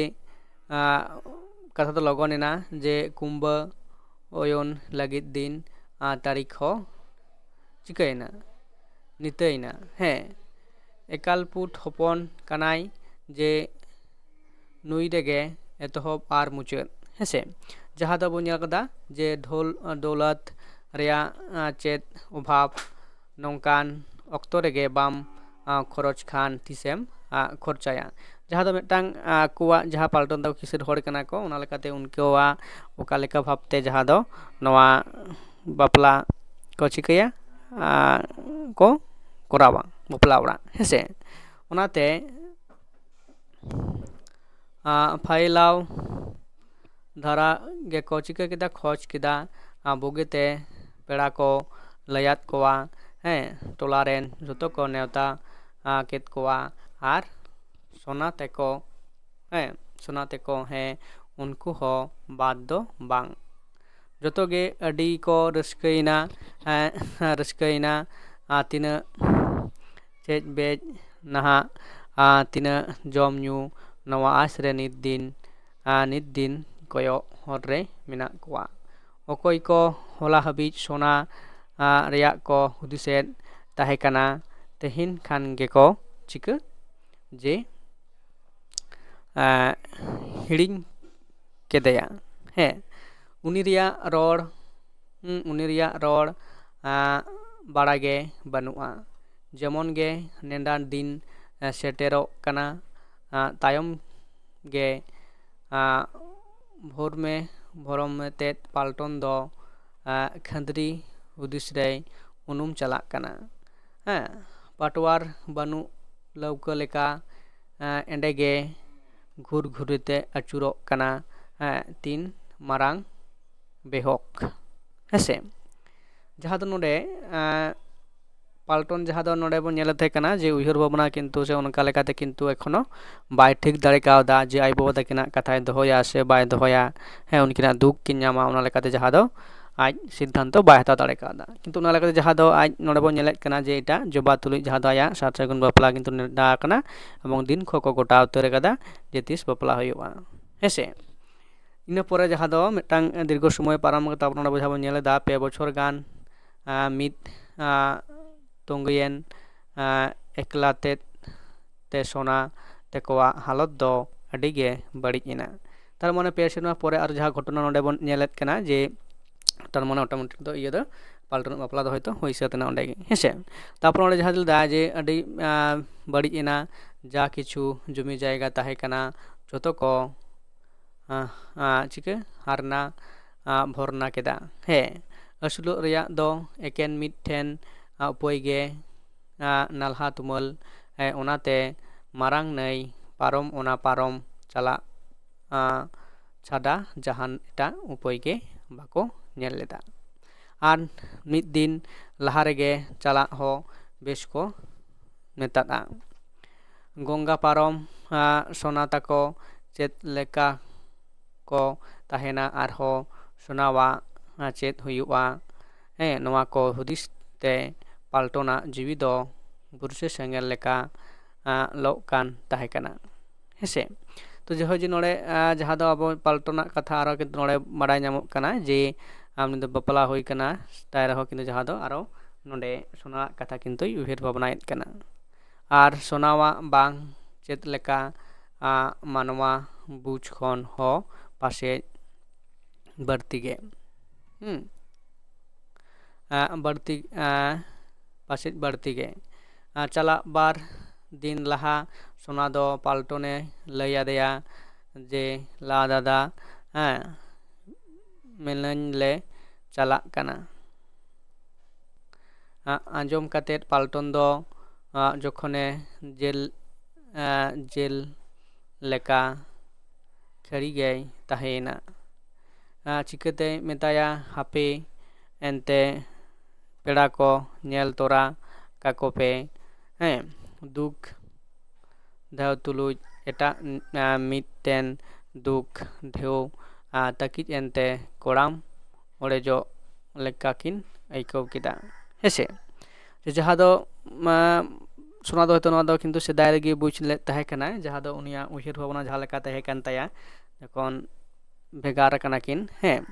ᱟᱸ, ᱠᱟᱛᱷᱟ ᱫᱚ ᱞᱚᱜᱚᱱ ᱮᱱᱟ ᱡᱮ ᱠᱩᱢᱵᱟᱹ ᱚᱭᱚᱱ ᱞᱟᱹᱜᱤᱫ ᱫᱤᱱ, ᱟᱸ, ᱛᱟᱹᱨᱤᱠᱷ ᱦᱚᱸ ᱪᱤᱠᱟᱹᱭᱮᱱᱟ? ᱱᱤᱛᱟᱹᱭᱮᱱᱟ᱾ ᱦᱮᱸ, ᱮᱠᱟᱞ ᱯᱩᱴ ᱦᱚᱯᱚᱱ ᱠᱟᱱᱟᱭ ᱡᱮ ᱱᱩᱭ ᱨᱮᱜᱮ ᱮᱛᱚᱦᱚᱵ ᱟᱨ ᱢᱩᱪᱟᱹᱫ, ᱦᱮᱸᱥᱮ? ᱡᱟᱦᱟᱸ ᱫᱚᱵᱚᱱ ᱧᱮᱞ ᱠᱟᱫᱟ ᱡᱮ ᱫᱷᱚᱞ ᱫᱚᱞᱟᱛ ᱨᱮᱭᱟᱜ ᱪᱮᱫ ᱚᱵᱷᱟᱵᱽ, ᱱᱚᱝᱠᱟᱱ ᱚᱠᱛᱚ ᱨᱮᱜᱮ ᱵᱟᱢ ᱠᱷᱚᱨᱚᱪ ᱠᱷᱟᱱ ᱛᱤᱥᱮᱢ ᱠᱷᱚᱨᱪᱟᱭᱟ? ᱡᱟᱦᱟᱸ ᱫᱚ ᱢᱤᱫᱴᱟᱝ ᱟᱠᱚᱣᱟᱜ ᱡᱟᱦᱟᱸ ᱯᱟᱞᱴᱚᱱ ᱫᱚ ᱠᱤᱥᱟᱹᱬ ᱦᱚᱲ ᱠᱟᱱᱟ ᱠᱚ, ᱚᱱᱟ ᱞᱮᱠᱟᱛᱮ ᱩᱱᱠᱩᱣᱟᱜ ᱚᱠᱟ ᱞᱮᱠᱟ ᱵᱷᱟᱵᱽᱛᱮ ᱡᱟᱦᱟᱸ ᱫᱚ ᱱᱚᱣᱟ ᱵᱟᱯᱞᱟ ᱠᱚ ᱪᱤᱠᱟᱹᱭᱟ, ᱠᱚ ᱠᱚᱨᱟᱣᱟ ᱵᱟᱯᱞᱟ ᱚᱲᱟᱜ, ᱦᱮᱸᱥᱮ? ᱚᱱᱟᱛᱮ ᱯᱷᱟᱭᱞᱟᱣ ᱫᱷᱟᱨᱟ ᱜᱮᱠᱚ ᱪᱤᱠᱟᱹ ᱠᱮᱫᱟ, ᱠᱷᱚᱡᱽ ᱠᱮᱫᱟ᱾ ᱵᱩᱜᱤᱛᱮ ᱯᱮᱲᱟ ᱠᱚ ᱞᱟᱹᱭᱟᱫ ᱠᱚᱣᱟ, ᱦᱮᱸ, ᱴᱚᱞᱟ ᱨᱮᱱ ᱡᱚᱛᱚ ᱠᱚ ᱱᱮᱣᱛᱟ ᱠᱮᱫ ᱠᱚᱣᱟ᱾ ᱟᱨ ᱥᱳᱱᱟ ᱛᱮᱠᱚ, ᱦᱮᱸ, ᱥᱳᱱᱟ ᱛᱮᱠᱚ, ᱦᱮᱸ, ᱩᱱᱠᱩ ᱦᱚᱸ ᱵᱟᱫ ᱫᱚ ᱵᱟᱝ᱾ ᱡᱚᱛᱚ ᱜᱮ ᱟᱹᱰᱤ ᱠᱚ ᱨᱟᱹᱥᱠᱟᱹᱭᱮᱱᱟ, ᱨᱟᱹᱥᱠᱟᱹᱭᱮᱱᱟ᱾ ᱟᱨ ᱛᱤᱱᱟᱹᱜ ᱪᱮᱡ ᱵᱮᱡ ᱱᱟᱦᱟᱜ, ᱟᱨ ᱛᱤᱱᱟᱹᱜ ᱡᱚᱢ ᱧᱩ, ᱱᱚᱣᱟ ᱟᱸᱥ ᱨᱮ ᱱᱤᱛ ᱫᱤᱱ, ᱟᱨ ᱱᱤᱛ ᱫᱤᱱ ᱠᱚᱭᱚᱜ ᱦᱚᱨ ᱨᱮ ᱢᱮᱱᱟᱜ ᱠᱚᱣᱟ᱾ ᱚᱠᱚᱭ ᱠᱚ ᱦᱚᱞᱟ ᱦᱟᱹᱵᱤᱡ ᱥᱳᱱᱟ ᱨᱮᱭᱟᱜ ᱠᱚ ᱦᱩᱫᱤᱥᱮᱫ ᱛᱟᱦᱮᱸ ᱠᱟᱱᱟ, ᱛᱮᱦᱮᱧ ᱠᱷᱟᱱ ᱜᱮᱠᱚ ᱪᱤᱠᱟᱹ ᱡᱮ ᱦᱤᱲᱤᱧ ᱠᱮᱫᱮᱭᱟ᱾ ᱦᱮᱸ, ᱩᱱᱤ ᱨᱮᱭᱟᱜ ᱨᱚᱲ, ᱩᱱᱤ ᱨᱮᱭᱟᱜ ᱨᱚᱲ ᱵᱟᱲᱟ ᱜᱮ ᱵᱟᱹᱱᱩᱜᱼᱟ᱾ ᱡᱮᱢᱚᱱ ᱜᱮ ᱱᱮᱰᱟ ᱫᱤᱱ ᱥᱮᱴᱮᱨᱚᱜ ᱠᱟᱱᱟ, ᱛᱟᱭᱚᱢ ᱜᱮ ᱵᱷᱳᱨᱢᱮ ᱵᱷᱚᱨᱚᱢᱮ ᱛᱮᱫ ᱯᱟᱞᱴᱚᱱ ᱫᱚ ᱠᱷᱟᱹᱫᱽᱨᱤ ᱦᱩᱫᱤᱥ ᱨᱮᱭ ᱩᱱᱩᱢ ᱪᱟᱞᱟᱜ ᱠᱟᱱᱟ᱾ ᱦᱮᱸ, ᱯᱟᱴᱣᱟᱨ ᱵᱟᱹᱱᱩᱜ ᱞᱟᱹᱣᱠᱟᱹ ᱞᱮᱠᱟ ᱮᱸᱰᱮᱜᱮ ᱜᱷᱩᱨ ᱜᱷᱩᱨᱤᱛᱮ ᱟᱹᱪᱩᱨᱚᱜ ᱠᱟᱱᱟ ᱛᱤᱱ ᱢᱟᱨᱟᱝ ᱵᱮᱦᱚᱠ᱾ ᱦᱮᱸᱥᱮ? ᱡᱟᱦᱟᱸ ᱫᱚ ᱱᱚᱰᱮ ᱯᱟᱞᱴᱚᱱ, ᱡᱟᱦᱟᱸ ᱫᱚ ᱱᱚᱰᱮ ᱵᱚᱱ ᱧᱮᱞᱮᱫ ᱛᱟᱦᱮᱸ ᱠᱟᱱᱟ ᱡᱮ ᱩᱭᱦᱟᱹᱨ ᱵᱷᱟᱵᱽᱱᱟ ᱠᱤᱱᱛᱩ ᱥᱮ ᱚᱱᱠᱟ ᱞᱮᱠᱟᱛᱮ ᱠᱤᱱᱛᱩ ᱮᱠᱷᱚᱱᱳ ᱵᱟᱭ ᱴᱷᱤᱠ ᱫᱟᱲᱮ ᱠᱟᱣᱫᱟ ᱡᱮ ᱟᱡ ᱵᱟᱵᱟ ᱛᱟᱹᱠᱤᱱᱟᱜ ᱠᱟᱛᱷᱟᱭ ᱫᱚᱦᱚᱭᱟ ᱥᱮ ᱵᱟᱭ ᱫᱚᱦᱚᱭᱟ᱾ ᱦᱮᱸ, ᱩᱱᱠᱤᱱᱟᱜ ᱫᱩᱠ ᱠᱤᱱ ᱧᱟᱢᱟ, ᱚᱱᱟ ᱞᱮᱠᱟᱛᱮ ᱡᱟᱦᱟᱸ ᱫᱚ ᱟᱡ ᱥᱤᱫᱽᱫᱷᱟᱱᱛᱚ ᱵᱟᱭ ᱦᱟᱛᱟᱣ ᱫᱟᱲᱮ ᱠᱟᱣᱫᱟ᱾ ᱠᱤᱱᱛᱩ ᱚᱱᱟ ᱞᱮᱠᱟᱛᱮ ᱡᱟᱦᱟᱸ ᱫᱚ ᱟᱡ ᱱᱚᱰᱮ ᱵᱚᱱ ᱧᱮᱞᱮᱫ ᱠᱟᱱᱟ ᱡᱮ ᱮᱴᱟᱜ ᱡᱚᱵᱟ ᱛᱩᱞᱩᱡ ᱡᱟᱦᱟᱸ ᱫᱚ ᱟᱭᱟᱜ ᱥᱟᱨ ᱥᱟᱹᱜᱩᱱ ᱵᱟᱯᱞᱟ ᱠᱤᱱᱛᱩ ᱱᱮᱰᱟ ᱟᱠᱟᱱᱟ ᱮᱵᱚᱝ ᱫᱤᱱ ᱠᱚᱦᱚᱸ ᱠᱚ ᱜᱚᱴᱟ ᱩᱛᱟᱹᱨ ᱟᱠᱟᱫᱟ ᱡᱮ ᱛᱤᱥ ᱵᱟᱯᱞᱟ ᱦᱩᱭᱩᱜᱼᱟ᱾ ᱦᱮᱸᱥᱮ? ᱤᱱᱟᱹ ᱯᱚᱨᱮ ᱡᱟᱦᱟᱸ ᱫᱚ ᱢᱤᱫᱴᱟᱝ ᱫᱤᱨᱜᱷᱚ ᱥᱚᱢᱚᱭ ᱯᱟᱨᱚᱢ ᱠᱟᱛᱮ ᱟᱵᱚ ᱱᱚᱰᱮ ᱵᱚᱭᱦᱟ ᱵᱚᱱ ᱧᱮᱞ ᱮᱫᱟ, ᱯᱮ ᱵᱚᱪᱷᱚᱨ ᱜᱟᱱ ᱢᱤᱫ ᱛᱚᱸᱜᱮᱭᱮᱱ ᱮᱠᱞᱟ ᱛᱮᱫ ᱛᱮ ᱥᱳᱱᱟ ᱛᱮᱠᱚᱣᱟᱜ ᱦᱟᱞᱚᱛ ᱫᱚ ᱟᱹᱰᱤ ᱜᱮ ᱵᱟᱹᱲᱤᱡ ᱮᱱᱟ᱾ ᱛᱟᱨ ᱢᱟᱱᱮ ᱯᱮ ᱥᱮᱨᱢᱟ ᱯᱚᱨᱮ ᱟᱨ ᱡᱟᱦᱟᱸ ᱜᱷᱚᱴᱚᱱᱟ ᱱᱚᱰᱮ ᱵᱚᱱ ᱧᱮᱞᱮᱫ ᱠᱟᱱᱟ ᱡᱮ ᱛᱟᱨ ᱢᱟᱱᱮ automatic ᱫᱚ ᱤᱭᱟᱹ ᱫᱚ ᱯᱟᱞᱴᱚᱱ ᱵᱟᱯᱞᱟ ᱫᱚ ᱦᱚᱭᱛᱳ ᱦᱩᱭ ᱥᱟᱹᱛ ᱮᱱᱟ ᱚᱸᱰᱮ ᱜᱮ, ᱦᱮᱸ ᱥᱮ᱾ ᱛᱟᱨᱯᱚᱨ ᱚᱸᱰᱮ ᱡᱟᱦᱟᱸ ᱞᱟᱹᱭ ᱫᱟ ᱡᱮ ᱟᱹᱰᱤ ᱵᱟᱹᱲᱤᱡ ᱮᱱᱟ, ᱡᱟ ᱠᱤᱪᱷᱩ ᱡᱩᱢᱤ ᱡᱟᱭᱜᱟ ᱛᱟᱦᱮᱸ ᱠᱟᱱᱟ ᱡᱚᱛᱚ ᱠᱚ ᱪᱤᱠᱟᱹ ᱦᱟᱨᱱᱟ ᱵᱷᱚᱨᱱᱟ ᱠᱮᱫᱟ᱾ ᱦᱮᱸ, ᱟᱹᱥᱩᱞᱚᱜ ᱨᱮᱭᱟᱜ ᱫᱚ ᱮᱠᱮᱱ ᱢᱤᱫᱴᱷᱮᱱ ᱩᱯᱟᱹᱭ ᱜᱮ ᱱᱟᱞᱦᱟ ᱛᱩᱢᱟᱹᱞ᱾ ᱚᱱᱟᱛᱮ ᱢᱟᱨᱟᱝ ᱱᱟᱹᱭ ᱯᱟᱨᱚᱢ, ᱚᱱᱟ ᱯᱟᱨᱚᱢ ᱪᱟᱞᱟᱜ ᱪᱷᱟᱰᱟ ᱡᱟᱦᱟᱱ ᱮᱴᱟᱜ ᱩᱯᱟᱹᱭ ᱜᱮ ᱵᱟᱠᱚ ᱧᱮᱞ ᱞᱮᱫᱟ᱾ ᱟᱨ ᱢᱤᱫ ᱫᱤᱱ ᱞᱟᱦᱟ ᱨᱮᱜᱮ ᱪᱟᱞᱟᱜ ᱦᱚᱸ ᱵᱮᱥ ᱠᱚ ᱢᱮᱛᱟᱫᱼᱟ᱾ ᱜᱚᱝᱜᱟ ᱯᱟᱨᱚᱢ ᱥᱳᱱᱟ ᱛᱟᱠᱚ ᱪᱮᱫ ᱞᱮᱠᱟ ᱠᱚ ᱛᱟᱦᱮᱱᱟ, ᱟᱨᱦᱚᱸ ᱥᱳᱱᱟᱣᱟᱜ ᱪᱮᱫ ᱦᱩᱭᱩᱜᱼᱟ? ᱦᱮᱸ, ᱱᱚᱣᱟ ᱠᱚ ᱦᱩᱫᱤᱥ ᱛᱮ ᱯᱟᱞᱴᱚᱱᱟᱜ ᱡᱤᱣᱤ ᱫᱚ ᱵᱩᱨᱥᱟᱹ ᱥᱮᱸᱜᱮᱞ ᱞᱮᱠᱟ ᱞᱚᱜ ᱠᱟᱱ ᱛᱟᱦᱮᱸ ᱠᱟᱱᱟ᱾ ᱦᱮᱸᱥᱮ? ᱛᱚ ᱡᱟᱭᱦᱳᱠ, ᱡᱮ ᱱᱚᱰᱮ ᱡᱟᱦᱟᱸ ᱫᱚ ᱟᱵᱚ ᱯᱟᱞᱴᱚᱱᱟᱜ ᱠᱟᱛᱷᱟ ᱟᱨᱚ ᱠᱤᱱᱛᱩ ᱱᱚᱰᱮ ᱵᱟᱲᱟᱭ ᱧᱟᱢᱚᱜ ᱠᱟᱱᱟ ᱡᱮ ᱩᱱᱤ ᱫᱚ ᱵᱟᱯᱞᱟ ᱦᱩᱭ ᱠᱟᱱᱟ, ᱛᱟᱭ ᱨᱮᱦᱚᱸ ᱠᱤᱱᱛᱩ ᱡᱟᱦᱟᱸ ᱫᱚ ᱟᱨᱚ ᱱᱚᱰᱮ ᱥᱳᱱᱟᱣᱟᱜ ᱠᱟᱛᱷᱟ ᱠᱤᱱᱛᱩᱭ ᱩᱭᱦᱟᱹᱨ ᱵᱷᱟᱵᱽᱱᱟᱭᱮᱫ ᱠᱟᱱᱟ᱾ ᱟᱨ ᱥᱳᱱᱟᱣᱟᱜ ᱵᱟᱝ ᱪᱮᱫ ᱞᱮᱠᱟ ᱢᱟᱱᱣᱟ ᱵᱩᱡᱽ ᱠᱷᱚᱱ ᱦᱚᱸ ᱯᱟᱥᱮᱡ ᱵᱟᱹᱲᱛᱤ ᱜᱮ᱾ ᱦᱩᱸ᱾ ᱵᱟᱹᱲᱛᱤ, ᱯᱟᱥᱮᱡ ᱵᱟᱹᱲᱛᱤ ᱜᱮ᱾ ᱪᱟᱞᱟᱜ ᱵᱟᱨ ᱫᱤᱱ ᱞᱟᱦᱟ ᱥᱳᱱᱟ ᱫᱚ ᱯᱟᱞᱴᱚᱱᱮ ᱞᱟᱹᱭ ᱟᱫᱮᱭᱟ ᱡᱮ, ᱞᱟ ᱫᱟᱫᱟ, ᱦᱮᱸ, ᱢᱮᱞᱟᱧ ᱞᱮ ᱪᱟᱞᱟᱜ ᱠᱟᱱᱟ᱾ ᱟᱸᱡᱚᱢ ᱠᱟᱛᱮᱫ ᱯᱟᱞᱴᱚᱱ ᱫᱚ ᱡᱚᱠᱷᱚᱱᱮ ᱡᱮᱞ, ᱡᱮᱞ ᱞᱮᱠᱟ ᱠᱷᱟᱹᱲᱤ ᱜᱮᱭ ᱛᱟᱦᱮᱸᱭᱮᱱᱟ᱾ ᱪᱤᱠᱟᱹᱛᱮᱭ ᱢᱮᱛᱟᱭᱟ, ᱦᱟᱯᱮ ᱮᱱᱛᱮ ᱯᱮᱲᱟ ᱠᱚ ᱧᱮᱞ ᱛᱚᱨᱟ ᱠᱟᱠᱚ ᱯᱮ᱾ ᱦᱮᱸ, ᱫᱩᱠ ᱫᱷᱟᱣ ᱛᱩᱞᱩᱡ ᱮᱴᱟᱜ ᱢᱤᱫᱴᱮᱱ ᱫᱩᱠ ᱰᱷᱮᱣ ᱛᱟᱹᱠᱤᱡ ᱮᱱᱛᱮ ᱠᱚᱲᱟᱢ ᱚᱲᱮᱡᱚᱜ ᱞᱮᱠᱟ ᱠᱤᱱ ᱟᱹᱭᱠᱟᱹᱣ ᱠᱮᱫᱟ᱾ ᱦᱮᱸᱥᱮ? ᱡᱟᱦᱟᱸ ᱫᱚ ᱥᱳᱱᱟ ᱫᱚ ᱦᱚᱭᱛᱳ ᱱᱚᱣᱟ ᱫᱚ ᱠᱤᱱᱛᱩ ᱥᱮᱫᱟᱭ ᱨᱮᱜᱮ ᱵᱩᱡᱽ ᱞᱮᱫ ᱛᱟᱦᱮᱸ ᱠᱟᱱᱟᱭ, ᱡᱟᱦᱟᱸ ᱫᱚ ᱩᱱᱤᱭᱟᱜ ᱩᱭᱦᱟᱹᱨ ᱵᱷᱟᱵᱽᱱᱟ ᱡᱟᱦᱟᱸ ᱞᱮᱠᱟ ᱛᱟᱦᱮᱸ ᱠᱟᱱ ᱛᱟᱭᱟ ᱡᱚᱠᱷᱚᱱ ᱵᱷᱮᱜᱟᱨ ᱟᱠᱟᱱᱟ ᱠᱤᱱ᱾ ᱦᱮᱸ,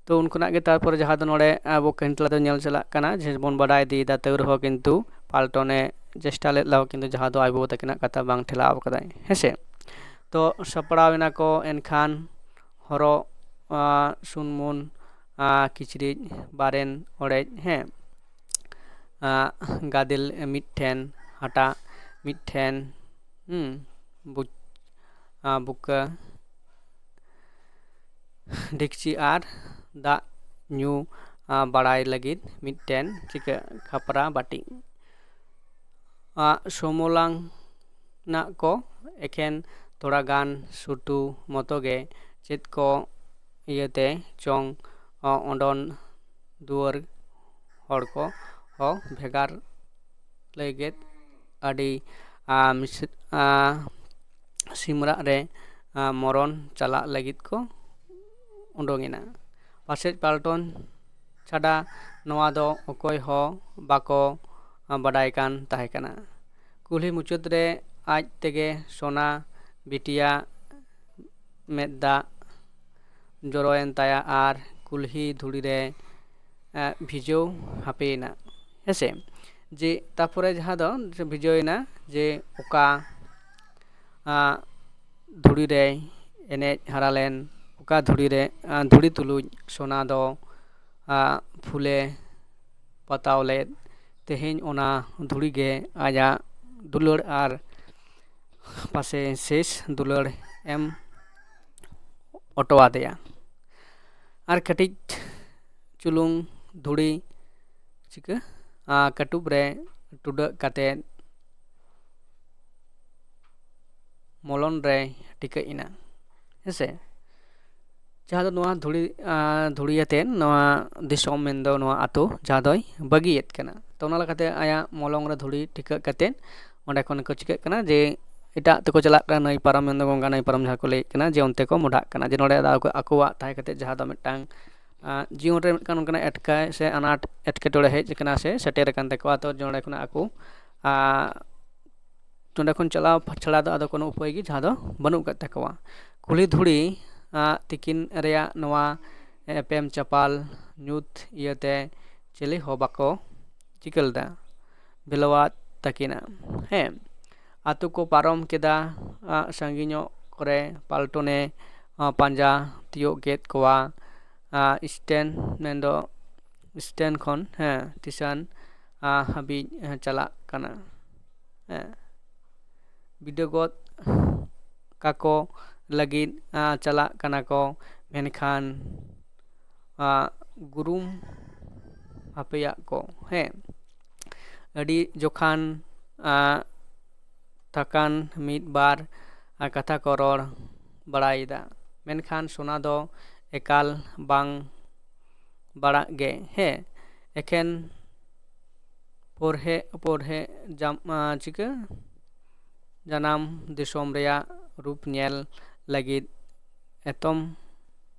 ᱛᱚ ᱩᱱ ᱠᱷᱚᱱᱟᱜ ᱜᱮ ᱛᱟᱨᱯᱚᱨᱮ ᱡᱟᱦᱟᱸ ᱫᱚ ᱱᱚᱰᱮ ᱟᱵᱚ ᱠᱟᱹᱦᱱᱤ ᱛᱟᱞᱟ ᱛᱮ ᱧᱮᱞ ᱪᱟᱞᱟᱜ ᱠᱟᱱᱟ, ᱡᱮ ᱵᱚᱱ ᱵᱟᱰᱟᱭ ᱤᱫᱤᱭᱮᱫᱟ, ᱛᱟᱹᱣ ᱨᱮᱦᱚᱸ ᱠᱤᱱᱛᱩ ᱯᱟᱞᱴᱚᱱᱮ ᱪᱮᱥᱴᱟ ᱞᱮᱫ ᱨᱮᱦᱚᱸ ᱠᱤᱱᱛᱩ ᱡᱟᱦᱟᱸ ᱫᱚ ᱟᱡ ᱵᱟᱵᱟ ᱛᱟᱹᱠᱤᱱᱟᱜ ᱠᱟᱛᱷᱟ ᱵᱟᱝ ᱴᱷᱮᱞᱟᱣ ᱠᱟᱫᱟᱭ, ᱦᱮᱸᱥᱮ᱾ ᱛᱚ ᱥᱟᱯᱲᱟᱣ ᱮᱱᱟ ᱠᱚ ᱮᱱᱠᱷᱟᱱ ᱦᱚᱨᱚᱜ, ᱟᱸ, ᱥᱩᱱᱢᱩᱱ, ᱟᱸ, ᱠᱤᱪᱨᱤᱡ, ᱵᱟᱨᱮᱱ ᱚᱲᱮᱡ, ᱦᱮᱸ, ᱟᱸ, ᱜᱟᱫᱮᱞ ᱢᱤᱫᱴᱷᱮᱱ, ᱦᱟᱴᱟᱜ ᱢᱤᱫᱴᱷᱮᱱ, ᱦᱩᱸ, ᱵᱩᱪ-, ᱟᱸ, ᱵᱩᱠᱟᱹ, ᱰᱮᱠᱪᱤ ᱟᱨ ᱫᱟᱜ ᱧᱩ, ᱟᱸ, ᱵᱟᱲᱟᱭ ᱞᱟᱹᱜᱤᱫ ᱢᱤᱫᱴᱮᱱ ᱪᱤᱠᱟᱹ ᱠᱷᱟᱯᱨᱟ ᱵᱟᱹᱴᱤ᱾ ᱟᱸ, ᱥᱳᱢᱳᱞᱟᱝ ᱱᱟᱜ ᱠᱚ ᱮᱠᱷᱮᱱ ᱛᱷᱚᱲᱟ ᱜᱟᱱ ᱥᱩᱴᱩ ᱢᱚᱛᱚ ᱜᱮ ᱪᱮᱫ ᱠᱚ ᱤᱭᱟᱹᱛᱮ ᱪᱚᱝ, ᱟᱸ, ᱚᱰᱚᱱ ᱫᱩᱣᱟᱹᱨ ᱦᱚᱲ ᱠᱚ ᱦᱚᱸ ᱵᱷᱮᱜᱟᱨ ᱞᱟᱹᱜᱤᱫ ᱟᱹᱰᱤ, ᱟᱸ, ᱢᱤᱥ-, ᱟᱸ, ᱥᱤᱢᱨᱟᱜ ᱨᱮ, ᱟᱸ, ᱢᱚᱨᱚᱱ ᱪᱟᱞᱟᱜ ᱞᱟᱹᱜᱤᱫ ᱠᱚ ᱩᱰᱩᱝ ᱮᱱᱟ᱾ ᱯᱟᱥᱮᱡ ᱯᱟᱞᱴᱚᱱ ᱪᱷᱟᱰᱟ ᱱᱚᱣᱟ ᱫᱚ ᱚᱠᱚᱭ ᱦᱚᱸ ᱵᱟᱠᱚ, ᱟᱸ, ᱵᱟᱰᱟᱭ ᱠᱟᱱ ᱛᱟᱦᱮᱸ ᱠᱟᱱᱟ᱾ ᱠᱩᱞᱦᱤ ᱢᱩᱪᱟᱹᱫ ᱨᱮ ᱟᱡ ᱛᱮᱜᱮ ᱥᱳᱱᱟ ᱵᱤᱴᱤᱭᱟᱜ ᱢᱮᱫ ᱫᱟᱜ ᱡᱚᱨᱚᱭᱮᱱ ᱛᱟᱭᱟ ᱟᱨ ᱠᱩᱞᱦᱤ ᱫᱷᱩᱲᱤ ᱨᱮ, ᱮ, ᱵᱷᱤᱡᱟᱹᱣ ᱦᱟᱯᱮᱭᱮᱱᱟ, ᱦᱮᱸᱥᱮ᱾ ᱡᱮ ᱛᱟᱨᱯᱚᱨᱮ ᱡᱟᱦᱟᱸ ᱫᱚ ᱵᱷᱤᱡᱟᱹᱣ ᱮᱱᱟ, ᱡᱮ ᱚᱠᱟ, ᱟ, ᱫᱷᱩᱲᱤ ᱨᱮᱭ ᱮᱱᱮᱡ ᱦᱟᱨᱟ ᱞᱮᱱ, ᱚᱠᱟ ᱫᱷᱩᱲᱤ ᱨᱮ, ᱟ, ᱫᱷᱩᱲᱤ ᱛᱩᱞᱩᱡ ᱥᱳᱱᱟ ᱫᱚ, ᱟ, ᱯᱷᱩᱞᱮ ᱯᱟᱛᱟᱣ ᱞᱮᱫ, ᱛᱮᱦᱮᱧ ᱚᱱᱟ ᱫᱷᱩᱲᱤ ᱜᱮ ᱟᱡᱟᱜ ᱫᱩᱞᱟᱹᱲ ᱟᱨ ᱯᱟᱥᱮ ᱥᱮᱥ ᱫᱩᱞᱟᱹᱲ ᱮᱢ ᱚᱴᱚ ᱟᱫᱮᱭᱟ᱾ ᱟᱨ ᱠᱟᱹᱴᱤᱡ ᱪᱩᱞᱩᱝ ᱫᱷᱩᱲᱤ ᱪᱤᱠᱟᱹ, ᱟ, ᱠᱟᱹᱴᱩᱵ ᱨᱮ ᱴᱩᱰᱟᱹᱜ ᱠᱟᱛᱮᱫ ᱢᱚᱞᱚᱱ ᱨᱮᱭ ᱴᱤᱠᱟᱹᱜ ᱮᱱᱟ, ᱦᱮᱸᱥᱮ᱾ ᱡᱟᱦᱟᱸ ᱫᱚ ᱱᱚᱣᱟ ᱫᱷᱩᱲᱤ, ᱟ, ᱫᱷᱩᱲᱤ ᱟᱛᱮᱫ ᱱᱚᱣᱟ ᱫᱤᱥᱚᱢ ᱢᱮᱱᱫᱚ ᱱᱚᱣᱟ ᱟᱛᱳ ᱡᱟᱦᱟᱸ ᱫᱚᱭ ᱵᱟᱹᱜᱤᱭᱮᱫ ᱠᱟᱱᱟ᱾ ᱛᱚ ᱚᱱᱟ ᱞᱮᱠᱟᱛᱮ ᱟᱭᱟᱜ ᱢᱚᱞᱚᱝ ᱨᱮ ᱫᱷᱩᱲᱤ ᱴᱤᱠᱟᱹᱜ ᱠᱟᱛᱮᱫ ᱚᱸᱰᱮ ᱠᱷᱚᱱ ᱠᱚ ᱪᱤᱠᱟᱹᱜ ᱠᱟᱱᱟ ᱡᱮ ᱮᱴᱟᱜ ᱛᱮᱠᱚ ᱪᱟᱞᱟᱜ ᱠᱟᱱᱟ, ᱱᱟᱹᱭ ᱯᱟᱨᱚᱢ ᱢᱮᱱᱫᱚ ᱜᱚᱝᱜᱟ ᱱᱟᱹᱭ ᱯᱟᱨᱚᱢ ᱡᱟᱦᱟᱸ ᱠᱚ ᱞᱟᱹᱭᱮᱫ ᱠᱟᱱᱟ, ᱡᱮ ᱚᱱᱛᱮ ᱠᱚ ᱢᱚᱰᱷᱟᱜ ᱠᱟᱱᱟ, ᱡᱮ ᱱᱚᱰᱮ ᱫᱚ ᱟᱠᱚ, ᱟᱠᱚᱣᱟᱜ ᱛᱟᱦᱮᱸ ᱠᱟᱛᱮᱫ ᱡᱟᱦᱟᱸ ᱫᱚ ᱢᱤᱫᱴᱟᱝ, ᱟ, ᱡᱤᱭᱚᱱ ᱨᱮ ᱢᱤᱫᱴᱟᱝ ᱚᱱᱠᱟᱱᱟᱜ ᱮᱴᱠᱮ ᱥᱮ ᱟᱱᱟᱴ ᱮᱴᱠᱮᱴᱚᱬᱮ ᱦᱮᱡ ᱟᱠᱟᱱᱟ ᱥᱮ ᱥᱮᱴᱮᱨ ᱟᱠᱟᱱ ᱛᱟᱠᱚᱣᱟ᱾ ᱛᱚ ᱱᱚᱰᱮ ᱠᱷᱚᱱᱟᱜ ᱟᱠᱚ, ᱟ, ᱱᱚᱸᱰᱮ ᱠᱷᱚᱱ ᱪᱟᱞᱟᱣ ᱪᱷᱟᱲᱟ ᱫᱚ ᱟᱫᱚ ᱠᱳᱱᱳ ᱩᱯᱟᱹᱭ ᱜᱮ ᱡᱟᱦᱟᱸ ᱫᱚ ᱵᱟᱹᱱᱩᱜ ᱟᱠᱟᱫ ᱛᱟᱠᱚᱣᱟ᱾ ᱠᱩᱞᱦᱤ ᱫᱷᱩᱲᱤ, ᱟ, ᱛᱤᱠᱤᱱ ᱨᱮᱭᱟᱜ ᱱᱚᱣᱟ ᱮᱯᱮᱢ ᱪᱟᱯᱟᱞ ᱧᱩᱛ ᱤᱭᱟᱹᱛᱮ ᱪᱤᱞᱤ ᱦᱚᱸ ᱵᱟᱠᱚ ᱪᱤᱠᱟᱹ ᱞᱮᱫᱟ᱾ ᱵᱮᱞᱣᱟᱫ ᱛᱟᱹᱠᱤᱱᱟ᱾ ᱦᱮᱸ, ᱟᱛᱳ ᱠᱚ ᱯᱟᱨᱚᱢ ᱠᱮᱫᱟ᱾ ᱟ, ᱥᱟᱺᱜᱤᱧᱚᱜ ᱠᱚᱨᱮ ᱯᱟᱞᱴᱚᱱᱮ, ᱟ, ᱯᱟᱸᱡᱟ ᱛᱤᱭᱳᱜ ᱠᱮᱫ ᱠᱚᱣᱟ᱾ ᱟ, ᱥᱴᱮᱱ ᱢᱮᱱᱫᱚ ᱥᱴᱮᱱ ᱠᱷᱚᱱ, ᱦᱮᱸ, ᱴᱤᱥᱟᱱ, ᱟ, ᱦᱟᱹᱵᱤᱡ, ᱦᱮᱸ, ᱪᱟᱞᱟᱜ ᱠᱟᱱᱟ᱾ ᱦᱮᱸ, ᱵᱤᱰᱟᱹᱣ ᱜᱚᱫ ᱠᱟᱠᱚ ᱞᱟᱹᱜᱤᱫ, ᱟ, ᱪᱟᱞᱟᱜ ᱠᱟᱱᱟ ᱠᱚ, ᱢᱮᱱᱠᱷᱟᱱ, ᱟ, ᱜᱩᱨᱩᱢ ᱦᱟᱯᱮᱭᱟᱜ ᱠᱚ, ᱦᱮᱸ, ᱟᱹᱰᱤ ᱡᱚᱠᱷᱟᱱ, ᱟ, ᱛᱷᱟᱠᱟᱱ ᱢᱤᱫ ᱵᱟᱨ, ᱟ, ᱠᱟᱛᱷᱟ ᱠᱚ ᱨᱚᱲ ᱵᱟᱲᱟᱭᱮᱫᱟ, ᱢᱮᱱᱠᱷᱟᱱ ᱥᱳᱱᱟ ᱫᱚ ᱮᱠᱟᱞ ᱵᱟᱝ ᱵᱟᱲᱟᱜ ᱜᱮ, ᱦᱮᱸ, ᱮᱠᱷᱮᱱ ᱯᱚᱨᱦᱮ ᱯᱚᱨᱦᱮ ᱡᱟᱢ-, ᱟ, ᱪᱤᱠᱟᱹ ᱡᱟᱱᱟᱢ ᱫᱤᱥᱚᱢ ᱨᱮᱭᱟᱜ ᱨᱩᱯ ᱧᱮᱞ ᱞᱟᱹᱜᱤᱫ ᱮᱛᱚᱢ,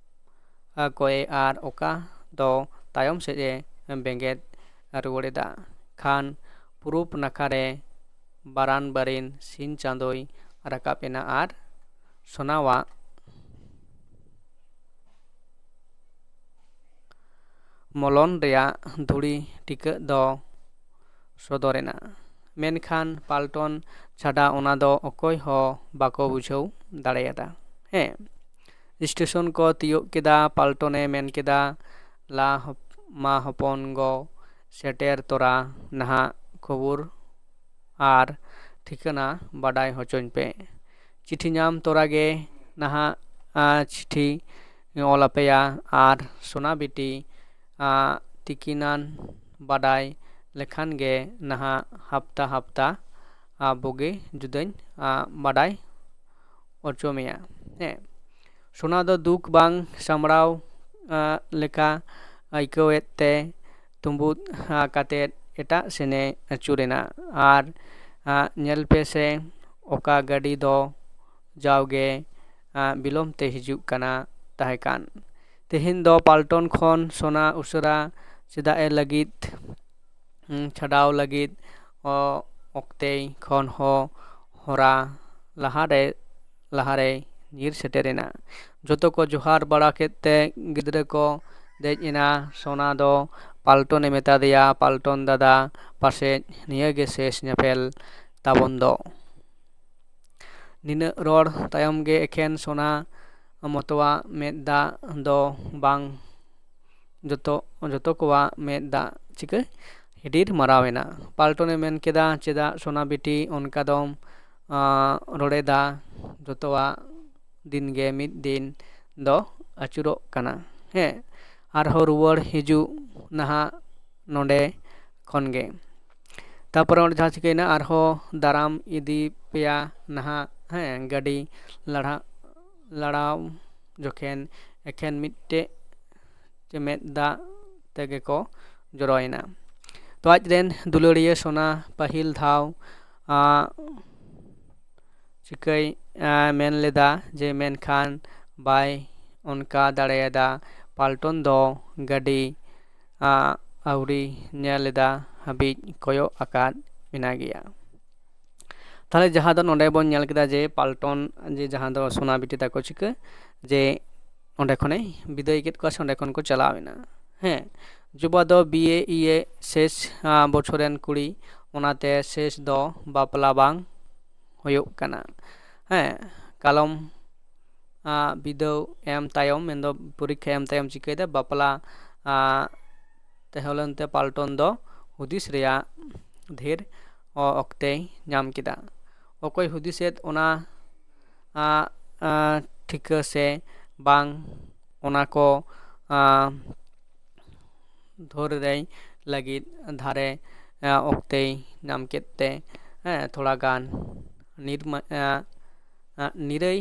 ᱟ, ᱠᱚᱭᱮ ᱟᱨ ᱚᱠᱟ ᱫᱚ ᱛᱟᱭᱚᱢ ᱥᱮᱫ ᱮ ᱵᱮᱸᱜᱮᱫ ᱨᱩᱣᱟᱹᱲ ᱮᱫᱟ᱾ ᱠᱷᱟᱱ ᱯᱩᱨᱩᱵ ᱱᱟᱠᱷᱟ ᱨᱮ ᱵᱟᱨᱟᱱ ᱵᱟᱹᱨᱤᱱ ᱥᱤᱧ ᱪᱟᱸᱫᱚᱭ ᱨᱟᱠᱟᱵ ᱮᱱᱟ ᱟᱨ ᱥᱳᱱᱟᱣᱟᱜ ᱢᱚᱞᱚᱱ ᱨᱮᱭᱟᱜ ᱫᱷᱩᱲᱤ ᱴᱤᱠᱟᱹᱜ ᱫᱚ ᱥᱚᱫᱚᱨ ᱮᱱᱟ᱾ ᱢᱮᱱᱠᱷᱟᱱ ᱯᱟᱞᱴᱚᱱ ᱪᱷᱟᱰᱟ ᱚᱱᱟ ᱫᱚ ᱚᱠᱚᱭ ᱦᱚᱸ ᱵᱟᱠᱚ ᱵᱩᱡᱷᱟᱹᱣ ᱫᱟᱲᱮᱭᱟᱫᱟ᱾ ᱦᱮᱸ, ᱥᱴᱮᱥᱚᱱ ᱠᱚ ᱛᱤᱭᱳᱜ ᱠᱮᱫᱟ᱾ ᱯᱟᱞᱴᱚᱱᱮ ᱢᱮᱱ ᱠᱮᱫᱟ, "ᱞᱟ ᱦᱚᱯ-, ᱢᱟ ᱦᱚᱯᱚᱱ ᱜᱚ, ᱥᱮᱴᱮᱨ ᱛᱚᱨᱟ ᱱᱟᱦᱟᱜ ᱠᱷᱚᱵᱚᱨ ᱟᱨ ᱴᱷᱤᱠᱟᱹᱱᱟ ᱵᱟᱰᱟᱭ ᱦᱚᱪᱚᱧ ᱯᱮ᱾ ᱪᱤᱴᱷᱤ ᱧᱟᱢ ᱛᱚᱨᱟ ᱜᱮ ᱱᱟᱦᱟᱜ, ᱟ, ᱪᱤᱴᱷᱤ ᱚᱞ ᱟᱯᱮᱭᱟ ᱟᱨ ᱥᱳᱱᱟ ᱵᱤᱴᱤ, ᱟ, ᱛᱤᱠᱤᱱᱟᱱ ᱵᱟᱰᱟᱭ ᱞᱮᱠᱷᱟᱱ ᱜᱮ ᱱᱟᱦᱟᱜ ᱦᱟᱯᱛᱟ ᱦᱟᱯᱛᱟ, ᱟ, ᱵᱩᱜᱤ ᱡᱩᱫᱟᱹᱧ, ᱟ, ᱵᱟᱰᱟᱭ ᱦᱚᱪᱚ ᱢᱮᱭᱟ᱾" ᱦᱮᱸ, ᱥᱳᱱᱟ ᱫᱚ ᱫᱩᱠ ᱵᱟᱝ ᱥᱟᱢᱵᱲᱟᱣ, ᱟ, ᱞᱮᱠᱟ ᱟᱹᱭᱠᱟᱹᱣᱮᱫ ᱛᱮ ᱛᱩᱸᱵᱩᱫ, ᱟ, ᱠᱟᱛᱮᱫ ᱮᱴᱟᱜ ᱥᱮᱱᱮ ᱟᱹᱪᱩᱨ ᱮᱱᱟ ᱟᱨ, ᱟ, ᱧᱮᱞ ᱯᱮ ᱥᱮ, ᱚᱠᱟ ᱜᱟᱹᱰᱤ ᱫᱚ ᱡᱟᱣᱜᱮ, ᱟ, ᱵᱤᱞᱚᱢ ᱛᱮ ᱦᱤᱡᱩᱜ ᱠᱟᱱᱟ ᱛᱟᱦᱮᱸ ᱠᱟᱱ᱾ ᱛᱮᱦᱮᱧ ᱫᱚ ᱯᱟᱞᱴᱚᱱ ᱠᱷᱚᱱ ᱥᱳᱱᱟ ᱩᱥᱟᱹᱨᱟ ᱪᱮᱫᱟᱜ ᱮ ᱞᱟᱹᱜᱤᱫ, ᱩᱸ, ᱪᱷᱟᱰᱟᱣ ᱞᱟᱹᱜᱤᱫ, ᱚ, ᱚᱠᱛᱮᱭ ᱠᱷᱚᱱ ᱦᱚᱸ ᱦᱚᱨᱟ ᱞᱟᱦᱟᱨᱮ, ᱞᱟᱦᱟᱨᱮᱭ ᱧᱤᱨ ᱥᱮᱴᱮᱨ ᱮᱱᱟ᱾ ᱡᱚᱛᱚ ᱠᱚ ᱡᱚᱦᱟᱨ ᱵᱟᱲᱟ ᱠᱮᱫ ᱛᱮ ᱜᱤᱫᱽᱨᱟᱹ ᱠᱚ ᱫᱮᱡ ᱮᱱᱟ᱾ ᱥᱳᱱᱟ ᱫᱚ ᱯᱟᱞᱴᱚᱱᱮ ᱢᱮᱛᱟ ᱫᱮᱭᱟ, "ᱯᱟᱞᱴᱚᱱ ᱫᱟᱫᱟ, ᱯᱟᱥᱮᱡ ᱱᱤᱭᱟᱹᱜᱮ ᱥᱮᱥ ᱧᱮᱯᱮᱞ ᱛᱟᱵᱚᱱ ᱫᱚ᱾ ᱱᱤᱱᱟᱹᱜ ᱨᱚᱲ ᱛᱟᱭᱚᱢ ᱜᱮ ᱮᱠᱷᱮᱱ ᱥᱳᱱᱟ ᱢᱚᱛᱚᱣᱟᱜ ᱢᱮᱫ ᱫᱟᱜ ᱫᱚ ᱵᱟᱝ, ᱡᱚᱛᱚ, ᱡᱚᱛᱚ ᱠᱚᱣᱟᱜ ᱢᱮᱫ ᱫᱟᱜ ᱪᱤᱠᱟᱹ ᱦᱤᱰᱤᱨ ᱢᱟᱨᱟᱣ ᱮᱱᱟ᱾ ᱯᱟᱞᱴᱚᱱᱮ ᱢᱮᱱ ᱠᱮᱫᱟ, "ᱪᱮᱫᱟᱜ ᱥᱳᱱᱟ ᱵᱤᱴᱤ ᱚᱱᱠᱟ ᱫᱚᱢ, ᱟᱸ, ᱨᱚᱲᱮᱫᱟ? ᱡᱚᱛᱚᱣᱟᱜ ᱫᱤᱱ ᱜᱮ ᱢᱤᱫ ᱫᱤᱱ ᱫᱚ ᱟᱹᱪᱩᱨᱚᱜ ᱠᱟᱱᱟ᱾ ᱦᱮᱸ, ᱟᱨᱦᱚᱸ ᱨᱩᱣᱟᱹᱲ ᱦᱤᱡᱩᱜ ᱱᱟᱦᱟᱜ ᱱᱚᱰᱮ ᱠᱷᱚᱱ ᱜᱮ᱾" ᱛᱟᱯᱚᱨᱮ ᱚᱸᱰᱮ ᱡᱟᱦᱟᱸ ᱪᱤᱠᱟᱹᱭᱮᱱᱟ, ᱟᱨᱦᱚᱸ ᱫᱟᱨᱟᱢ ᱤᱫᱤ ᱯᱮᱭᱟ ᱱᱟᱦᱟᱜ, ᱦᱮᱸ, ᱜᱟᱹᱰᱤ ᱞᱟᱲᱟ-, ᱞᱟᱲᱟᱣ ᱡᱚᱠᱷᱮᱱ ᱮᱠᱷᱮᱱ ᱢᱤᱫᱴᱮᱡ ᱪᱮ ᱢᱮᱫ ᱫᱟᱜ ᱛᱮᱜᱮ ᱠᱚ ᱡᱚᱨᱚᱭᱮᱱᱟ᱾ ᱛᱚ ᱟᱡ ᱨᱮᱱ ᱫᱩᱞᱟᱹᱲᱤᱭᱟᱹ ᱥᱳᱱᱟ ᱯᱟᱹᱦᱤᱞ ᱫᱷᱟᱣ, ᱟᱸ, ᱪᱤᱠᱟᱹᱭ, ᱟᱸ, ᱢᱮᱱ ᱞᱮᱫᱟ ᱡᱮ, ᱢᱮᱱᱠᱷᱟᱱ ᱵᱟᱭ ᱚᱱᱠᱟ ᱫᱟᱲᱮᱭᱟᱫᱟ᱾ ᱯᱟᱞᱴᱚᱱ ᱫᱚ ᱜᱟᱹᱰᱤ, ᱟᱸ, ᱟᱹᱣᱨᱤ ᱧᱮᱞ ᱞᱮᱫᱟ ᱦᱟᱹᱵᱤᱡ ᱠᱚᱭᱚᱜ ᱟᱠᱟᱫ ᱢᱮᱱᱟᱜ ᱜᱮᱭᱟ᱾ ᱛᱟᱦᱞᱮ ᱡᱟᱦᱟᱸ ᱫᱚ ᱱᱚᱰᱮ ᱵᱚᱱ ᱧᱮᱞ ᱠᱮᱫᱟ ᱡᱮ ᱯᱟᱞᱴᱚᱱ, ᱡᱮ ᱡᱟᱦᱟᱸ ᱫᱚ ᱥᱳᱱᱟ ᱵᱤᱴᱤ ᱛᱟᱠᱚ ᱪᱤᱠᱟᱹ, ᱡᱮ ᱚᱸᱰᱮ ᱠᱷᱚᱱᱮ ᱵᱤᱫᱟᱹᱭ ᱠᱮᱫ ᱠᱚᱣᱟ ᱥᱮ ᱚᱸᱰᱮ ᱠᱷᱚᱱ ᱠᱚ ᱪᱟᱞᱟᱣ ᱮᱱᱟ᱾ ᱦᱮᱸ, ᱡᱩᱵᱟ ᱫᱚ ᱵᱤ ᱮ ᱤ ᱮ ᱥᱮᱥ, ᱟᱸ, ᱵᱚᱪᱷᱚᱨ ᱨᱮᱱ ᱠᱩᱲᱤ, ᱚᱱᱟᱛᱮ ᱥᱮᱥ ᱫᱚ ᱵᱟᱯᱞᱟ ᱵᱟᱝ ᱦᱩᱭᱩᱜ ᱠᱟᱱᱟ᱾ ᱦᱮᱸ, ᱠᱟᱞᱚᱢ, ᱟᱸ, ᱵᱤᱫᱟᱹᱣ ᱮᱢ ᱛᱟᱭᱚᱢ, ᱢᱮᱱᱫᱚ ᱯᱚᱨᱤᱠᱠᱷᱟ ᱮᱢ ᱛᱟᱭᱚᱢ ᱪᱤᱠᱟᱹᱭᱮᱫᱟ? ᱵᱟᱯᱞᱟ, ᱟᱸ, ᱛᱮᱦᱚᱞᱮᱱᱛᱮ ᱯᱟᱞᱴᱚᱱ ᱫᱚ ᱦᱩᱫᱤᱥ ᱨᱮᱭᱟᱜ ᱰᱷᱮᱨ ᱚ-, ᱚᱠᱛᱮᱭ ᱧᱟᱢ ᱠᱮᱫᱟ᱾ ᱚᱠᱚᱭ ᱦᱩᱫᱤᱥᱮᱫ ᱚᱱᱟ, ᱟᱸ, ᱟᱸ, ᱴᱷᱤᱠᱟᱹ ᱥᱮ ᱵᱟᱝ, ᱚᱱᱟ ᱠᱚ, ᱟᱸ, ᱫᱷᱳᱨ ᱨᱮᱭ ᱞᱟᱹᱜᱤᱫ ᱫᱷᱟᱨᱮ, ᱟᱸ, ᱚᱠᱛᱮᱭ ᱧᱟᱢ ᱠᱮᱫ ᱛᱮ, ᱦᱮᱸ, ᱛᱷᱚᱲᱟ ᱜᱟᱱ ᱱᱤᱨᱢᱟ-, ᱟᱸ, ᱟᱸ, ᱱᱤᱨᱟᱹᱭ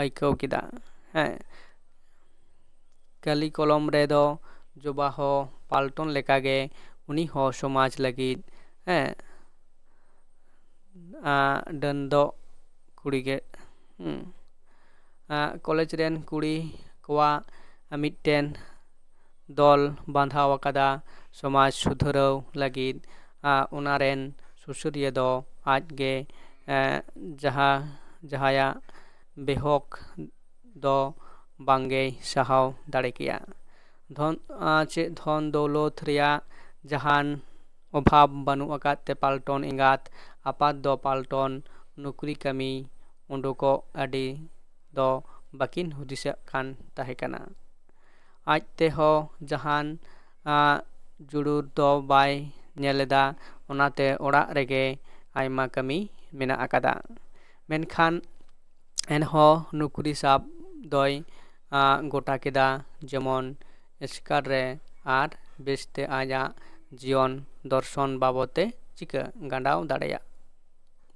ᱟᱹᱭᱠᱟᱹᱣ ᱠᱮᱫᱟ᱾ ᱦᱮᱸ, ᱠᱟᱹᱞᱤ ᱠᱚᱞᱚᱢ ᱨᱮᱫᱚ ᱡᱚᱵᱟ ᱦᱚᱸ ᱯᱟᱞᱴᱚᱱ ᱞᱮᱠᱟᱜᱮ ᱩᱱᱤ ᱦᱚᱸ ᱥᱚᱢᱟᱡᱽ ᱞᱟᱹᱜᱤᱫ, ᱦᱮᱸ, ᱟᱸ, ᱰᱟᱹᱱ ᱫᱚ ᱠᱩᱲᱤ ᱜᱮ, ᱦᱩᱸ᱾ ᱟᱸ, ᱠᱚᱞᱮᱡᱽ ᱨᱮᱱ ᱠᱩᱲᱤ ᱠᱚᱣᱟᱜ ᱢᱤᱫᱴᱮᱱ ᱫᱚᱞ ᱵᱟᱸᱫᱷᱟᱣ ᱟᱠᱟᱫᱟ ᱥᱚᱢᱟᱡᱽ ᱥᱩᱫᱷᱟᱹᱨᱟᱹᱣ ᱞᱟᱹᱜᱤᱫ᱾ ᱟᱸ, ᱚᱱᱟ ᱨᱮᱱ ᱥᱩᱥᱟᱹᱨᱤᱭᱟᱹ ᱫᱚ ᱟᱡ ᱜᱮ, ᱮᱸ, ᱡᱟᱦᱟᱸ, ᱡᱟᱦᱟᱸᱭᱟᱜ ᱵᱮᱦᱚᱠ ᱫᱚ ᱵᱟᱝᱜᱮᱭ ᱥᱟᱦᱟᱣ ᱫᱟᱲᱮ ᱠᱮᱭᱟ᱾ ᱫᱷᱚᱱ, ᱟᱸ, ᱪᱮᱫ ᱫᱷᱚᱱ ᱫᱚᱣᱞᱚᱛ ᱨᱮᱭᱟᱜ ᱡᱟᱦᱟᱱ ᱚᱵᱷᱟᱵᱽ ᱵᱟᱹᱱᱩᱜ ᱟᱠᱟᱫ ᱛᱮ ᱯᱟᱞᱴᱚᱱ ᱮᱸᱜᱟᱛ ᱟᱯᱟᱛ ᱫᱚ ᱯᱟᱞᱴᱚᱱ ᱱᱩᱠᱨᱤ ᱠᱟᱹᱢᱤ ᱩᱰᱩᱠᱚᱜ ᱟᱹᱰᱤ ᱫᱚ ᱵᱟᱹᱠᱤᱱ ᱦᱩᱫᱤᱥᱚᱜ ᱠᱟᱱ ᱛᱟᱦᱮᱸ ᱠᱟᱱᱟ᱾ ᱟᱡ ᱛᱮᱦᱚᱸ ᱡᱟᱦᱟᱱ ᱡᱩᱲᱩᱨ ᱫᱚ ᱵᱟᱭ ᱧᱮᱞ ᱮᱫᱟ, ᱚᱱᱟᱛᱮ ᱚᱲᱟᱜ ᱨᱮᱜᱮ ᱟᱭᱢᱟ ᱠᱟᱹᱢᱤ ᱢᱮᱱᱟᱜ ᱟᱠᱟᱫᱟ᱾ ᱢᱮᱱᱠᱷᱟᱱ ᱮᱱᱦᱚᱸ ᱱᱩᱠᱨᱤ ᱥᱟᱵ ᱫᱚᱭ ᱜᱚᱴᱟ ᱠᱮᱫᱟ, ᱡᱮᱢᱚᱱ ᱮᱥᱠᱟᱨ ᱨᱮ ᱟᱨ ᱵᱮᱥᱛᱮ ᱟᱡᱟᱜ ᱡᱤᱭᱚᱱ ᱫᱚᱨᱥᱚᱱ ᱵᱟᱵᱚᱛᱮ ᱪᱤᱠᱟᱹ ᱜᱟᱸᱰᱟᱣ ᱫᱟᱲᱮᱭᱟᱜ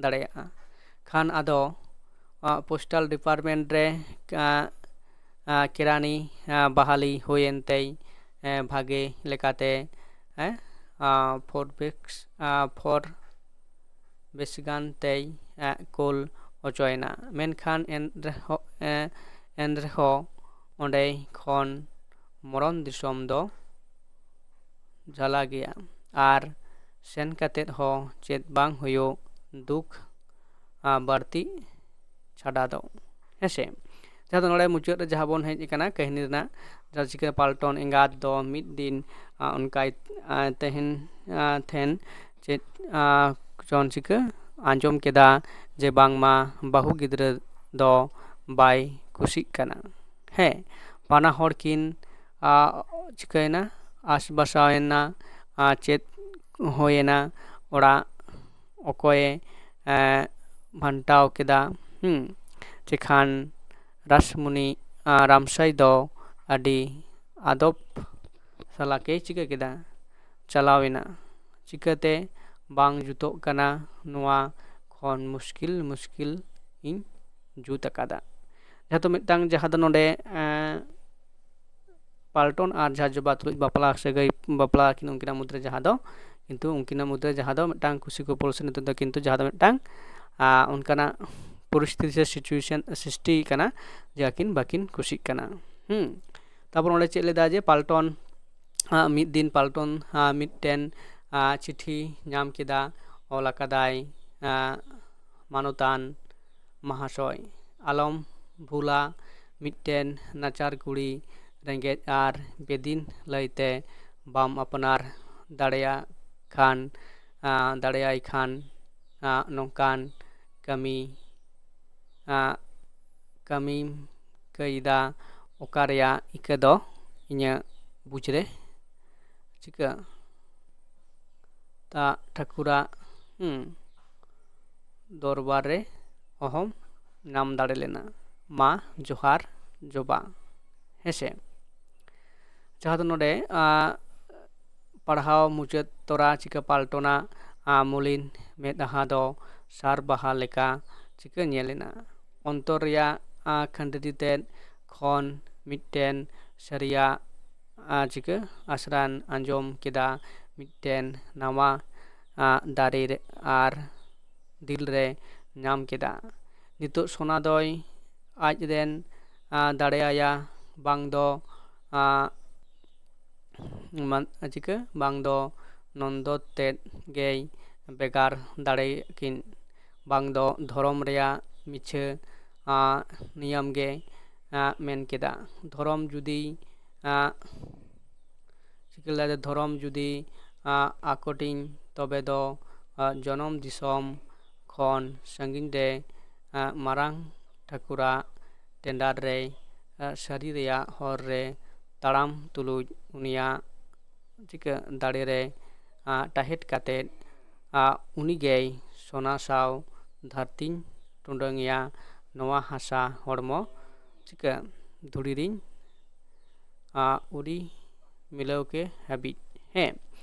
ᱫᱟᱲᱮᱭᱟᱜᱼᱟ᱾ ᱠᱷᱟᱱ ᱟᱫᱚ ᱯᱳᱥᱴᱟᱞ ᱰᱤᱯᱟᱨᱴᱢᱮᱱᱴ ᱨᱮ ᱠᱮᱨᱟᱱᱤ ᱵᱟᱦᱟᱞᱤ ᱦᱩᱭᱮᱱ ᱛᱮᱭ ᱵᱷᱟᱜᱮ ᱞᱮᱠᱟᱛᱮ ᱯᱷᱳᱨ ᱵᱮᱠᱥ ᱯᱷᱳᱨ ᱵᱮᱥ ᱜᱟᱱ ᱛᱮᱭ ᱠᱳᱞ ᱚᱪᱚᱭᱮᱱᱟ᱾ ᱢᱮᱱᱠᱷᱟᱱ ᱮᱱ ᱨᱮᱦᱚᱸ ᱮᱱ ᱨᱮᱦᱚᱸ ᱚᱸᱰᱮ ᱠᱷᱚᱱ ᱢᱚᱨᱚᱱ ᱫᱤᱥᱚᱢ ᱫᱚ ᱡᱷᱟᱞᱟ ᱜᱮᱭᱟ ᱟᱨ ᱥᱮᱱ ᱠᱟᱛᱮᱫ ᱦᱚᱸ ᱪᱮᱫ ᱵᱟᱝ ᱦᱩᱭᱩᱜ, ᱫᱩᱠ ᱵᱟᱹᱲᱛᱤ ᱪᱷᱟᱰᱟ ᱫᱚ᱾ ᱦᱮᱸᱥᱮ, ᱡᱟᱦᱟᱸ ᱫᱚ ᱱᱚᱰᱮ ᱢᱩᱪᱟᱹᱫ ᱨᱮ ᱡᱟᱦᱟᱸ ᱵᱚᱱ ᱦᱮᱡ ᱟᱠᱟᱱᱟ ᱠᱟᱹᱦᱱᱤ ᱨᱮᱱᱟᱜ, ᱡᱟᱦᱟᱸ ᱪᱤᱠᱟᱹ ᱯᱟᱞᱴᱚᱱ ᱮᱸᱜᱟᱛ ᱫᱚ ᱢᱤᱫ ᱫᱤᱱ ᱚᱱᱠᱟᱭ ᱛᱟᱦᱮᱱ ᱴᱷᱮᱱ ᱪᱮᱫ ᱪᱚᱱ ᱪᱤᱠᱟᱹ ᱟᱸᱡᱚᱢ ᱠᱮᱫᱟ ᱡᱮ ᱵᱟᱝᱢᱟ ᱵᱟᱹᱦᱩ ᱜᱤᱫᱽᱨᱟᱹ ᱫᱚ ᱵᱟᱭ ᱠᱩᱥᱤᱜ ᱠᱟᱱᱟ᱾ ᱦᱮᱸ, ᱵᱟᱱᱟ ᱦᱚᱲ ᱠᱤᱱ ᱪᱤᱠᱟᱹᱭᱮᱱᱟ, ᱟᱥᱵᱟᱥᱟᱣᱮᱱᱟ, ᱪᱮᱫ ᱦᱩᱭᱮᱱᱟ, ᱚᱲᱟᱜ ᱚᱠᱚᱭᱮ ᱵᱷᱟᱱᱴᱟᱣ ᱠᱮᱫᱟ᱾ ᱦᱩᱸ, ᱪᱮᱠᱷᱟᱱ ᱨᱟᱥᱢᱩᱱᱤ ᱨᱟᱢᱥᱟᱭ ᱫᱚ ᱟᱹᱰᱤ ᱟᱫᱚᱵ ᱥᱟᱞᱟᱜ ᱮ ᱪᱤᱠᱟᱹ ᱠᱮᱫᱟ, ᱪᱟᱞᱟᱣ ᱮᱱᱟ᱾ ᱪᱤᱠᱟᱹᱛᱮ ᱵᱟᱝ ᱡᱩᱛᱚᱜ ᱠᱟᱱᱟ, ᱱᱚᱣᱟ ᱠᱷᱚᱱ ᱢᱩᱥᱠᱤᱞ ᱢᱩᱥᱠᱤᱞ ᱤᱧ ᱡᱩᱛ ᱟᱠᱟᱫᱟ᱾ ᱡᱟᱦᱟᱸ ᱫᱚ ᱢᱤᱫᱴᱟᱝ, ᱡᱟᱦᱟᱸ ᱫᱚ ᱱᱚᱰᱮ ᱯᱟᱞᱴᱚᱱ ᱟᱨ ᱡᱷᱟᱨ ᱡᱚᱵᱟ ᱛᱩᱞᱩᱡ ᱵᱟᱯᱞᱟ ᱥᱟᱹᱜᱟᱹᱭ, ᱵᱟᱯᱞᱟ ᱠᱤᱱ ᱩᱱᱠᱤᱱᱟᱜ ᱢᱩᱫᱽᱨᱮ, ᱡᱟᱦᱟᱸ ᱫᱚ ᱠᱤᱱᱛᱩ ᱩᱱᱠᱤᱱᱟᱜ ᱢᱩᱫᱽᱨᱮ ᱡᱟᱦᱟᱸ ᱫᱚ ᱢᱤᱫᱴᱟᱝ ᱠᱩᱥᱤ ᱠᱚᱯᱚᱞ ᱥᱮ ᱱᱤᱛᱚᱜ ᱫᱚ ᱠᱤᱱᱛᱩ ᱡᱟᱦᱟᱸ ᱫᱚ ᱢᱤᱫᱴᱟᱝ ᱚᱱᱠᱟᱱᱟᱜ ᱯᱚᱨᱤᱥᱛᱷᱤᱛᱤ ᱥᱮ ᱥᱤᱪᱩᱭᱮᱥᱚᱱ ᱥᱨᱤᱥᱴᱤ ᱠᱟᱱᱟ, ᱡᱮ ᱟᱹᱠᱤᱱ ᱵᱟᱹᱠᱤᱱ ᱠᱩᱥᱤᱜ ᱠᱟᱱᱟ᱾ ᱦᱩᱸ, ᱛᱟᱨᱯᱚᱨ ᱚᱸᱰᱮ ᱪᱮᱫ ᱞᱮᱫᱟ ᱡᱮ ᱯᱟᱞᱴᱚᱱ ᱢᱤᱫ ᱫᱤᱱ ᱯᱟᱞᱴᱚᱱ ᱢᱤᱫᱴᱮᱱ ᱪᱤᱴᱷᱤ ᱧᱟᱢ ᱠᱮᱫᱟ, ᱚᱞ ᱟᱠᱟᱫᱟᱭ ᱢᱟᱱᱚᱛᱟᱱ ᱢᱟᱦᱟᱥᱚᱭ, ᱟᱞᱚᱢ ᱵᱷᱩᱞᱟ, ᱢᱤᱫᱴᱮᱱ ᱱᱟᱪᱟᱨ ᱠᱩᱲᱤ ᱨᱮᱸᱜᱮᱡ ᱟᱨ ᱵᱮᱫᱤᱱ ᱞᱟᱹᱭᱛᱮ ᱵᱟᱢ ᱟᱯᱱᱟᱨ ᱫᱟᱲᱮᱭᱟᱜ ᱠᱷᱟᱱ, ᱟᱸ, ᱫᱟᱲᱮᱭᱟᱭ ᱠᱷᱟᱱ, ᱟᱸ, ᱱᱚᱝᱠᱟᱱ ᱠᱟᱹᱢᱤ, ᱟᱸ, ᱠᱟᱹᱢᱤᱢ ᱠᱟᱹᱭᱫᱟ, ᱚᱠᱟ ᱨᱮᱭᱟᱜ ᱤᱠᱟᱹ ᱫᱚ ᱤᱧᱟᱹᱜ ᱵᱩᱡᱽ ᱨᱮ ᱪᱤᱠᱟᱹ ᱛᱟ ᱴᱷᱟᱹᱠᱩᱨᱟᱜ, ᱦᱩᱸ, ᱫᱚᱨᱵᱟᱨ ᱨᱮ ᱚᱦᱚᱢ ᱧᱟᱢ ᱫᱟᱲᱮ ᱞᱮᱱᱟ᱾ ᱢᱟ ᱡᱚᱦᱟᱨ ᱡᱚᱵᱟ᱾ ᱦᱮᱸᱥᱮ? ᱡᱟᱦᱟᱸ ᱫᱚ ᱱᱚᱰᱮ, ᱟᱸ, ᱯᱟᱲᱦᱟᱣ ᱢᱩᱪᱟᱹᱫ ᱛᱚᱨᱟ ᱪᱤᱠᱟᱹ ᱯᱟᱞᱴᱚᱱᱟ, ᱟᱸ, ᱢᱚᱞᱤᱱ ᱢᱮᱫᱦᱟ ᱫᱚ ᱥᱟᱨ ᱵᱟᱦᱟ ᱞᱮᱠᱟ ᱪᱤᱠᱟᱹ ᱧᱮᱞ ᱮᱱᱟ᱾ ᱚᱱᱛᱚᱨ ᱨᱮᱭᱟᱜ, ᱟᱸ, ᱠᱷᱟᱹᱱᱰᱨᱤ ᱛᱮᱫ ᱠᱷᱚᱱ ᱢᱤᱫᱴᱮᱱ ᱥᱟᱹᱨᱤᱭᱟᱜ, ᱟᱸ, ᱪᱤᱠᱟᱹ ᱟᱥᱨᱟᱱ ᱟᱸᱡᱚᱢ ᱠᱮᱫᱟ, ᱢᱤᱫᱴᱮᱱ ᱱᱟᱣᱟ, ᱟᱸ, ᱫᱟᱨᱮ ᱨᱮ ᱟᱨ ᱫᱤᱞ ᱨᱮ ᱧᱟᱢ ᱠᱮᱫᱟ᱾ ᱱᱤᱛᱚᱜ ᱥᱳᱱᱟ ᱫᱚᱭ ᱟᱡ ᱨᱮᱱ, ᱟᱸ, ᱫᱟᱲᱮᱭᱟᱭᱟ, ᱵᱟᱝ ᱫᱚ, ᱟᱸ, ᱢᱟᱱ-, ᱪᱤᱠᱟᱹ ᱵᱟᱝ ᱫᱚ ᱱᱚᱱᱫᱚ ᱛᱮᱫ ᱜᱮᱭ ᱵᱷᱮᱜᱟᱨ ᱫᱟᱲᱮᱭᱟᱠᱤᱱ, ᱵᱟᱝ ᱫᱚ ᱫᱷᱚᱨᱚᱢ ᱨᱮᱭᱟᱜ ᱢᱤᱪᱷᱟᱹ, ᱟᱸ, ᱱᱤᱭᱚᱢ ᱜᱮ, ᱟᱸ, ᱢᱮᱱ ᱠᱮᱫᱟ᱾ ᱫᱷᱚᱨᱚᱢ ᱡᱩᱫᱤ, ᱟᱸ, ᱪᱤᱠᱟᱹ ᱞᱮᱫᱟ, ᱫᱷᱚᱨᱚᱢ ᱡᱩᱫᱤ, ᱟᱸ, ᱟᱠᱚᱴᱤᱧ, ᱛᱚᱵᱮ ᱫᱚ, ᱟᱸ, ᱡᱚᱱᱚᱢ ᱫᱤᱥᱚᱢ ᱠᱷᱚᱱ ᱥᱟᱺᱜᱤᱧ ᱨᱮ, ᱟᱸ, ᱢᱟᱨᱟᱝ ᱴᱷᱟᱹᱠᱩᱨᱟᱜ ᱴᱮᱸᱰᱟᱨ ᱨᱮ, ᱟᱸ, ᱥᱟᱹᱨᱤ ᱨᱮᱭᱟᱜ ᱦᱚᱨ ᱨᱮ ᱛᱟᱲᱟᱢ ᱛᱩᱞᱩᱡ ᱩᱱᱤᱭᱟᱜ ᱪᱤᱠᱟᱹ ᱫᱟᱲᱮ ᱨᱮ, ᱟᱸ, ᱴᱟᱦᱮᱴ ᱠᱟᱛᱮᱫ, ᱟᱸ, ᱩᱱᱤ ᱜᱮᱭ ᱥᱚᱱᱟ ᱥᱟᱶ ᱫᱷᱟᱹᱨᱛᱤᱧ ᱴᱩᱰᱟᱹᱝ ᱮᱭᱟ, ᱱᱚᱣᱟ ᱦᱟᱥᱟ ᱦᱚᱲᱢᱚ ᱪᱤᱠᱟᱹ ᱫᱷᱩᱲᱤ ᱨᱤᱧ, ᱟᱸ, ᱩᱨᱤ ᱢᱤᱞᱟᱹᱣ ᱠᱮ ᱦᱟᱹᱵᱤᱡ᱾ ᱦᱮᱸ,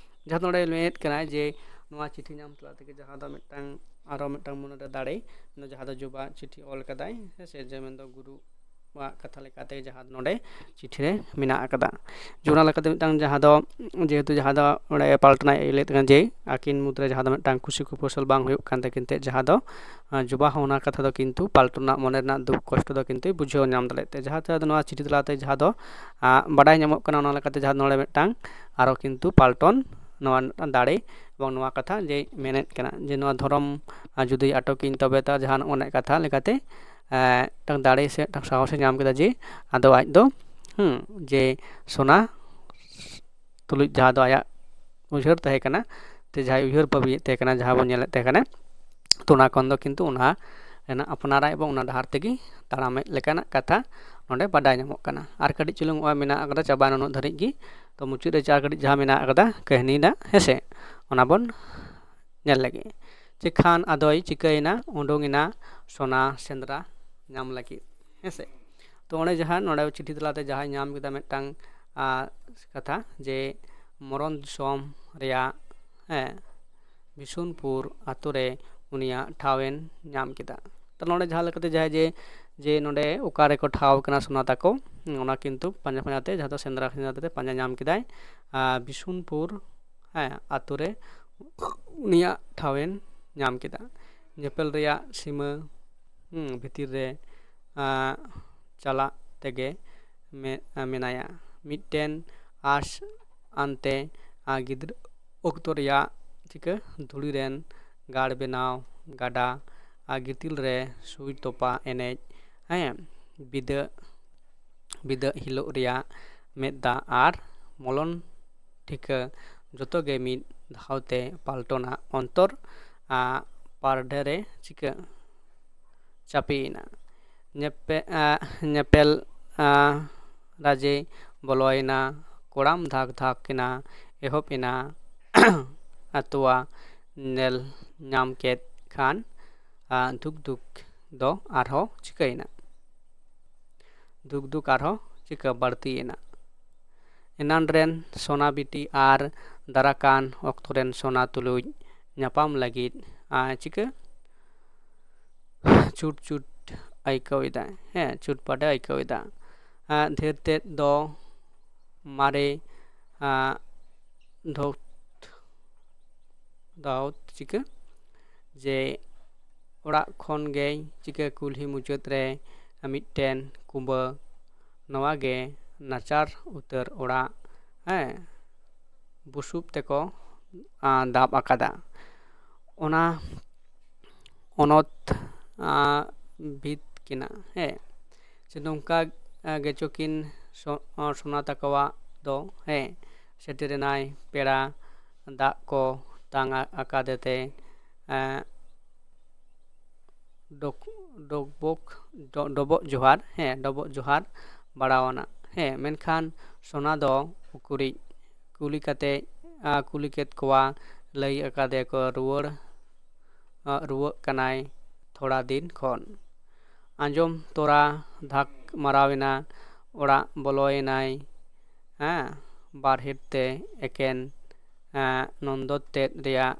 ᱡᱟᱦᱟᱸ ᱫᱚ ᱱᱚᱰᱮ ᱢᱮᱱᱮᱫ ᱠᱟᱱᱟ ᱡᱮ ᱱᱚᱣᱟ ᱪᱤᱴᱷᱤ ᱧᱟᱢ ᱛᱟᱞᱟ ᱛᱮᱜᱮ ᱡᱟᱦᱟᱸ ᱫᱚ ᱢᱤᱫᱴᱟᱝ, ᱟᱨᱚ ᱢᱤᱫᱴᱟᱝ ᱢᱚᱱᱮᱨᱮ ᱫᱟᱲᱮ, ᱡᱟᱦᱟᱸ ᱫᱚ ᱡᱚᱵᱟ ᱪᱤᱴᱷᱤ ᱚᱞ ᱠᱟᱫᱟᱭ, ᱦᱮᱸ ᱥᱮ, ᱡᱮ ᱢᱮᱱᱫᱚ ᱜᱩᱨᱩᱣᱟᱜ ᱠᱟᱛᱷᱟ ᱞᱮᱠᱟᱛᱮ ᱡᱟᱦᱟᱸ ᱫᱚ ᱱᱚᱰᱮ ᱪᱤᱴᱷᱤ ᱨᱮ ᱢᱮᱱᱟᱜ ᱟᱠᱟᱫᱟ᱾ ᱡᱮ ᱚᱱᱟ ᱞᱮᱠᱟᱛᱮ ᱢᱤᱫᱴᱟᱝ ᱡᱟᱦᱟᱸ ᱫᱚ, ᱡᱮᱦᱮᱛᱩ ᱡᱟᱦᱟᱸ ᱫᱚ ᱚᱸᱰᱮ ᱯᱟᱞᱴᱚᱱᱟᱭ ᱞᱟᱹᱭᱮᱫ ᱠᱟᱱᱟ ᱡᱮ ᱟᱹᱠᱤᱱ ᱢᱩᱫᱽᱨᱮ ᱡᱟᱦᱟᱸ ᱫᱚ ᱢᱤᱫᱴᱟᱝ ᱠᱩᱥᱤ ᱠᱩᱯᱩᱥᱟᱹᱞ ᱵᱟᱝ ᱦᱩᱭᱩᱜ ᱠᱟᱱ ᱛᱟᱹᱠᱤᱱ ᱛᱮ, ᱡᱟᱦᱟᱸ ᱫᱚ, ᱟᱸ, ᱡᱚᱵᱟ ᱦᱚᱸ ᱚᱱᱟ ᱠᱟᱛᱷᱟ ᱫᱚ ᱠᱤᱱᱛᱩ ᱯᱟᱞᱴᱚᱱᱟᱜ ᱢᱚᱱᱮ ᱨᱮᱱᱟᱜ ᱫᱩᱠ ᱠᱚᱥᱴᱚ ᱫᱚ ᱠᱤᱱᱛᱩᱭ ᱵᱩᱡᱷᱟᱹᱣ ᱧᱟᱢ ᱫᱟᱲᱮᱭᱟᱜ ᱛᱮ, ᱡᱟᱦᱟᱸ ᱛᱮ ᱟᱫᱚ ᱱᱚᱣᱟ ᱪᱤᱴᱷᱤ ᱛᱟᱞᱟᱛᱮ ᱡᱟᱦᱟᱸ ᱫᱚ, ᱟᱸ, ᱵᱟᱰᱟᱭ ᱧᱟᱢᱚᱜ ᱠᱟᱱᱟ, ᱚᱱᱟ ᱞᱮᱠᱟᱛᱮ ᱡᱟᱦᱟᱸ ᱱᱚᱰᱮ ᱢᱤᱫᱴᱟᱝ ᱟᱨᱚ ᱠᱤᱱᱛᱩ ᱯᱟᱞᱴᱚᱱ ᱱᱚᱣᱟ ᱢᱤᱫᱴᱟᱝ ᱫᱟᱲᱮ, ᱮᱵᱚᱝ ᱱᱚᱣᱟ ᱠᱟᱛᱷᱟ ᱡᱮ ᱢᱮᱱᱮᱫ ᱠᱟᱱᱟ ᱡᱮ ᱱᱚᱣᱟ ᱫᱷᱚᱨᱚᱢ, ᱟᱸ, ᱡᱩᱫᱤ ᱟᱴᱚᱠᱤᱧ ᱛᱚᱵᱮ ᱛᱚ ᱡᱟᱦᱟᱸ ᱱᱚᱜᱼᱚ ᱱᱚᱣᱟ ᱠᱟᱛᱷᱟ ᱞᱮᱠᱟᱛᱮ, ᱮᱸ, ᱢᱤᱫᱴᱟᱝ ᱫᱟᱲᱮ ᱥᱮ ᱢᱤᱫᱴᱟᱝ ᱥᱟᱦᱚᱥᱮ ᱧᱟᱢ ᱠᱮᱫᱟ ᱡᱮ ᱟᱫᱚ ᱟᱡ ᱫᱚ, ᱦᱩᱸ, ᱡᱮ ᱥᱳᱱᱟ ᱛᱩᱞᱩᱡ ᱡᱟᱦᱟᱸ ᱫᱚ ᱟᱭᱟᱜ ᱩᱭᱦᱟᱹᱨ ᱛᱟᱦᱮᱸ ᱠᱟᱱᱟ, ᱛᱮ ᱡᱟᱦᱟᱸᱭ ᱩᱭᱦᱟᱹᱨ ᱵᱷᱟᱵᱤᱭᱮᱫ ᱛᱟᱦᱮᱸ ᱠᱟᱱᱟ, ᱡᱟᱦᱟᱸ ᱵᱚᱱ ᱧᱮᱞᱮᱫ ᱛᱟᱦᱮᱸ ᱠᱟᱱᱟ, ᱛᱚ ᱚᱱᱟ ᱠᱷᱚᱱ ᱫᱚ ᱠᱤᱱᱛᱩ ᱚᱱᱟ ᱨᱮᱱᱟᱜ ᱟᱯᱱᱟᱨᱟᱜ ᱮᱵᱚᱝ ᱚᱱᱟ ᱰᱟᱦᱟᱨ ᱛᱮᱜᱮ ᱛᱟᱲᱟᱢᱮᱫ ᱞᱮᱠᱟᱱᱟᱜ ᱠᱟᱛᱷᱟ ᱱᱚᱰᱮ ᱵᱟᱰᱟᱭ ᱧᱟᱢᱚᱜ ᱠᱟᱱᱟ᱾ ᱟᱨ ᱠᱟᱹᱴᱤᱡ ᱪᱩᱞᱩᱝ ᱱᱚᱜᱼᱚᱭ ᱢᱮᱱᱟᱜ ᱟᱠᱟᱫᱟ, ᱪᱟᱵᱟᱭᱮᱱᱟ ᱩᱱᱟᱹᱜ ᱫᱷᱟᱹᱨᱤᱡ ᱜᱮ᱾ ᱛᱚ ᱢᱩᱪᱟᱹᱫ ᱨᱮ ᱡᱟ ᱠᱟᱹᱴᱤᱡ ᱡᱟᱦᱟᱸ ᱢᱮᱱᱟᱜ ᱟᱠᱟᱫᱟ ᱠᱟᱹᱦᱱᱤ ᱨᱮᱱᱟᱜ, ᱦᱮᱸᱥᱮ, ᱚᱱᱟ ᱵᱚᱱ ᱧᱮᱞ ᱞᱮᱜᱮ᱾ ᱪᱮ ᱠᱷᱟᱱ ᱟᱫᱚᱭ ᱪᱤᱠᱟᱹᱭᱮᱱᱟ? ᱩᱰᱩᱝ ᱮᱱᱟ ᱥᱚᱱᱟ ᱥᱮᱸᱫᱽᱨᱟ ᱧᱟᱢ ᱞᱟᱹᱜᱤᱫ, ᱦᱮᱸᱥᱮ᱾ ᱛᱚ ᱚᱸᱰᱮ ᱡᱟᱦᱟᱸ ᱱᱚᱰᱮ ᱪᱤᱴᱷᱤ ᱛᱟᱞᱟᱛᱮ ᱡᱟᱦᱟᱸᱭ ᱧᱟᱢ ᱠᱮᱫᱟ ᱢᱤᱫᱴᱟᱝ, ᱟᱨ, ᱠᱟᱛᱷᱟ ᱡᱮ ᱢᱚᱨᱚᱱ ᱫᱤᱥᱚᱢ ᱨᱮᱭᱟᱜ, ᱦᱮᱸ, ᱵᱤᱥᱩᱱᱯᱩᱨ ᱟᱛᱳ ᱨᱮ ᱩᱱᱤᱭᱟᱜ ᱴᱷᱟᱶ ᱮ ᱧᱟᱢ ᱠᱮᱫᱟ᱾ ᱛᱚ ᱱᱚᱰᱮ ᱡᱟᱦᱟᱸ ᱞᱮᱠᱟᱛᱮ ᱡᱟᱦᱟᱸᱭ ᱡᱮ, ᱡᱮ ᱱᱚᱰᱮ ᱚᱠᱟ ᱨᱮᱠᱚ ᱴᱷᱟᱶ ᱠᱟᱱᱟ ᱥᱚᱱᱟ ᱛᱟᱠᱚ, ᱚᱱᱟ ᱠᱤᱱᱛᱩ ᱯᱟᱸᱡᱟ ᱯᱟᱸᱡᱟ ᱛᱮ, ᱡᱟᱦᱟᱸ ᱫᱚ ᱥᱮᱸᱫᱽᱨᱟ ᱥᱮᱸᱫᱽᱨᱟ ᱛᱮ ᱯᱟᱸᱡᱟ ᱧᱟᱢ ᱠᱮᱫᱟᱭ᱾ ᱟᱨ ᱵᱤᱥᱩᱱᱯᱩᱨ, ᱦᱮᱸ, ᱟᱛᱳ ᱨᱮ ᱩᱱᱤᱭᱟᱜ ᱴᱷᱟᱶ ᱮ ᱧᱟᱢ ᱠᱮᱫᱟ᱾ ᱧᱮᱯᱮᱞ ᱨᱮᱭᱟᱜ ᱥᱤᱢᱟᱹ, ᱦᱩᱸ, ᱵᱷᱤᱛᱤᱨ ᱨᱮ, ᱟᱸ, ᱪᱟᱞᱟᱜ ᱛᱮᱜᱮ ᱢᱮ-, ᱢᱮᱱᱟᱭᱟ᱾ ᱢᱤᱫᱴᱮᱱ ᱟᱸᱥ ᱟᱱᱛᱮ, ᱟᱸ, ᱜᱤᱫᱽᱨᱟᱹ ᱚᱠᱛᱚ ᱨᱮᱭᱟᱜ ᱪᱤᱠᱟᱹ ᱫᱷᱩᱲᱤ ᱨᱮᱱ ᱜᱟᱲ ᱵᱮᱱᱟᱣ, ᱜᱟᱰᱟ ᱟᱨ ᱜᱤᱛᱤᱞ ᱨᱮ ᱥᱩᱭ ᱛᱚᱯᱟ ᱮᱱᱮᱡ, ᱦᱮᱸ, ᱵᱤᱫᱟᱹ ᱵᱤᱫᱟᱹᱜ ᱦᱤᱞᱳᱜ ᱨᱮᱭᱟᱜ ᱢᱮᱫ ᱫᱟᱜ ᱟᱨ ᱢᱚᱞᱚᱱ ᱴᱷᱤᱠᱟᱹ ᱡᱚᱛᱚ ᱜᱮ ᱢᱤᱫ ᱫᱷᱟᱣ ᱛᱮ ᱯᱟᱞᱴᱚᱱᱟ᱾ ᱚᱱᱛᱚᱨ, ᱟ, ᱯᱟᱨᱰᱮ ᱨᱮ ᱪᱤᱠᱟᱹ ᱪᱟᱯᱮᱭᱮᱱᱟ᱾ ᱧᱮᱯᱮ-, ᱟ, ᱧᱮᱯᱮᱞ, ᱟ, ᱨᱟᱡᱮ ᱵᱚᱞᱚᱭᱮᱱᱟ᱾ ᱠᱚᱲᱟᱢ ᱫᱷᱟᱠ ᱫᱷᱟᱠ ᱮᱱᱟ, ᱮᱦᱚᱵ ᱮᱱᱟ᱾ ᱟᱛᱳᱣᱟ ᱧᱮᱞ ᱧᱟᱢ ᱠᱮᱫ ᱠᱷᱟᱱ, ᱟ, ᱫᱩᱠ ᱫᱩᱠ ᱫᱚ ᱟᱨᱦᱚᱸ ᱪᱤᱠᱟᱹᱭᱮᱱᱟ? ᱫᱩᱠ ᱫᱩᱠ ᱟᱨᱦᱚᱸ ᱪᱤᱠᱟᱹ ᱵᱟᱹᱲᱛᱤᱭᱮᱱᱟ? ᱮᱱᱟᱱ ᱨᱮᱱ ᱥᱚᱱᱟ ᱵᱤᱴᱤ ᱟᱨ ᱫᱟᱨᱟᱠᱟᱱ ᱚᱠᱛᱚ ᱨᱮᱱ ᱥᱚᱱᱟ ᱛᱩᱞᱩᱡ ᱧᱟᱯᱟᱢ ᱞᱟᱹᱜᱤᱫ, ᱟ, ᱪᱤᱠᱟᱹ ᱪᱩᱴ ᱪᱩᱴ ᱟᱹᱭᱠᱟᱹᱣ ᱮᱫᱟ, ᱦᱮᱸ, ᱪᱩᱴᱯᱟᱴᱮ ᱟᱹᱭᱠᱟᱹᱣ ᱮᱫᱟ᱾ ᱟ, ᱰᱷᱮᱨ ᱛᱮᱫ ᱫᱚ ᱢᱟᱨᱮ, ᱟ, ᱫᱷᱳᱛ ᱫᱟᱣ ᱪᱤᱠᱟᱹ ᱡᱮ ᱚᱲᱟᱜ ᱠᱷᱚᱱ ᱜᱮ ᱪᱤᱠᱟᱹ ᱠᱩᱞᱦᱤ ᱢᱩᱪᱟᱹᱫ ᱨᱮ ᱢᱤᱫᱴᱮᱱ ᱠᱩᱸᱵᱟᱹ, ᱱᱚᱣᱟ ᱜᱮ ᱱᱟᱪᱟᱨ ᱩᱛᱟᱹᱨ ᱚᱲᱟᱜ, ᱦᱮᱸ, ᱵᱩᱥᱩᱵ ᱛᱮᱠᱚ, ᱟ, ᱫᱟᱵ ᱟᱠᱟᱫᱟ᱾ ᱚᱱᱟ ᱚᱱᱚᱛ, ᱟ, ᱵᱷᱤᱛ ᱠᱤᱱᱟ, ᱦᱮᱸ, ᱥᱮ ᱱᱚᱝᱠᱟ, ᱟ, ᱜᱮᱪᱚ ᱠᱤᱱ ᱥᱚ-, ᱟ, ᱥᱚᱱᱟ ᱛᱟᱠᱚᱣᱟᱜ ᱫᱚ, ᱦᱮᱸ, ᱥᱮᱴᱮᱨᱮᱱᱟᱭ ᱯᱮᱲᱟ, ᱫᱟᱜ ᱠᱚ ᱛᱟᱝ ᱟ-, ᱟᱠᱟᱫᱮ ᱛᱮ, ᱮᱸ, ᱰᱚᱠ-, ᱰᱚᱵᱚᱜ, ᱰᱚ-, ᱰᱚᱵᱚᱜ ᱡᱚᱦᱟᱨ, ᱦᱮᱸ, ᱰᱚᱵᱚᱜ ᱡᱚᱦᱟᱨ ᱵᱟᱲᱟᱣᱟᱱᱟ᱾ ᱦᱮᱸ, ᱢᱮᱱᱠᱷᱟᱱ ᱥᱚᱱᱟ ᱫᱚ ᱩᱠᱩᱨᱤᱡ ᱠᱩᱞᱤ ᱠᱟᱛᱮ, ᱟ, ᱠᱩᱞᱤ ᱠᱮᱫ ᱠᱚᱣᱟ, ᱞᱟᱹᱭ ᱟᱠᱟᱫᱮ ᱠᱚ ᱨᱩᱣᱟᱹᱲ, ᱟ, ᱨᱩᱣᱟᱹᱜ ᱠᱟᱱᱟᱭ ᱛᱷᱚᱲᱟ ᱫᱤᱱ ᱠᱷᱚᱱ᱾ ᱟᱸᱡᱚᱢ ᱛᱚᱨᱟ ᱫᱷᱟᱠ ᱢᱟᱨᱟᱣ ᱮᱱᱟ, ᱚᱲᱟᱜ ᱵᱚᱞᱚᱭᱮᱱᱟᱭ, ᱦᱮᱸ, ᱵᱟᱨᱦᱮ ᱛᱮ ᱮᱠᱮᱱ, ᱮᱸ, ᱱᱚᱱᱫᱚ ᱛᱮᱫ ᱨᱮᱭᱟᱜ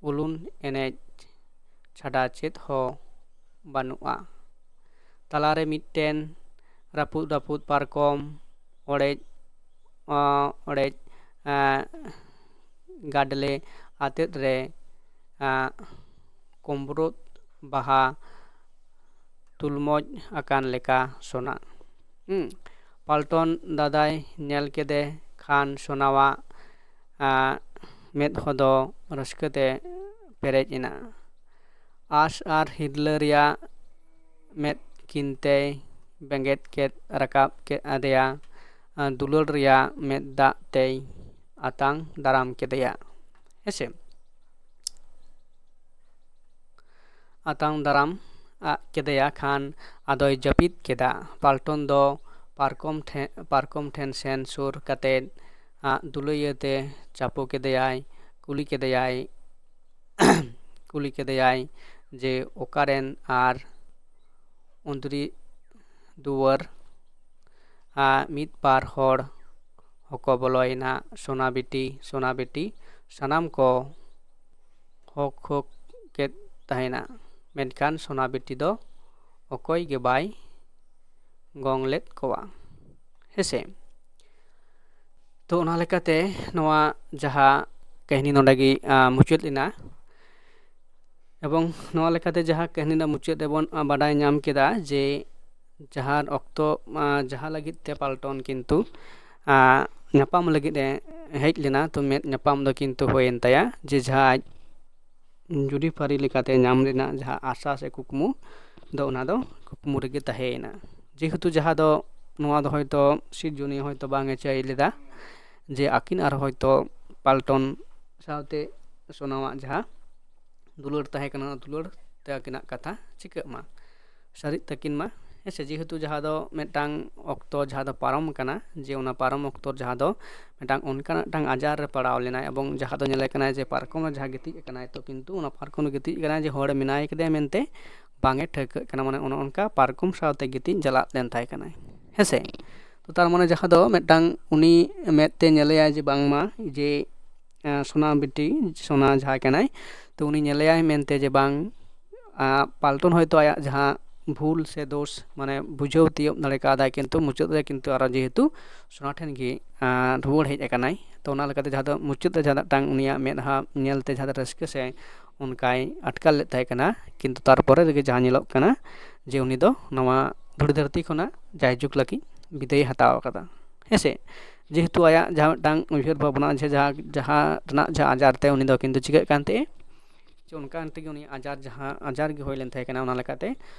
ᱩᱞᱩᱱ ᱮᱱᱮᱡ ᱪᱷᱟᱰᱟ ᱪᱮᱫ ᱦᱚᱸ ᱵᱟᱹᱱᱩᱜᱼᱟ᱾ ᱛᱟᱞᱟᱨᱮ ᱢᱤᱫᱴᱮᱱ ᱨᱟᱹᱯᱩᱫ ᱨᱟᱹᱯᱩᱫ ᱯᱟᱨᱠᱚᱢ, ᱚᱲᱮᱡ, ᱚ-, ᱚᱲᱮᱡ, ᱮᱸ, ᱜᱟᱰᱞᱮ ᱟᱛᱮᱫ ᱨᱮ, ᱮᱸ, ᱠᱚᱢᱵᱨᱚᱛ ᱵᱟᱦᱟ ᱛᱩᱞᱢᱚᱡ ᱟᱠᱟᱱ ᱞᱮᱠᱟ ᱥᱚᱱᱟ᱾ ᱦᱩᱸ᱾ ᱯᱟᱞᱴᱚᱱ ᱫᱟᱫᱟᱭ ᱧᱮᱞ ᱠᱮᱫᱮ ᱠᱷᱟᱱ ᱥᱚᱱᱟᱣᱟᱜ, ᱟᱸ, ᱢᱮᱫ ᱦᱚᱸ ᱫᱚ ᱨᱟᱹᱥᱠᱟᱹ ᱛᱮ ᱯᱮᱨᱮᱡ ᱮᱱᱟ᱾ ᱟᱸᱥ ᱟᱨ ᱦᱤᱨᱞᱟᱹ ᱨᱮᱭᱟᱜ ᱢᱮᱫ ᱠᱤᱱ ᱛᱮᱭ ᱵᱮᱸᱜᱮᱫ ᱠᱮᱫ ᱨᱟᱠᱟᱵ ᱠᱮᱫ ᱟᱫᱮᱭᱟ᱾ ᱟᱸ, ᱫᱩᱞᱟᱹᱲ ᱨᱮᱭᱟᱜ ᱢᱮᱫ ᱫᱟᱜ ᱛᱮᱭ ᱟᱛᱟᱝ ᱫᱟᱨᱟᱢ ᱠᱮᱫᱮᱭᱟ᱾ ᱦᱮᱸᱥᱮ? ᱟᱛᱟᱝ ᱫᱟᱨᱟᱢ ᱟᱜ ᱠᱮᱫᱮᱭᱟ ᱠᱷᱟᱱ ᱟᱫᱚᱭ ᱡᱟᱹᱯᱤᱫ ᱠᱮᱫᱟ᱾ ᱯᱟᱞᱴᱚᱱ ᱫᱚ ᱯᱟᱨᱠᱚᱢ ᱴᱷᱮᱱ, ᱯᱟᱨᱠᱚᱢ ᱴᱷᱮᱱ ᱥᱮᱱ ᱥᱩᱨ ᱠᱟᱛᱮᱫ ᱟᱜ ᱫᱩᱞᱟᱹᱭᱟᱹ ᱛᱮ ᱪᱟᱯᱚ ᱠᱮᱫᱮᱭᱟᱭ, ᱠᱩᱞᱤ ᱠᱮᱫᱮᱭᱟᱭ, ᱠᱩᱞᱤ ᱠᱮᱫᱮᱭᱟᱭ ᱡᱮ ᱚᱠᱟᱨᱮᱱ ᱟᱨ ᱩᱸᱫᱽᱨᱤ ᱫᱩᱣᱟᱹᱨ ᱟᱨ ᱢᱤᱫ ᱵᱟᱨ ᱦᱚᱲ ᱦᱚᱸᱠᱚ ᱵᱚᱞᱚᱭᱮᱱᱟ᱾ ᱥᱳᱱᱟ ᱵᱤᱴᱤ, ᱥᱳᱱᱟ ᱵᱤᱴᱤ ᱥᱟᱱᱟᱢ ᱠᱚ ᱦᱚᱠ ᱦᱚᱠ ᱠᱮᱫ ᱛᱟᱦᱮᱱᱟ, ᱢᱮᱱᱠᱷᱟᱱ ᱥᱳᱱᱟ ᱵᱤᱴᱤ ᱫᱚ ᱚᱠᱚᱭ ᱜᱮ ᱵᱟᱭ ᱜᱚᱝ ᱞᱮᱫ ᱠᱚᱣᱟ᱾ ᱦᱮᱸᱥᱮ? ᱛᱚ, ᱚᱱᱟ ᱞᱮᱠᱟᱛᱮ ᱱᱚᱣᱟ ᱡᱟᱦᱟᱸ ᱠᱟᱹᱦᱱᱤ ᱱᱚᱰᱮ ᱜᱮ, ᱟ, ᱢᱩᱪᱟᱹᱫ ᱮᱱᱟ᱾ ᱮᱵᱚᱝ ᱱᱚᱣᱟ ᱞᱮᱠᱟᱛᱮ ᱡᱟᱦᱟᱸ ᱠᱟᱹᱦᱱᱤ ᱨᱮᱱᱟᱜ ᱢᱩᱪᱟᱹᱫ ᱨᱮᱵᱚᱱ, ᱟ, ᱵᱟᱰᱟᱭ ᱧᱟᱢ ᱠᱮᱫᱟ ᱡᱮ ᱡᱟᱦᱟᱸ ᱚᱠᱛᱚ, ᱟ, ᱡᱟᱦᱟᱸ ᱞᱟᱹᱜᱤᱫ ᱛᱮ ᱯᱟᱞᱴᱚᱱ ᱠᱤᱱᱛᱩ, ᱟ, ᱧᱟᱯᱟᱢ ᱞᱟᱹᱜᱤᱫ ᱮ ᱦᱮᱡ ᱞᱮᱱᱟ, ᱛᱚ ᱢᱮᱫ ᱧᱟᱯᱟᱢ ᱫᱚ ᱠᱤᱱᱛᱩ ᱦᱩᱭᱮᱱ ᱛᱟᱭᱟ, ᱡᱮ ᱡᱟᱦᱟᱸ ᱟᱡ ᱡᱩᱨᱤᱯᱟᱹᱨᱤ ᱞᱮᱠᱟᱛᱮ ᱧᱟᱢ ᱨᱮᱱᱟᱜ ᱡᱟᱦᱟᱸ ᱟᱥᱟ ᱥᱮ ᱠᱩᱠᱢᱩ ᱫᱚ, ᱚᱱᱟ ᱫᱚ ᱠᱩᱠᱢᱩ ᱨᱮᱜᱮ ᱛᱟᱦᱮᱸᱭᱮᱱᱟ᱾ ᱡᱮᱦᱮᱛᱩ ᱡᱟᱦᱟᱸ ᱫᱚ, ᱱᱚᱣᱟ ᱫᱚ ᱦᱚᱭᱛᱳ ᱥᱤᱨᱡᱚᱱᱤᱭᱟᱹ ᱦᱚᱭᱛᱳ ᱵᱟᱝ ᱮ ᱪᱟᱹᱭ ᱞᱮᱫᱟ ᱡᱮ ᱟᱹᱠᱤᱱ ᱟᱨ ᱦᱚᱭᱛᱳ ᱯᱟᱞᱴᱚᱱ ᱥᱟᱶᱛᱮ ᱥᱳᱱᱟᱣᱟᱜ ᱡᱟᱦᱟᱸ ᱫᱩᱞᱟᱹᱲ ᱛᱟᱦᱮᱸ ᱠᱟᱱᱟ, ᱚᱱᱟ ᱫᱩᱞᱟᱹᱲ ᱛᱮ ᱟᱹᱠᱤᱱᱟᱜ ᱠᱟᱛᱷᱟ ᱪᱤᱠᱟᱹᱜ ᱢᱟ, ᱥᱟᱹᱨᱤᱜ ᱛᱟᱹᱠᱤᱱ ᱢᱟ᱾ ᱦᱮᱸ ᱥᱮ, ᱡᱮᱦᱮᱛᱩ ᱡᱟᱦᱟᱸ ᱫᱚ ᱢᱤᱫᱴᱟᱝ ᱚᱠᱛᱚ ᱡᱟᱦᱟᱸ ᱫᱚ ᱯᱟᱨᱚᱢ ᱠᱟᱱᱟ, ᱡᱮ ᱚᱱᱟ ᱯᱟᱨᱚᱢ ᱚᱠᱛᱚ ᱡᱟᱦᱟᱸ ᱫᱚ ᱢᱤᱫᱴᱟᱝ ᱚᱱᱠᱟᱱᱟᱜ ᱢᱤᱫᱴᱟᱝ ᱟᱡᱟᱨ ᱨᱮ ᱯᱟᱲᱟᱣ ᱞᱮᱱᱟᱭ, ᱮᱵᱚᱝ ᱡᱟᱦᱟᱸ ᱫᱚ ᱧᱮᱞᱮ ᱠᱟᱱᱟᱭ ᱡᱮ ᱯᱟᱨᱠᱚᱢ ᱨᱮ ᱡᱟᱦᱟᱸ ᱜᱤᱛᱤᱡ ᱟᱠᱟᱱᱟᱭ, ᱛᱚ ᱠᱤᱱᱛᱩ ᱚᱱᱟ ᱯᱟᱨᱠᱚᱢ ᱨᱮ ᱜᱤᱛᱤᱡ ᱟᱠᱟᱱᱟᱭ ᱡᱮ ᱦᱚᱲ ᱢᱮᱱᱟᱭ ᱠᱟᱫᱮᱭᱟ ᱢᱮᱱᱛᱮ ᱵᱟᱝ ᱮ ᱴᱷᱟᱹᱣᱠᱟᱹᱜ ᱠᱟᱱᱟ, ᱢᱟᱱᱮ ᱚᱱᱮ ᱚᱱᱠᱟ ᱯᱟᱨᱠᱚᱢ ᱥᱟᱶᱛᱮ ᱜᱤᱛᱤᱡ ᱪᱟᱞᱟᱜ ᱞᱮᱱ ᱛᱟᱦᱮᱸ ᱠᱟᱱᱟᱭ᱾ ᱦᱮᱸ ᱥᱮ, ᱛᱚ ᱛᱟᱨ ᱢᱟᱱᱮ ᱡᱟᱦᱟᱸ ᱫᱚ ᱢᱤᱫᱴᱟᱝ ᱩᱱᱤ ᱢᱮᱫ ᱛᱮ ᱧᱮᱞᱮᱭᱟᱭ ᱡᱮ ᱵᱟᱝᱢᱟ ᱡᱮ ᱥᱳᱱᱟ ᱵᱤᱴᱤ, ᱥᱳᱱᱟ ᱡᱟᱦᱟᱸᱭ ᱠᱟᱱᱟᱭ, ᱛᱚ ᱩᱱᱤ ᱧᱮᱞᱮᱭᱟᱭ ᱢᱮᱱᱛᱮ ᱡᱮ ᱵᱟᱝ ᱯᱟᱞᱴᱚᱱ ᱦᱚᱭᱛᱳ ᱟᱭᱟᱜ ᱡᱟᱦᱟᱸ ᱵᱷᱩᱞ ᱥᱮ ᱫᱳᱥ ᱢᱟᱱᱮ ᱵᱩᱡᱷᱟᱹᱣ ᱛᱤᱭᱳᱜ ᱫᱟᱲᱮ ᱠᱟᱣᱫᱟᱭ, ᱠᱤᱱᱛᱩ ᱢᱩᱪᱟᱹᱫ ᱨᱮ ᱠᱤᱱᱛᱩ ᱟᱨᱚ ᱡᱮᱦᱮᱛᱩ ᱥᱳᱱᱟ ᱴᱷᱮᱱ ᱜᱮ ᱨᱩᱣᱟᱹᱲ ᱦᱮᱡ ᱟᱠᱟᱱᱟᱭ᱾ ᱛᱚ ᱚᱱᱟ ᱞᱮᱠᱟᱛᱮ ᱡᱟᱦᱟᱸ ᱫᱚ ᱢᱩᱪᱟᱹᱫ ᱨᱮ ᱡᱟᱦᱟᱸ ᱫᱚ ᱢᱤᱫᱴᱟᱝ ᱩᱱᱤᱭᱟᱜ ᱢᱮᱫᱦᱟ ᱧᱮᱞᱛᱮ ᱡᱟᱦᱟᱸ ᱫᱚ ᱨᱟᱹᱥᱠᱟᱹ ᱥᱮ ᱚᱱᱠᱟᱭ ᱟᱴᱠᱟᱨ ᱞᱮᱫ ᱛᱟᱦᱮᱸ ᱠᱟᱱᱟ, ᱠᱤᱱᱛᱩ ᱛᱟᱨᱯᱚᱨᱮ ᱨᱮᱜᱮ ᱡᱟᱦᱟᱸ ᱧᱮᱞᱚᱜ ᱠᱟᱱᱟ ᱡᱮ ᱩᱱᱤ ᱫᱚ ᱱᱚᱣᱟ ᱫᱷᱩᱲᱤ ᱫᱷᱟᱹᱨᱛᱤ ᱠᱷᱚᱱᱟᱜ ᱡᱟᱭᱡᱩᱜᱽ ᱞᱟᱹᱜᱤᱫ ᱵᱤᱫᱟᱹᱭ ᱦᱟᱛᱟᱣ ᱟᱠᱟᱫᱟ᱾ ᱦᱮᱸᱥᱮ, ᱡᱮᱦᱮᱛᱩ ᱟᱭᱟᱜ ᱡᱟᱦᱟᱸ ᱢᱤᱫᱴᱟᱝ ᱩᱭᱦᱟᱹᱨ ᱵᱷᱟᱵᱽᱱᱟ ᱡᱮ ᱡᱟᱦᱟᱸ ᱡᱟᱦᱟᱸ ᱨᱮᱱᱟᱜ ᱡᱟᱦᱟᱸ ᱟᱡᱟᱨ ᱛᱮ ᱩᱱᱤ ᱫᱚ ᱠᱤᱱᱛᱩ ᱪᱤᱠᱟᱹᱜ ᱠᱟᱱ ᱛᱟᱦᱮᱸᱜ, ᱡᱮ ᱚᱱᱠᱟ ᱛᱮᱜᱮ ᱩᱱᱤ ᱟᱡᱟᱨ ᱡᱟᱦᱟᱸ ᱟᱡᱟᱨ ᱜᱮ ᱦᱩᱭ ᱞᱮᱱ ᱛᱟᱦᱮᱸ ᱠᱟᱱᱟ, ᱚᱱᱟ ᱞᱮᱠᱟᱛᱮ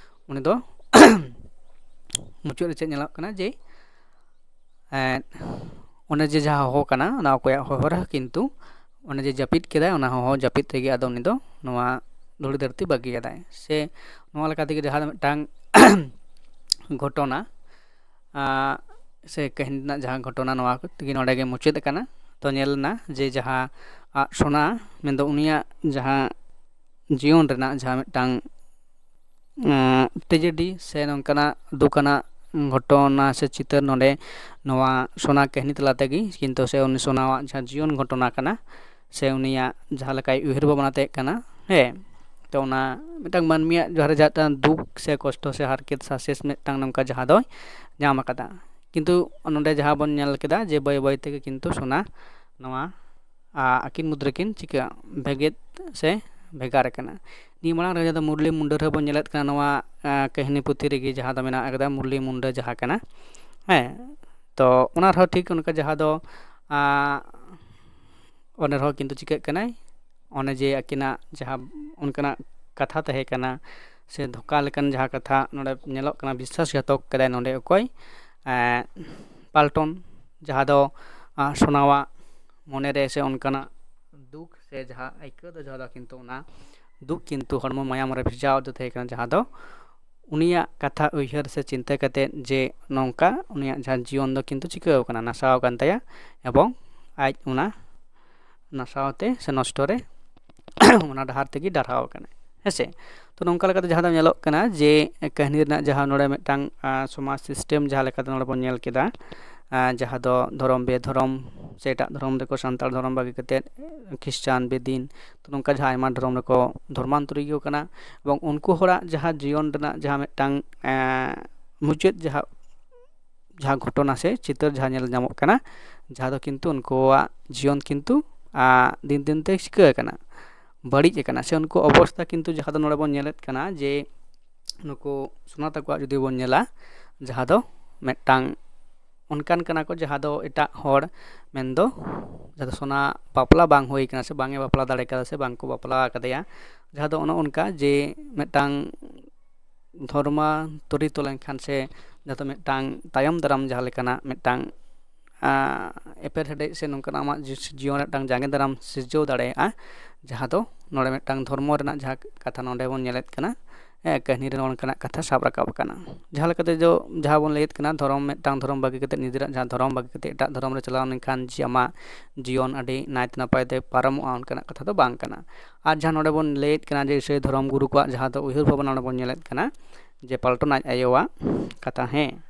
ᱩᱱᱤ ᱫᱚ ᱢᱩᱪᱟᱹᱫ ᱨᱮ ᱪᱮᱫ ᱧᱮᱞᱚᱜ ᱠᱟᱱᱟ ᱡᱮ ᱚᱱᱮ ᱡᱮ ᱡᱟᱦᱟᱸ ᱦᱚᱦᱚ ᱠᱟᱱᱟ, ᱚᱱᱟ ᱚᱠᱚᱭᱟᱜ ᱦᱚᱦᱚ ᱨᱮᱦᱚᱸ ᱠᱤᱱᱛᱩ ᱚᱱᱮ ᱡᱮ ᱡᱟᱹᱯᱤᱫ ᱠᱮᱫᱟᱭ, ᱚᱱᱟ ᱦᱚᱦᱚ ᱡᱟᱹᱯᱤᱫ ᱨᱮᱜᱮ ᱟᱫᱚ ᱩᱱᱤ ᱫᱚ ᱱᱚᱣᱟ ᱫᱷᱩᱲᱤ ᱫᱷᱟᱹᱨᱛᱤ ᱵᱟᱹᱜᱤᱭᱟᱫᱟᱭ᱾ ᱥᱮ ᱱᱚᱣᱟ ᱞᱮᱠᱟ ᱛᱮᱜᱮ ᱡᱟᱦᱟᱸ ᱫᱚ ᱢᱤᱫᱴᱟᱝ ᱜᱷᱚᱴᱚᱱᱟ ᱥᱮ ᱠᱟᱹᱦᱱᱤ ᱨᱮᱱᱟᱜ ᱡᱟᱦᱟᱸ ᱜᱷᱚᱴᱚᱱᱟ, ᱱᱚᱣᱟ ᱛᱮᱜᱮ ᱱᱚᱰᱮ ᱜᱮ ᱢᱩᱪᱟᱹᱫ ᱟᱠᱟᱱᱟ᱾ ᱛᱚ ᱧᱮᱞ ᱮᱱᱟ ᱡᱮ ᱡᱟᱦᱟᱸ ᱥᱳᱱᱟ ᱢᱮᱱᱫᱚ ᱩᱱᱤᱭᱟᱜ ᱡᱟᱦᱟᱸ ᱡᱤᱭᱚᱱ ᱨᱮᱱᱟᱜ ᱡᱟᱦᱟᱸ ᱢᱤᱫᱴᱟᱝ ᱴᱨᱮᱡᱮᱰᱤ ᱥᱮ ᱱᱚᱝᱠᱟᱱᱟᱜ ᱫᱩᱠ ᱟᱱᱟᱜ ᱜᱷᱚᱴᱚᱱᱟ ᱥᱮ ᱪᱤᱛᱟᱹᱨ ᱱᱚᱰᱮ ᱱᱚᱣᱟ ᱥᱳᱱᱟ ᱠᱟᱹᱦᱱᱤ ᱛᱟᱞᱟ ᱛᱮᱜᱮ, ᱠᱤᱱᱛᱩ ᱥᱮ ᱩᱱᱤ ᱥᱳᱱᱟᱣᱟᱜ ᱡᱟᱦᱟᱸ ᱡᱤᱭᱚᱱ ᱜᱷᱚᱴᱚᱱᱟ ᱠᱟᱱᱟ ᱥᱮ ᱩᱱᱤᱭᱟᱜ ᱡᱟᱦᱟᱸ ᱞᱮᱠᱟᱭ ᱩᱭᱦᱟᱹᱨ ᱵᱷᱟᱵᱽᱱᱟ ᱛᱟᱦᱮᱸ ᱠᱟᱱᱟ, ᱦᱮᱸ, ᱛᱚ ᱚᱱᱟ ᱢᱤᱫᱴᱟᱝ ᱢᱟᱹᱱᱢᱤᱭᱟᱜ ᱡᱟᱦᱟᱸ ᱨᱮ ᱡᱟᱦᱟᱸ ᱫᱩᱠ ᱥᱮ ᱠᱚᱥᱴᱚ ᱥᱮ ᱦᱟᱨᱠᱮᱛ ᱥᱟᱥᱮᱥ ᱢᱤᱫᱴᱟᱝ ᱱᱚᱝᱠᱟ ᱡᱟᱦᱟᱸ ᱫᱚᱭ ᱧᱟᱢ ᱟᱠᱟᱫᱟ᱾ ᱠᱤᱱᱛᱩ ᱱᱚᱰᱮ ᱡᱟᱦᱟᱸ ᱵᱚᱱ ᱧᱮᱞ ᱠᱮᱫᱟ ᱡᱮ ᱵᱟᱹᱭ ᱵᱟᱹᱭ ᱛᱮᱜᱮ ᱠᱤᱱᱛᱩ ᱥᱳᱱᱟ ᱱᱚᱣᱟ ᱟᱹᱠᱤᱱ ᱢᱩᱫᱽ ᱨᱮᱠᱤᱱ ᱪᱤᱠᱟᱹ ᱵᱷᱮᱜᱮᱫ ᱥᱮ ᱵᱷᱮᱜᱟᱨ ᱟᱠᱟᱱᱟ᱾ ᱱᱤᱭᱟᱹ ᱢᱟᱲᱟᱝ ᱨᱮ ᱡᱟᱦᱟᱸ ᱫᱚ ᱢᱩᱨᱞᱤ ᱢᱩᱱᱰᱟᱹ ᱨᱮᱦᱚᱸ ᱵᱚᱱ ᱧᱮᱞᱮᱫ ᱠᱟᱱᱟ, ᱱᱚᱣᱟ ᱠᱟᱹᱦᱱᱤ ᱯᱩᱛᱷᱤ ᱨᱮᱜᱮ ᱡᱟᱦᱟᱸ ᱫᱚ ᱢᱮᱱᱟᱜ ᱟᱠᱟᱫᱟ ᱢᱩᱨᱞᱤ ᱢᱩᱱᱰᱟᱹ ᱡᱟᱦᱟᱸ ᱠᱟᱱᱟ, ᱦᱮᱸ, ᱛᱚ ᱚᱱᱟ ᱨᱮᱦᱚᱸ ᱴᱷᱤᱠ ᱚᱱᱠᱟ ᱡᱟᱦᱟᱸ ᱫᱚ ᱚᱸᱰᱮ ᱨᱮᱦᱚᱸ ᱠᱤᱱᱛᱩ ᱪᱤᱠᱟᱹᱜ ᱠᱟᱱᱟᱭ, ᱚᱱᱮ ᱡᱮ ᱟᱹᱠᱤᱱᱟᱜ ᱡᱟᱦᱟᱸ ᱚᱱᱠᱟᱱᱟᱜ ᱠᱟᱛᱷᱟ ᱛᱟᱦᱮᱸ ᱠᱟᱱᱟ ᱥᱮ ᱫᱷᱳᱠᱟ ᱞᱮᱠᱟᱱ ᱡᱟᱦᱟᱸ ᱠᱟᱛᱷᱟ ᱱᱚᱰᱮ ᱧᱮᱞᱚᱜ ᱠᱟᱱᱟ, ᱵᱤᱥᱥᱟᱥᱜᱷᱟᱛᱚᱠ ᱠᱟᱫᱟᱭ ᱱᱚᱰᱮ ᱚᱠᱚᱭ, ᱯᱟᱞᱴᱚᱱ, ᱡᱟᱦᱟᱸ ᱫᱚ ᱥᱳᱱᱟᱣᱟᱜ ᱢᱚᱱᱮᱨᱮ ᱥᱮ ᱚᱱᱠᱟᱱᱟᱜ ᱛᱮ ᱡᱟᱦᱟᱸ ᱟᱹᱭᱠᱟᱹᱣ ᱫᱚ, ᱡᱟᱦᱟᱸ ᱫᱚ ᱠᱤᱱᱛᱩ ᱚᱱᱟ ᱫᱩᱠ ᱠᱤᱱᱛᱩ ᱦᱚᱲᱢᱚ ᱢᱟᱭᱟᱢ ᱨᱮ ᱵᱷᱮᱡᱟᱣ ᱟᱫᱮ ᱛᱟᱦᱮᱸ ᱠᱟᱱᱟ, ᱡᱟᱦᱟᱸ ᱫᱚ ᱩᱱᱤᱭᱟᱜ ᱠᱟᱛᱷᱟ ᱩᱭᱦᱟᱹᱨ ᱥᱮ ᱪᱤᱱᱛᱟᱹ ᱠᱟᱛᱮᱫ ᱡᱮ ᱱᱚᱝᱠᱟ ᱩᱱᱤᱭᱟᱜ ᱡᱟᱦᱟᱸ ᱡᱤᱭᱚᱱ ᱫᱚ ᱠᱤᱱᱛᱩ ᱪᱤᱠᱟᱹᱣ ᱠᱟᱱᱟ, ᱱᱟᱥᱟᱣ ᱟᱠᱟᱱ ᱛᱟᱭᱟ, ᱮᱵᱚᱝ ᱟᱡ ᱚᱱᱟ ᱱᱟᱥᱟᱣ ᱛᱮ ᱥᱮ ᱱᱚᱥᱴᱚ ᱨᱮ ᱚᱱᱟ ᱰᱟᱦᱟᱨ ᱛᱮᱜᱮ ᱰᱟᱨᱦᱟᱣ ᱟᱠᱟᱱᱟᱭ, ᱦᱮᱸ ᱥᱮ᱾ ᱛᱚ ᱱᱚᱝᱠᱟ ᱞᱮᱠᱟᱛᱮ ᱡᱟᱦᱟᱸ ᱫᱚ ᱧᱮᱞᱚᱜ ᱠᱟᱱᱟ ᱡᱮ ᱠᱟᱹᱦᱱᱤ ᱨᱮᱱᱟᱜ ᱡᱟᱦᱟᱸ ᱱᱚᱰᱮ ᱢᱤᱫᱴᱟᱝ ᱟᱸ, ᱥᱚᱢᱟᱡᱽ ᱥᱤᱥᱴᱮᱢ ᱡᱟᱦᱟᱸ ᱞᱮᱠᱟᱛᱮ ᱱᱚᱰᱮ ᱵᱚᱱ ᱧᱮᱞ ᱠᱮᱫᱟ, ᱟᱸ, ᱡᱟᱦᱟᱸ ᱫᱚ ᱫᱷᱚᱨᱚᱢ ᱵᱮᱫᱷᱚᱨᱚᱢ ᱥᱮ ᱮᱴᱟᱜ ᱫᱷᱚᱨᱚᱢ ᱨᱮᱠᱚ ᱥᱟᱱᱛᱟᱲ ᱫᱷᱚᱨᱚᱢ ᱵᱟᱹᱜᱤ ᱠᱟᱛᱮᱫ ᱠᱷᱨᱤᱥᱴᱟᱱ, ᱵᱮᱫᱤᱱ, ᱛᱚ ᱱᱚᱝᱠᱟ ᱡᱟᱦᱟᱸ ᱟᱭᱢᱟ ᱫᱷᱚᱨᱚᱢ ᱨᱮᱠᱚ ᱫᱷᱚᱨᱢᱟᱱᱛᱚᱨᱤᱭᱚ ᱠᱟᱱᱟ᱾ ᱮᱵᱚᱝ ᱩᱱᱠᱩ ᱦᱚᱲᱟᱜ ᱡᱟᱦᱟᱸ ᱡᱤᱭᱚᱱ ᱨᱮᱱᱟᱜ ᱡᱟᱦᱟᱸ ᱢᱤᱫᱴᱟᱝ ᱮᱸ, ᱢᱩᱪᱟᱹᱫ ᱡᱟᱦᱟᱸ ᱡᱟᱦᱟᱸ ᱜᱷᱚᱴᱚᱱᱟ ᱥᱮ ᱪᱤᱛᱟᱹᱨ ᱡᱟᱦᱟᱸ ᱧᱮᱞ ᱧᱟᱢᱚᱜ ᱠᱟᱱᱟ, ᱡᱟᱦᱟᱸ ᱫᱚ ᱠᱤᱱᱛᱩ ᱩᱱᱠᱩᱣᱟᱜ ᱡᱤᱭᱚᱱ ᱠᱤᱱᱛᱩ ᱟᱸ, ᱫᱤᱱ ᱫᱤᱱ ᱛᱮ ᱪᱤᱠᱟᱹ ᱟᱠᱟᱱᱟ, ᱵᱟᱹᱲᱤᱡ ᱟᱠᱟᱱᱟ, ᱥᱮ ᱩᱱᱠᱩ ᱚᱵᱚᱥᱛᱟ ᱠᱤᱱᱛᱩ ᱡᱟᱦᱟᱸ ᱫᱚ ᱱᱚᱰᱮ ᱵᱚᱱ ᱧᱮᱞᱮᱫ ᱠᱟᱱᱟ ᱡᱮ ᱱᱩᱠᱩ ᱥᱳᱱᱟ ᱛᱟᱠᱚᱣᱟᱜ ᱡᱩᱫᱤ ᱵᱚᱱ ᱧᱮᱞᱟ, ᱡᱟᱦᱟᱸ ᱫᱚ ᱢᱤᱫᱴᱟᱝ ᱚᱱᱠᱟᱱ ᱠᱟᱱᱟ ᱠᱚ ᱡᱟᱦᱟᱸ ᱫᱚ ᱮᱴᱟᱜ ᱦᱚᱲ ᱢᱮᱱᱫᱚ ᱡᱟᱦᱟᱸ ᱫᱚ ᱥᱳᱱᱟ ᱵᱟᱯᱞᱟ ᱵᱟᱝ ᱦᱩᱭ ᱠᱟᱱᱟ ᱥᱮ ᱵᱟᱝ ᱮ ᱵᱟᱯᱞᱟ ᱫᱟᱲᱮ ᱠᱟᱫᱟ ᱥᱮ ᱵᱟᱝ ᱠᱚ ᱵᱟᱯᱞᱟ ᱟᱠᱟᱫᱮᱭᱟ, ᱡᱟᱦᱟᱸ ᱫᱚ ᱚᱱᱮ ᱚᱱᱠᱟ ᱡᱮ ᱢᱤᱫᱴᱟᱝ ᱫᱷᱚᱨᱢᱟᱱᱛᱚᱨᱤᱛᱚ ᱞᱮᱱᱠᱷᱟᱱ ᱥᱮ ᱡᱟᱦᱟᱸ ᱫᱚ ᱢᱤᱫᱴᱟᱝ ᱛᱟᱭᱚᱢ ᱫᱟᱨᱟᱢ ᱡᱟᱦᱟᱸ ᱞᱮᱠᱟᱱᱟᱜ ᱢᱤᱫᱴᱟᱝ ᱟᱸ, ᱮᱯᱮᱨ ᱦᱮᱰᱮᱡ ᱥᱮ ᱱᱚᱝᱠᱟᱱᱟᱜ ᱟᱢᱟᱜ ᱡᱤ-, ᱡᱤᱭᱚᱱ ᱨᱮ ᱢᱤᱫᱴᱟᱝ ᱡᱟᱸᱜᱮ ᱫᱟᱨᱟᱢ ᱥᱤᱨᱡᱟᱹᱣ ᱫᱟᱲᱮᱭᱟᱜᱼᱟ, ᱡᱟᱦᱟᱸ ᱫᱚ ᱱᱚᱰᱮ ᱢᱤᱫᱴᱟᱝ ᱫᱷᱚᱨᱢᱚ ᱨᱮᱱᱟᱜ ᱡᱟᱦᱟᱸ ᱠᱟᱛᱷᱟ ᱱᱚᱰᱮ ᱵᱚᱱ ᱧᱮᱞᱮᱫ ᱠᱟᱱᱟ, ᱦᱮᱸ, ᱠᱟᱹᱦᱱᱤ ᱨᱮ ᱱᱚᱝᱠᱟᱱᱟᱜ ᱠᱟᱛᱷᱟ ᱥᱟᱵ ᱨᱟᱠᱟᱵ ᱟᱠᱟᱱᱟ᱾ ᱡᱟᱦᱟᱸ ᱞᱮᱠᱟᱛᱮ ᱡᱚ-, ᱡᱟᱦᱟᱸ ᱵᱚᱱ ᱞᱟᱹᱭᱮᱫ ᱠᱟᱱᱟ, ᱫᱷᱚᱨᱚᱢ, ᱢᱤᱫᱴᱟᱝ ᱫᱷᱚᱨᱚᱢ ᱵᱟᱹᱜᱤ ᱠᱟᱛᱮ ᱱᱤᱡᱮᱨᱟᱜ ᱡᱟᱦᱟᱸ ᱫᱷᱚᱨᱚᱢ ᱵᱟᱹᱜᱤ ᱠᱟᱛᱮ ᱮᱴᱟᱜ ᱫᱷᱚᱨᱚᱢ ᱨᱮ ᱪᱟᱞᱟᱣ ᱞᱮᱱᱠᱷᱟᱱ ᱡᱮ ᱟᱢᱟᱜ ᱡᱤᱭᱚᱱ ᱟᱹᱰᱤ ᱱᱟᱭᱛᱮ ᱱᱟᱯᱟᱭ ᱛᱮ ᱯᱟᱨᱚᱢᱚᱜᱼᱟ, ᱚᱱᱠᱟᱱᱟᱜ ᱠᱟᱛᱷᱟ ᱫᱚ ᱵᱟᱝ ᱠᱟᱱᱟ᱾ ᱟᱨ ᱡᱟᱦᱟᱸ ᱱᱚᱰᱮ ᱵᱚᱱ ᱞᱟᱹᱭᱮᱫ ᱠᱟᱱᱟ ᱡᱮ ᱥᱮ ᱫᱷᱚᱨᱚᱢ ᱜᱩᱨᱩ ᱠᱚᱣᱟᱜ ᱡᱟᱦᱟᱸ ᱫᱚ ᱩᱭᱦᱟᱹᱨ ᱵᱷᱟᱵᱽᱱᱟ ᱱᱚᱰᱮ ᱵᱚᱱ ᱧᱮᱞᱮᱫ ᱠᱟᱱᱟ ᱡᱮ ᱯᱟᱞᱴᱚᱱ ᱟᱡ ᱟᱭᱳᱣᱟᱜ ᱠᱟᱛᱷᱟ, ᱦᱮᱸ,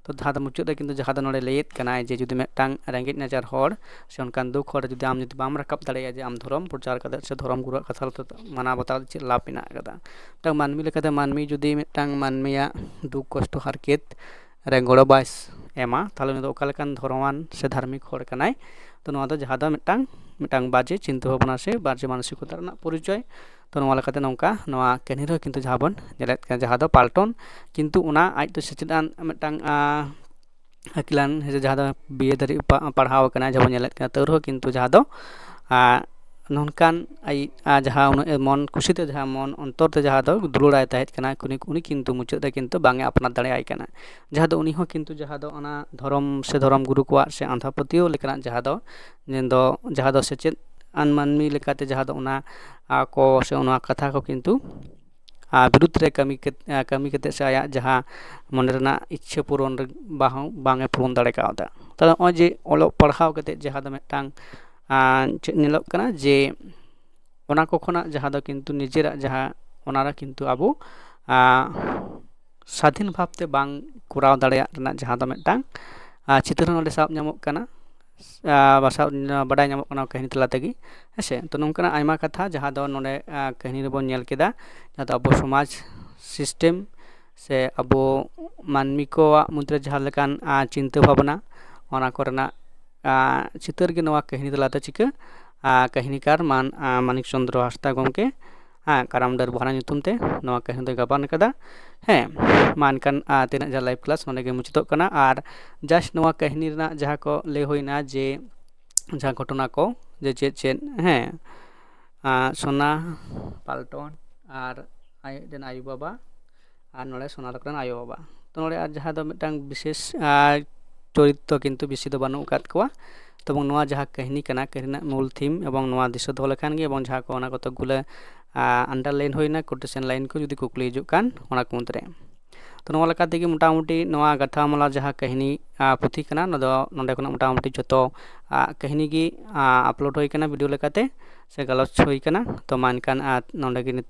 ᱛᱚ ᱡᱟᱦᱟᱸ ᱫᱚ ᱢᱩᱪᱟᱹᱫ ᱨᱮ ᱠᱤᱱᱛᱩ ᱡᱟᱦᱟᱸ ᱫᱚ ᱱᱚᱰᱮ ᱞᱟᱹᱭᱮᱫ ᱠᱟᱱᱟᱭ ᱡᱮ ᱡᱩᱫᱤ ᱢᱤᱫᱴᱟᱝ ᱨᱮᱸᱜᱮᱡ ᱱᱟᱪᱟᱨ ᱦᱚᱲ ᱥᱮ ᱚᱱᱠᱟᱱ ᱫᱩᱠ ᱦᱚᱲ ᱡᱩᱫᱤ ᱟᱢ ᱡᱩᱫᱤ ᱵᱟᱢ ᱨᱟᱠᱟᱵ ᱫᱟᱲᱮᱭᱟᱜᱼᱟ ᱡᱮ ᱟᱢ ᱫᱷᱚᱨᱚᱢ ᱯᱨᱚᱪᱟᱨ ᱠᱟᱛᱮ ᱥᱮ ᱫᱷᱚᱨᱚᱢ ᱜᱩᱨᱩᱣᱟᱜ ᱠᱟᱛᱷᱟ ᱢᱟᱱᱟᱣ ᱵᱟᱛᱟᱣ ᱪᱮᱫ ᱞᱟᱵᱷ ᱢᱮᱱᱟᱜ ᱟᱠᱟᱫᱟ? ᱢᱤᱫᱴᱟᱝ ᱢᱟᱹᱱᱢᱤ ᱞᱮᱠᱟᱛᱮ ᱢᱟᱹᱱᱢᱤ ᱡᱩᱫᱤ ᱢᱤᱫᱴᱟᱝ ᱢᱟᱹᱱᱢᱤᱭᱟᱜ ᱫᱩᱠ ᱠᱚᱥᱴᱚ ᱦᱟᱨᱠᱮᱛ ᱨᱮ ᱜᱚᱲᱚ ᱵᱟᱭ ᱮᱢᱟ, ᱛᱟᱦᱚᱞᱮ ᱩᱱᱤ ᱫᱚ ᱚᱠᱟ ᱞᱮᱠᱟᱱ ᱫᱷᱚᱨᱚᱢᱟᱱ ᱥᱮ ᱫᱷᱟᱨᱢᱤᱠ ᱦᱚᱲ ᱠᱟᱱᱟᱭ? ᱛᱚ ᱱᱚᱣᱟ ᱫᱚ ᱡᱟᱦᱟᱸ ᱫᱚ ᱢᱤᱫᱴᱟᱝ, ᱢᱤᱫᱴᱟᱝ ᱵᱟᱡᱮ ᱪᱤᱱᱛᱟᱹ ᱵᱷᱟᱵᱽᱱᱟ ᱥᱮ ᱵᱟᱡᱮ ᱢᱟᱱᱚᱥᱤᱠᱚᱛᱟ ᱨᱮᱱᱟᱜ ᱯᱚᱨᱤᱪᱚᱭ᱾ ᱛᱚ ᱱᱚᱣᱟ ᱞᱮᱠᱟᱛᱮ ᱱᱚᱝᱠᱟ ᱱᱚᱣᱟ ᱠᱟᱹᱦᱱᱤ ᱨᱮᱦᱚᱸ ᱠᱤᱱᱛᱩ ᱡᱟᱦᱟᱸ ᱵᱚᱱ ᱧᱮᱞᱮᱫ ᱠᱟᱱᱟ, ᱡᱟᱦᱟᱸ ᱫᱚ ᱯᱟᱞᱴᱚᱱ ᱠᱤᱱᱛᱩ ᱚᱱᱟ ᱟᱡ ᱫᱚ ᱥᱮᱪᱮᱫ ᱟᱱ ᱢᱤᱫᱴᱟᱝ, ᱟᱸ, ᱟᱹᱠᱤᱞᱟᱱ ᱥᱮ ᱡᱟᱦᱟᱸ ᱫᱚ ᱵᱤ ᱮ ᱫᱷᱟᱹᱨᱤᱡ ᱯᱟ-, ᱯᱟᱲᱦᱟᱣ ᱟᱠᱟᱱᱟ, ᱡᱟᱦᱟᱸ ᱵᱚᱱ ᱧᱮᱞᱮᱫ ᱠᱟᱱᱟ, ᱛᱟᱹᱣ ᱨᱮᱦᱚᱸ ᱠᱤᱱᱛᱩ ᱡᱟᱦᱟᱸ ᱫᱚ, ᱟᱸ, ᱱᱚᱝᱠᱟᱱ ᱟᱡ, ᱟᱸ, ᱡᱟᱦᱟᱸ ᱩᱱᱟᱹᱜ ᱢᱚᱱ ᱠᱩᱥᱤᱛᱮ ᱡᱟᱦᱟᱸ ᱢᱚᱱ ᱚᱱᱛᱚᱨ ᱛᱮ ᱡᱟᱦᱟᱸ ᱫᱚ ᱫᱩᱞᱟᱹᱲᱟᱭ ᱛᱟᱦᱮᱸᱫ ᱠᱟᱱᱟ, ᱩᱱᱤ, ᱩᱱᱤ ᱠᱤᱱᱛᱩ ᱢᱩᱪᱟᱹᱫ ᱨᱮ ᱠᱤᱱᱛᱩ ᱵᱟᱝ ᱮ ᱟᱯᱱᱟᱨ ᱫᱟᱲᱮᱭᱟᱭ ᱠᱟᱱᱟ᱾ ᱡᱟᱦᱟᱸ ᱫᱚ ᱩᱱᱤ ᱦᱚᱸ ᱠᱤᱱᱛᱩ ᱡᱟᱦᱟᱸ ᱫᱚ ᱚᱱᱟ ᱫᱷᱚᱨᱚᱢ ᱥᱮ ᱫᱷᱚᱨᱚᱢ ᱜᱩᱨᱩ ᱠᱚᱣᱟᱜ ᱥᱮ ᱟᱸᱫᱷᱟ ᱯᱟᱹᱛᱭᱟᱹᱣ ᱞᱮᱠᱟᱱᱟᱜ ᱡᱟᱦᱟᱸ ᱫᱚ, ᱡᱟᱦᱟᱸ ᱫᱚ ᱥᱮᱪᱮᱫ ᱟᱱ ᱢᱟᱹᱱᱢᱤ ᱞᱮᱠᱟᱛᱮ ᱡᱟᱦᱟᱸ ᱫᱚ ᱚᱱᱟ ᱟᱸ, ᱠᱚ ᱥᱮ ᱚᱱᱟ ᱠᱟᱛᱷᱟ ᱠᱚ ᱠᱤᱱᱛᱩ ᱟᱸ, ᱵᱤᱨᱩᱫᱽ ᱨᱮ ᱠᱟᱹᱢᱤ ᱠᱟᱛ- ᱟᱸ, ᱠᱟᱹᱢᱤ ᱠᱟᱛᱮ ᱥᱮ ᱟᱭᱟᱜ ᱡᱟᱦᱟᱸ ᱢᱚᱱᱮ ᱨᱮᱱᱟᱜ ᱤᱪᱪᱷᱟᱹ ᱯᱩᱨᱚᱱ ᱨᱮ ᱵᱟᱝ ᱵᱟᱝ ᱮ ᱯᱩᱨᱚᱱ ᱫᱟᱲᱮ ᱠᱟᱣᱫᱟ᱾ ᱛᱟᱦᱞᱮ ᱱᱚᱜᱼᱚᱭ ᱡᱮ ᱚᱞᱚᱜ ᱯᱟᱲᱦᱟᱣ ᱠᱟᱛᱮ ᱡᱟᱦᱟᱸ ᱫᱚ ᱢᱤᱫᱴᱟᱝ ᱟᱸ, ᱪᱮᱫ ᱧᱮᱞᱚᱜ ᱠᱟᱱᱟ ᱡᱮ ᱚᱱᱟ ᱠᱚ ᱠᱷᱚᱱᱟᱜ ᱡᱟᱦᱟᱸ ᱫᱚ ᱠᱤᱱᱛᱩ ᱱᱤᱡᱮᱨᱟᱜ ᱡᱟᱦᱟᱸ ᱚᱱᱟ ᱨᱮ ᱠᱤᱱᱛᱩ ᱟᱵᱚ ᱟᱸ, ᱥᱟᱫᱷᱤᱱ ᱵᱷᱟᱵᱽᱛᱮ ᱵᱟᱝ ᱠᱚᱨᱟᱣ ᱫᱟᱲᱮᱭᱟᱜ ᱨᱮᱱᱟᱜ ᱡᱟᱦᱟᱸ ᱫᱚ ᱢᱤᱫᱴᱟᱝ ᱟᱸ, ᱪᱤᱛᱟᱹᱨ ᱦᱚᱸ ᱱᱚᱰᱮ ᱥᱟᱵ ᱧᱟᱢᱚᱜ ᱠᱟᱱᱟ᱾ ᱟᱸ, ᱵᱟ- ᱥᱟᱵ ᱵᱟᱰᱟᱭ ᱧᱟᱢᱚᱜ ᱠᱟᱱᱟ ᱠᱟᱹᱦᱱᱤ ᱛᱟᱞᱟ ᱛᱮᱜᱮ, ᱦᱮᱸᱥᱮ᱾ ᱛᱚ ᱱᱚᱝᱠᱟᱱᱟᱜ ᱟᱭᱢᱟ ᱠᱟᱛᱷᱟ ᱡᱟᱦᱟᱸ ᱫᱚ ᱱᱚᱰᱮ ᱟᱸ, ᱠᱟᱹᱦᱱᱤ ᱨᱮᱵᱚᱱ ᱧᱮᱞ ᱠᱮᱫᱟ, ᱡᱟᱦᱟᱸ ᱫᱚ ᱟᱵᱚ ᱥᱚᱢᱟᱡᱽ ᱥᱤᱥᱴᱮᱢ ᱥᱮ ᱟᱵᱚ ᱢᱟᱹᱱᱢᱤ ᱠᱚᱣᱟᱜ ᱢᱩᱫᱽᱨᱮ ᱡᱟᱦᱟᱸ ᱞᱮᱠᱟᱱ ᱟᱸ, ᱪᱤᱱᱛᱟᱹ ᱵᱷᱟᱵᱽᱱᱟ, ᱚᱱᱟ ᱠᱚᱨᱮᱱᱟᱜ ᱟᱸ, ᱪᱤᱛᱟᱹᱨ ᱜᱮ ᱱᱚᱣᱟ ᱠᱟᱹᱦᱱᱤ ᱛᱟᱞᱟᱛᱮ ᱪᱤᱠᱟᱹ ᱟᱸ, ᱠᱟᱹᱦᱱᱤᱠᱟᱨ ᱢᱟᱱ ᱟᱸ, ᱢᱟᱱᱤᱠ ᱪᱚᱸᱫᱽᱨᱚ ᱦᱟᱸᱥᱫᱟ ᱜᱚᱢᱠᱮ ᱟᱸ, ᱠᱟᱨᱟᱢ ᱰᱟᱹᱨ ᱵᱚᱦᱲᱟ ᱧᱩᱛᱩᱢ ᱛᱮ ᱱᱚᱣᱟ ᱠᱟᱹᱦᱱᱤ ᱫᱚᱭ ᱜᱟᱵᱟᱱ ᱠᱟᱫᱟ᱾ ᱦᱮᱸ, ᱢᱟ ᱮᱱᱠᱷᱟᱱ ᱟᱸ, ᱛᱮᱦᱮᱧᱟᱜ ᱡᱟᱦᱟᱸ ᱞᱟᱭᱤᱵᱷ ᱠᱞᱟᱥ ᱱᱚᱸᱰᱮ ᱜᱮ ᱢᱩᱪᱟᱹᱫᱚᱜ ᱠᱟᱱᱟ᱾ ᱟᱨ ᱡᱟᱥᱴ ᱱᱚᱣᱟ ᱠᱟᱹᱦᱱᱤ ᱨᱮᱱᱟᱜ ᱡᱟᱦᱟᱸ ᱠᱚ ᱞᱟᱹᱭ ᱦᱩᱭᱱᱟ ᱡᱮ ᱡᱟᱦᱟᱸ ᱜᱷᱚᱴᱚᱱᱟ ᱠᱚ ᱡᱮ ᱪᱮᱫ ᱪᱮᱫ, ᱦᱮᱸ, ᱟᱸ, ᱥᱳᱱᱟ, ᱯᱟᱞᱴᱚᱱ ᱟᱨ ᱟᱡ ᱨᱮᱱ ᱟᱭᱳᱼᱵᱟᱵᱟ ᱟᱨ ᱱᱚᱰᱮ ᱥᱳᱱᱟ ᱛᱟᱠᱚ ᱨᱮᱱ ᱟᱭᱳᱼᱵᱟᱵᱟ᱾ ᱛᱚ ᱱᱚᱰᱮ ᱟᱨ ᱡᱟᱦᱟᱸ ᱫᱚ ᱢᱤᱫᱴᱟᱝ ᱵᱤᱥᱮᱥ ᱟᱸ, ᱪᱚᱨᱤᱛ ᱫᱚ ᱠᱤᱱᱛᱩ ᱵᱮᱥᱤ ᱫᱚ ᱵᱟᱹᱱᱩᱜ ᱟᱠᱟᱫ ᱠᱚᱣᱟ᱾ ᱛᱚ ᱮᱵᱚᱝ ᱱᱚᱣᱟ ᱡᱟᱦᱟᱸ ᱠᱟᱹᱦᱱᱤ ᱠᱟᱱᱟ, ᱠᱟᱹᱦᱱᱤ ᱨᱮᱱᱟᱜ ᱢᱩᱞ ᱛᱷᱤᱢ ᱮᱵᱚᱝ ᱱᱚᱣᱟ ᱫᱤᱥᱟᱹ ᱫᱚᱦᱚ ᱞᱮᱠᱷᱟᱱ ᱜᱮ ᱮᱵᱚᱝ ᱡᱟᱦᱟᱸ ᱠᱚ ᱚᱱᱟ ᱠᱚᱛᱚᱠ ᱜᱩᱞᱟᱹ ᱟᱸ, ᱟᱱᱰᱟᱨᱞᱟᱭᱤᱱ ᱦᱩᱭᱱᱟ, ᱠᱳᱴᱮᱥᱚᱱ ᱞᱟᱭᱤᱱ ᱠᱚ ᱡᱩᱫᱤ ᱠᱩᱠᱞᱤ ᱦᱤᱡᱩᱜ ᱠᱷᱟᱱ ᱚᱱᱟ ᱠᱚ ᱢᱩᱫᱽᱨᱮ᱾ ᱛᱚ ᱱᱚᱣᱟ ᱞᱮᱠᱟ ᱛᱮᱜᱮ ᱢᱚᱴᱟᱢᱩᱴᱤ ᱱᱚᱣᱟ ᱜᱟᱛᱷᱟᱢᱟᱞᱟ ᱡᱟᱦᱟᱸ ᱠᱟᱹᱦᱱᱤ ᱟᱸ, ᱯᱩᱛᱷᱤ ᱠᱟᱱᱟ, ᱚᱱᱟ ᱫᱚ ᱱᱚᱰᱮ ᱠᱷᱚᱱᱟᱜ ᱢᱚᱴᱟᱢᱩᱴᱤ ᱡᱷᱚᱛᱚ ᱟᱸ, ᱠᱟᱹᱦᱱᱤ ᱜᱮ ᱟᱸ, ᱟᱯᱞᱳᱰ ᱦᱩᱭ ᱠᱟᱱᱟ ᱵᱷᱤᱰᱤᱭᱳ ᱞᱮᱠᱟᱛᱮ ᱥᱮ ᱜᱟᱞᱚᱪ ᱦᱩᱭ ᱠᱟᱱᱟ᱾ ᱛᱚ ᱢᱟ ᱮᱱᱠᱷᱟᱱ ᱟᱸ, ᱱᱚᱰᱮ ᱜᱮ ᱱᱤᱛ